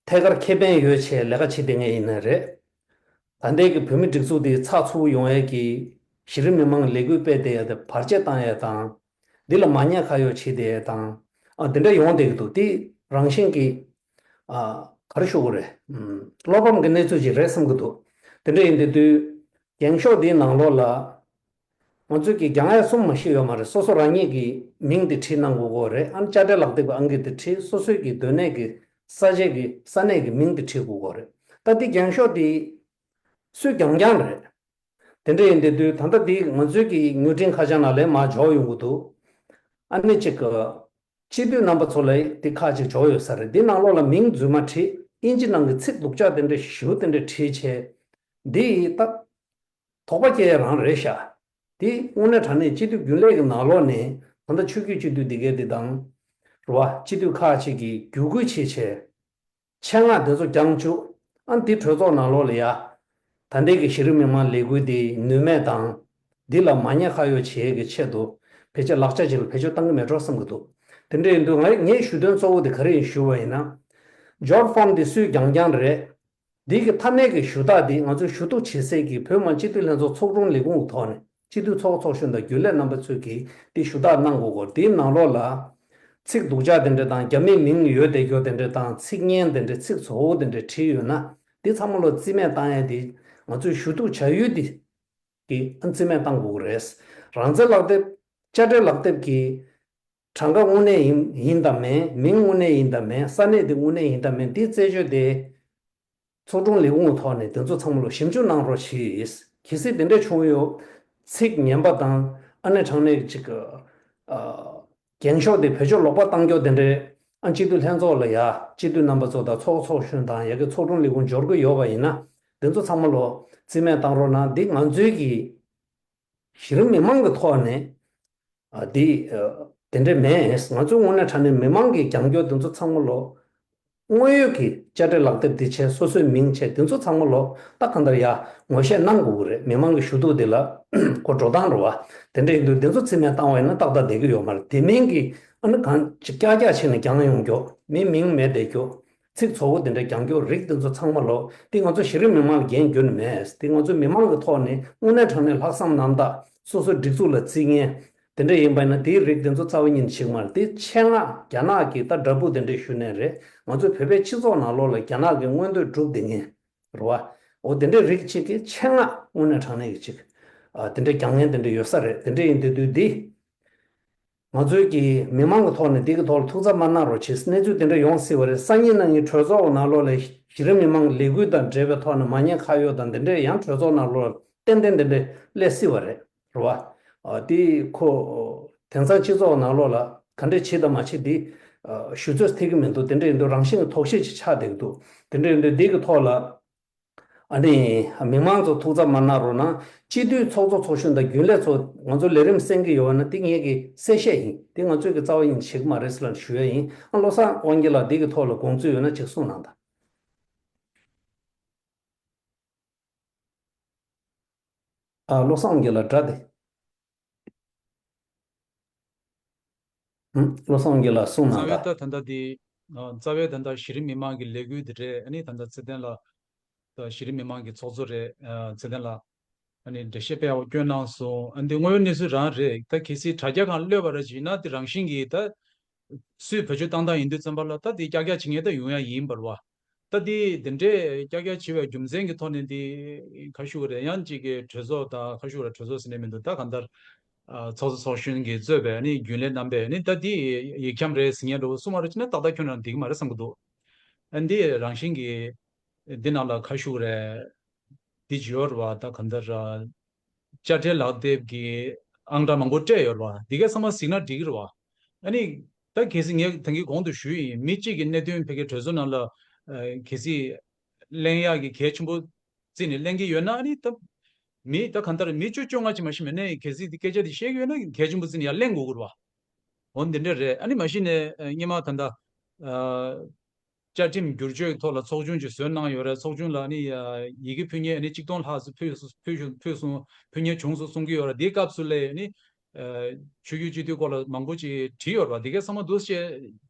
ཐད་ཀར་ཁེ་ཕན་ཡོད་བྱས་ལས་ཀ་བྱེད་བསྡད་མཁན་ཡིན་ནའི་རེད། ད་ལྟའི་གི་བོད་མི་སྒྲིག་འཛུགས་དེ་ཚགས་ཚུད་པོ་ཡོང་ཡས་ཀྱི་གཞི་རིམ་མི་མང་ལས་འགུལ་སྤེལ་བསྡད་ཡ་དེ་བར་ཆད་བཏང་ཡས་དང་། འདི་ལ་མ་ཉེས་ཁ་གཡོགས་བྱེད་བསྡད་ཡས་དང་། ཨ་དེ་འདྲ་ཡོང་བསྡད་ཀྱི་འདུག་དེ་རང་བཞིན་གྱི་ཨ་ག་རེ་ཞུ་དགོས་རེད། ཨམ་བློ་ཕམ་གྱི་གནས་ཚུལ་ཅིག་རེད་བསམ་གྱི་འདུག་དེ་འདྲ་ཡིན་དེ་དུས་འགེངས་ཤོག་འདིའི་ནང་ལོགས་ལ། ང་ཚོས་ཀྱི་རྒྱང་ཡ་གསུམ་མ་ཞིག་ཡོད་མ་རེད། སོ་སོ་རང་ཉིད་ཀྱི་མིང་དེ་བྲིས་གནང་དགོས་ཀྱི་རེད། ཨ་ནི་དཔྱ་ཁྲལ་ལག་དེབ་ཀྱི་ཨང་ཀི་དེ་བྲིས། སོ་སོའི་ཀྱི་སྡོད་གནས་ཀྱི་ས་ཆའི་ཀྱི་ས་གནས་ཀྱི་མིང་དེ་བྲིས་དགོས་ཀྱི་རེད། ད་འདི་འགེངས་ཤོག་དེ་སུས་རྒྱང་རྒྱང་རེད། དེ་འདྲ་ཡིན་དེ་དུས་ད་ལྟ་འདི་ང་ཚོའི་ཀྱི་མྱུར་འཕྲིན་ཁ་བྱང་ནང་ལ་མར་འབྱོར་ཡོང་གི་འདུག་ཨ་ནི་ཅིག་གི་སྤྱི་འཐུས་རྣམ་པ་ཚོ་ལ་འདི་ཁག་ཅིག་འབྱོར་ཡོད་ས་རེད། འདི་ནང་ལོགས་ལ་མིང་རྫུན་མ་བྲིས། ཨིན་ཇི་ནང་གི་ཚིག་སྡུག་ཅག་དེ་འདྲ་ཞེ་པོ་དེ་འདྲ་བྲིས་བྱས། འདི་ད་དོགས་པ་སྐྱེ་ཡ་རང་རེད་ཤག་དེ་དངོས་གནས་དྲང་གནས་སྤྱི་འཐུས་རྒྱུན་ལས་ཀྱི་ནང་ལོགས་ནས་ད་ལྟ་ཆོས་བརྒྱུད་སྤྱི་འཐུས་འདི་གའི་འདི་དང་། རེད་བ། སྤྱི་འཐུས་ཁག་ཅིག་གིས་བརྒྱུད་སྐུལ་བྱས་བྱས། ཆེད་མངགས་དེ་ཚོ་རྒྱང་བཅུག་ཨ་འདི་གྲོས་ཚོགས་ནང་ལོགས་ལ་ཡ། ད་ལྟའི་གི་གཞི་རིམ་མི་མང་ལས་འགུལ་འདི་ནུས་མེད་དང་། འདི་ལ་མ་ཉེས་ཁ་གཡོགས་བྱེད་ཡས་ཀྱི་ཆེད་དུ་ཕལ་ཆེར་ལག་ཆ་ཅིག་ལ་བེད་སྤྱོད་བཏང་གི་མེད་འགྲོ་བསམ་གྱི་འདུག་དེ་འདྲ་ཡིན་དུས་ང་ངའི་ཞུ་དོན་གཙོ་བོ་དེ་ག་རེ་ཡིན་ཞུ་བ་ཡིན་ན། ཇོར་ཕོམ་འདི་སུས་རྒྱང་རྒྱང་རེད། འདི་གི་མཐའ་མའི་གི་ཞུ་དག་འདི་ང་ཚོས་ཞུ་གཏུག་བྱེད་སའི་གི་བོད་མི་མང་སྤྱི་འཐུས་ལྷན་ཚོགས་ཚོགས་དྲུང་ལས་ཁུངས་ཀྱི་ཐོག་ནས་སྤྱི་འཐུས་ཚོགས་གཙོ་གཞོན་དང་རྒྱུན་ལས་རྣམ་པ་ཚོས་གི་འདི་ཞུ་དག་གནང་དགོས་སྐོར། འདིའི་ནང་ལོགས་ལ་ཚིག་སྡུག་ཅག་དེ་འདྲ་དང་རྒྱ་མིའི་མིང་ཡོད་བསྡད་རྒྱུ་དེ་འདྲ་དང་ཚིག་ངན་དེ་འདྲ་ཚིག་བཙོག་པོ་དེ་འདྲ་བྲིས་ཡོད་ན་འདི་ཚང་མ་ལོ་རྩིས་མེད་བཏང་ཡས་འདི་ང་ཚོས་ཞུ་གཏུག་བྱ་ཡུལ་འདི་གི་ཨ་རྩིས་མེད་བཏང་དགོས་ཀྱི་རེད། རང་བཙན་ལག་དེབ་དཔྱ་ཁྲལ་ལག་དེབ་ཀྱི་གྲངས་ཀ་དངོས་གནས་ཡིན་ཡིན་དང་མིན། མིང་དངོས་གནས་ཡིན་དང་མིན། ས་གནས་དེ་དངོས་གནས་ཡིན་དང་མིན། འདི་རྩད་གཅོད་དེ་ཚོགས་དྲུང་ལས་ཁུངས་ཐོག་ནས་དེ་ཚོ་ཚང་མ་ལ་ཞིབ་འཇུག་གནང་རོགས་གྱིས། གལ་སྲིད་དེ་འདྲ་བྱུང་ཡོད། ཚིག་ངན་པ་དང་ཨ་ནེ་དྲང་གནས་ཅིག་ཨ་འགེངས་ཤོག་དེ་བེད་སྤྱོད་ལོག་པ་བཏང་རྒྱུ་དེ་འདྲ་ཨ་སྤྱི་འཐུས་ལྷན་ཚོགས་ལ་ཡ་སྤྱི་འཐུས་རྣམ་པ་ཚོ་དང་ཚོགས་ཚོགས་གཞོན་དང་ཡ་གི་ཚོགས་དྲུང་ལས་ཁུངས་འབྱོར་གི་ཡོད་པ་ཡིན་ན་དེ་ཚོ་ཚང་མ་ལ་རྩིས་མེད་བཏང་རོགས་གནང་། འདི་ང་ཚོའི་གི་གཞི་རིམ་མི་མང་གི་ཐོག་ནས་ཨ་འདི་ཨ་དེ་འདྲ་མེད། ང་ཚོའི་དངོས་གནས་དྲང་གནས་མི་མང་གི་རྒྱང་སྐྱོད་དེ་ཚོ་ཚང་མ་ལོ། དངོས་ཡོད་ཀྱི་དཔྱ་ཁྲལ་ལག་དེབ་འདི་བྱས། སོ་སོའི་མིང་བྱས། དེ་ཚོ་ཚང་མ་ལོ་ད་གང་ལྟར་ཡ་ངོ་ཤེས་གནང་དགོས་ཀྱི་རེད། མི་མང་གི་ཞུ་གཏུག་དེ་ལ་ཁོ་འགྲོ་སྟངས་རེད་བ། དེ་འདྲ་ཡིན་དུས་དེ་ཚོ་རྩིས་མེད་བཏང་བ་ཡིན་ན་ཏག་ཏག་བསྡད་ཀྱི་ཡོད་མ་རེད། དེ་མིན་གྱི་ཨ་ནི་གང་ཅི་ཀྱག་ཀྱག་བྱས་ནས་རྒྱང་ཡོང་རྒྱུ། མི་མིང་མེད་བསྡད་རྒྱུ། ཚིག་བཙོག་པོ་དེ་འདྲ་རྒྱང་སྐྱོད་རིགས་དེ་ཚོ་ཚང་མ་ལོ། དེ་ང་ཚོ་གཞི་རིམ་མི་མང་ལ་འགན་ཁྱོན་ནས་མེད། དེ་ང་ཚོ་མི་མང་གི་ཐོག་ནས་དངོས་གནས་དྲང་གནས་ལྷག་བསམ་རྣམ་དག་སོ་སོའི་སྒྲིག་འཛུགས་ལ་བརྩི་མཁན་དེ་འདྲ་ཡིན་པ་ཡིན་ན་དེའི་རིགས་དེ་ཚོ་རྩ་བ་ཉིད་ནས་བྱེད་ཀྱི་མ་རེད། དེ་ཆེད་མངགས་རྒྱ་ནག་གི་ད་དྲ་འབུ་དེ་འདྲ་ཞུ་ནས་རེད། ང་ཚོའི་བོད་པའི་སྤྱི་ཚོགས་ནང་ལོགས་ལ་རྒྱ་ནག་གི་མངོན་འདོད་སྒྲུབ་བསྡད་མཁན་རེད་བ། འོ་དེ་འདྲའི་རིགས་གཅིག་གིས་ཆེད་མངགས་དངོས་གནས་དྲང་གནས་ཀྱི་གཅིག་ཨ་དེ་འདྲའི་རྒྱང་ངན་དེ་འདྲ་ཡོད་ས་རེད། དེ་འདྲ་ཡིན་དུས་དུས་འདི། ང་ཚོའི་གི་མི་མང་གི་ཐོག་ནས་འདི་གི་ཐོག་ལ་ཐུགས་འཚབ་མ་གནང་རོགས་བྱེད། གནས་ཚུལ་དེ་འདྲ་ཡོང་སྲིད་པ་རེད། སང་ཉིན་གནངས་ཉིན་གྲོས་ཚོགས་ནང་ལོགས་ལ་གཞི་རིམ་མི་མང་ལས་འགུལ་དང་འབྲེལ་བའི་ཐོག་ནས་མ་ཉེས་ཁ་གཡོག་དང་འདི་འདྲས་ཡང་གྲོས་ཚོགས་ནང་ལོགས་ཏན་ཏན་འདི་འདྲས་སླེབས་སྲིད་པ་རེད། རེད་བ། ཨ་དེ་ཁོ་དེང་སང་སྤྱི་ཚོགས་ནང་ལོགས་ལ་ག་འདྲས་བྱེད་དང་མ་བྱེད་འདི་ཨ་ཞུ་ཚོད་ཐིག་གི་མི་འདུག་དེ་འདྲས་ཡིན་དུས་རང་བཞིན་གྱི་དོགས་གཞི་ཅིག་ཆགས་བསྡད་ཀྱི་འདུག་དེ་འདྲས་ཡིན་དུས་འདི་གི་ཐོག་ལ། ཨ་ནི་མི་མང་ཚོ་ཐུགས་འཚབ་མ་གནང་རོགས་གནང་། སྤྱི་འཐུས་ཚོགས་གཙོ་ཚོགས་གཞོན་དང་རྒྱུན་ལས་ཚོ་ང་ཚོ་ལས་རིམ་གསན་གྱི་ཡོད་ན་དེ་ངེད་ཀྱི་གསལ་བཤད་ཡིན། དེ་ང་ཚོས་ཀྱི་རྩ་བ་ཡིན་བྱེད་ཀྱི་མ་རེད་ཟེར་ལ་ཞུ་ཡ་ཡིན། ཨ་བློ་བཟང་དབང་རྒྱལ་ལགས་འདི་གི་ཐོག་ལ་དགོངས་ཚུལ་ཡོད་ན་ཅིག་གསུང་གནང་དང་། ཨ་བློ་བཟང་དབང་རྒྱལ་ལགས་འདྲ་སྟེ། ཨུམ། བློ་བཟང་དབང་རྒྱལ་ལགས་གསུང་གནང་རྩ་བའི་དང་། ད་ད་ལྟ་དེ། ཨ་རྩ་བའི་ད་ལྟ་གཞི་རིམ་མི་མང་གི་ལས་འགུལ་དེ་རེད། ཨ་ནི་ད་ལྟ་ཚེ་བརྟན་ལགས། ད་གཞི་རིམ་མི་མང་གི་ཚོགས་གཙོ་རེད། ཨ་ཚེ་བརྟན་ལགས། ཨ་ནི་འགྲེལ་བཤད་སྤེལ་བ་སྐྱོན་གནང་སོང་། ཨ་འདི་དངོས་ཡོད་གནས་ཚུལ་རང་རེད། ད་གལ་སྲིད་དྲ་རྒྱ་སྒང་གློད་པ་ར་བྱས་ན་དེ་རང་བཞིན་གྱིས་ད་སུས་བེད་སྤྱོད་བཏང་སྟངས་ཡིན་དུས་ཙམ་པ་ལ་ད་དེ་ཀྱག་ཀྱག་བྱེད་མཁན་ད་ཡོང་ཡ་ཡིན་པ་རེད་བ། ད་དེ་དེ་འདྲས་ཀྱག་ཀྱག་བྱེད་པའི་རྒྱུ་མཚན་གྱི་ཐོག་ནས་དེ་ཁ་ཤུ་རེད། ཡང་གཅིག་གི་གྲོས་ཚོགས་དང་ཁ་ཤུ་རེད། གྲོས་ཚོགས་ཟེར་ནས་མི་འདུག་ད་གང་ལྟར་ཨ་ཚོགས་གཙོ་ཚོགས་གཞོན་གྱིས་གཙོས་པའི་ནི་རྒྱུན་ལས་རྣམ་པས་ནི་ད་དེ་ཡིག་འཁྱམ་རེད་ཟེར་མཁན་འདྲ་བོ་གསུང་བ་རེད་བྱས་ན་ཏག་ཏག་ཁྱོན་རང་འགྲིག་གི་མ་རེད་བསམ་གྱི་འདུག་ཨ་འདི་རང་བཞིན་གྱིས་འདི་ནང་ལ་ཁ་ཤུ་རེད། འདི་ཅི་ཡོད་རེད་བ། ད་གང་ལྟར་དཔྱ་ཁྲལ་ལག་དེབ་ཀྱི་ཨང་གྲངས་མང་པོ་སྤྲད་ཡོད་རེད་བ། འདི་གའི་ཚང་མ་གཟིགས་ན་འགྲིག་གི་རེད་བ། ཨ་ནི་ད་གལ་སྲིད་ངས་ད་གིན་གོང་དུ་ཞུས་ཡིན། མི་གཅིག་གི་གནད་དོན་ཕ་གིའི་གྲོས་ཚོགས་ནང་ལ་ཨ་གལ་སྲིད་གླེང་ཡག་གི་གལ་ཆེན་པོ་བརྩིས་ནས་གླེང་གི་ཡོད་ན། ཨ་ནི་ད་མི་ད་གང་ལྟར་མི་བཅུ་བཅོ་ལྔ་ཅིག་མ་གཏོགས་མེད་ནའི་གལ་སྲིད་འདི་སྐད་ཆ་འདི་བཤད་ཀྱི་ཡོད་ན་གལ་ཆེན་པོ་བརྩིས་ནས་ཡར་གླེང་དགོས་ཀྱི་རེད་བ། འོ་འདི་འདྲ་རེད། ཨ་ནི་མ་གཞི་ནས་ཨ་སྔོན་མ་ད་ལྟ་ཨ། བཅའ་ཁྲིམས་བསྒྱུར་བཅོས་ཐོག་ལ་ཚོགས་ཆུང་ཅིག་བཟོས་གནང་ཡོད་རེད། ཚོགས་ཆུང་ལ་ནི་ཡི་གེ་ཕུལ་མཁན་ནི་གཅིག་སྟོང་ལྷག་ཙམ་ཕུལ་ཕུལ་ཕུལ་སོང་། ཕུལ་མཁན་བྱུང་སོང་གསུང་གི་ཡོད་རེད། དེའི་སྐབས་སུ་ལ་ནི་ཆོས་བརྒྱུད་སྤྱི་འཐུས་སྐོར་ལ་མང་པོ་ཅིག་བྲིས་ཡོད་རེད་པ། དེ་གའི་ཚང་མ་འདུག་སེ་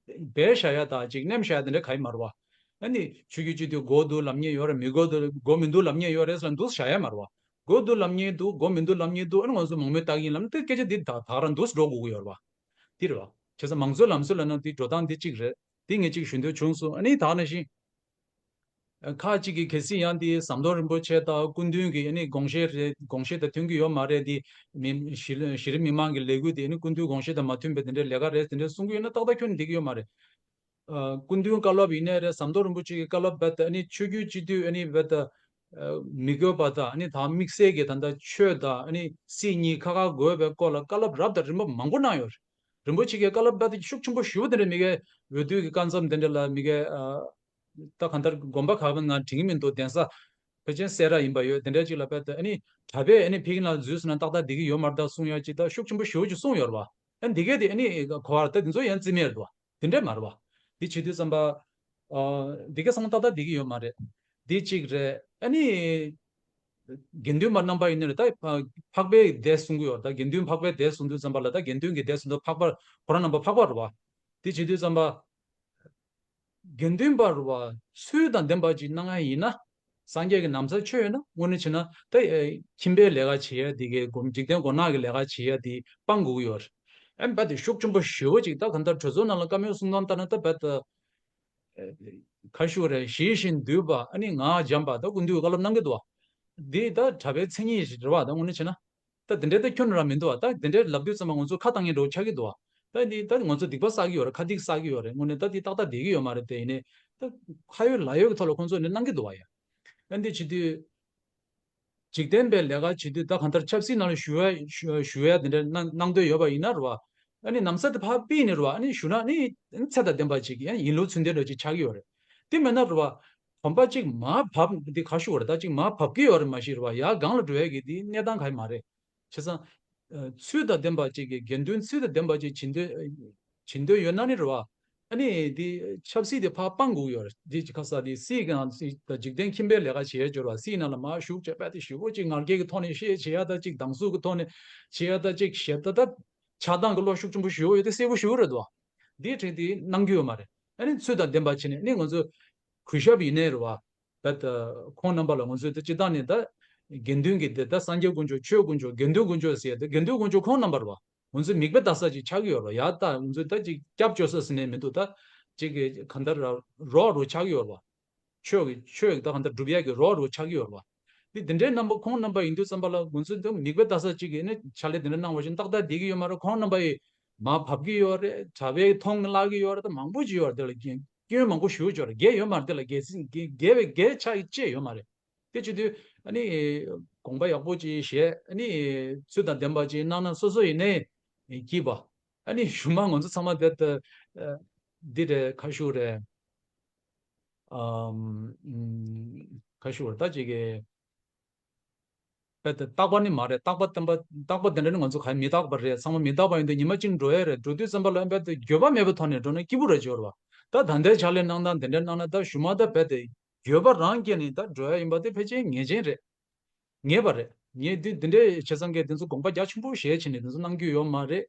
སྦས་བཞག་ཡ་དང་ཅིག་མནན་བཞག་ཡ་དེ་འདྲ་གང་ཡང་མ་རེད་པ། ཨ་ནི་ཆོས་བརྒྱུད་སྤྱི་འཐུས་དགོས་འདུག་ལབ་མཁན་ཡོད་རེད། མི་དགོས་འདུག་དགོས་མི་འདུག་ལབ་མཁན་ཡོད་རེད་ཟེར་ལ་འདུག་སེ་བཞག་ཡ་མ་རེད་པ། དགོས་འདུག་ལབ་མཁན་འདུག་དགོས་མི་འདུག་ལབ་མཁན་འདུག་ཨ་ནི་ང་ཚོ་མང་མོས་བཏང་གི་ཡིན་ལབ་ན་དེ་སྐད་ཆ་འདི་ད་ད་ག་རང་འདུག་སེ་འགྲོ་དགོས་ཀྱི་ཡོད་རེད་པ། འདི་རེད་པ། བྱས་ཙང་མང་གཙོའི་ལམ་སྲོལ་ལ་ནི་འདི་འགྲོ་སྟངས་འདི་གཅིག་རེད། འདི་ངས་གཅིག་ཞུ་འདོད་བྱུང་སོང་། ཨ་ནི་ད་ག་ནང་བཞིན། ཁག་ཅིག་གིས་གལ་སྲིད་ཡང་འདི་ཟམ་གདོང་རིན་པོ་ཆེ་དང་སྐུ་མདུན་གྱི་ཨ་ནི་དགོངས་བཞེད་རེད། དགོངས་བཞེད་དང་མཐུན་གྱི་ཡོད་མ་རེད། འདི་མི་གཞི་གཞི་རིམ་མི་མང་གི་ལས་འགུལ་དེ་ཨ་ནི་སྐུ་མདུན་དགོངས་བཞེད་དང་མ་མཐུན་པའི་དེ་འདྲའི་ལས་ཀ་རེད་དེ་འདྲ་གསུང་གི་ཡོད་ན་ཏག་ཏག་ཁྱོན་ནས་འགྲིག་གི་ཡོད་མ་རེད། ཨ་སྐུ་མདུན་བཀའ་སློབ་ཡིན་ནའི་རེད། ཟམ་གདོང་རིན་པོ་ཆེ་གི་བཀའ་སློབ་རྦད་དེ་ཨ་ནི་ཆོས་བརྒྱུད་སྤྱི་འཐུས་ཨ་ནི་རྦད་དེ་ཨ་མི་དགོས་པ་དང་། ཨ་ནི་ད་དམིགས་བསལ་གྱི་ད་ལྟ་ཆོས་དང་ཨ་ནི་སྲིད་གཉིས་ཁ་ཁ་དགོས་པའི་སྐོར་ལ་བཀའ་སློབ་རབ་དང་རིམ་པ་མང་པོ་གནང་ཡོད་རེད། རིན་པོ་ཆེ་གི་བཀའ་སློབ་རྦད་དེ་ཤུགས་ཆེན་པོ་ཞེ་པོ་དེ་འདྲ་མི་གའི་འོས་བསྡུ་གི་སྐབས་མཚམས་དེ་འདྲ་ལ་མི་གའི་ཨ་ད་གང་ལྟར་དགོན་པ་ཁག་པའི་ནང་དྲན་གྱི་མི་འདུག་གདན་ས་ཕལ་ཆེར་སེ་ར་ཡིན་པ་ཡོད། དེ་འདྲ་ཅིག་ལ་རྦད་དེ་ཨ་ནི་གྲྭ་པས་ཨ་ནི་ཕ་གི་ནང་འཛུལ་སོང་ན་ཏག་ཏག་བསྡད་ཀྱི་ཡོད་མ་རེད་ད་གསུང་ཡ་ཅིག་ད་ཤུགས་ཆེན་པོ་ཞེ་པོ་ཅིག་གསུངས་ཡོད་རེད་པ། ཨ་འདི་གས་དེ་ཨ་ནི་གོ་བ་རེད། ད་འདི་ཚོ་ཡང་རྩིས་མེད་རེད་པ། དེ་འདྲས་མ་རེད་པ། འདི་བྱེད་དུས་ཙམ་པ། ཨ་འདི་གས་ཚང་མ་ཏག་ཏག་བསྡད་ཀྱི་ཡོད་མ་རེད། འདི་གཅིག་རེད། ཨ་ནི་དགེ་འདུན་པ་རྣམ་པ་ཡིན་ནའི་རེད། ད་འཕགས་པའི་སྡེ་གསུང་གི་ཡོད་རེད། ད་དགེ་འདུན་འཕགས་པའི་སྡེ་གསུང་དུས་ཙམ་པ་ལ་ད་དགེ་འདུན་གྱི་སྡེ་གསུང་དུས་འཕགས་པ་ཁོ་རང་རྣམ་པ་འཕགས་པ་རེད་པ། འདི་བྱེད་དུས་ཙམ་པ། དགེ་འདུན་པ་རུ་བ་ཚུལ་དང་ལྡན་པ་ཅིག་གནང་ཡ་ཡིན་ན། སངས་རྒྱས་ཀྱི་ན་བཟའ་མཆོད་ཡོད་ན་དངོས་གནས་བྱས་ན་ད་ཨེ་ཁྱིམ་པའི་ལས་ཀ་བྱེད་ཡ་དེ་གའི་སྒོམ་འཇིག་རྟེན་མགོ་ནག་གི་ལས་ཀ་བྱེད་ཡ་དེ་སྤང་དགོས་ཀྱི་ཡོད་རེད། ཨེ་རྦད་དེ་ཤུགས་ཆེན་པོ་ཞེ་པོ་ཅིག་ད་གང་ལྟར་གྲོས་ཚོགས་ནང་ལ་བཀའ་མོལ་གསུང་སྟངས་ལྟར་ན་ད་རྦད་དེ་ཨེ་ཁ་ཤུ་རེད། ཞི་ཞིང་དུལ་བ་ཨ་ནི་ངག་འཇམ་པ་ད་སྐུ་མདུན་བཀའ་སློབ་གནང་གི་འདུག་བ། འདི་ད་གྲྭ་པའི་མཚན་ཉིད་ཞིག་རེད་བ། ད་དངོས་གནས་བྱས་ན། ད་དེ་འདྲའི་ད་ཁྱོན་རང་མི་འདུག་བ། ད་དེ་འདྲའི་ལབ་དུས་ཙམ་པ་ང་ཚོ་ཁ་བཏང་མཁན་འདྲ་བོ་ཆགས་ཀྱི་འདུག་བ། ད་འདི་ད་ང་ཚོ་སྡིག་པ་བསགས་ཀྱི་ཡོད་རེད། ཁ་སྡིག་བསགས་ཀྱི་ཡོད་རེད། དངོས་གནས་ད་འདི་ཏག་ཏག་བསྡད་ཀྱི་ཡོད་མ་རེད། དེ་ཡིན་ནའི་ད་ཁ་ཡོད་ལག་ཡོད་ཀྱི་ཐོག་ལ་ཁོང་ཚོ་ནས་གནང་གི་འདུག་བ་ཡ། ཨ་འདི་བྱེད་དུས། འཇིག་རྟེན་པའི་ལས་ཀ་བྱེད་དུས་ད་གང་ལྟར་ཆབ་སྲིད་ནང་ལ་ཞུགས་ཡ་ཞུ་ཞུ་ཡ་དེ་འདྲ་གནང་གནང་འདོད་ཡོད་པ་ཡིན་ན་རེད་བ། ཨ་ནི་ན་བཟའ་དེ་ཕར་ཕུད་ནས་རེད་བ། ཨ་ནི་ཞུ་ན་ཨ་ནི་ཚད་དང་ལྡན་པ་ཅིག་ཡང་ཡིན་ལུགས་ཚུལ་ལྡན་འདྲ་ཅིག་ཆགས་ཀྱི་ཡོད་རེད། དེ་མེད་ན་རེད་བ། གོམ་པ་གཅིག་མར་བབས་འདི་ག་ཞུ་བ་རེད། ད་གཅིག་མར་བབས་ཀྱི་ཡོད་རེད་མ་གཞི་རེད་བ། ཡར་སྒང་ལ་འགྲོ་ཡས་ཀྱི་འདི་གནས་སྟངས་ག་ཡི་མ་རེད། བྱས་ཙང་། ཨ་ཚུལ་དང་ལྡན་པ་ཅིག་གི་དགེ་འདུན་ཚུལ་དང་ལྡན་པ་ཅིག་བྱེད་འདོད་བྱེད་འདོད་ཡོད་ན་ནི་རེད་བ། ཨ་ནི་འདི་ཆབ་སྲིད་དེ་ཕར་སྤང་དགོས་ཡོད་རེད། འདི་ཅིག་ཁ་ས་འདི་སྲིད་ཀྱང་འཇིག་རྟེན་ཁྱིམ་པའི་ལས་ཀ་བྱེད་ཡས་སྦྱོར་བ། སྲིད་ནང་ལ་མར་ཞུགས་བྱས་པ་དེ་ཞུ་བོ་ཅིག་ངར་སྐད་ཀྱི་ཐོག་ནས་བཤད་བྱེད་ཡ་ད་ཅིག་སྡང་ཟུག་གི་ཐོག་ནས་བྱེད་ཡ་ད་ཅིག་ཞེ་ད་ད། ཆགས་སྡང་གི་བློ་ཤུགས་ཆེན་པོ་ཞེ་པོ་ཡོད་དེ་གསལ་པོ་ཞེ་པོ་རེད་དོ། འདིའི་གྲས་དེ་གནང་རྒྱུ་ཡོད་མ་རེད། ཨ་ནི་ཚུལ་དང་ལྡན་པ་བྱས་ནས་ཨ་ནི་ང་ཚོ་གུས་ཞབས་ཡིན་ནའི་རེད་བ། ད་ད་ཁོང་རྣམ་པ་ལ་ང་ཚོས་ད་སྤྱི་བཏང་ནས་ད་དགེ་འདུན་གྱི་དེ་ད་སངས་རྒྱས་དཀོན་མཆོག་ཆོས་དཀོན་མཆོག་དགེ་འདུན་དཀོན་མཆོག་ཟེར་ཡ་དེ་དགེ་འདུན་དཀོན་མཆོག་ཁོང་རྣམ་པ་རེད་བ། ང་ཚོས་མིག་དཔེ་ལྟ་ས་ཅིག་ཆགས་ཀྱི་ཡོད་རེད་བ། ཡ་ད་ང་ཚོས་ད་ཅིག་སྐྱབས་བཅོལ་ས་ཟེར་ནས་མི་འདུག་ད་ཅིག་གི་གང་ལྟར་རོགས་རོགས་ཆགས་ཀྱི་ཡོད་རེད་བ། ཆོས་ཀྱི་ཆོས་ཀྱི་ད་གང་ལྟར་སྒྲུབ་ཡས་ཀྱི་རོགས་རོགས་ཆགས་ཀྱི་ཡོད་རེད་བ། འདི་འདི་འདྲའི་རྣམ་པ་ཁོང་རྣམ་པ་ཡིན་དུས་ཙམ་པ་ལ་ང་ཚོས་འདི་མིག་དཔེ་ལྟ་ས་གཅིག་གིས་ནི་ཕྱག་ལས་འདི་འདྲ་གནང་བ་བཞིན་ཏག་ཏག་བསྡད་ཀྱི་ཡོད་མ་རེད། ཁོང་རྣམ་པ་ཡིས་མར་བབས་ཀྱི་ཡོད་རེད། གྲྭ་པས་མཐོང་བརླག་གི་ཡོད་རེད། ད་མང་པོ་ཅིག་ཡོད་རེད། དེ་ལ་སྐྱོན་མང་པོ་ཞེ་པོ་ཅིག་ཡོད་རེད། འགལ་ཡོད་མ་རེད། དེ་ལ་འགལ་འགལ་འགལ་བའི་འགལ་ཆགས་ཀྱི་ཅི་ཡོད་མ་རེད། དེ་བྱེད་དུས་ཨ་ནི་དགོངས་པ་ཡག་པོ་ཅིག་བཞེས། ཨ་ནི་ཚུལ་དང་ལྡན་པ་ཅིག་གནང་ན་སོ་སོ་ཡིན་ནའི་སྐྱིད་པ། ཨ་ནི་གཞུག་མ་ང་ཚོ་ཚང་མ་དེ་ལྟ་འདི་རེད། ཁ་ཤུ་རེད། ཨམ། ཞུ་བར་ད་ཅིག་གི་རྦད་དེ་རྟག་པ་ནི་མ་རེད། རྟག་པ་བརྟན་པ་རྟག་པ་དེ་འདྲ་ནི་ང་ཚོ་ག་མི་རྟག་པ་རེད། ཚང་མ་མི་རྟག་པ་ཡིན་དུས་ཉི་མ་གཅིག་འགྲོ་ཡས་རེད། འགྲོ་དུས་ཙམ་པ་ལ་རྦད་དེ་འགྱོད་པ་མེད་པའི་ཐོག་ནས་འགྲོ་ན་སྐྱིད་པོ་རེད་འབྱོར་བ། ད་ད་ལྟའི་ཕྱག་ལས་གནང་སྟངས་དེ་འདྲ་གནང་ན་ད་གཞུག་མ་ད་རྦད་དེ་འགྱོད་པ་རང་སྐྱེས་ནས་ད་འགྲོ་ཡ་ཡིན་པ་དེ་ཕལ་ཆེར་ངེས་ཅན་རེད། ངེས་པ་རེད། ངས་འདི་འདི་འདྲའི་བྱས་ཙང་གི་འདི་ཚོ་དགོངས་པ་རྒྱ་ཆེན་པོ་བཞེས་བྱས་ནས་འདི་ཚོ་གནང་རྒྱུ་ཡོད་མ་རེད།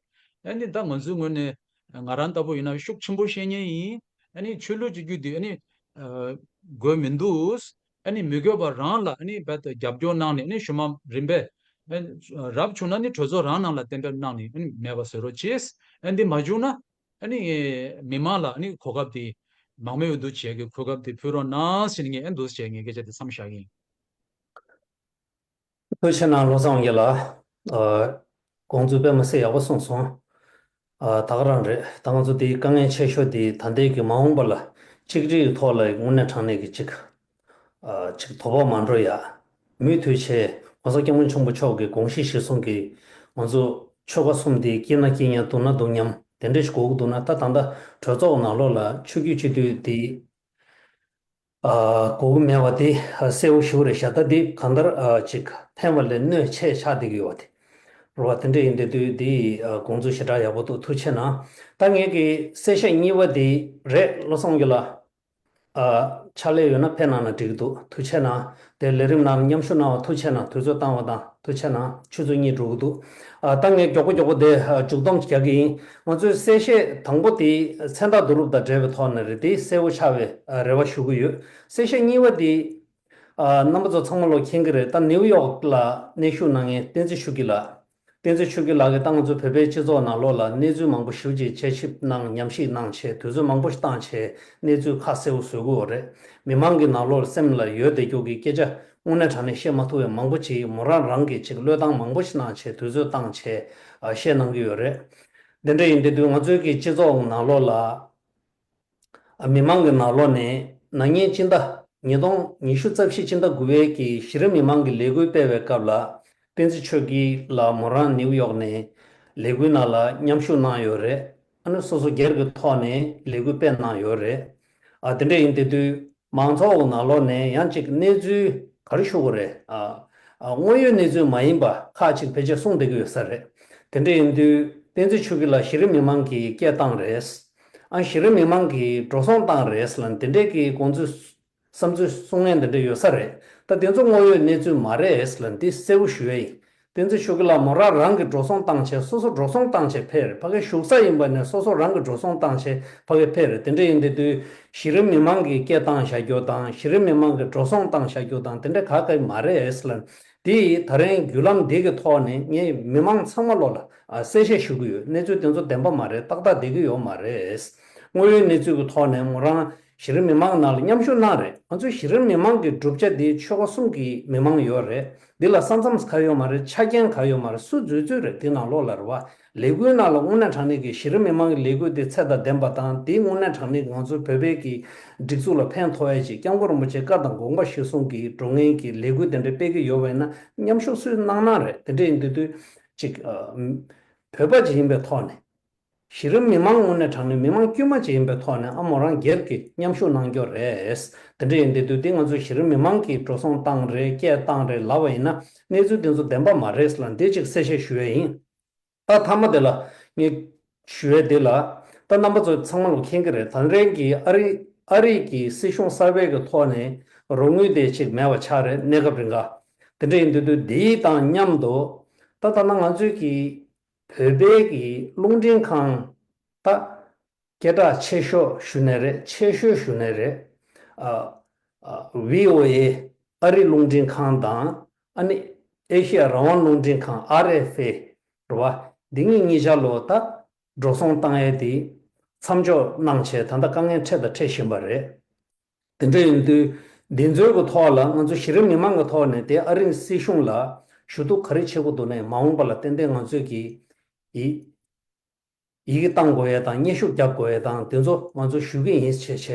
ཨ་ནི་ད་ང་ཚོའི་ངོས་ནས་ང་རང་ལྟ་བུ་ཡིན་ན་ཤུགས་ཆེན་པོ་བཤད་མཁན་ཡིན། ཨ་ནི་ཆོས་ལུགས་ཀྱི་རྒྱུད་འདི་ཨ་ནི་ཨ་དགོས་མི་འདུག་ཨ་ནི་མི་དགོས་པ་རང་ལ་ཨ་ནི་རྦད་དེ་རྒྱབ་སྐྱོར་གནང་ནས། ཨ་ནི་གཞུག་མ་རིམ་པས་ཨ་རབ་བྱུང་ན་ནི་གྲོས་ཚོགས་རང་ནང་ལ་གཏན་འབེབས་གནང་ནས་ཨ་ནི་མེད་པ་བཟོ་རོགས་བྱས། ཨ་འདི་མ་བྱུང་ན་ཨ་ནི་མི་མང་ལ་ཨ་ནི་གོ་སྐབས་དེ་མང་མོས་འོས་བསྡུ་བྱས་ཀྱི་གོ་སྐབས་དེ་ཕུལ་རོགས་གནང་ཟེར་ནས་ངས་ཨ་འདུག་བྱས་ངས་སྐད་ཆ་དེ་མཚམས་བཞག་གི་ཡིན། ཐུགས་རྗེ་གནང་བློ་བཟང་དབང་རྒྱལ་ལགས། ཨ་དགོངས་ཚུལ་དཔེ་མི་སྲིད་ཡག་པོ་གསུངས་སོང་། ཨ་ད་ག་རང་རེད། ད་ང་ཚོ་འདིའི་དཀའ་ངལ་ཆེ་ཤོས་འདི་ད་ལྟའི་གི་མ་འོངས་པ་ལ་གཅིག་སྒྲིལ་གྱི་ཐོག་ལ་དངོས་གནས་དྲང་གནས་ཀྱི་གཅིག་ཨ་གཅིག་དོ་ཕོག་མ་འགྲོ་ཡ། མུ་མཐུད་བྱས་༸གོང་ས་༸སྐྱབས་མགོན་ཆེན་པོ་མཆོག་གི་དགོངས་གཞི་གཞིར་བཟུང་གིས་ང་ཚོ་ཆོལ་ཁ་གསུམ་འདི་སྐྱིད་ན་སྐྱིད་མཉམ་སྡུག་ན་སྡུག་མཉམ་དེ་འདྲ་ཞིག་དགོས་ཀྱི་འདུག་ན། ད་ད་ལྟ་གྲོས་ཚོགས་ནང་ལོགས་ལ་ཆོས་བརྒྱུད་སྤྱི་འཐུས་འདི་ཨ་དགོས་ཀྱི་མེད་པ་དེ་གསལ་པོ་ཞེ་པོ་རེད་ཤག་ད་འདི་གང་ལྟར་ཨ་ཅིག་ཕན་པ་ལས་གནོད་ཆེ་ཆགས་བསྡད་ཀྱི་ཡོད་པ་དེ་རེད་བ། དེ་འདྲ་ཡིན་དུས་དུས་འདི་ཨ་དགོངས་ཚུལ་ཞེ་དྲག་ཡག་པོ་འདུག་ཐུགས་རྗེ་གནང་། ད་ངེད་ཀྱི་གསལ་བཤད་གཉིས་པ་དེ་རེད། བློ་བཟང་རྒྱལ་ལགས། ཨ་ཕྱག་ལས་ཡོད་ན་ཕེབས་གནང་ན་འགྲིག་གི་འདུག་ཐུགས་རྗེ་གནང་། དེ་ལས་རིམ་ནང་མཉམ་ཞུགས་གནང་བ་ཐུགས་རྗེ་གནང་། དུས་ཚོད་བཏང་བ་དང་ཐུགས་རྗེ་གནང་། ཆུ་ཚོད་གཉིས་འགྲོ་གི་འདུག་ཨ་ད་ངས་མགྱོགས་པོ་མགྱོགས་པོ་དེ་ཨ་མཇུག་སྡོམ་རྒྱག་གི་ཡིན། ང་ཚོའི་གསལ་བཤད་དང་པོ་དེ་མཚན་རྟགས་བསྡུ་རུབ་དང་འབྲེལ་བའི་ཐོག་ནས་རེད། དེ་གསལ་པོ་ཆགས་པའི་ཨ་རེ་བ་ཞུ་གི་ཡོད། གསལ་བཤད་གཉིས་པ་དེ་ཨ་རྣམ་པ་ཚོ་ཚང་མ་ལོ་མཁྱེན་གྱི་རེད། ད་ནེའུ་ཡོག་ལ་གནས་བཞུགས་གནང་མཁན་བསྟན་འཛིན་ཆོས་སྐྱིད་ལགས། བསྟན་འཛིན་ཆོས་སྐྱིད་ལགས་ཀྱིས་ད་ང་ཚོ་བོད་པའི་སྤྱི་ཚོགས་ནང་ལོགས་ལ་གནས་ཚུལ་མང་པོ་ཞེ་པོ་ཅིག་དཔྱད་ཞིབ་གནང་། ཉམས་ཞིབ་གནང་བྱས་དུས་ཚོད་མང་པོ་ཞིག་བཏང་བྱས་གནས་ཚུལ་ཁ་གསལ་པོ་བཟོ་གི་ཡོད་རེད། མི་མང་གི་ནང་ལོགས་ལ་སེམས་ལ་ཡོད་བསྡད་རྒྱུ་གི་སྐད་ཆ་དངོས་གནས་དྲང་གནས་བཤད་མ་ཐུབ་པའི་མང་པོ་ཅིག་མོ་རང་རང་གིས་ཅིག་བློས་བཏང་མང་པོ་ཞིག་གནང་བྱས་དུས་ཚོད་བཏང་བྱས་ཨ་བཤད་གནང་གི་ཡོད་རེད། འདི་འདྲ་ཡིན་དུས་དུས་ང་ཚོའི་གི་སྤྱི་ཚོགས་ནང་ལོགས་ལ། མི་མང་གི་ནང་ལོགས་ནས་ན་ནིང་སྤྱི་ཟླ་ཉིས་སྟོང་ཉི་ཤུ་རྩ་བཞི་སྤྱི་ཟླ་དགུ་པའི་གི་གཞི་རིམ་མི་མང་གི་ལས་འགུལ་སྤེལ་བའི་སྐབས་ལ་བསྟན་འཛིན་ཆོས་སྐྱིད་ལགས་མོ་རང་ནེའུ་ཡོག་ནས་ལས་འགུལ་ནང་ལ་མཉམ་ཞུགས་གནང་ཡོད་རེད། ཨ་ནི་སོ་སོ་སྒེར་གྱི་ཐོག་ནས་ལས་འགུལ་སྤེལ་གནང་ཡོད་རེད། ཨ་དེ་འདྲ་ཡིན་དེ་དུས་མང་ཚོགས་ཀྱི་ནང་ལོགས་ནས་ཡང་ཅིག་གནས་ཚུལ་ག་རེ་ཞུ་དགོས་རེད། ཨ་ཨ་དངོས་ཡོད་གནས་ཚུལ་མ་ཡིན་པ་ཁག་ཅིག་ཕལ་ཆེར་གསུངས་བསྡད་ཀྱི་ཡོད་ས་རེད། དེ་འདྲ་ཡིན་དུས་བསྟན་འཛིན་ཆོས་སྐྱིད་ལགས་གཞི་རིམ་མི་མང་གི་སྐད་བཏང་རེད། ཨ་གཞི་རིམ་མི་མང་གིས་འགྲོ་སོང་བཏང་རེད་ཟེར་ལ་འདི་འདྲའི་གི་དགོངས་ཚུལ་བསམ་ཚུལ་གསུང་མཁན་འདི་འདྲ་ཡོད་ས་རེད། ད་དེ་ཚོ་དངོས་ཡོད་གནས་ཚུལ་མ་རེད་ཟེར་ལ་འདི་གསལ་པོ་ཞུ་ཡ་ཡིན། བསྟན་འཛིན་ཆོས་སྐྱིད་ལགས་མོ་རང་རང་གིས་འགྲོ་སོང་བཏང་བྱས་སོ་སོ་འགྲོ་སོང་བཏང་བྱས་ཕེབས་རེད། ཕ་གི་བཞུགས་ས་ཡིན་པ་ནས་སོ་སོ་རང་གིས་འགྲོ་སོང་བཏང་བྱས་ཕ་གི་ཕེབས་རེད། དེ་འདྲ་ཡིན་དེ་དུས་གཞི་རིམ་མི་མང་གིས་སྐད་བཏང་བཞག་རྒྱུ་དང་གཞི་རིམ་མི་མང་གིས་འགྲོ་སོང་བཏང་བཞག་རྒྱུ་དང་དེ་འདྲ་ག་ག་མ་རེད་ཟེར་ལ། དེ་ཡིས་ད་རིང་བརྒྱུད་ལམ་འདི་གི་ཐོག་ནས་ངས་མི་མང་ཚང་མ་ལོ་ལ་ཨ་གསལ་བཤད་ཞུ་གི་ཡོད། གནས་ཚུལ་དེ་ཚོ་བདེན་པ་མ་རེད། ཏག་ཏག་བསྡད་ཀྱི་ཡོད་མ་རེད། དངོས་ཡོད་གནས་ཚུལ་གྱི་ཐོག་ནས་མོ་རང་གཞི་རིམ་མི་མང་ནང་ལ་མཉམ་ཞུགས་གནང་རེད། ང་ཚོའི་གཞི་རིམ་མི་མང་གི་གྲུབ་ཆ་འདི་ཆོལ་ཁ་གསུམ་གྱི་མི་མང་ཡོད་རེད། འདི་ལ་ས་མཚམས་ག་ཡོད་མ་རེད། ཆ་རྐྱེན་ག་ཡོད་མ་རེད། སུ་འཛུལ་འཛུལ་རེད། འདི་ནང་ལོགས་ལ་རེད་བ། ལས་འགུལ་ནང་ལ་དངོས་གནས་དྲང་གནས་ཀྱི་གཞི་རིམ་མི་མང་གི་ལས་འགུལ་འདི་ཚད་དང་ལྡན་པ་དང་འདི་དངོས་གནས་དྲང་གནས་ཀྱི་ང་ཚོའི་བོད་པའི་གི་སྒྲིག་འཛུགས་ལ་ཕན་ཐོགས་ཡ་ཅིག་སྐྱབས་མགོན་རིན་པོ་ཆེའི་བཀའ་དང་དགོངས་པ་གཞིར་བཟུང་གིས་འགྲོ་མཁན་གྱི་ལས་འགུལ་དེ་འདྲ་སྤེལ་གྱི་ཡོད་པ་ཡིན་ན་མཉམ་ཞུགས་སུས་གནང་གནང་རེད། དེ་འདྲ་ཡིན་དུས་དུས་ཅིག་ཨ་བོད་པ་ཅིག་ཡིན་པའི་ཐོག་ནས་གཞི་རིམ་མི་མང་དངོས་གནས་དྲང་གནས་མི་མང་དཀྱུས་མ་ཅིག་ཡིན་པའི་ཐོག་ནས་ཨ་མོ་རང་སྒེར་གྱི་མཉམ་ཞུགས་གནང་རྒྱུ་རེད། དེ་འདྲ་ཡིན་དུས་དུས་དེ་ང་ཚོ་གཞི་རིམ་མི་མང་གིས་འགྲོ་སོང་བཏང་རེད། སྐད་བཏང་རེད་ལབ་པ་ཡིན་ན་གནས་ཚུལ་དེ་ཚོ་བདེན་པ་མ་རེད་ལ་འདི་ཅིག་གསལ་བཤད་ཞུ་ཡ་ཡིན། ད་མཐའ་མ་དེ་ལ་ངས་ཞུ་ཡས་དེ་ལ་ད་རྣམ་པ་ཚོ་ཚང་མ་ལ་མཁྱེན་གྱི་རེད། ད་རིང་གི་ཨ་རི་ཨ་རི་གི་སྲིད་གཞུང་གསར་པའི་གི་ཐོག་ནས་རོགས་དངུལ་དེ་ཅིག་མེད་པ་ཆགས་རེད། གནས་སྐབས་རིང་ག་དེ་འདྲ་ཡིན་དུས་དུས་དེའི་དང་མཉམ་དུ་ད་ད་ལྟ་ང་ཚོའི་གི་བོད་པའི་གི་རླུང་འཕྲིན་ཁང་ད་སྐད་གྲགས་ཆེ་ཤོས་ཞུ་ནས་རེད། ཆེ་ཤོས་ཞུ་ནས་རེད། ཨ་ཨ་བྷི་ཨོ་ཨེ་ཨ་རི་རླུང་འཕྲིན་ཁང་དང་ཨ་ནི་ཨེ་ཤི་ཡ་རང་དབང་རླུང་འཕྲིན་ཁང་ཨར་ཨེཕ་ཨེ་རེད་བ། འདི་གཉིས་གཉིས་ཆ་ལོ་ད་འགྲོ་སོང་བཏང་ཡས་དེ་མཚམས་འཇོག་གནང་བྱས་ད་ལྟ་དཀའ་ངལ་འཕྲད་དང་འཕྲད་བཞིན་པ་རེད། དེ་འདྲ་ཡིན་དུས་འདི་ཚོའི་གི་ཐོག་ལ་ང་ཚོ་གཞི་རིམ་མི་མང་གི་ཐོག་ནས་དེ་ཨ་རིའི་སྲིད་གཞུང་ལ་ཞུ་གཏུག་ག་རེ་བྱེད་དགོས་འདུག་ནས་མ་འོངས་པ་ལ་ཏན་ཏན་ང་ཚོས་ཀྱི་ཡིད་ཡི་གེ་བཏང་དགོས་ཡས་དང་སྙན་ཞུ་རྒྱག་དགོས་ཡས་དང་དེ་ཚོ་ང་ཚོ་ཞུ་གི་ཡིན་བྱས་བྱས་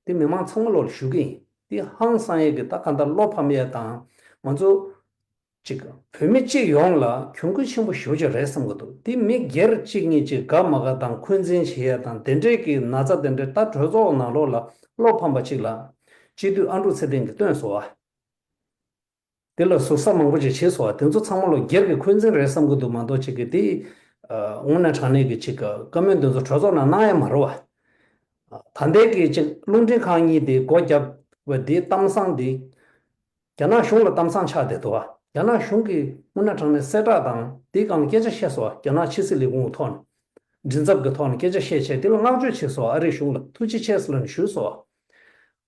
དེ་མི་མང་ཚང་མ་ལོ་ལ་ཞུ་གི་ཡིན། དེ་ཧང་སང་ཡས་ཀྱི་ད་ག་འདྲ་བློ་ཕམ་ཡས་དང་ང་ཚོ་ཅིག་བོད་མི་སྤྱི་ཡོངས་ལ་གྱོང་གུན་ཆེན་པོ་ཞེ་པོ་ཅིག་རེད་བསམ་གྱི་འདུག་དེ་མི་སྒེར་གཅིག་གཉིས་ཅིག་དགའ་མ་དགའ་དང་འཁོན་འཛིན་བྱེད་ཡས་དང་དེ་འདྲས་ཀྱི་ན་ཚ་དེ་འདྲས་ད་གྲོས་ཚོགས་ནང་ལོགས་ལ་བློ་ཕམ་པ་ཅིག་ལ་སྤྱི་འཐུས་ཨ་འབྲུག་ཚེ་བརྟན་གྱིས་བཏོན་སོང་བ། དེ་ལ་ཟུར་ཟ་མང་པོ་ཅིག་བྱས་སོང་བ། དེ་ཚོ་ཚང་མ་ལོ་སྒེར་གྱི་འཁོན་འཛིན་རེད་བསམ་གྱི་འདུག་མ་གཏོགས་ཅིག་གི་དེ་དངོས་གནས་དྲང་གནས་ཀྱི་ཅིག་བཀའ་མོལ་དེ་ཚོ་གྲོས་ཚོགས་ནང་གནང་ཡ་མ་རེད་བ། ད་ལྟའི་གི་ཅིག་རླུང་འཕྲིན་ཁང་གཉིས་དེ་སྒོ་བརྒྱབ་པ་དེ་གཏམ་བཟང་དེ། རྒྱ་ནག་གཞུང་ལ་གཏམ་བཟང་ཆགས་བསྡད་འདུག་བ། རྒྱ་ནག་གཞུང་གིས་དངོས་གནས་དྲང་གནས་གསལ་བསྒྲགས་དང་དེའི་སྒང་ལ་སྐད་ཆ་བཤད་སོང་བ། རྒྱ་ནག་ཕྱི་སྲིད་ལས་ཁུངས་ཀྱི་ཐོག་ནས། མགྲིན་ཚབ་ཀྱི་ཐོག་ནས་སྐད་ཆ་བཤད་བྱས་དེ་ལ་བསྔགས་བརྗོད་བྱས་སོང་བ། ཨ་རིའི་གཞུང་ལ་ཐུགས་རྗེ་ཆེ་ཟེར་ལབ་ནས་ཞུས་སོང་བ།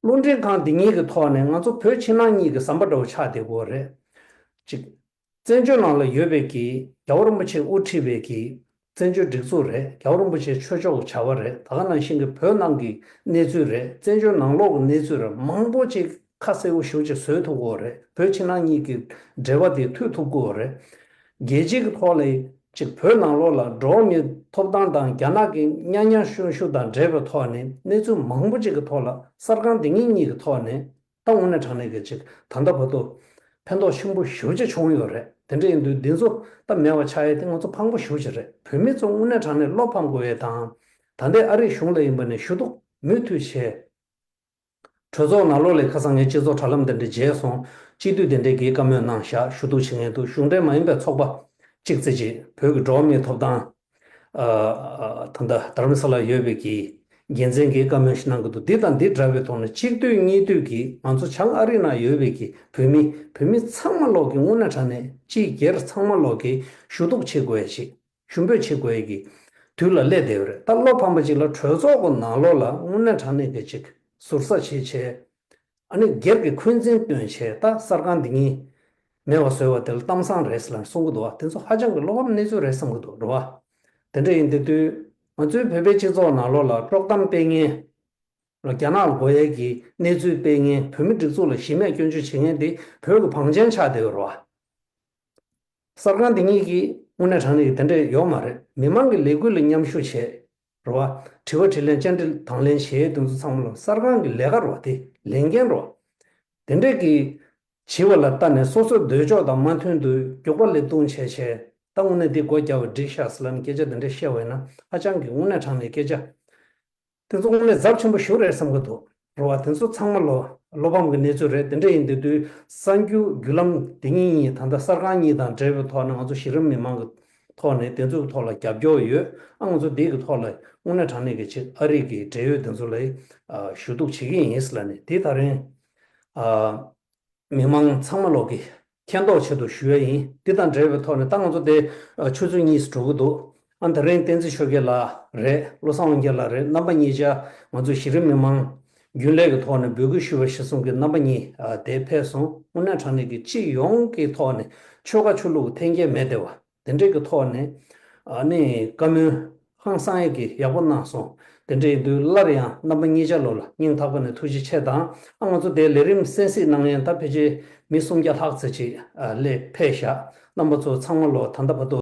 རླུང་འཕྲིན་ཁང་འདི་གཉིས་ཀྱི་ཐོག་ནས་ང་ཚོ་བོད་ཕྱི་ནང་གཉིས་ཀྱི་ཟམ་པ་འདྲ་བོ་ཆགས་བསྡད་ཀྱི་ཡོད་རེད། གཅིག་བཙན་བྱོལ་ནང་ལ་ཡོད་པའི་གི་རྒྱལ་བ་རིན་པོ་ཆེས་དབུ་ཁྲིད་པའི་གི་བཙན་བྱོལ་སྒྲིག་འཛུགས་རེད། རྒྱལ་བ་རིན་པོ་ཆེའི་ཆོས་ཕྱོགས་ཀྱི་བྱ་བ་རེད། ད་ག་ནང་བཞིན་གྱི་བོད་ནང་གི་གནས་ཚུལ་རེད། བཙན་བྱོལ་ནང་ལོགས་ཀྱི་གནས་ཚུལ་རེད། མང་པོ་ཅིག་ཁ་གསལ་པོ་ཞེ་པོ་ཅིག་བཟོ་ཐུབ་ཀྱི་ཡོད་རེད། བོད་ཕྱི་ནང་གཉིས་ཀྱི་འབྲེལ་བ་དེ་མཐུད་ཐུབ་ཀྱི་ཡོད་རེད། རྒྱལ་སྤྱིའི་གི་ཐོག་ལ་ཅིག་བོད་ནང་ལོགས་ལ་འགྲོ་བ་མིའི་ཐོབ་ཐང་དང་རྒྱ་ནག་གི་གཉའ་གནོན་གཤོན་ཤུགས་དང་འབྲེལ་བའི་ཐོག་ནས་གནས་ཚུལ་མང་པོ་ཅིག་གི་ཐོག་ལ་གསར་ཁང་འདི་གཉིས་གཉིས་ཀྱི་ཐོག་ནས། ད་དངོས་གནས་དྲང་གནས་ཀྱི་ཅིག་ད་ལྟ་བར་དུ་ཕན་ཐོགས་ཆེན་པོ་ཞེ་པོ་ཅིག་བྱུང་ཡོད་རེད། དེ་འདྲ་ཡིན་དུས་འདི་ཚོ་ད་མེད་པ་ཆགས་ཡས་དེ་ང་ཚོ་ཕངས་པོ་ཞེ་པོ་ཅིག་རེད། བོད་མི་ཚོ་དངོས་གནས་དྲང་གནས་བློ་ཕམ་དགོས་ཡས་དང་། ད་ལྟའི་ཨ་རིའི་གཞུང་ལ་ཡིན་པ་ནས་ཞུ་གཏུག་མུ་མཐུད་བྱས། གྲོས་ཚོགས་ནང་ལོགས་ལ་ཁ་སང་ངས་སྤྱི་ཚོགས་དྲ་ལམ་དེ་འདྲ་མཇལ་སོང་། སྤྱི་འཐུས་དེ་འདྲས་ཀྱིས་བཀའ་མོལ་གནང་བཞག་ཞུ་གཏུག་བྱེད་མཁན་འདུག་གཞུང་འབྲེལ་མ་ཡིན་པའི་ཚོགས་པ་གཅིག་ཙམ་ཅིག་བོད་ཀྱི་འགྲོ་བ་མིའི་ཐོབ་ཐང་། ཨ། ད་ལྟ་དྷ་རམ་ས་ལར་ཡོད་པའི་གི་འགན་འཛིན་གྱིས་བཀའ་མོལ་ཞིག་གནང་གི་འདུག་འདི་དང་འདི་འདྲ་བའི་ཐོག་ནས་གཅིག་སྡུད་གཉིས་སྡུད་ཀྱིས་ང་ཚོ་བྱང་ཨ་རི་ནང་ཡོད་པའི་གི་བོད་མི་བོད་མི་ཚང་མ་ལོག་གི་དངོས་གནས་དྲང་གནས་སྤྱི་སྒེར་ཚང་མ་ལོག་གི་ཞུ་གཏུག་བྱེད་དགོས་ཡ་ཞིག་ཞུ་འབོད་བྱེད་དགོས་ཡ་གི་དུས་ལ་སླེབས་བསྡད་ཡོད་རེད། ད་བློ་ཕམ་པ་ཅིག་ལ་གྲོས་ཚོགས་ཀྱི་ནང་ལོགས་ལ་དངོས་གནས་དྲང་གནས་ཀྱི་ཅིག་ཟུར་ཟ་བྱེད་བྱས། ཨ་ནི་སྒེར་གྱི་འཁོན་འཛིན་བཏོན་བྱས་ད་གསར་ཁང་འདི་གཉིས་མེད་པ་བཟོས་པ་དེ་ལ་གཏམ་བཟང་རེད་ཟེར་ལབ་གསུང་གི་འདུག་བ། དེ་ཚོ་ཧ་ཅང་གི་བློ་ཕམ་གནས་ཚུལ་རེད་བསམ་གི་འདུག་རེད་བ། དེ་འདྲ་ཡིན་དེ་དུས་ང་ཚོའི་བོད་པའི་སྤྱི་ཚོགས་ནང་ལོགས་ལ་དཀྲོག་གཏམ་སྤེལ་མཁན་ལ་རྒྱ་ནག་ལ་དགོས་ཡས་ཀྱི་གནས་ཚུལ་སྤེལ་མཁན་བོད་མི་སྒྲིག་འཛུགས་ལ་གཞི་མེད་སྐྱོན་བརྗོད་བྱེད་མཁན་དེ་བོད་ཀྱི་བང་ཆེན་ཆགས་བསྡད་ཡོད་རེད་བ། གསར་ཁང་འདི་གཉིས་ཀྱིས་དངོས་གནས་དྲང་གནས་ཀྱི་དེ་འདྲས་ཡོད་མ་རེད། མི་མང་གི་ལས་འགུལ་ལ་མཉམ་ཞུགས་བྱས། རེད་བ། དྲི་བ་དྲིས་ལན་བཅར་འདྲི་དང་ལེན་བྱས་དེ་ཚོ་ཚང་མ་ལ་གསར་ཁང་གི་ལས་ཀ་རེད་བ། དེ་ལས་འགན་རེད་བ། དེ་འདྲས་ཀྱི་བྱིས་པ་ལ་ལྟ་ནས་སོ་སོའི་འདོད་ཕྱོགས་དང་མ་མཐུན་དུ་རྒྱུག་པ་ལེབ་རྡུང་བྱས་བྱས་ད་དངོས་གནས་འདི་སྒོ་རྒྱབ་པ་འགྲིག་ཤག་ཟེར་ལབ་ནས་སྐད་ཆ་དེ་འདྲས་བཤད་པ་ཡིན་ན་ཧ་ཅང་གི་དངོས་གནས་དྲང་གནས་སྐད་ཆ། དེ་ཚོ་དངོས་གནས་ཚབས་ཆེན་པོ་ཞིག་རེད་བསམ་གྱི་འདུག་རེད་བ། དེ་ཚོ་ཚང་མ་ལོ་བློ་ཕམ་གྱི་གནས་ཚུལ་རེད། དེ་འདྲ་ཡིན་དུས་དུས་གསར་འགྱུར་བརྒྱུད་ལམ་དེ་གཉིས་གཉིས་ད་ལྟ་གསར་ཁང་གཉིས་དང་འབྲེལ་བའི་ཐོག་ནས་ང་ཚོ་གཞི་རིམ་མི་མང་གི་ཐོག་ནས་དེ་ཚོའི་ཐོག་ལ་རྒྱབ་སྐྱོར་ཡོད། ཨ་ང་ཚོ་འདི་གི་ཐོག་ལ་དངོས་གནས་དྲང་གནས་ཀྱི་ཆེད་ཨ་རི་གི་འབྲེལ་ཡོད་དེ་ཚོ་ལ་ཞུ་གཏུག་བྱེད་ཀྱི་ཡིན་ཟེར་ལབ་ནས་དེ་ད་རིང་། མི་མང་ཚང་མ་ལོག་གི་མཁྱེན་རྟོགས་ཆེད་དུ་ཞུ་ཡ་ཡིན། འདི་དང་འབྲེལ་བའི་ཐོག་ནས་ད་ང་ཚོ་དེ་ཆུ་ཚོད་གཉིས་སུ་འགྲོ་གི་འདུག་ཨ་དེ་རིང་བསྟན་འཛིན་ཆོས་རྒྱལ་ལགས་རེད། བློ་བཟང་དབང་རྒྱལ་ལགས་རེད། རྣམ་པ་གཉིས་ཆ་ང་ཚོ་གཞི་རིམ་མི་མང་རྒྱུན་ལས་ཀྱི་ཐོག་ནས་འབོད་སྐུལ་ཞུ་བ་གཞིར་བཟུང་གི་རྣམ་པ་གཉིས་དེ་ཕེབས་སོང་། དངོས་གནས་དྲང་གནས་ཀྱི་སྤྱི་ཡོངས་ཀྱི་ཐོག་ནས་ཆོལ་ཁ་ཆོས་ལུགས་འཐེན་འཁྱེར་མེད་བསྡད་པ། དེ་འདྲའི་གི་ཐོག་ནས་ཨ་ནི་བཀའ་མོལ་ཧང་སང་ཡས་ཀྱི་ཡག་པོ་གནང་སོང་། དེ་འདྲ་ཡིན་དུས་སླར་ཡང་རྣམ་པ་གཉིས་ཆ་ལོ་ལ་སྙིང་ཐག་པ་ནས་ཐུགས་རྗེ་ཆེ་དང་། ཨ་ང་ཚོ་དེ་ལས་རིམ་གསན་གཟིགས་གནང་མཁན་ད་ཕལ་ཆེར་མི་སུམ་བརྒྱ་ལྷག་ཙམ་ཅིག་ཨ་སླེབས་ཕེབས་ཤག་རྣམ་པ་ཚོ་ཚང་མ་ལོ་ད་ལྟ་བར་དུ།